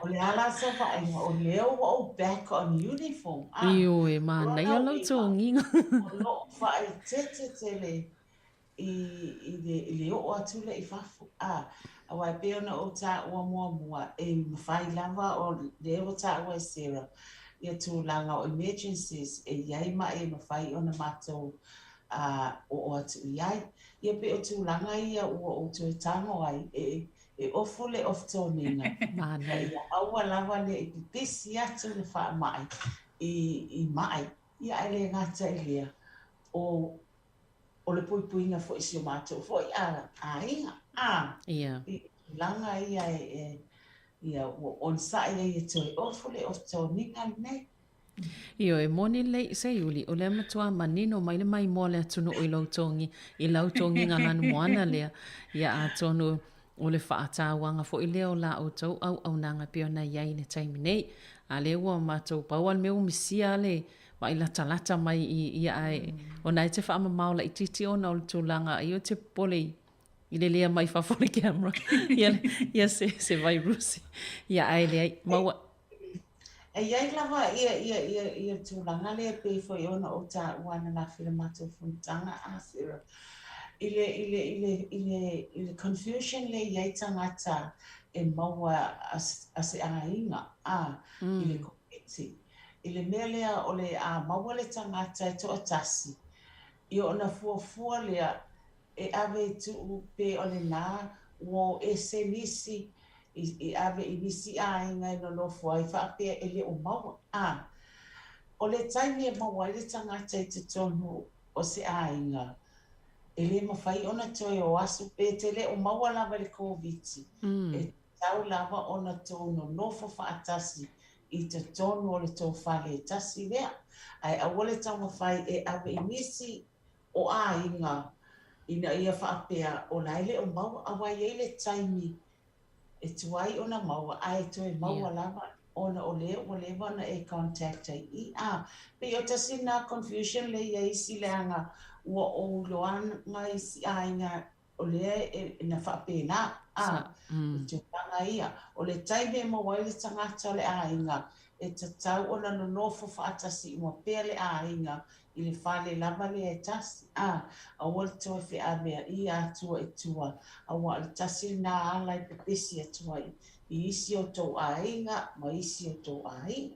O le a la sau vaaiga, o lea ua ou back on uniform, a. Ioe, manaia lau togiga. O lou faaeteete tele i, i, le, i le oo atu lea i fafo. A, aua e pei ona ou taua muamua, e mafai lava o lea ua taua e Sarah ia tulaga o emergencies e i ai ma'i e mafai ona matou oo atu i ai. Ia pei o tulaga ia ua ou toe tago ai e, e ofu le ofu toniga. Manaia. Ia aua lava ne i pipisi atu le faamai i, i ma'i. Ia ae le gata i lea, o o le puipuiga foi i si o matou foi aiga, a, Ia. i tulaga ia e, ia ua onosai ai e toe ofu le ofu toniga lenei. Ioe, moni lelei Seiuli, o lea matua manino mai le maimoa o le atunuu i lou togi, i lau togiga lanumoana lea. Ia atonu o le faatauaga foi lea o la outou auaunaga e pei ona i ai i le taimi nei. A lea ua matou, pau lava le mea ua misia le vaai latalata mai i ia ae ona e te faamamao laitiiti ona o le tulaga ai o te popole i i le lea mai fafo o le camera ia, ia se, se vairusi ia ae leai maua. E i ai lava ia, ia, ia, ia tulaga lea e pei foi ona ou taua ananafi i le matou fonotaga a Sarah, i le, i le, i le, i le, i le confusion lea e i ai tagata e maua a, a se aiga, a, i le Koviti. I le mea lea o le a maua le tagata e toatasi, ia ona fuafua lea e ave e tuu pe o lena ua o ese nisi i ave i nisi aiga e nonofo ai faapea e le o maua. A, o le taimi e maua ai le tagata i totonu o se aiga, e le mafai ona toe o asu pe te le o maua lava i le Koviti, e tatau lava ona tou nonofo faatasi i totonu o le tou fale e tasi lea. Ae aua le taumafai e ave i nisi o aiga ina ia faapea o la e le o maua, aua e i ai le taimi e tuai ona maua ae toe maua lava ona o lea ua leva ona e contact ai i a. Pei o tasi lena confusion lea i ai isi leaga ua ou iloaga isi aiga o lea e na faapena, a, i tulaga ia. O le taimi e maua ai le tagata o le aiga, e tatau ona nonofo faatasi uma pea le aiga i le fale lava lea e tasi, a, aua le toe feaveaia atua i tua, aua o le tasi lena ala e pepesi atu ai i isi o tou aiga ma isi o tou aiga.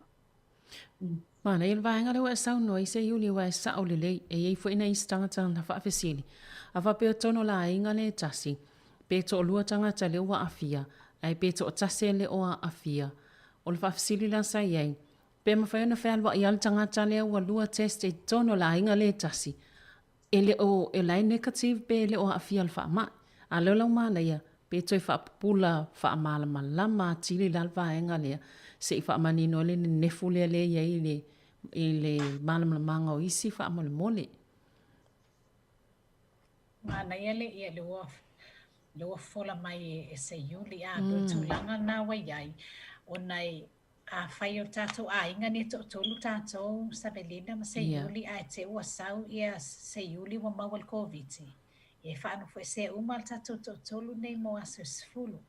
Manaia le vaega lea ua e saunoa ai Seiuli aua e sao lelei. E i ai foi nai isi tagata na faafesili, a faapea tonu o le aiga lea e tasi, pe toalua tagata lea ua aafia, ae pe toatasi e le o aafia. O le faafesili la sa i ai, pe mafai ona fealuai lava le tagata lea ua lua test i totonu o le aiga lea e tasi, E le o, e la e negative pe e le o aafia i le faamai. A lea o lau manaia, pe toe faapupula faamalamalama atili la le vaega lea, se i faamanino ai le nenefu lea lea e i ai i le, i le malamalamaga o isi faamolemole. Manaia le, ia, le ua, le ua fofola mai e Seiuli, a, mm. le tulaga lena ua i ai, ona e, Afai o tatou aiga nei e toatolu tatou, Savelina ma Seiuli, ae te ua sau ia Seiuli ua maua i le Koviti, e faanofoesea uma le tatou toatolu nei mo aso e 10.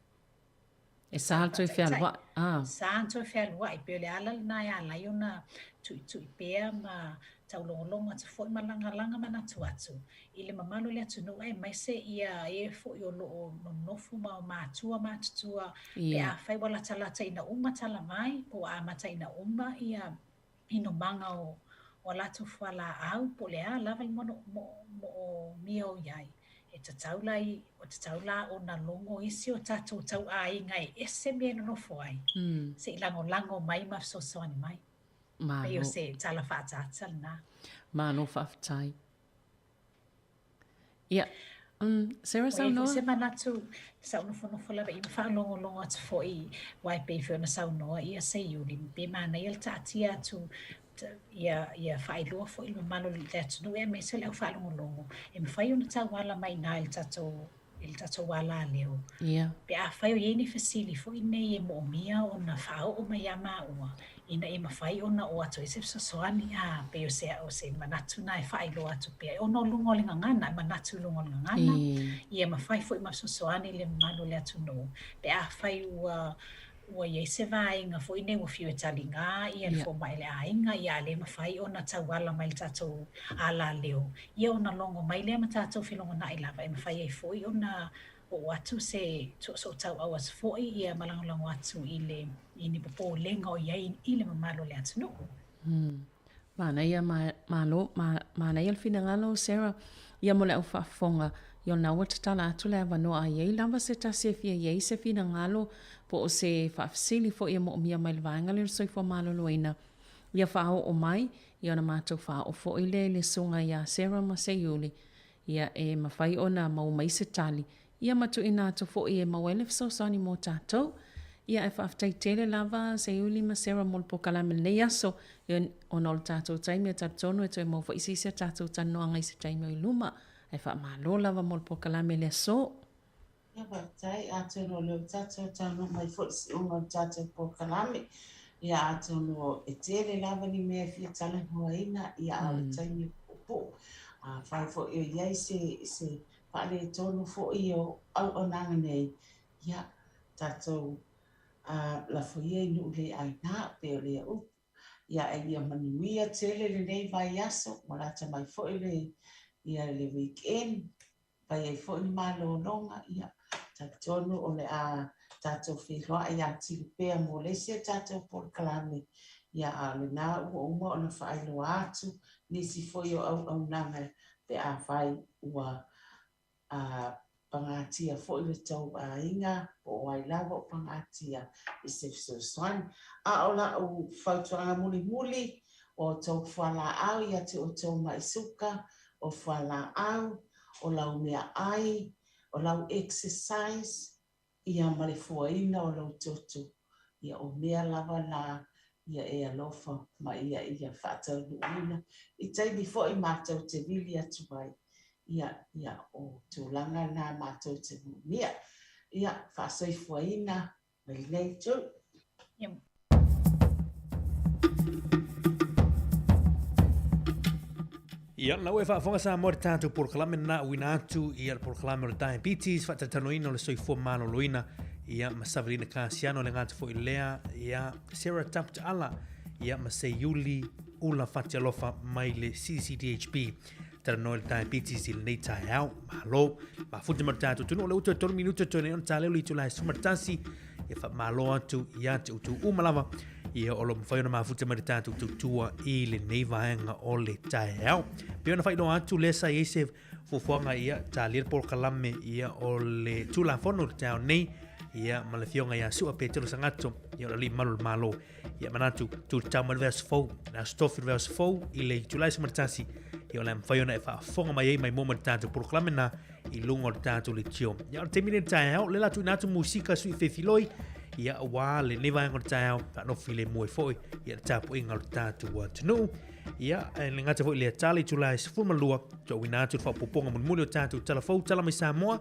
E sa le toe fealuai. Ah. Sa le toe fealuai, pei o le ala lena e ala ai ona tuitui pea ma taulogologo atu foi ma lagalaga manatu atu i le mamalu o le atunuu aemaise ia e foi o lo o nonofo ma o matua matutua pe afai ua latalata ina uma talavai po ua amata ina uma ia inumaga o a latou fualaau po o le a lava le moomia o i ai. E tatau la i, ua tatau la ona logo isi o tatou tauaiga e ese mea e nonofo ai, se i lagolago mai ma fesoasoani mai. Pei o se tala faaataata lena. Malo faafetai. Ia, Sarah Ua i ai saunoa. foi se manatu, sa ou nofonofo lava i ma faalogologo atu foi, aua e pei foi ona saunoa ia Seiuli, pe manaia le taatia atu ia, ia faailoa foi i le mamalu o le atunuu aemaise o le au faalogologo, e mafai ona tauala mai i ina i le tatou i le tatou alaleo. Ia. Pe afai o i ai ni fesili foi nei e moomia ona faaoo mai iā māua, ina ia mafai ona oo atu ai se fesoasoani, a, pei o se, o se manatu na e faailoa atu pea, ona o luga o le gagana, e manatu i luga o le gagana, ia mafai foi ma fesoasoani le mamalu o le atunuu, pe afai ua, ua i ai se vaega foi nei ua fiu e taligā ia le fomai a le aiga, ia a le mafai ona tauala mai i le tatou alaleo, ia ona logo mai lea ma tatou felogonai lava e mafai ai foi ona oo atu se sootauau atu foi ia ma lagolago atu i le i ni popolega o i ai i le mamalu o le atunuu. Manaia, malo, manaia le finagalo Sarah, ia mo le au faafofoga, ia o lena ua tatala atu le avanoa a i ai lava se tasi e fia i ai se finagalo po o se faafesili foi e moomia mai le vaega lea o le soifua maloloina, ia faaoo mai, ia ona matou faaoo foi lea i le susuga ia Sarah ma Seiuli, ia e mafai ona maua mai se tali, ia ma tuuina atu foi e maua ai le fesoasoani mo tatou. Ia ae faafetai tele lava Seiuli ma Sarah mo le polokalame i lenei aso, ia ona o le tatou taimi e talitonu e toe maua foi se isi a tatou talanoaga i se taimi o i luma. Ae faamalo lava mo le polokalame i le aso. Ia faafetai, atonu o lea ua tatou taunuu mai foi i le siuga o le tatou polokalame, ia atonu e tele lava ni mea e fia talanoaina, ia a o le taimi e puupuu. Afai foi o i ai se se faaletonu foi o auaunaga nei, ia tatou lafo ia i nuu le aina pei o lea upu. Ia a ia manuia tele lenei vaiaso, ua lata mai foi le ia le weekend. Fai ai foi ni malologa, ia, talitonu o le a tatou feiloai atili pea mo le isi a tatou polokalame, ia, a o lena ua uma ona faailoa atu nisi foi o auaunaga pe afai ua a pagatia foi le tou aiga po o ai lava o pagatia i se fesoasoani. A o lau fautuaga mulimuli, o outou fualaau ia te outou mai suka, o fualaau, o lau meaai, o lau exercise, ia ma le fuaina o lou toto, ia o mea lava na ia e alofa ma ia ia faataunuuina i taimi foi matou te vili atu ai, ia, ia o tulaga na matou te moomia. Ia faasoifuaina mai lenei itu. Ia. Ia, na ua e faafofoga Samoa i le tatou polokalame lena auina atu ia le polokalame o le diabetes, faatalataloina o le soifua maloloina, ia ma Savelina Kasiano le gata foi lea, ia Sarah Taputaala, ia ma Seiuli Ula Fatialofa mai le CCDHB. Talanoa i le diabetes i lenei taeao. Malo. Mafuta ma le tatou atunuu, o lea ua toe 3 minute toe nei ona taleu le itula e 11. Ia faamalo atu ia te outou uma lava ia o lo o mafai ona mafuta mai le tatou tautua i lenei vaega o le taeao. Pei ona faailoa atu lea sa i ai se fuafuaga ia talia le polokalame ia o le Tulafono i le taeao nei ia ma le afioga ia Su'a Petelo Sagato ia o le alii mamalu o le Malo. Ia manatu tu tatau mai le vaiaso fou, le aso tofi le vaiaso fou i le itula e 11 ia o le a mafai ona e faafofoga mai ai mai mua mai le tatou polokalame na i luga o le tatou leitio. Ia o le taimi lenei i le taeao, lea la tuuina atu musika sui fefiloi, ia aua lenei vaega o le taeao, faanofo filemu ai foi ia le tapuaiga o le tatou atunuu. Ia, e le gata foi i lea tala itula e 12, tuuina atu le faaopoopoga mulimuli o tatou tala fou, tala mai Samoa,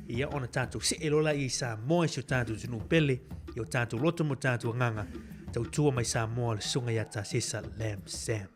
ia ona tatou see loa lea i Samoa i si o tatou atunuu pele, i o tatou loto ma o tatou agaga, tautua mai Samoa le susuga ia Tasesa Lam Sam.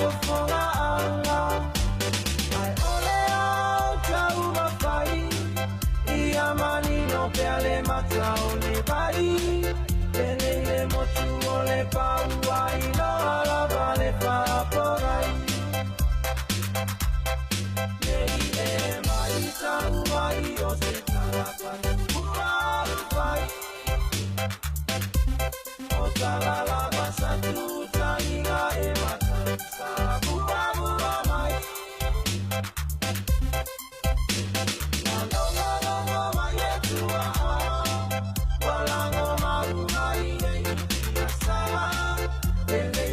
o fogaaga. Ae o le ao taumafai ia manino pea le mata o le vai. Penei le motu o le paua iloa lava le faapogai. Nei e maitau mai o se tagata ua alufai. O tala lava sa tutaiga e matagi sa buabua mai. Na logologo mai e tuaa, ua lago mau mai nei i sa. Lelei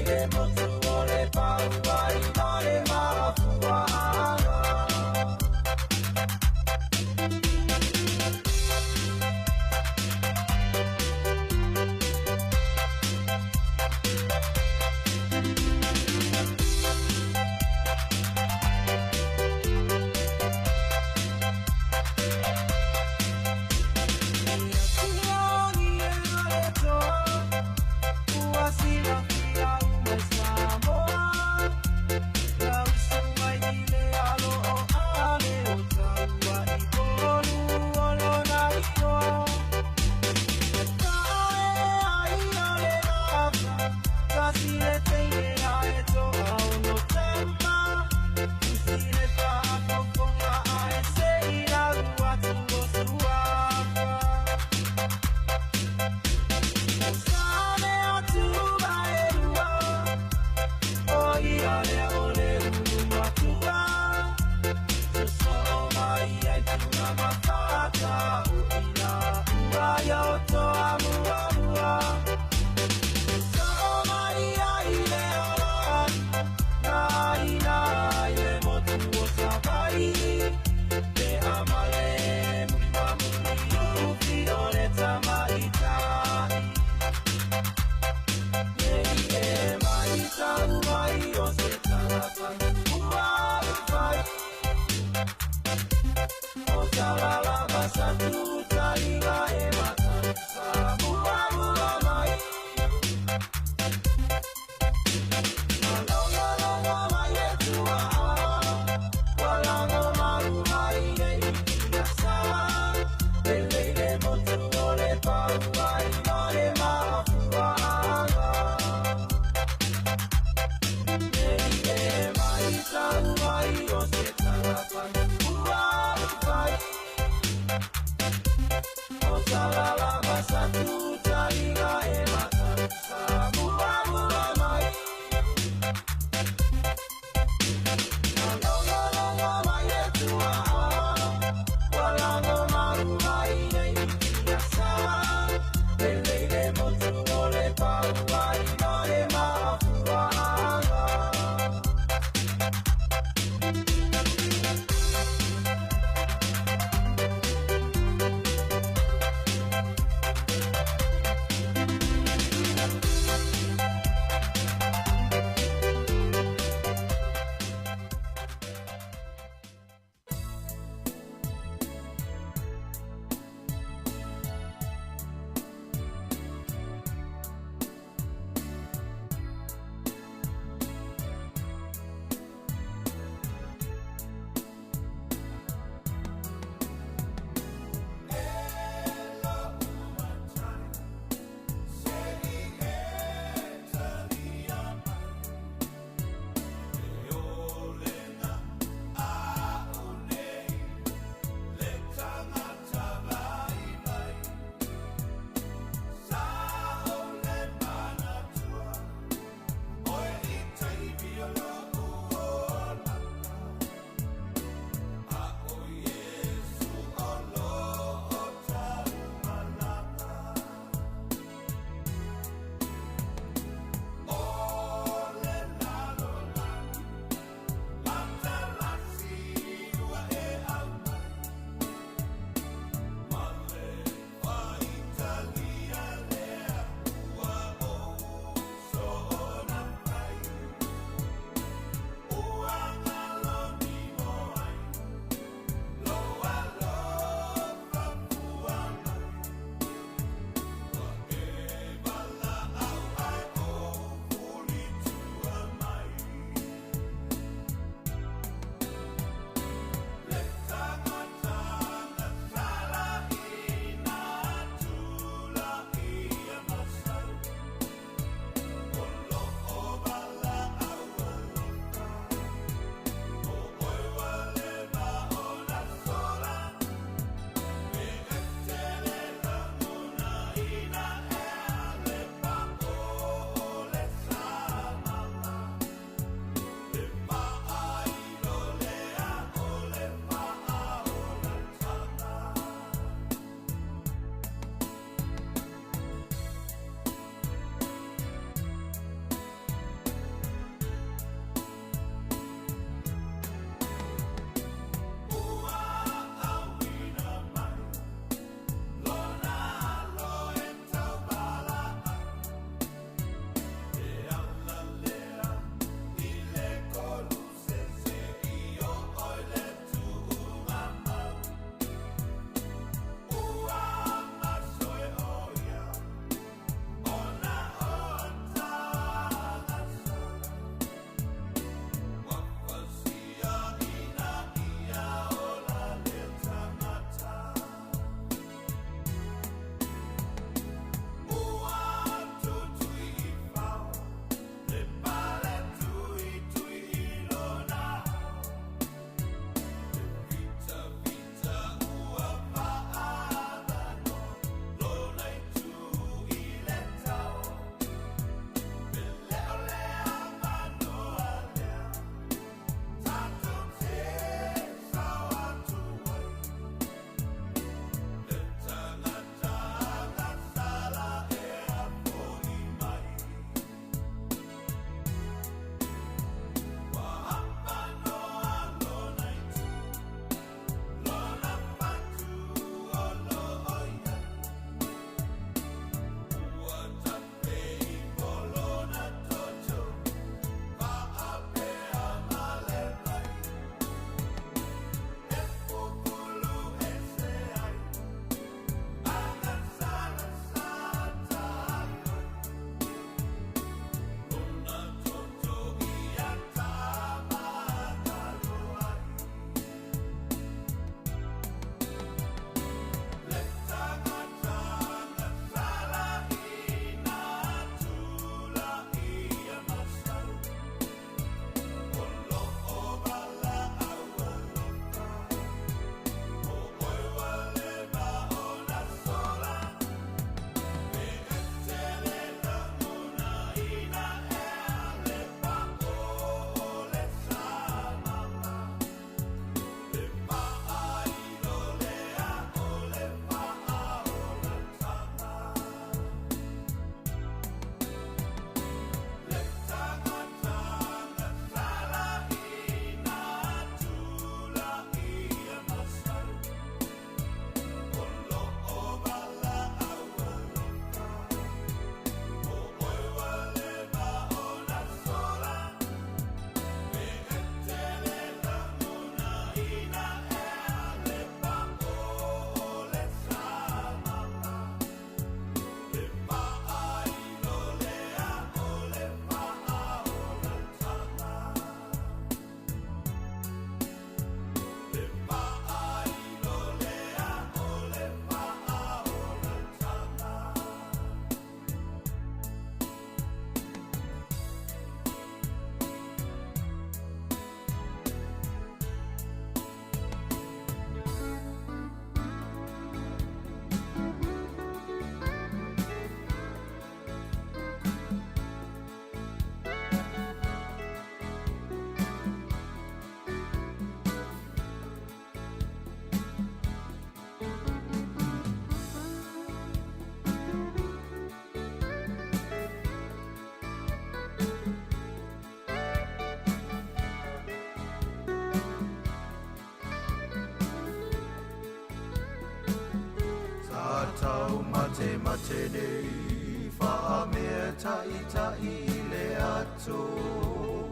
matemate nei Faamea ta'ita'i i le ato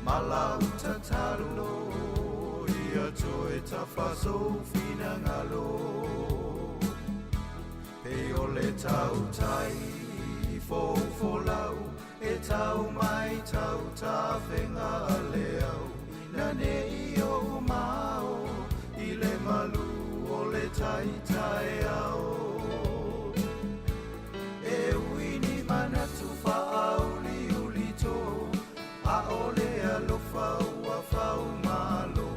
Ma lau tatalo ia toe tafa sou finagalo Pei o le tautai foufolau e tau mai tau tafega a le au ina ne i ou mao i le malu o le tai taeao. E ui ni manatu faauliuli to, ʻaʻole alofa ua faumalo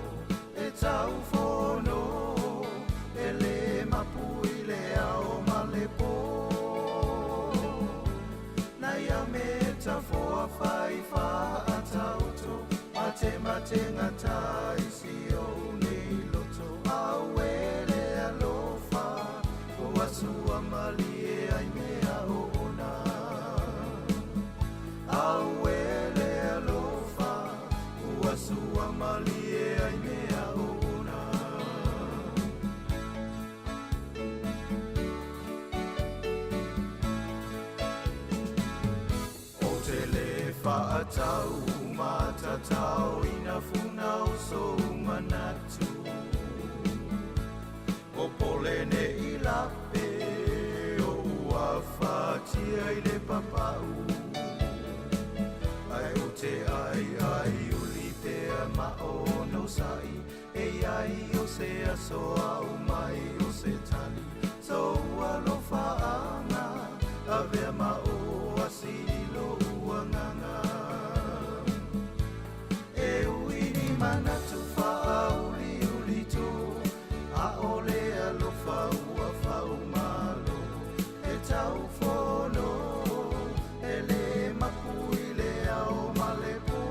e tau fono e lē mapu i le ao ma le pō. Nai au metafoa fai faataoto matemategata i si ou nei loto auē le alofa ua sua malie ai mea oona. Auē le alofa ua sua malie ai mea oona. Ou te lē fa'atau matatao i nā funa o sou manatu Popole ne'i lape o'u afatia i le papa'u Ae ou te aiaiuli pea ma onosa'i E i ai o se aso a'u mai o se tali Sou alofa'aga avea ma oasi i lo'u agaga E ui ni manatu fa'auliuli to ʻAʻole alofa ua faumalo E tau fono e lē mapu i le ao ma le pō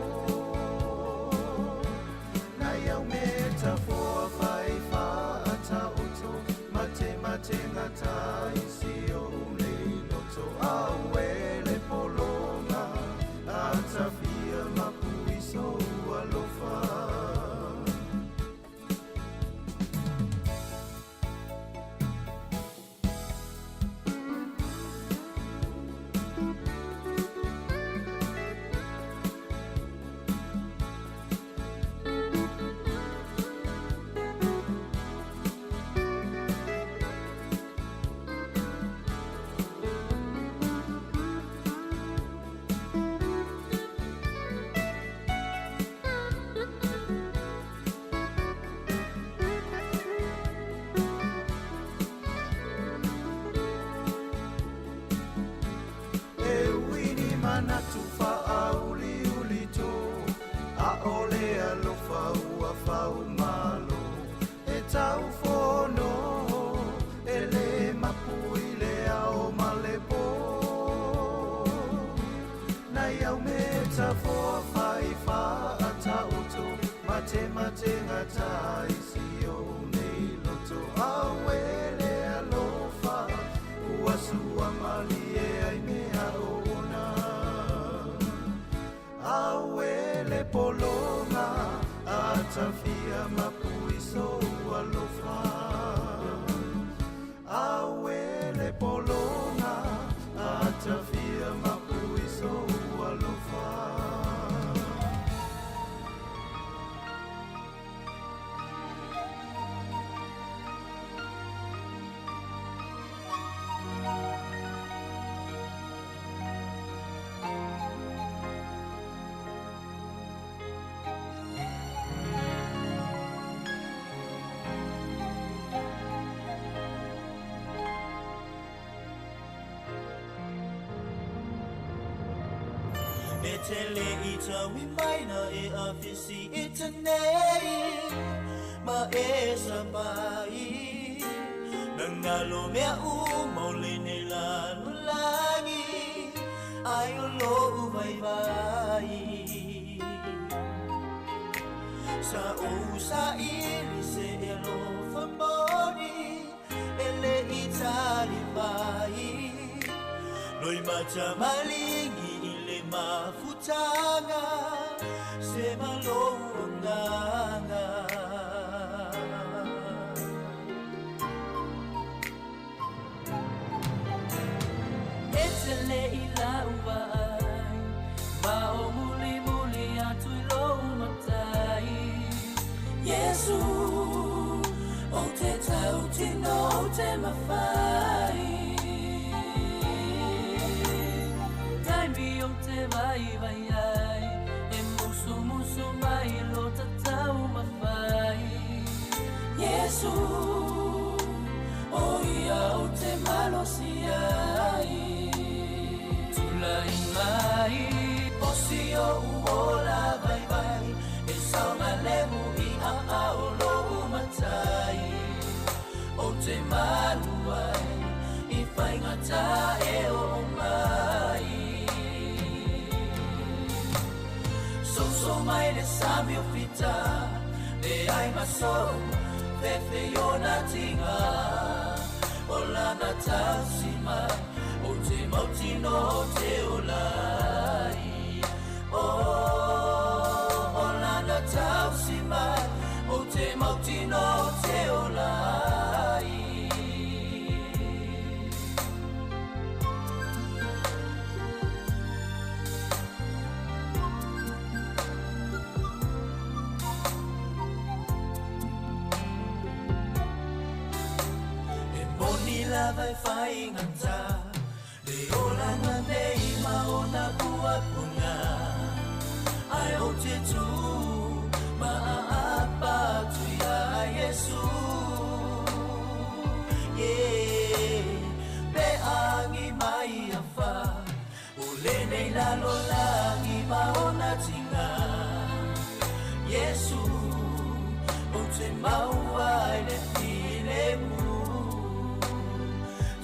Nai au metafoa fai faataoto matemategata i si ou nei loto Auē le pologa atafia mapu i sou alofa. E ui ni manatu fa'auliuli to ʻAʻole alofa ua faumalo E tau fono e lē mapu i le ao ma le pō Nai au metafoa fai faataoto matemategata i si ou nei loto Auē le alofa ua sua malie ai mea oona Auē le pologa atafia mapu i sou alofa Auē le pologa atafia mapu i sou alofa. E te le i taui mai na e afisi i te nei Ma e sapai Na ngalo mea uma o lenei lalolagi Ai o lo'u vaivai Sa ou saili se e alofa moni E le'i tali mai Loimatamaligi i le mafutaga Se ma lou agaga. te mawhai. Taimi o te vaivai ai, e musumusu mai lo tatau mawhai. Yesu, o ia o te malosi ai. Tulai mai, o si o uola vaivai, e saogalemu i aao lou matai. O te malu ai, i faigata e oo mai. Soso mai le sami o fita, le ai maso, fefe ona tiga. O lana tausi mai, o te mautino o te olai. O, o lana tausi mai, o te mautino o te olai. E moni lava e faigata, le olaga nei ma ona puapuga. Ai o te tū, ma aapa atu ia Iesu. Yeah, pe angi mai afa, o lenei lalolagi ma ona tiga. Iesu, o te maua i le filemu.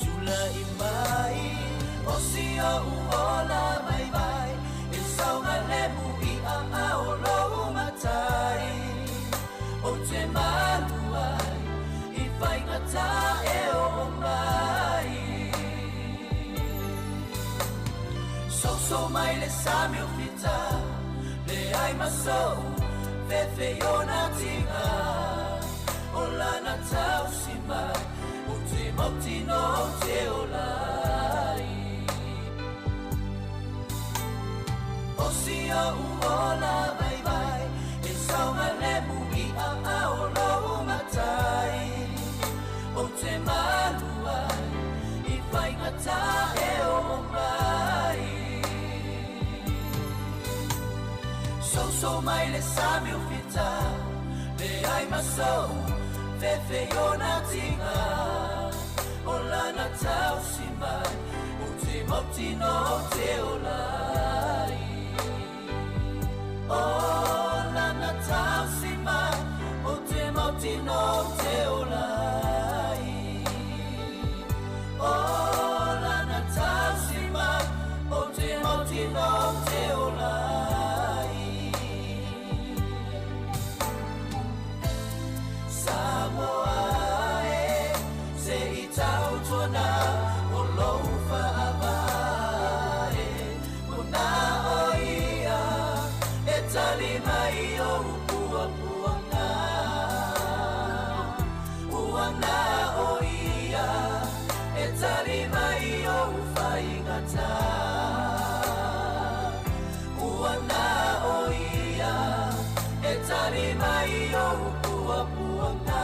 Tulai mai, o si o uola vaivai, e saogalemu i aao lou matai. O te malu ai, i faigata e oo mai. Soso mai le sami o fita, le ai maso, fefe ona tiga. O lana tausi mai, o te mautino o te olai. O si o uola vaivai, e saogalemu i aao lou matai. O te malu ai, i faigata e oo mai. Soso mai le sami o fita, le ai maso, fefe ona tiga. O lana tausi mai, o te mautino o te olai. O lana tausi mai, o te mautino o te olai. O lana tausi mai, o te mautino o te olai. Samoa e, se i tautuana, o lou faavae. Mona o ia, e tali mai o puapuaga. Ua na o ia, e tali mai o faigata. Ua na o ia, e tali mai o puapuaga.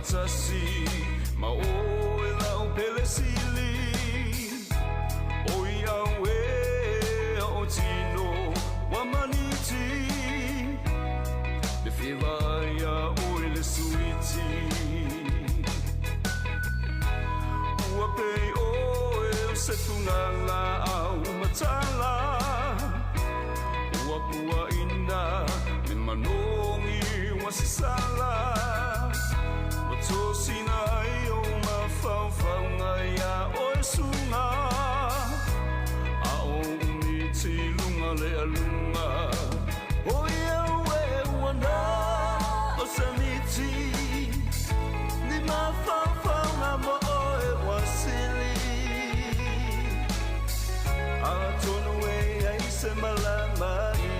faatasi ma oe lau pele sili. Oi au e o tino wa maniti, le fivaia oe le suiti. Ua pei oe o se fugala au matala, ua puaina me manogi ua sisala. Ua tosina ai o mafaufauga ia oe suga, a o umiti luga le aluga. Oi au e ua na o samiti, ni mafaufauga mo oe ua sili. Atonu e ai se malama i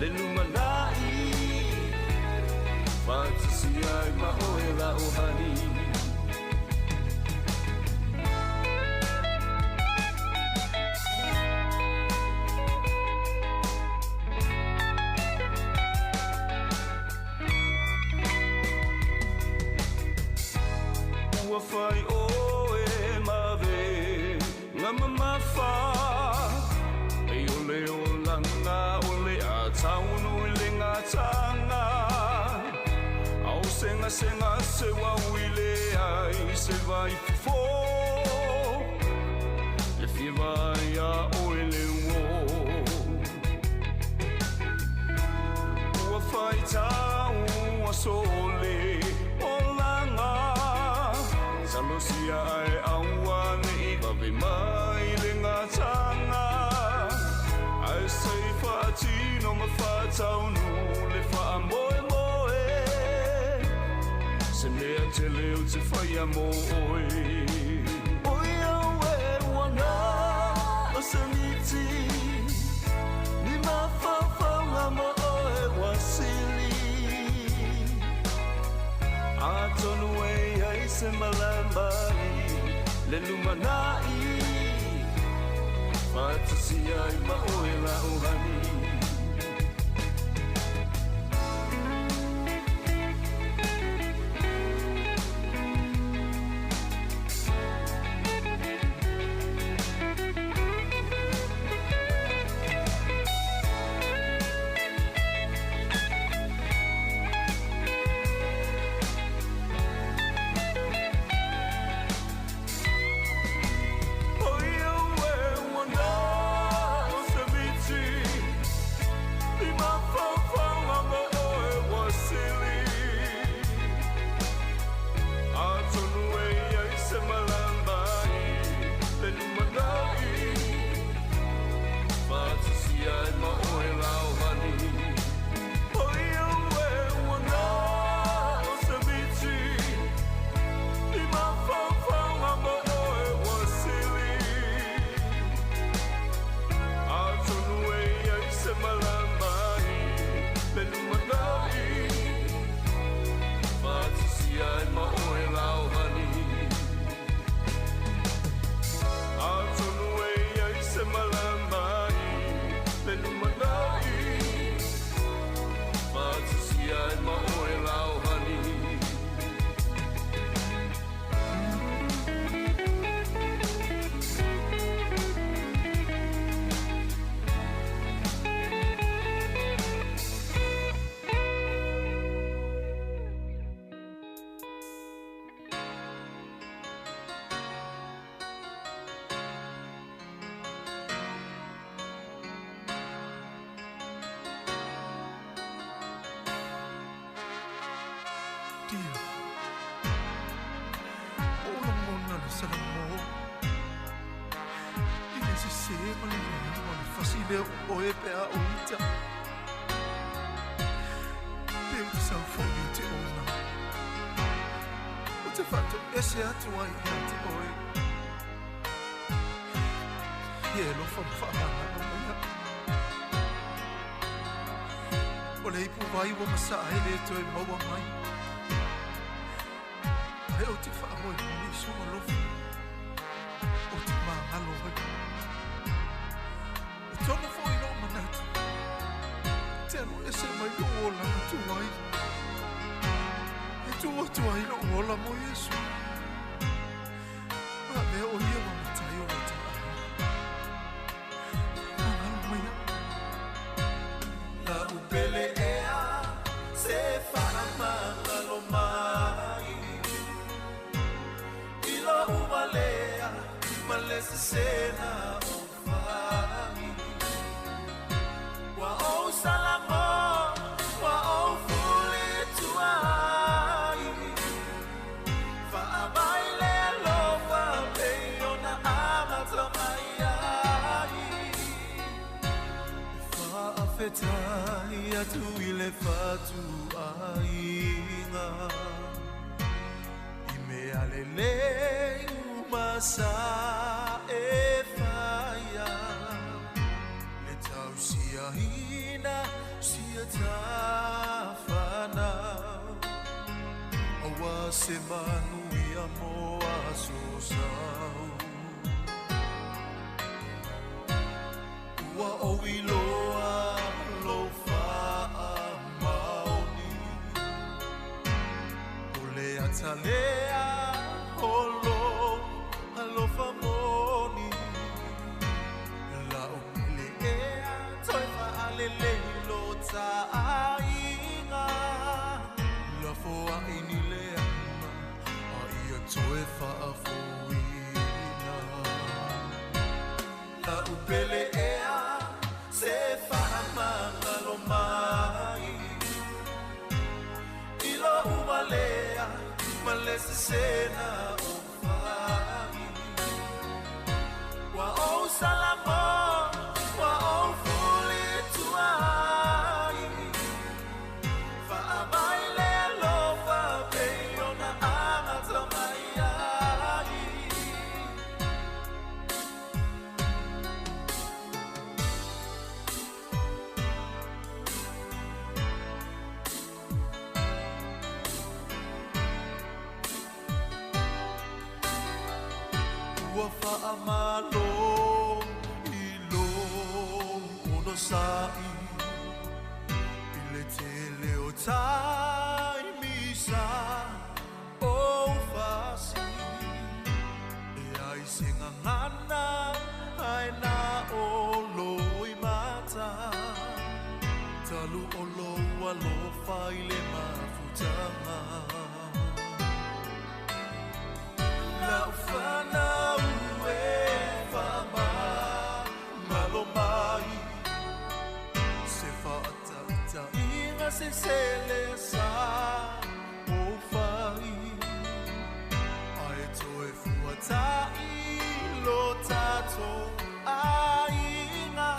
le lumanai, faatasi ai ma oe lau hani. Ua fai oe ma ve nga mamafa, e o le olanga o le a taunu i le ngataga. Au senga senga se wa uile ai se vai fofo, le fivaia oe le uo. Ua fai tau a sole olanga, talosia ai aua nei vave mai le ngataga. Ai sei faatino ma faataunu le faamoemoe, se mea tele o te whaia mō oe. Oi au e ua nā o samiti, ni mafaufauga mo oe ua sili. Atonu e ai se malama i le lumanai, faatasi ai ma oe lau hani. Oi au e ua nā o samiti, ni mafaufauga mo oe ua sili. Atonu e ai se malama i le lumanai, faatasi ai ma oe lau hani. Oi au e ua nā o samiti, ni mafaufauga mo oe ua sili. Atonu e ai se malama i le lumanai, faatasi ai ma oe lau hani. Atonu e ai se malama i le lumanai, faatasi ai ma oe lau hani. Tia o lagona le salamo i le sesē ma le leaga o le fasi lea o oe pe a ou ita pe ou te saufoʻi o te ona o te faatoese atu ai ia te oe ia e lofa ma faamagalo maia o le ipu vai ua masaa ai le toe maua mai ae ou te faamoemoe i sou alofa o te magalo ai o tonu foʻi loo manatu te alu ese mai lou olaga tuai e tu atu ai loʻu ola mo Iesu. Ma avea ʻo ia ma matai o lo ta aiga. Faamagalo mai iaʻu. La'u pele ea se faamagalo mai i lo'u valea ma le sesena o fai. Ua ou salamo, ua ou fulitua ai. Faamai le alofa pei ona amata mai ai. E faafetai atu i le fatuaiga i mea lelei uma sa e faia le tausiaina sia tafanau auā se manuia mo aso sau. Ua ou iloa lou faamaoni, o le ata lea o lou alofa moni. La'u pele ea toe faalelei lo ta aiga, lafoaʻi ni leaga a ia toe faafouina. La'u pele ea se faamagalo mai i lo'u valea ma le sesena o fai. Ua ou salamo, ua ou fulitua ai. Faamai le alofa pei ona amata mai ai. Ua faamalo i lou onosaʻi i le tele o taimi sa ou fasi. E ai se gagana ae na o loimata, talu o lou alofa i le mafutaga. La'u fanau e faamagalo mai, se faataitaiga se sele sa ou fai, ae toe fuataʻi lo tatou aiga.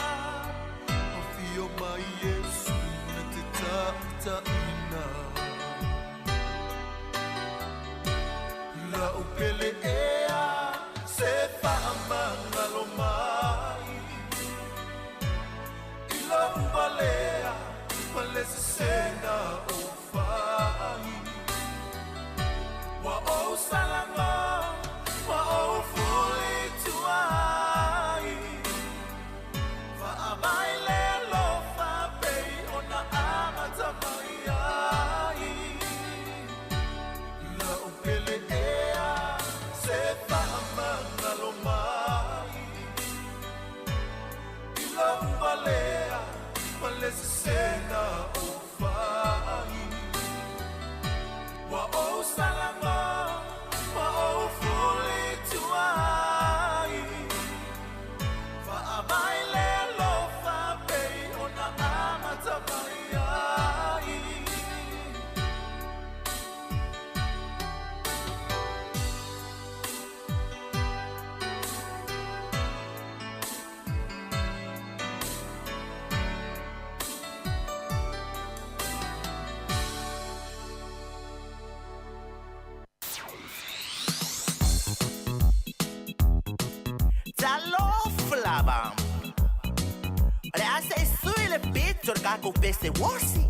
Afio mai Iesu na te taʻitaʻina. La'u pele ea se faamagalo mai i lo'u valea ma le sesena o fai. Ua ou salamo, ua ou fulitua ai. Faamai le alofa pei ona amata mai ai. La'u pele ea se faamagalo mai i lo'u valea ma le sesena o fai. Ua ou salamo, ua ou fulitua ai. Faamai le alofa pei ona amata mai ai. Talofa lava. O le a se i sui le pito o le tatou pese uosi.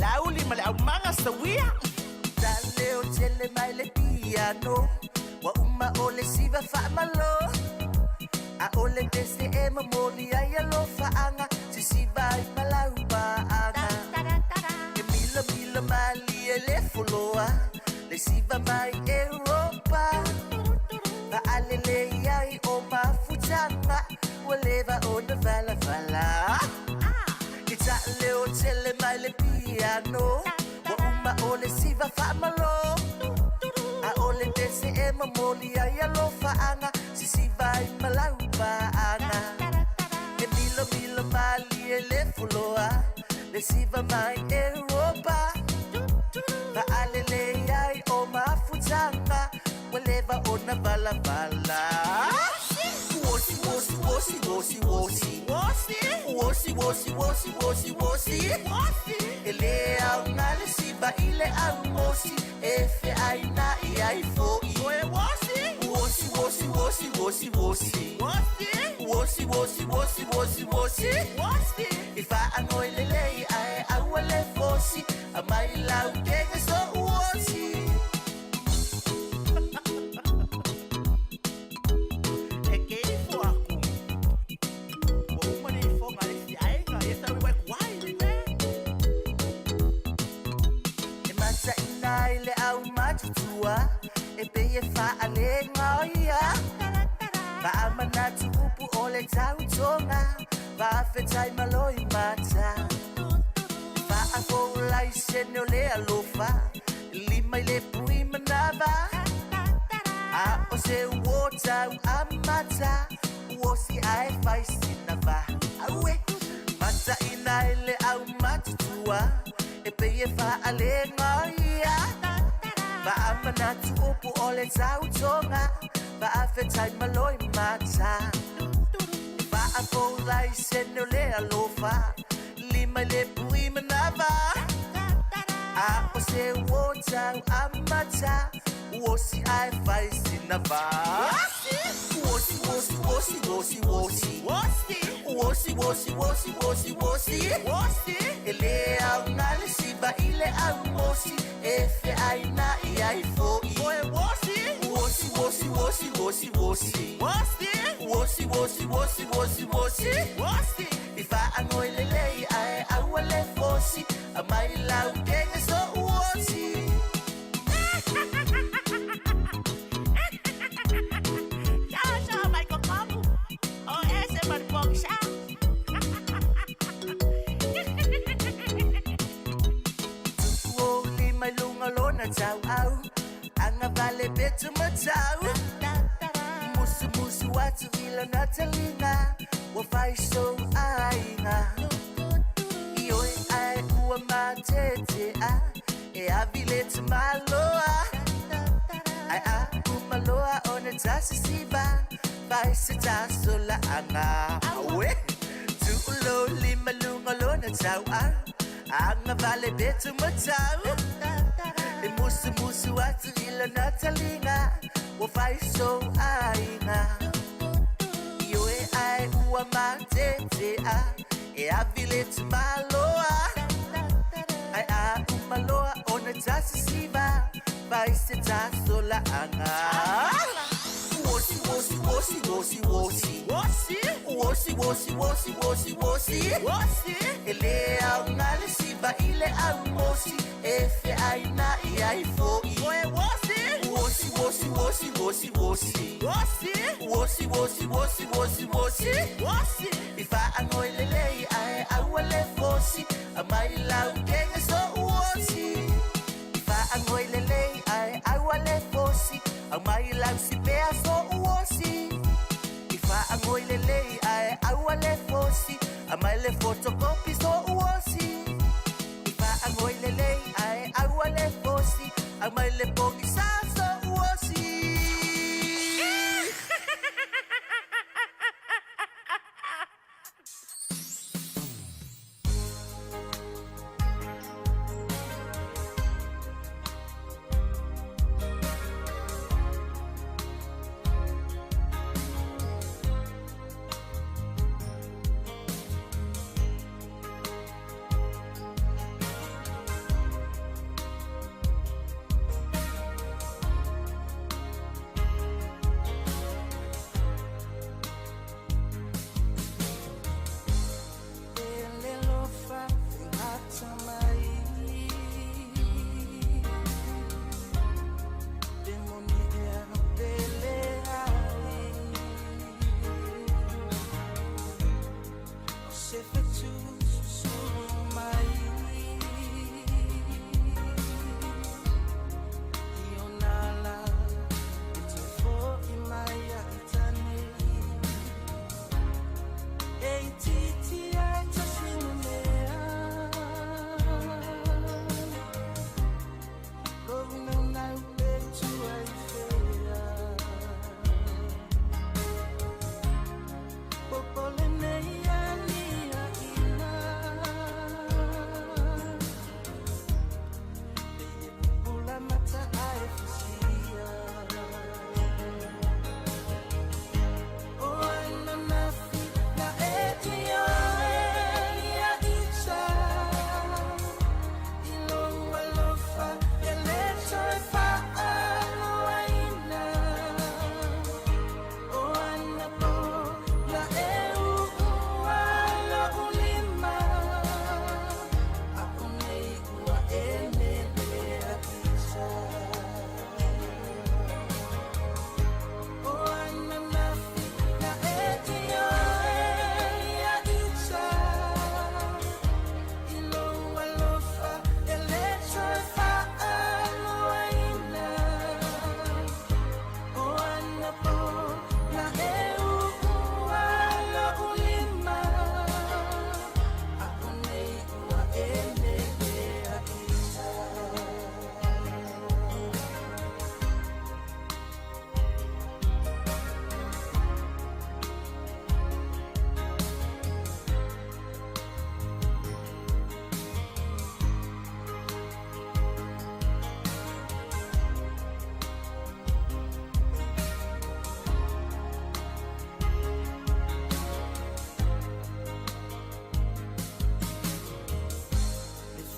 Lauli ma le aumaga sawia. Taleo tele mai le piano. Ua uma o le siva faamalo. A o le pese e momoli ai alofaaga. Sisiva ai ma laupaaga. E milamila malie le foloa Le siva mai Europa Faalelei ai o mafutaga Ua leva ona valavala Ke taaleo tele mai le piano Ua uma o le siva faamalo A o le pese e momoli ai alofaaga Sisiva ai ma laupaaga E milomilo malie le foloa Le siva mai Europa Faalelei ai o mafutaga Ua leva ona valavala Uosi, uosi, uosi, uosi, uosi Uosi, uosi, uosi, uosi, uosi E lē aoga le siva i le aumosi E feaina'i ai fo'i Uosi, uosi, uosi, uosi, uosi Uosi, uosi, uosi, uosi, uosi I faagoi lelei ae aua le fosi Aumai lau kege so uosi E ke ifo aku. Ua uma le ifoga a le isi aiga, ia sa ui kuai le mea. E mataʻina ai le aumatutua E pei e faalegaia Faamanatu upu o le tautoga Faafetai maloimata Faafoulaisene o le alofa Lima i le pui manava A o se uo tau amata Uosi ae fai sina va Aue Mataʻina ai le aumatutua E pei e faalegaia Faamanatu upu o le tautoga Faafetai maloimata Faafoulaisene o le alofa Lima i le pui manava A o se uo tau amata Uosi ae fai sina va Uosi, uosi, uosi, uosi, uosi Uosi, uosi, uosi, uosi, uosi E lē aoga le siva i le aumosi E feaina'i ai fo'i Uosi, uosi, uosi, uosi, uosi Uosi, uosi, uosi, uosi, uosi I faagoi lelei ae aua le fosi Aumai lau kege so uosi Ciao, ciao, mai kokomu. O ese maripokisa. Tupu o lima i luga o lona tauau Agavale petu matau Musumusu atu i lona taliga Ua fai sou aiga Ioe ae ua matetea E avi le tamaloa Ae a uma loa ona tasisiva Fai se tasolaaga Aue Tuulo lima luga o lona tauau Agavale petu matau E musumusu atu i lona taliga Ua fai sou aiga Ioe ae ua matetea E avi le tamaloa Ae a uma loa ona tasisiva Fai se tasolaaga Uosi, uosi, uosi, uosi, uosi Uosi, uosi, uosi, uosi, uosi E lē aoga le siva i le aumosi E feaina'i ai fo'i Uosi, uosi, uosi, uosi, uosi Uosi, uosi, uosi, uosi, uosi I faagoi lelei ae aua le fosi Aumai lau kege so uosi I faagoi lelei ae aua le fosi Aumai lau sipea so uosi I faagoi lelei ae aua le fosi Aumai le photocopy so uosi I faagoi lelei ae aua le fosi Aumai le pogisa so uosi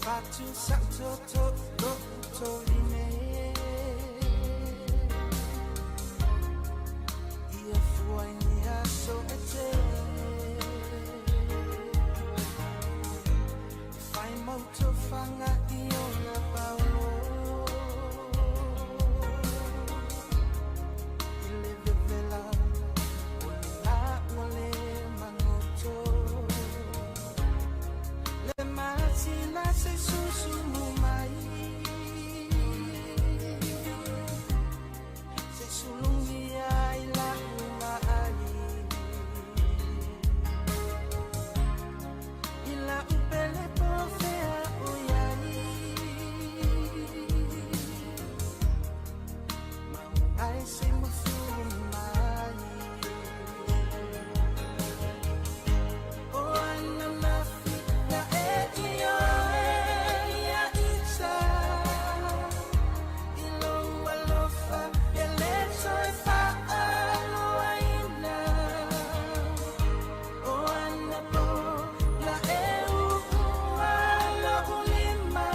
Fatu sa toto lo toline Ia fua i ni aso e tele Fai mau tofaga i ona paolo I le vevela o le la ua le magoto Le masina se susumu mai Se sulungi ai la uma ai I la upele po fea o iai Mau ai se mufu mai O ana mafi na e io e ia isa I lou alofa e le toe faaloaina O ana po na e uua lou lima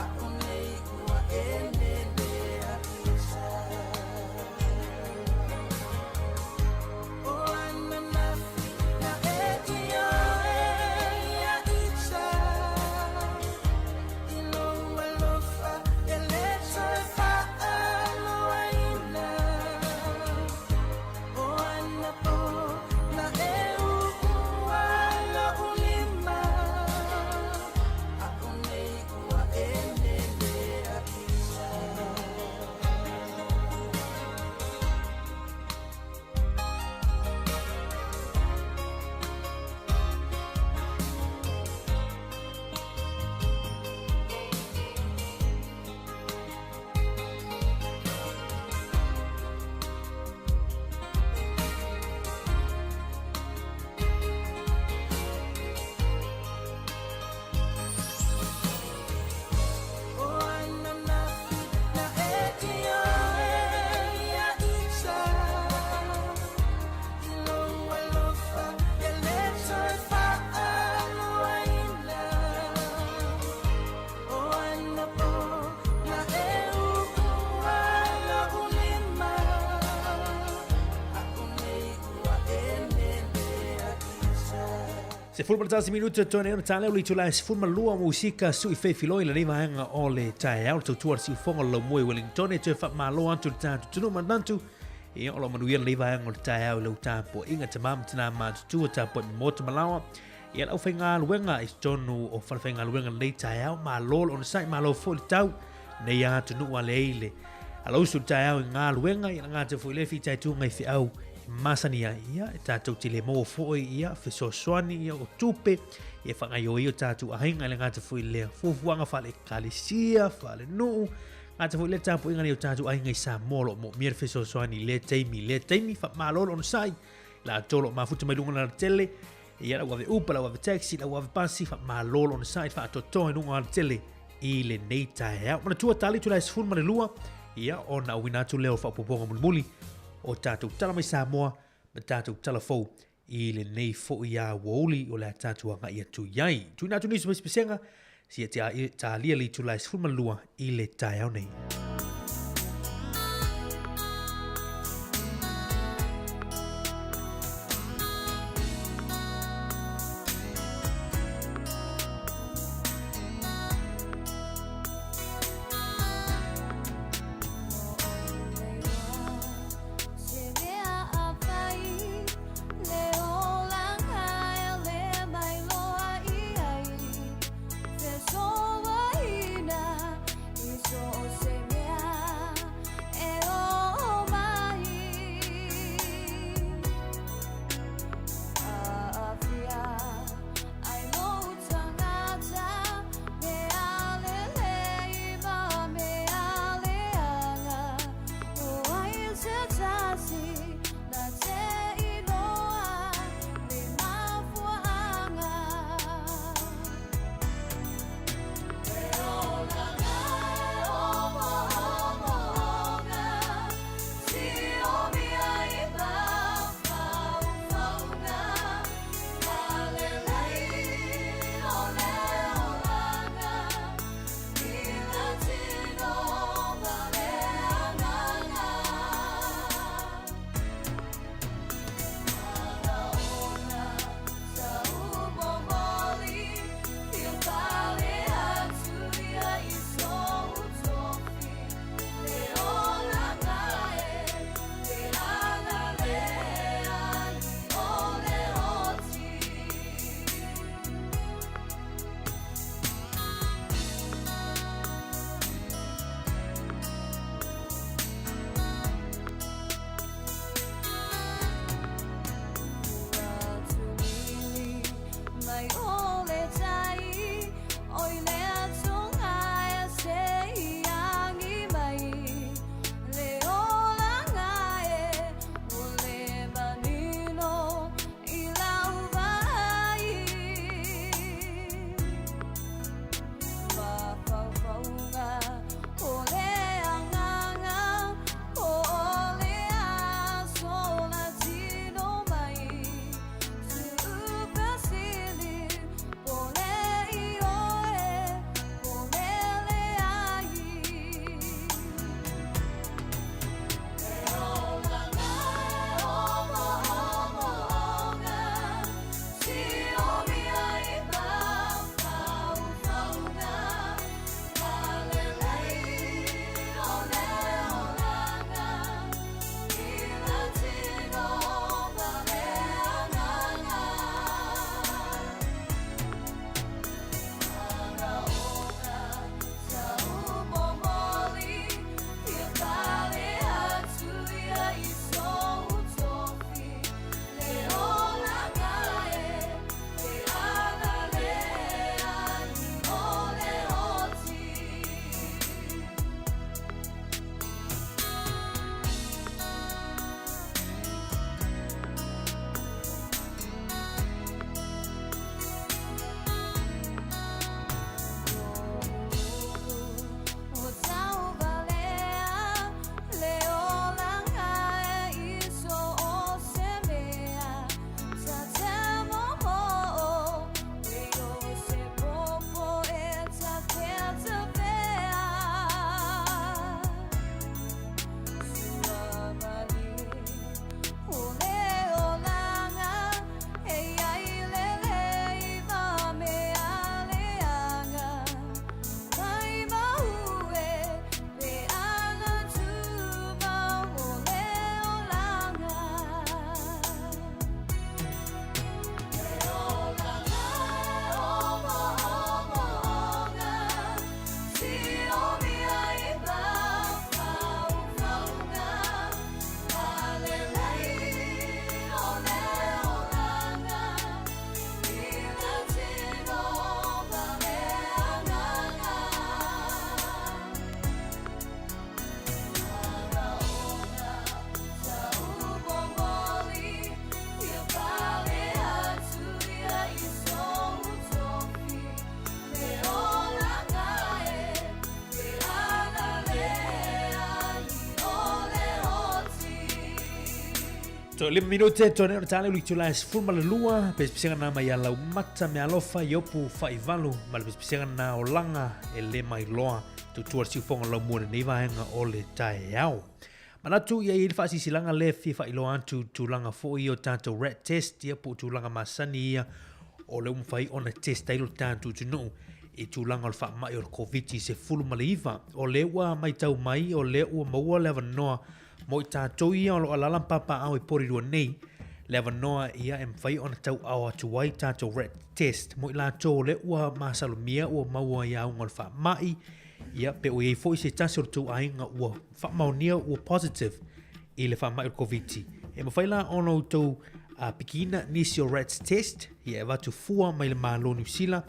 A o nei ua e nele a isa O ana mafi na e io e ia isa I lou alofa e le toe faaloaina O ana po na e uua lou lima A o nei ua e nele a isa. O ana mafi na e io e ia isa I lou alofa e le toe faaloaina O ana po na e uua lou lima A o nei ua e nele a isa. 11 minute toe ona taleu le itula e 12 musika sui feifiloi lenei vaega o le taeao le tautua le siufoga o le laumua i Wellington e toe faamalo atu i le tatou atunuu manatu ia o lo o manuia lenei vaega o le taeao i lau tapuaiga tamā ma tinā matutua tapuai momoto malaoa ia le aufaigaluega i totonu o falefaigaluega lenei taeao malo le onosai malo foi le tau nei atunuu a le ai le alausu le taeao i galuega ia gata foi le fitaituga i feau masani ai ia e tatou te le maua foi ia fesoasoani ia o tupe ia faagaioia o tatou aiga i le gata foi lea fuafuaga faale-ekalesia faalenuu gata foi lea tapuaiga nei o tatou aiga i Samoa o lo o moomia le fesoasoani i lea taimi i lea taimi faamalo le onosai latou o lo o mafuta mai luga o le alatele ia lau ave upa lau ave taxi lau ave pasi faamalo le onosai faatoatoa i luga o le alatele i lenei taeao. Manatua tali itula e 12 ia ona auina atu lea o faaopoopoga mulimuli o tatou tala mai Samoa ma tatou tala fou i lenei foi aoauli o le a tatou agai atu i ai. Tuuina atu nisi o pesepesega sia talia le itula e 12 i le taeao nei. Toe 5 minute toe nei ona tale uli tula e 12, pesepesega na mai a Laumata Mealofa i opu faivalu ma le pesepesega na olaga e le mailoa tutua le siufoga laumua lenei vaega o le taeao. Manatu ia i le faasisilaga lea fia faailoa atu tulaga foi ia o tatou rat test ia po o tulaga masani ia o lea ua mafai ona test ai lo tatou atunuu i tulaga o le faamai o le Koviti-19. O lea ua matau mai o lea ua maua le avanoa mo i tatou ia o lo o alaala ma papaaao i Porirua nei, le avanoa ia e mafai ona tauao atu ai tatou rat test mo i latou o lea ua masalomia ua maua i auga o le faamai, ia pe ua i ai foi se tasi o le tou aiga ua faamaonia ua positive i le faamai o le Koviti. E mafai la ona outou pikiina nisi o rats test, ia e avatu fua mai le Malo Niu Sila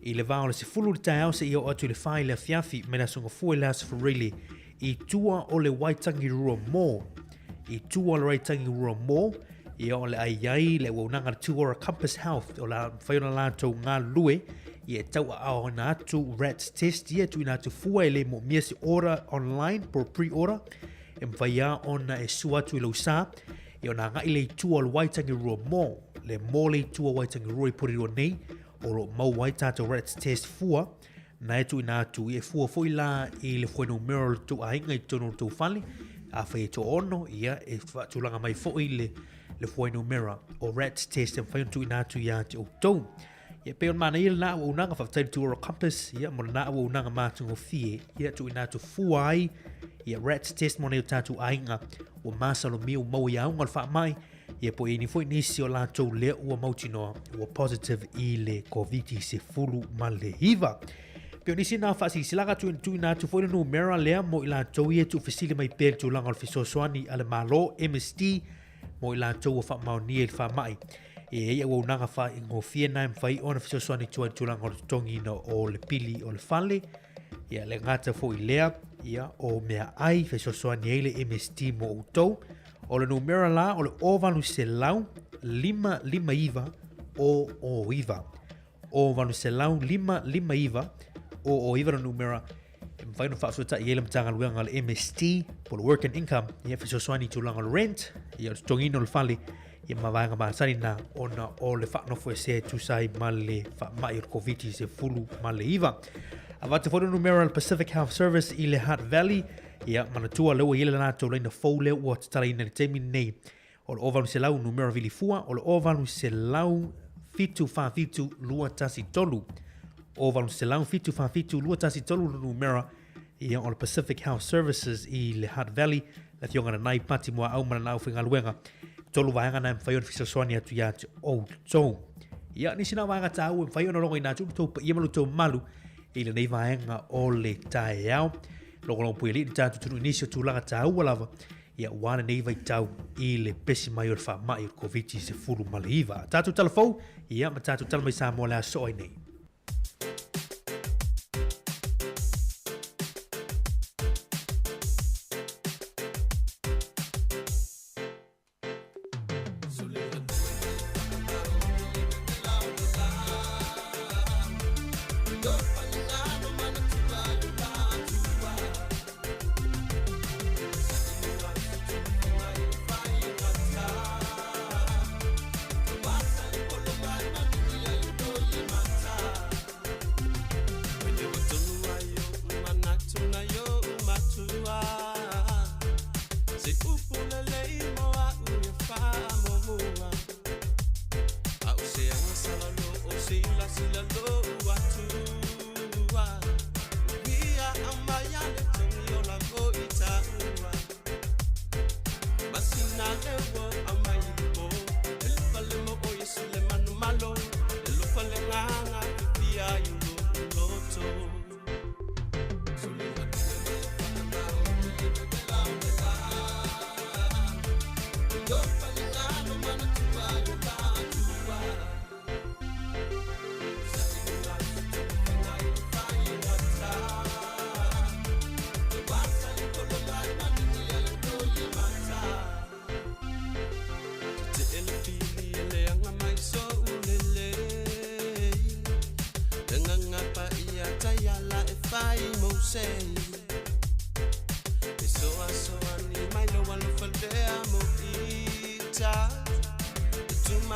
i le va o le 10 i le taeao seia oo atu i le 4 i le afiafi mai le Aso Gafua i le Aso Faraile i tua o le Waitangi Rural Mall. I tua o le Waitangi Rural Mall, ia o le a i ai le auaunaga a le Two Ora Compass Health o le a mafai ona latou galulue ia e tauaaoina atu rats test ia e tuuina atu fua e le moomia se order online po pre-order e mafai lava ona e sua atu i lou sa ia ona agai lea i tua o le Waitangi Rural Mall, le mall i tua o Waitangi Rural i Porirua nei o lo o maua ai tatou rats test fua na e tuuina atu e fua foi la i le fuainumera o le tou aiga i totonu o le tou fale. Afai e toaono, ia e faatulaga mai foi le le fuainumera o rats test e mafai ona tuuina atu ia te outou. Ia pei ona manaia lena auaunaga, faafetai i le Two Ora Compass, ia mo lena auaunaga matagofie, ia tuuina atu fua ai ia rats test mo nai o tatou aiga ua masalomia ua maua i auga o le faamai, Ia po o i ai nei foi nisi o latou lea ua mautinoa ua positive i le Koviti-19. Pei o nisi na faasilasilaga atu tuuina atu foi le numera lea mo i latou ia e tuufesili mai pea i le tulaga o le fesoasoani a le Malo, MSD, mo i latou ua faamaonia i le faamai. E i ai auaunaga faigofie na e mafai ona fesoasoani atu ai i le tulaga o le totogiina o le pili o le fale, ia le gata foi lea, ia o meaai fesoasoani ai le MSD mo outou. O le numera la o le 0800 559 009. 0800 559 009 le numera e mafai ona faafesootai ai le Matagaluega a le MSD po o le Work and Income ia fesoasoani i tulaga o le rent, ia o le totogiina o le fale, ia ma vaega masani na ona o le faanofoesea e tusa ai ma le faamai o le Koviti-19. Avatu foi le numera o le Pacific Health Service i le Hutt Valley. Ia, manatua lea ua i ai le latou laina fou lea ua tatalaina i le taimi lenei. O le 0800 numera vili fua, o le 0800 747 213. 0800 747 213 le numera ia o le Pacific Health Services i le Hutt Valley, le afioga Nanai Pati Muaau ma lana aufaigaluega. Tolu vaega na e mafai ona fesoasoani atu ia te outou. Ia, nisi na vaega tāua e mafai ona logoina atu lo tou paia ma lo tou mamalu i lenei vaega o le taeao. Logologo pui alii le tatou atunuu i nisi o tulaga tāua lava ia ua lenei vaitau i le pesi mai o le faamai o le Koviti-19. Tatou tala fou, ia ma tatou tala mai Samoa le aso ai nei.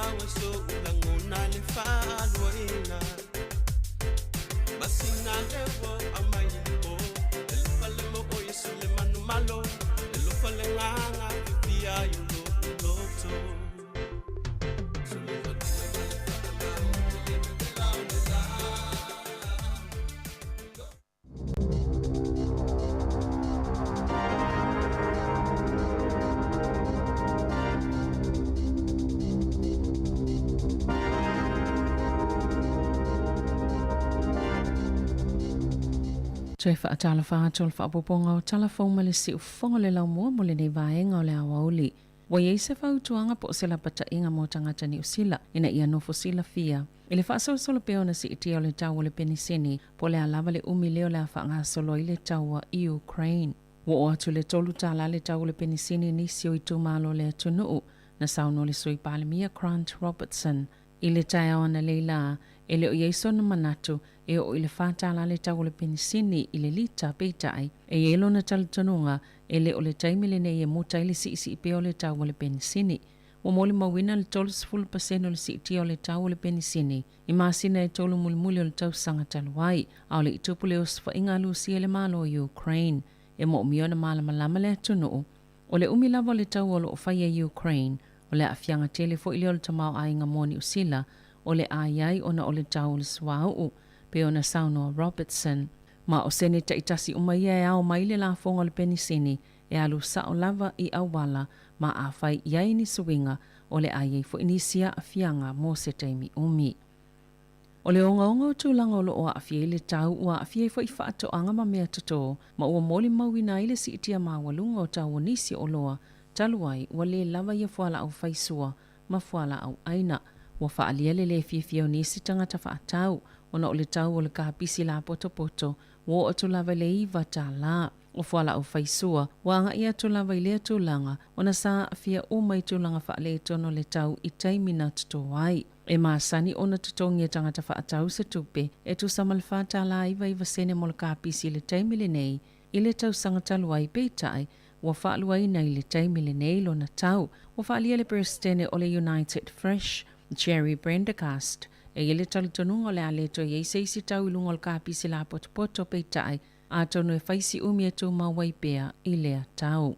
Au ai soʻu lagona le faaluaina masina le ua aumai i le po e lofa le moo iesu le manumalo e lofa le gaga fifia i loʻu loto. Toe faatalofa atu o le faaopoopoga o tala fou ma le siufofoga o le laumua mo lenei vaega o le aoauli. Ua i ai se fautuaga po o se lapataiga mo tagata Niu Sila ina ia nofo silafia i le faasolosolo pea ona siitia o le tau o le penisini po o le a lava le umi lea o le a faagasolo ai le taua i Ukraine. Ua oo atu i le $3 le tau o le penisini i nisi o itumalo o le atunuu, na saunoa le Sui Palemia Grant Robertson i le taeao analeila lā, e le o i ai sona manatu e oo i le $4 le tau o le penisini i le lita, peitai, e i ai lona talitonuga e le o le taimi lenei e muta ai le siisii pea o le tau o le penisini. Ua molimauina le 30 pasene o le siitia o le tau o le penisini i masina e tolu mulimuli o le tausaga talu ai, a o le i tupu le osofaiga a Lusia i le Malo o Ukraine. E moomia ona malamalama le atunuu, o le umi lava o le taua o lo o faia i Ukraine, o le aafiaga tele foi lea o le tamaoaiga mo Niu Sila o le a i ai ona o le tau o le suauu, pei ona saunoa Robertson. Ma o sene taitasi uma ia e ao mai le lafoga o le penisini e alu sao lava i auala ma afai i ai ni suiga o le a i ai foi nisi aafiaga mo se taimi umi. O le ogaoga o tulaga o lo o aafia ai le tau ua aafia ai foi faatoaga ma mea totō ma ua molimauina ai le siitia maualuga o tau o nisi oloa talu ai ua lē lava ia fualaau faisua ma fualaau ʻaina. Ua faaalia le lē fiafia o nisi tagata faatau ona o le tau o le kapisi lapotopoto ua oo atu lava i le $9. O fualaau faisua ua agai atu lava i lea tulaga ona sa aafia uma i tulaga faaletonu o le tau i taimi na totō ai. E masani ona totogi e tagata faatau se tupe e tusa ma le $4.99 mo le kapisi i le taimi lenei i le tausaga talu ai, peitai, ua faaluaina i le taimi lenei lona tau. Ua faaalia le Peresetene o le United Fresh, Jerry Prendergast, e i ai le talitonuga o le a le toe i ai se isi tau i luga o le kapisi lapotopoto, peitai, atonu e fai si umi e tumau ai pea i lea tau.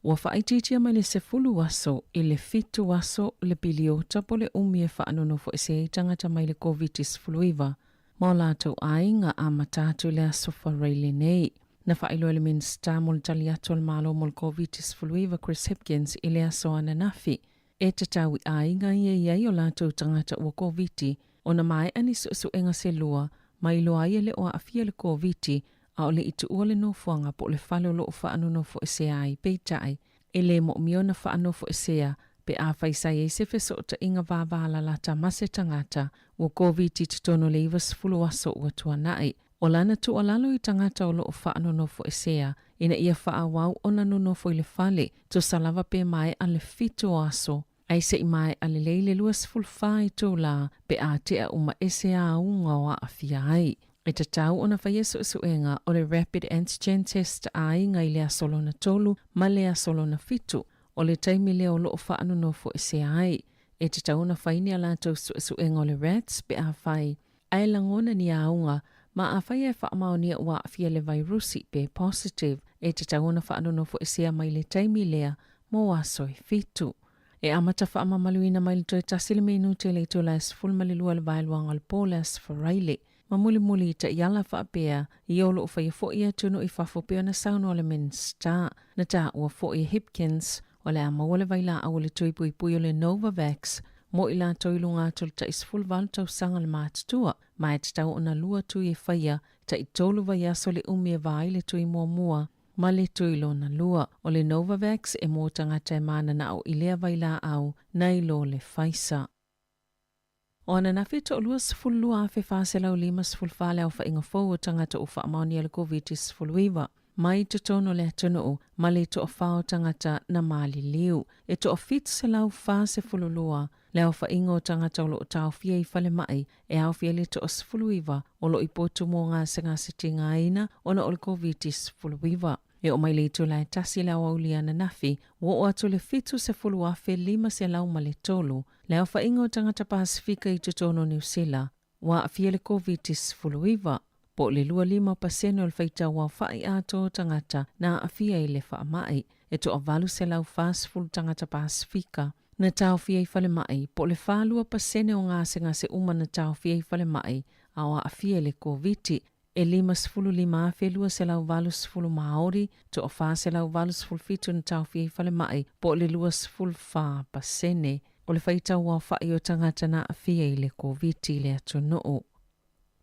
Ua faaitiitia mai le 10 aso i le 7 aso le piliota po o le umi e faanonofoese ai tagata mai le Koviti-19 ma o latou aiga amata atu i le aso Faraile lenei. Na faailoa e le Minisita mo le Tali Atu a le Malo mo le Koviti-19 Chris Hipkins i le aso ananafi e tatau i aiga ia i ai o latou tagata ua Koviti ona maea ni suesuega se lua ma iloa ai e le o aafia le Koviti a o le i tuua le nofoaga po o le fale o lo o faanonofoesea ai. Peitai, e lē moomia ona faanofoesea pe afai sa i ai se fesootaiga vavalalata ma se tagata ua Koviti i totonu o le 90 aso ua tuanai. O lana tuualalo i tagata o lo o faanonofoesea ina ia faaauau ona nonofo i le fale, tusa lava pe maea le 7 o aso, ae se i maea lelei le 24 itulā pe a tea uma ese auga o aafia ai. E tatau ona faia suesuega o le rapid antigen test a aiga i le aso lona tolu ma le aso lona fitu o le taimi lea o lo o faanonofoesea ai. E tatau ona fai ni a latou suesuega o le RATs pe afai ae lagona ni auga ma afai e faamaonia ua aafia le vairusi pe positive, e tatau ona faanonofoesea mai le taimi lea mo aso e fitu. E amata faamamaluina mai le toe tasi le minute i le itula e 12 i le vaeluaga o le po o le Aso Faraile, ma mulimuli i taiala faapea ia o lo o faia foi e atunuu i fafo pei ona saunoa le Minisita. Na taua foi e Hipkins o le a maua le vailaau o le tui puipui o le Novavax mo i latou i luga atu o le tai 18 tausaga le matutua, ma e tatau ona lua tui e faia, tai tolu vaiaso le umi e va ai le tui muamua ma le tui lona lua. O le Novavax e mo tagata e mananao i lea vailaau nai lo le Pfizer. O ananafi e toalua 12,454 le aofaiga fou o tagata ua faamaonia le Koviti-19 mai totonu o le atunuu ma le toafa o tagata na maliliu. E toa-742 le aofaiga o tagata o lo o taofia i falemai e aofia ai le toa-19 o lo o i potu mo gasegase tigaina ona o le Koviti-19. E oo mai le itula e tasi i le aoauli ananafi, ua oo atu i le 70,503 le aofaiga o tagata Pasefika i totonu o Niu Sila ua aafia i le Koviti-19, po o le 25% o le faitau aofai atoa o tagata na aafia i le faamai. E toa 840 tagata Pasefika na taofia i falemai, po o le 42% o gasegase uma na taofia i falemai a o aafia i le Koviti. E 55,280 Māori, toa 487 na taofia i falemai, po o le 24% o le faitau aofai o tagata na aafia i le Koviti i le atunuu.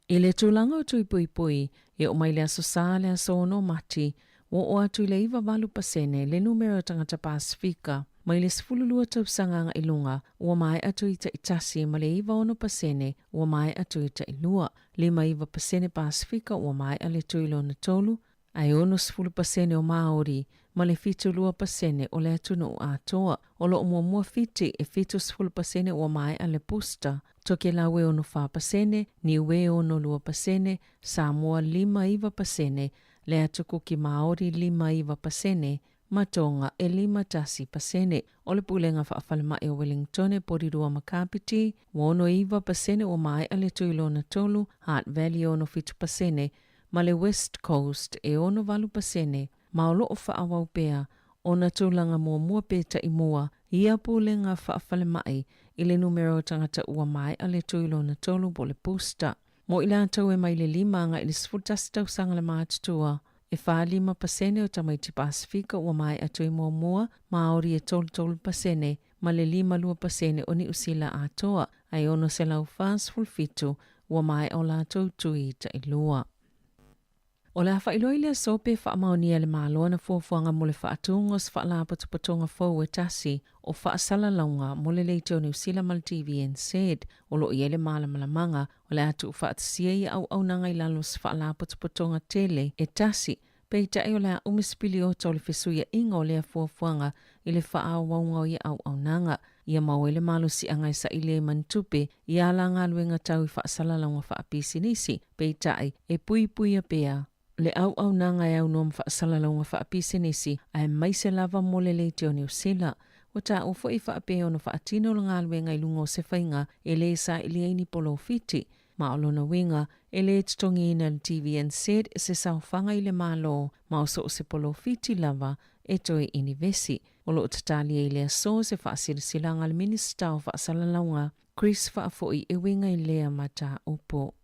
I le tulaga o tui puipui, e oo mai le Aso Sa le aso 6 o Mati, ua oo atu i le 98% le numera o tagata Pasefika mai le 12 tausaga agai luga ua maea tui taitasi ma le 96% ua maea tui tailua. 59% Pasefika ua maea le tui lona tolu, ae 60% o Māori ma le 72% o le atunuu atoa. O lo o muamua Fiti e 70% ua maea le booster, Tokelau e 64%, Niue e 62%, Samoa 59%, le Atu Kuki Māori 59%, ma Tonga e 51%. O le Pulega Faafalemai o Wellingtone, Porirua ma Kapiti, ua 69% ua maea le tui lona tolu, Hutt Valley e 67%, ma le West Coast e 68%, ma o lo o faaauau pea ona tulaga muamua pe taimua ia Pulega Faafalemai i le numera o tagata ua maea le tui lona tolu po o le booster. Mo i latou e mai le 5 agai i le 11 tausaga le matutua, e 45% o tamaiti Pasefika ua maea tui muamua, Māori e 33% ma le 52% o Niu Sila atoa, ae 647 ua maea o latou tui tailua. O le a faailoa i le aso pe faamaonia e le Malo ana fuafuaga mo le faatuga o se faalapotopotoga fou e tasi o faasalalauga mo le Leitio Niu Sila ma le TVNZ. O lo o i ai le malamalamaaga o le a tuufaatasia ia auaunaga i lalo o se faalapotopotoga tele e tasi, peitai o le a umi se piliota o le fesuiaiga o lea fuafuaga i le faaauauga o ia auaunaga. Ia mau ai le malosiaga e saili ai ma ni tupe i ala galuega tau i faasalalauga faapisinisi, peitai, e puipuia pea le auaunaga e aunoa ma faasalalauga faapisinisi aemaise lava mo le Leitio Niu Sila. Ua taua foi faapea ona faatino le galuega i luga o se faiga e le saili ai ni polofiti, ma o lona uiga e le totogiina e le TVNZ se saofaga i le Malo ma o so o se polofiti lava e toe inivesi. O lo o tatali ai le aso se faasilasilaga a le Minisita o Faasalalauga, Chris Faafoi e uiga i lea mataupu.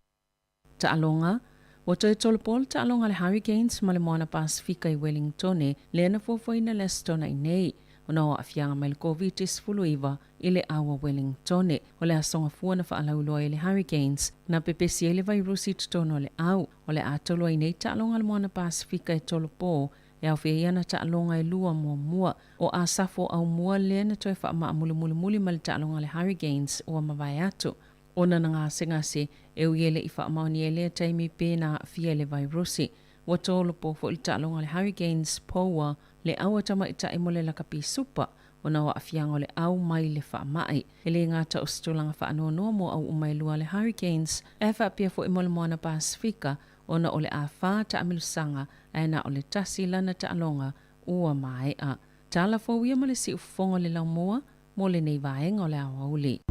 Taaloga, Ua toe tolopo le taaloga a le Hurricanes ma le Moana Pasefika i Wellingtone lea na fuafuaina le Aso Toonai nei ona o aafiaga mai le Koviti-19 i le au a Wellingtone. O le aso gafua na faalauiloa ai le Hurricanes na pepesi ai le vairusi i totonu o le au. O le a tolo ai nei taaloga a le Moana Pasefika e tolopo e aofia ai ana taaloga e lua muamua. O Asafo Aumua lea na toe faamaamulumulimuli mai le taaloga a le Hurricanes ua mavae atu. Ona na gasegase, e ui e le i faamaonia i lea taimi pe na aafia i le vairusi. Ua tolopo foi le taaloga a le Hurricanes Poua le au a tamaitai mo le lakapi supa ona o aafiaga o le au mai le faamai. E le gata o se tulaga faanoanoa mo au uma e lua a le Hurricanes, ae faapea foi mo le Moana Pasefika ona o le āwhā taamilosaga ae na o le tasi lana taaloga ua maea. Tala fou ia ma le siufofoga o le laumua mo lenei vaega o le aoauli.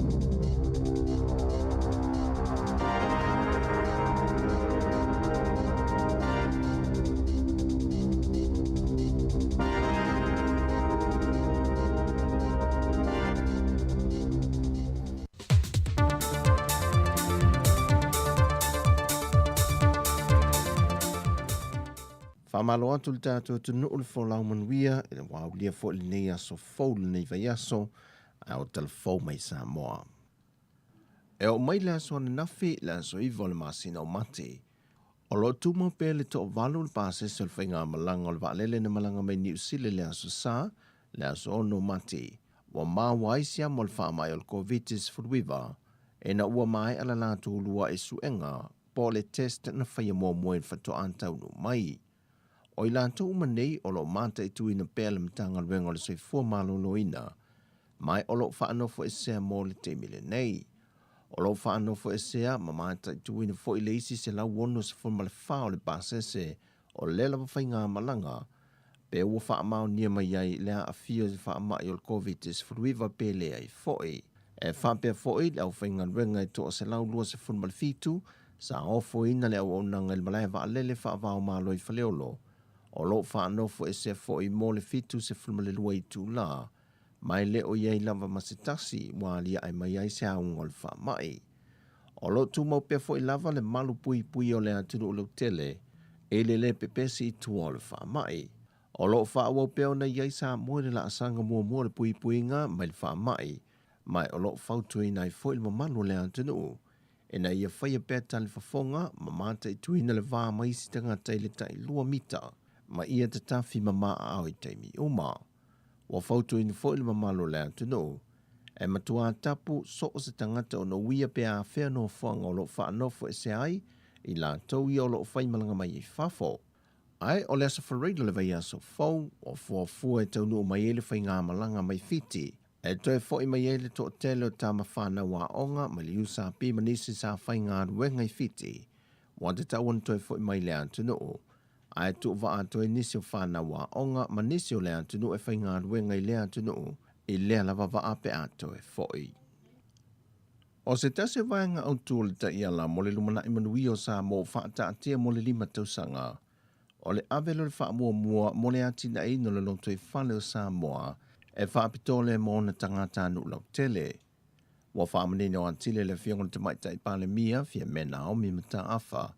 Faamalo atu le tatou atunuu le folau manuia i le wā aulia foi lenei aso fou lenei vaiaso ae o tala fou mai Samoa. E oo mai le aso ananafi le aso 9 o le masina o Mati. O lo o tumau pea le toavalu o le pasese o le faigamalaga o le vaalele na malaga mai Niu Sila i le aso Sa, le aso 6 o Mati. Ua maua ai siama o le faamai o le Koviti-19 ina ua maea le latou lua'i suega po o le test na faia muamua i le faatoa taunuu mai. O i latou uma nei o lo o mataituina pea le Matagaluega o le Soifua Maloloina, ma o lo o faanofoesea mo le taimi lenei. O lo o faanofoesea ma mataituina foi le isi 164 o le pasese o lea lava faigamalaga. pe ua faamaonia mai ai le aafia i le faamai o le Koviti-19 pe leai foi. E faapea foi le aufaigaluega e 127 sa ofoina le auaunaga i le malae vaalele faava-o-Malo i Faleolo, o lo o faanofoesea foi mo le 72 itula, ma e le o i ai lava ma se tasi ua aliae mai ai se auga o le faamai. O lo o tumau pea foi lava le malu puipuia o le atunuu lautele i le lē pepesi i tua o le faamai. O lo o faaauau pea ona i ai Samoa i le laasaga muamua o le puipuiga mai le faamai, ma o lo o fautuaina ai foi le mamalu o le atunuu ina ia faia pea talifofoga ma mataituina le va ma isi tagata i le tailua mita ma ia tatafi ma aao i taimi uma. Ua fautuaina foi le mamalu o le atunuu e matuā tapu so o se tagata ona uia pe afea nofoaga o lo o faanofoesea ai i latou ia o lo o faimalaga mai i fafo. Ae o le Aso Faraile o le vaiaso fou, ua fuafua e taunuu mai ai le faigamalaga mai Fiti, e toe foi mai ai le toatele o tama fanau aoga mai le USP ma nisi sa faigaluega i Fiti, ua tatau ona toe foi mai i le atunuu, ae tuuvaa atu ai nisi o fanau aoga ma nisi o le atunuu e faigaluega i lea atunuu i lea lava vaa pe a toe foi. O se tasi o vaega autu o le taiala mo le lumanai manuia o Samoa ua faataatia mo le 5 tausaga, o le ave lea o le faamuamua mo le atinaeina o le lotoifale o Samoa e faapitoa lea mo ona tagatanuu lautele. Ua faamanino atili e le Afioga i le Tamaitai Palemia, Fiame Naomi Mataafa,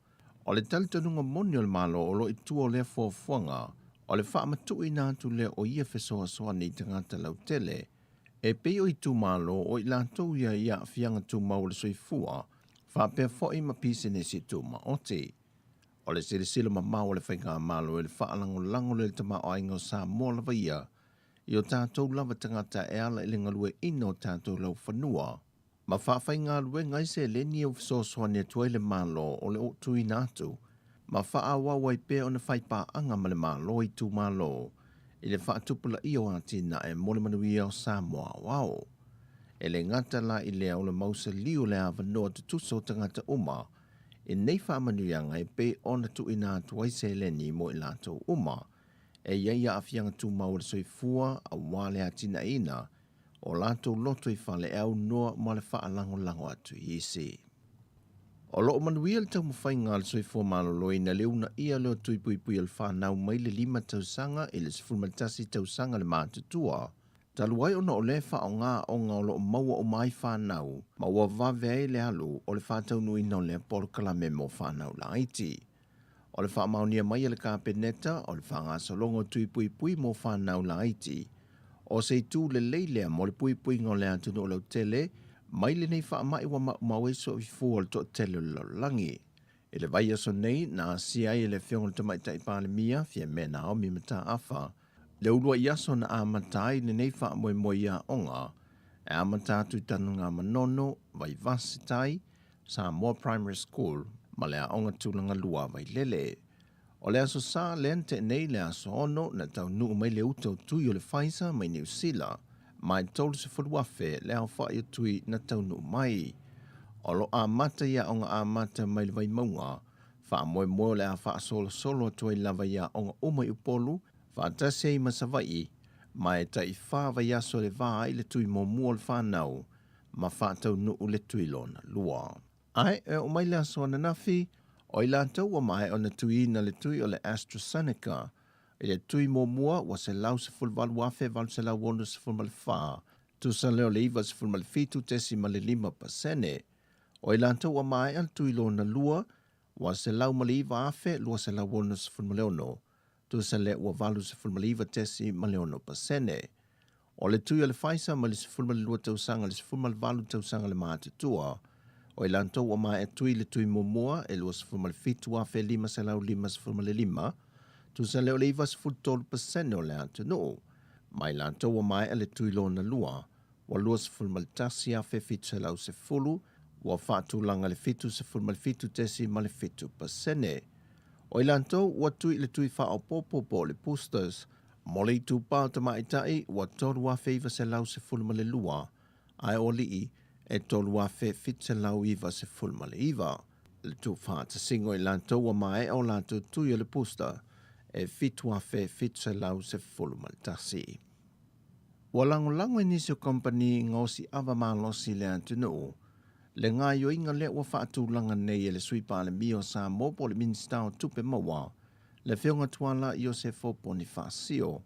o le talitonuga moni o le Malo o lo o i tua o lea fuafuaga o le faamatuuina atu lea o ia fesoasoani i tagata lautele e pei o itumalo o i latou ia i aafiaga tumau o le soifua faapea foi ma pisinisi tumaoti. O le silasila mamao a le Faigamalo i le faalagolago lea i le tamaoaiga o Samoa lava ia i o tatou lava tagata e ala i le galueaiina o tatou laufanua ma faafaigaluega ai seleni e fesoasoani atu ai le Malo o le tuuina atu ma faaauau ai pea ona fai paaga ma le Malo i itumalo i le faatupulaia o atinae mo le manuia o Samoa aoao. E le gata la i lea o le mausali o le avanoa tutusa o tagata uma i nei faamanuiaga e pei ona tuuina atu ai seleni mo i latou uma e i ai aafiaga tumau o le soifua aua le atinaeina o latou lotoifale e aunoa ma le faalagolago atu i isi. O lo o manuia le taumafaiga a le soifua maloloina i le uunaia lea o tui puipui o le fanau mai le 5 tausaga i le 11 tausaga le matutua, talu ai ona o lea e faaaoga aoga o lo o maua uma ai fanau ma ua vave ai le alu o le faataunuuina o lea polokalame mo fanau laiti. O le faamaonia mai e le Kapeneta o le faagasologa o tui puipui mo fanau laiti, o se itu lelei lea mo le puipuiga o le atunuu lautele mai lenei faamai ua maumau ai soifua o le toatele o le lalolagi. I le vaiaso nei, na asia ai e le Afioga i le Tamaitai Palemia, Fiame Naomi Mataafa, le uluai aso na amata ai lenei faamoemoe i aoga, e amata atu i Tanugamanono, Vaivase Tai, Samoa Primary School ma le Aoga Tulaga Lua Vailele. O le Aso Sa lea na tea nei le aso 6 na taunuu mai le uta o tui o le Pfizer mai Niu Sila, ma e 30,000 le aofai o tui na taunuu mai. O lo o amata i aoga amata mai le Vaimauga, faamoemoe o le a faasolosolo atu ai lava i aoga uma i Upolu, faatasi ai ma Savaii, ma e tai 4 vaiaso le va ai le tui muamua o le fanau ma faataunuu le tui lona lua. Ae e oo mai le aso ananafi, o i latou ua maea ona tuiina le tui o le AstraZeneca i le tui muamua ua 118,864, tusa lea o le 97.5%. O i latou ua maea le tui lona lua ua 109,266, tusa lea ua 89.6%. O le tui o le Pfizer mai le 12 tausaga i le 18 tausaga le matutua, o i latou ua maea tui le tui muamua e 27,555, tusa lea o le 93% o le atunuu. Ma i latou ua maea le tui lona lua, ua 21,710, ua faatulaga le 77.7%. O i latou ua tui i le tui faaopoopo po o le boosters, Mo le itupa o tamaitai ua 3,912, ae o alii e 3,799. Le tuufaatasiga o i latou ua maea o latou tui o le booster. e 7,711. Ua lagolago e nisi o kamupani gaosi ava malosi i le atunuu le gaoioiga lea ua faatulaga nei e le Sui Palemia o Samoa po o le Minisita o Tupe Maua, le Afioga Tuala Iosefo Ponifasio,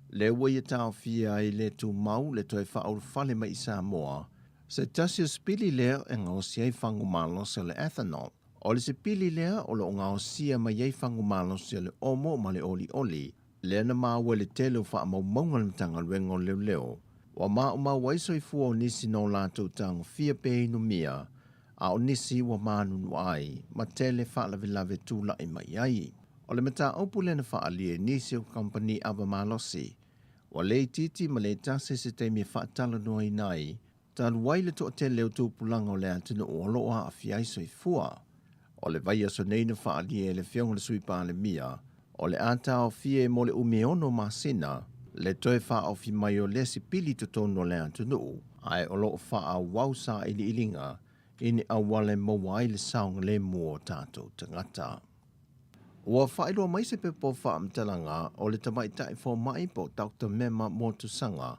lea ua ia taofia ai le tumau le toe faaulufale mai i Samoa se tasi o sipili lea e gaosi ai fagu malosi o le ethanol. O le sipili lea o lo o gaosia mai ai fagu malosi o le omo ma le olioli, lea na maua i le tele o faamaumauga a le Matagaluega o Leoleo, ua maumau ai soifua o nisi na o latou tagofia pe inumia, a o nisi ua manunua ai ma tele faalavelave tulai mai ai. O le mataupu lea na faaalia e nisi o kamupani ava malosi, ua le itiiti ma le tasi se taimi e faatalanoaina ai talu ai le toatele o tupulaga o le atunuu o lo o aafia ai soifua. O le vaiaso nei na faaalia e le Afioga i le Sui Palemia, o le a taofia e mo le umi e ono masina le toe faaofi mai o lea sipili i totonu o le atunuu, ae o lo o faaauau sailiiliga i ni auala e maua ai le saogalemu o tatou tagata. Ua faailoa mai se pepa o faamatalaga o le tamaitai fomai po o Doctor Mema Motusaga,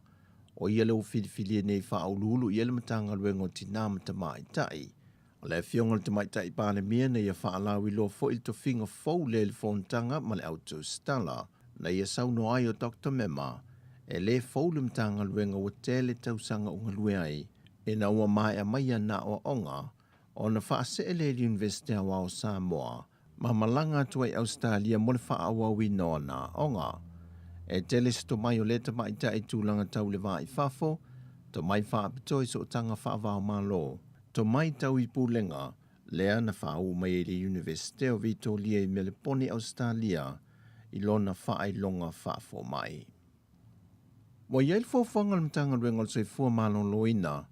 o ia lea ua filifilia nei e faauluulu i ai le Matagaluega o Tinā ma Tamaitai. O le Afioga i le Tamaitai Palemia na ia faalauiloa foi le tofiga fou lea i le fonotaga ma le au tusitala na ia saunoa ai o Doctor Mema e le fou le Matagaluega ua tele tausaga o galue ai ina ua maea mai ana aoaoga ona faasee lea i le Iunivesite Aoao o Samoa ma malaga atu ai i Ausetalia mo le faaauauina o ana aoga. E tele se tomai o lea tamaitai i tulaga tau le va i fafo, tomai faapitoa i sootaga faava-o-Malo, tomai tau i pulega, lea na faauu mai ai i le Iunivesite o Vitolia i Meleponi, Ausetalia, i lona faailoga faafomai. Ua i ai le fuafuaga a le Matagaluega o le Soifua Maloloina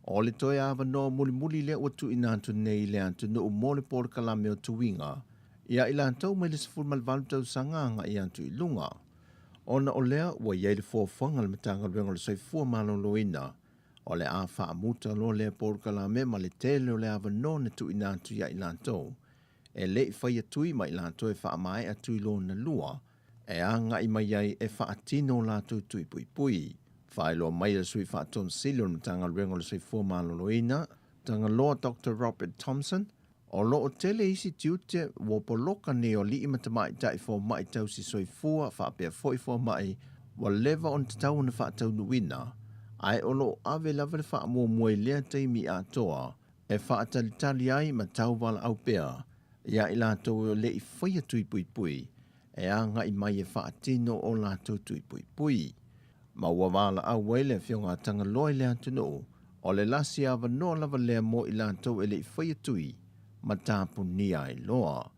o le toe avanoa mulimuli lea ua tuuina atu nei i le atunuu mo le polokalame o tuiga ia i latou mai le 18 tausaga agai atu i luga. Ona o lea ua i ai le fuafuaga a le Matagaluega o le Soifua Maloloina o le a faamuta loa lea polokalame ma le tele o le avanoa na tuuina atu ia i latou e le i faia tui ma i latou e faamaea tui lona lua e agai mai ai e faatino o latou tui puipui. Faailoa mai e le Sui Faatonu Sili o le Matagaluega o le Soifua Maloloina, Tagaloa Doctor Robert Thompson, o lo o tele isi tiute ua poloka nei o alii ma tamaitai fomai tausi soifua faapea foi fomai ua leva ona tatau ona faataunuuina, ae o lo o ave lava le faamuamua i lea taimi atoa e faatalitali ai ma tauvalaau pea ia i latou e le i faia tui puipui e agai mai e faatino o latou tui puipui. Ma ua valaau ai le Afioga a Tagaloa i le atunuu, o le lasi avanoa lava lea mo i latou e le i faia tui ma tapunia ai loa.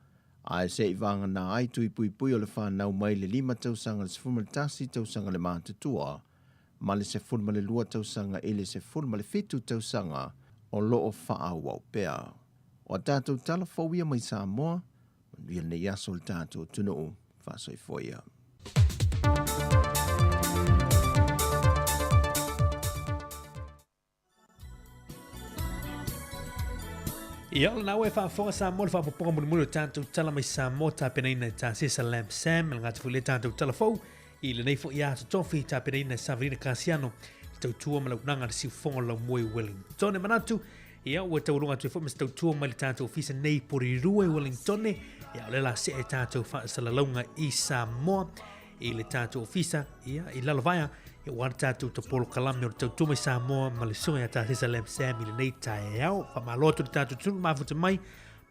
Ae se i vagana ai tui puipui o le fanau mai le 5 tausaga i le 11 tausaga le matutua ma le 12 tausaga i le 17 tausaga o lo o faaauau pea. O a tatou tala fou ia mai Samoa, manuia lenei aso i le tatou atunuu. Faasoifua ia. Ia, o lena ua e faafofoga Samoa le faapopoga mulimuli o tatou tala mai Samoa tapenaina e Tasesa Lamb Sam, e gata foi lea tatou tala fou i lenei foi aso tofi tapenaina e Saverina Kasiano le tautua ma le auaunaga a le siufofoga o le laumua i Wellington. E manatu, ia, ua taualuga atu ai foi ma se tautua mai le tatou ofisa nei i Porirua i Wellington, ia, o lea la see tatou faasalalauga i Samoa i le tatou ofisa, ia, i Lalovaea, ia, ua le tatou polokalame o le tautua mai Samoa ma le susuga ia Tasesa Lam Sam i lenei taeao. Faamalo atu le tatou tunu mafuta mai,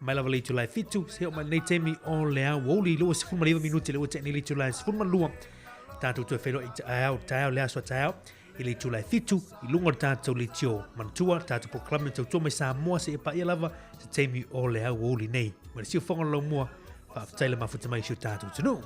mai lava le itula e 7, seia oo mai lenei taimi o le aoauli 29 minute le ua tea nei le itula e 12, tatou toe feiloai i taeao, taeao le aso a taeao i le itula e 7 i luga o le tatou leitio manatua, le tatou polokalame tautua mai Samoa seia paia lava se taimi o le aoauli nei. Ma le siufofoga o le laumua, faafetai le mafuta mai i si o tatou atunuu.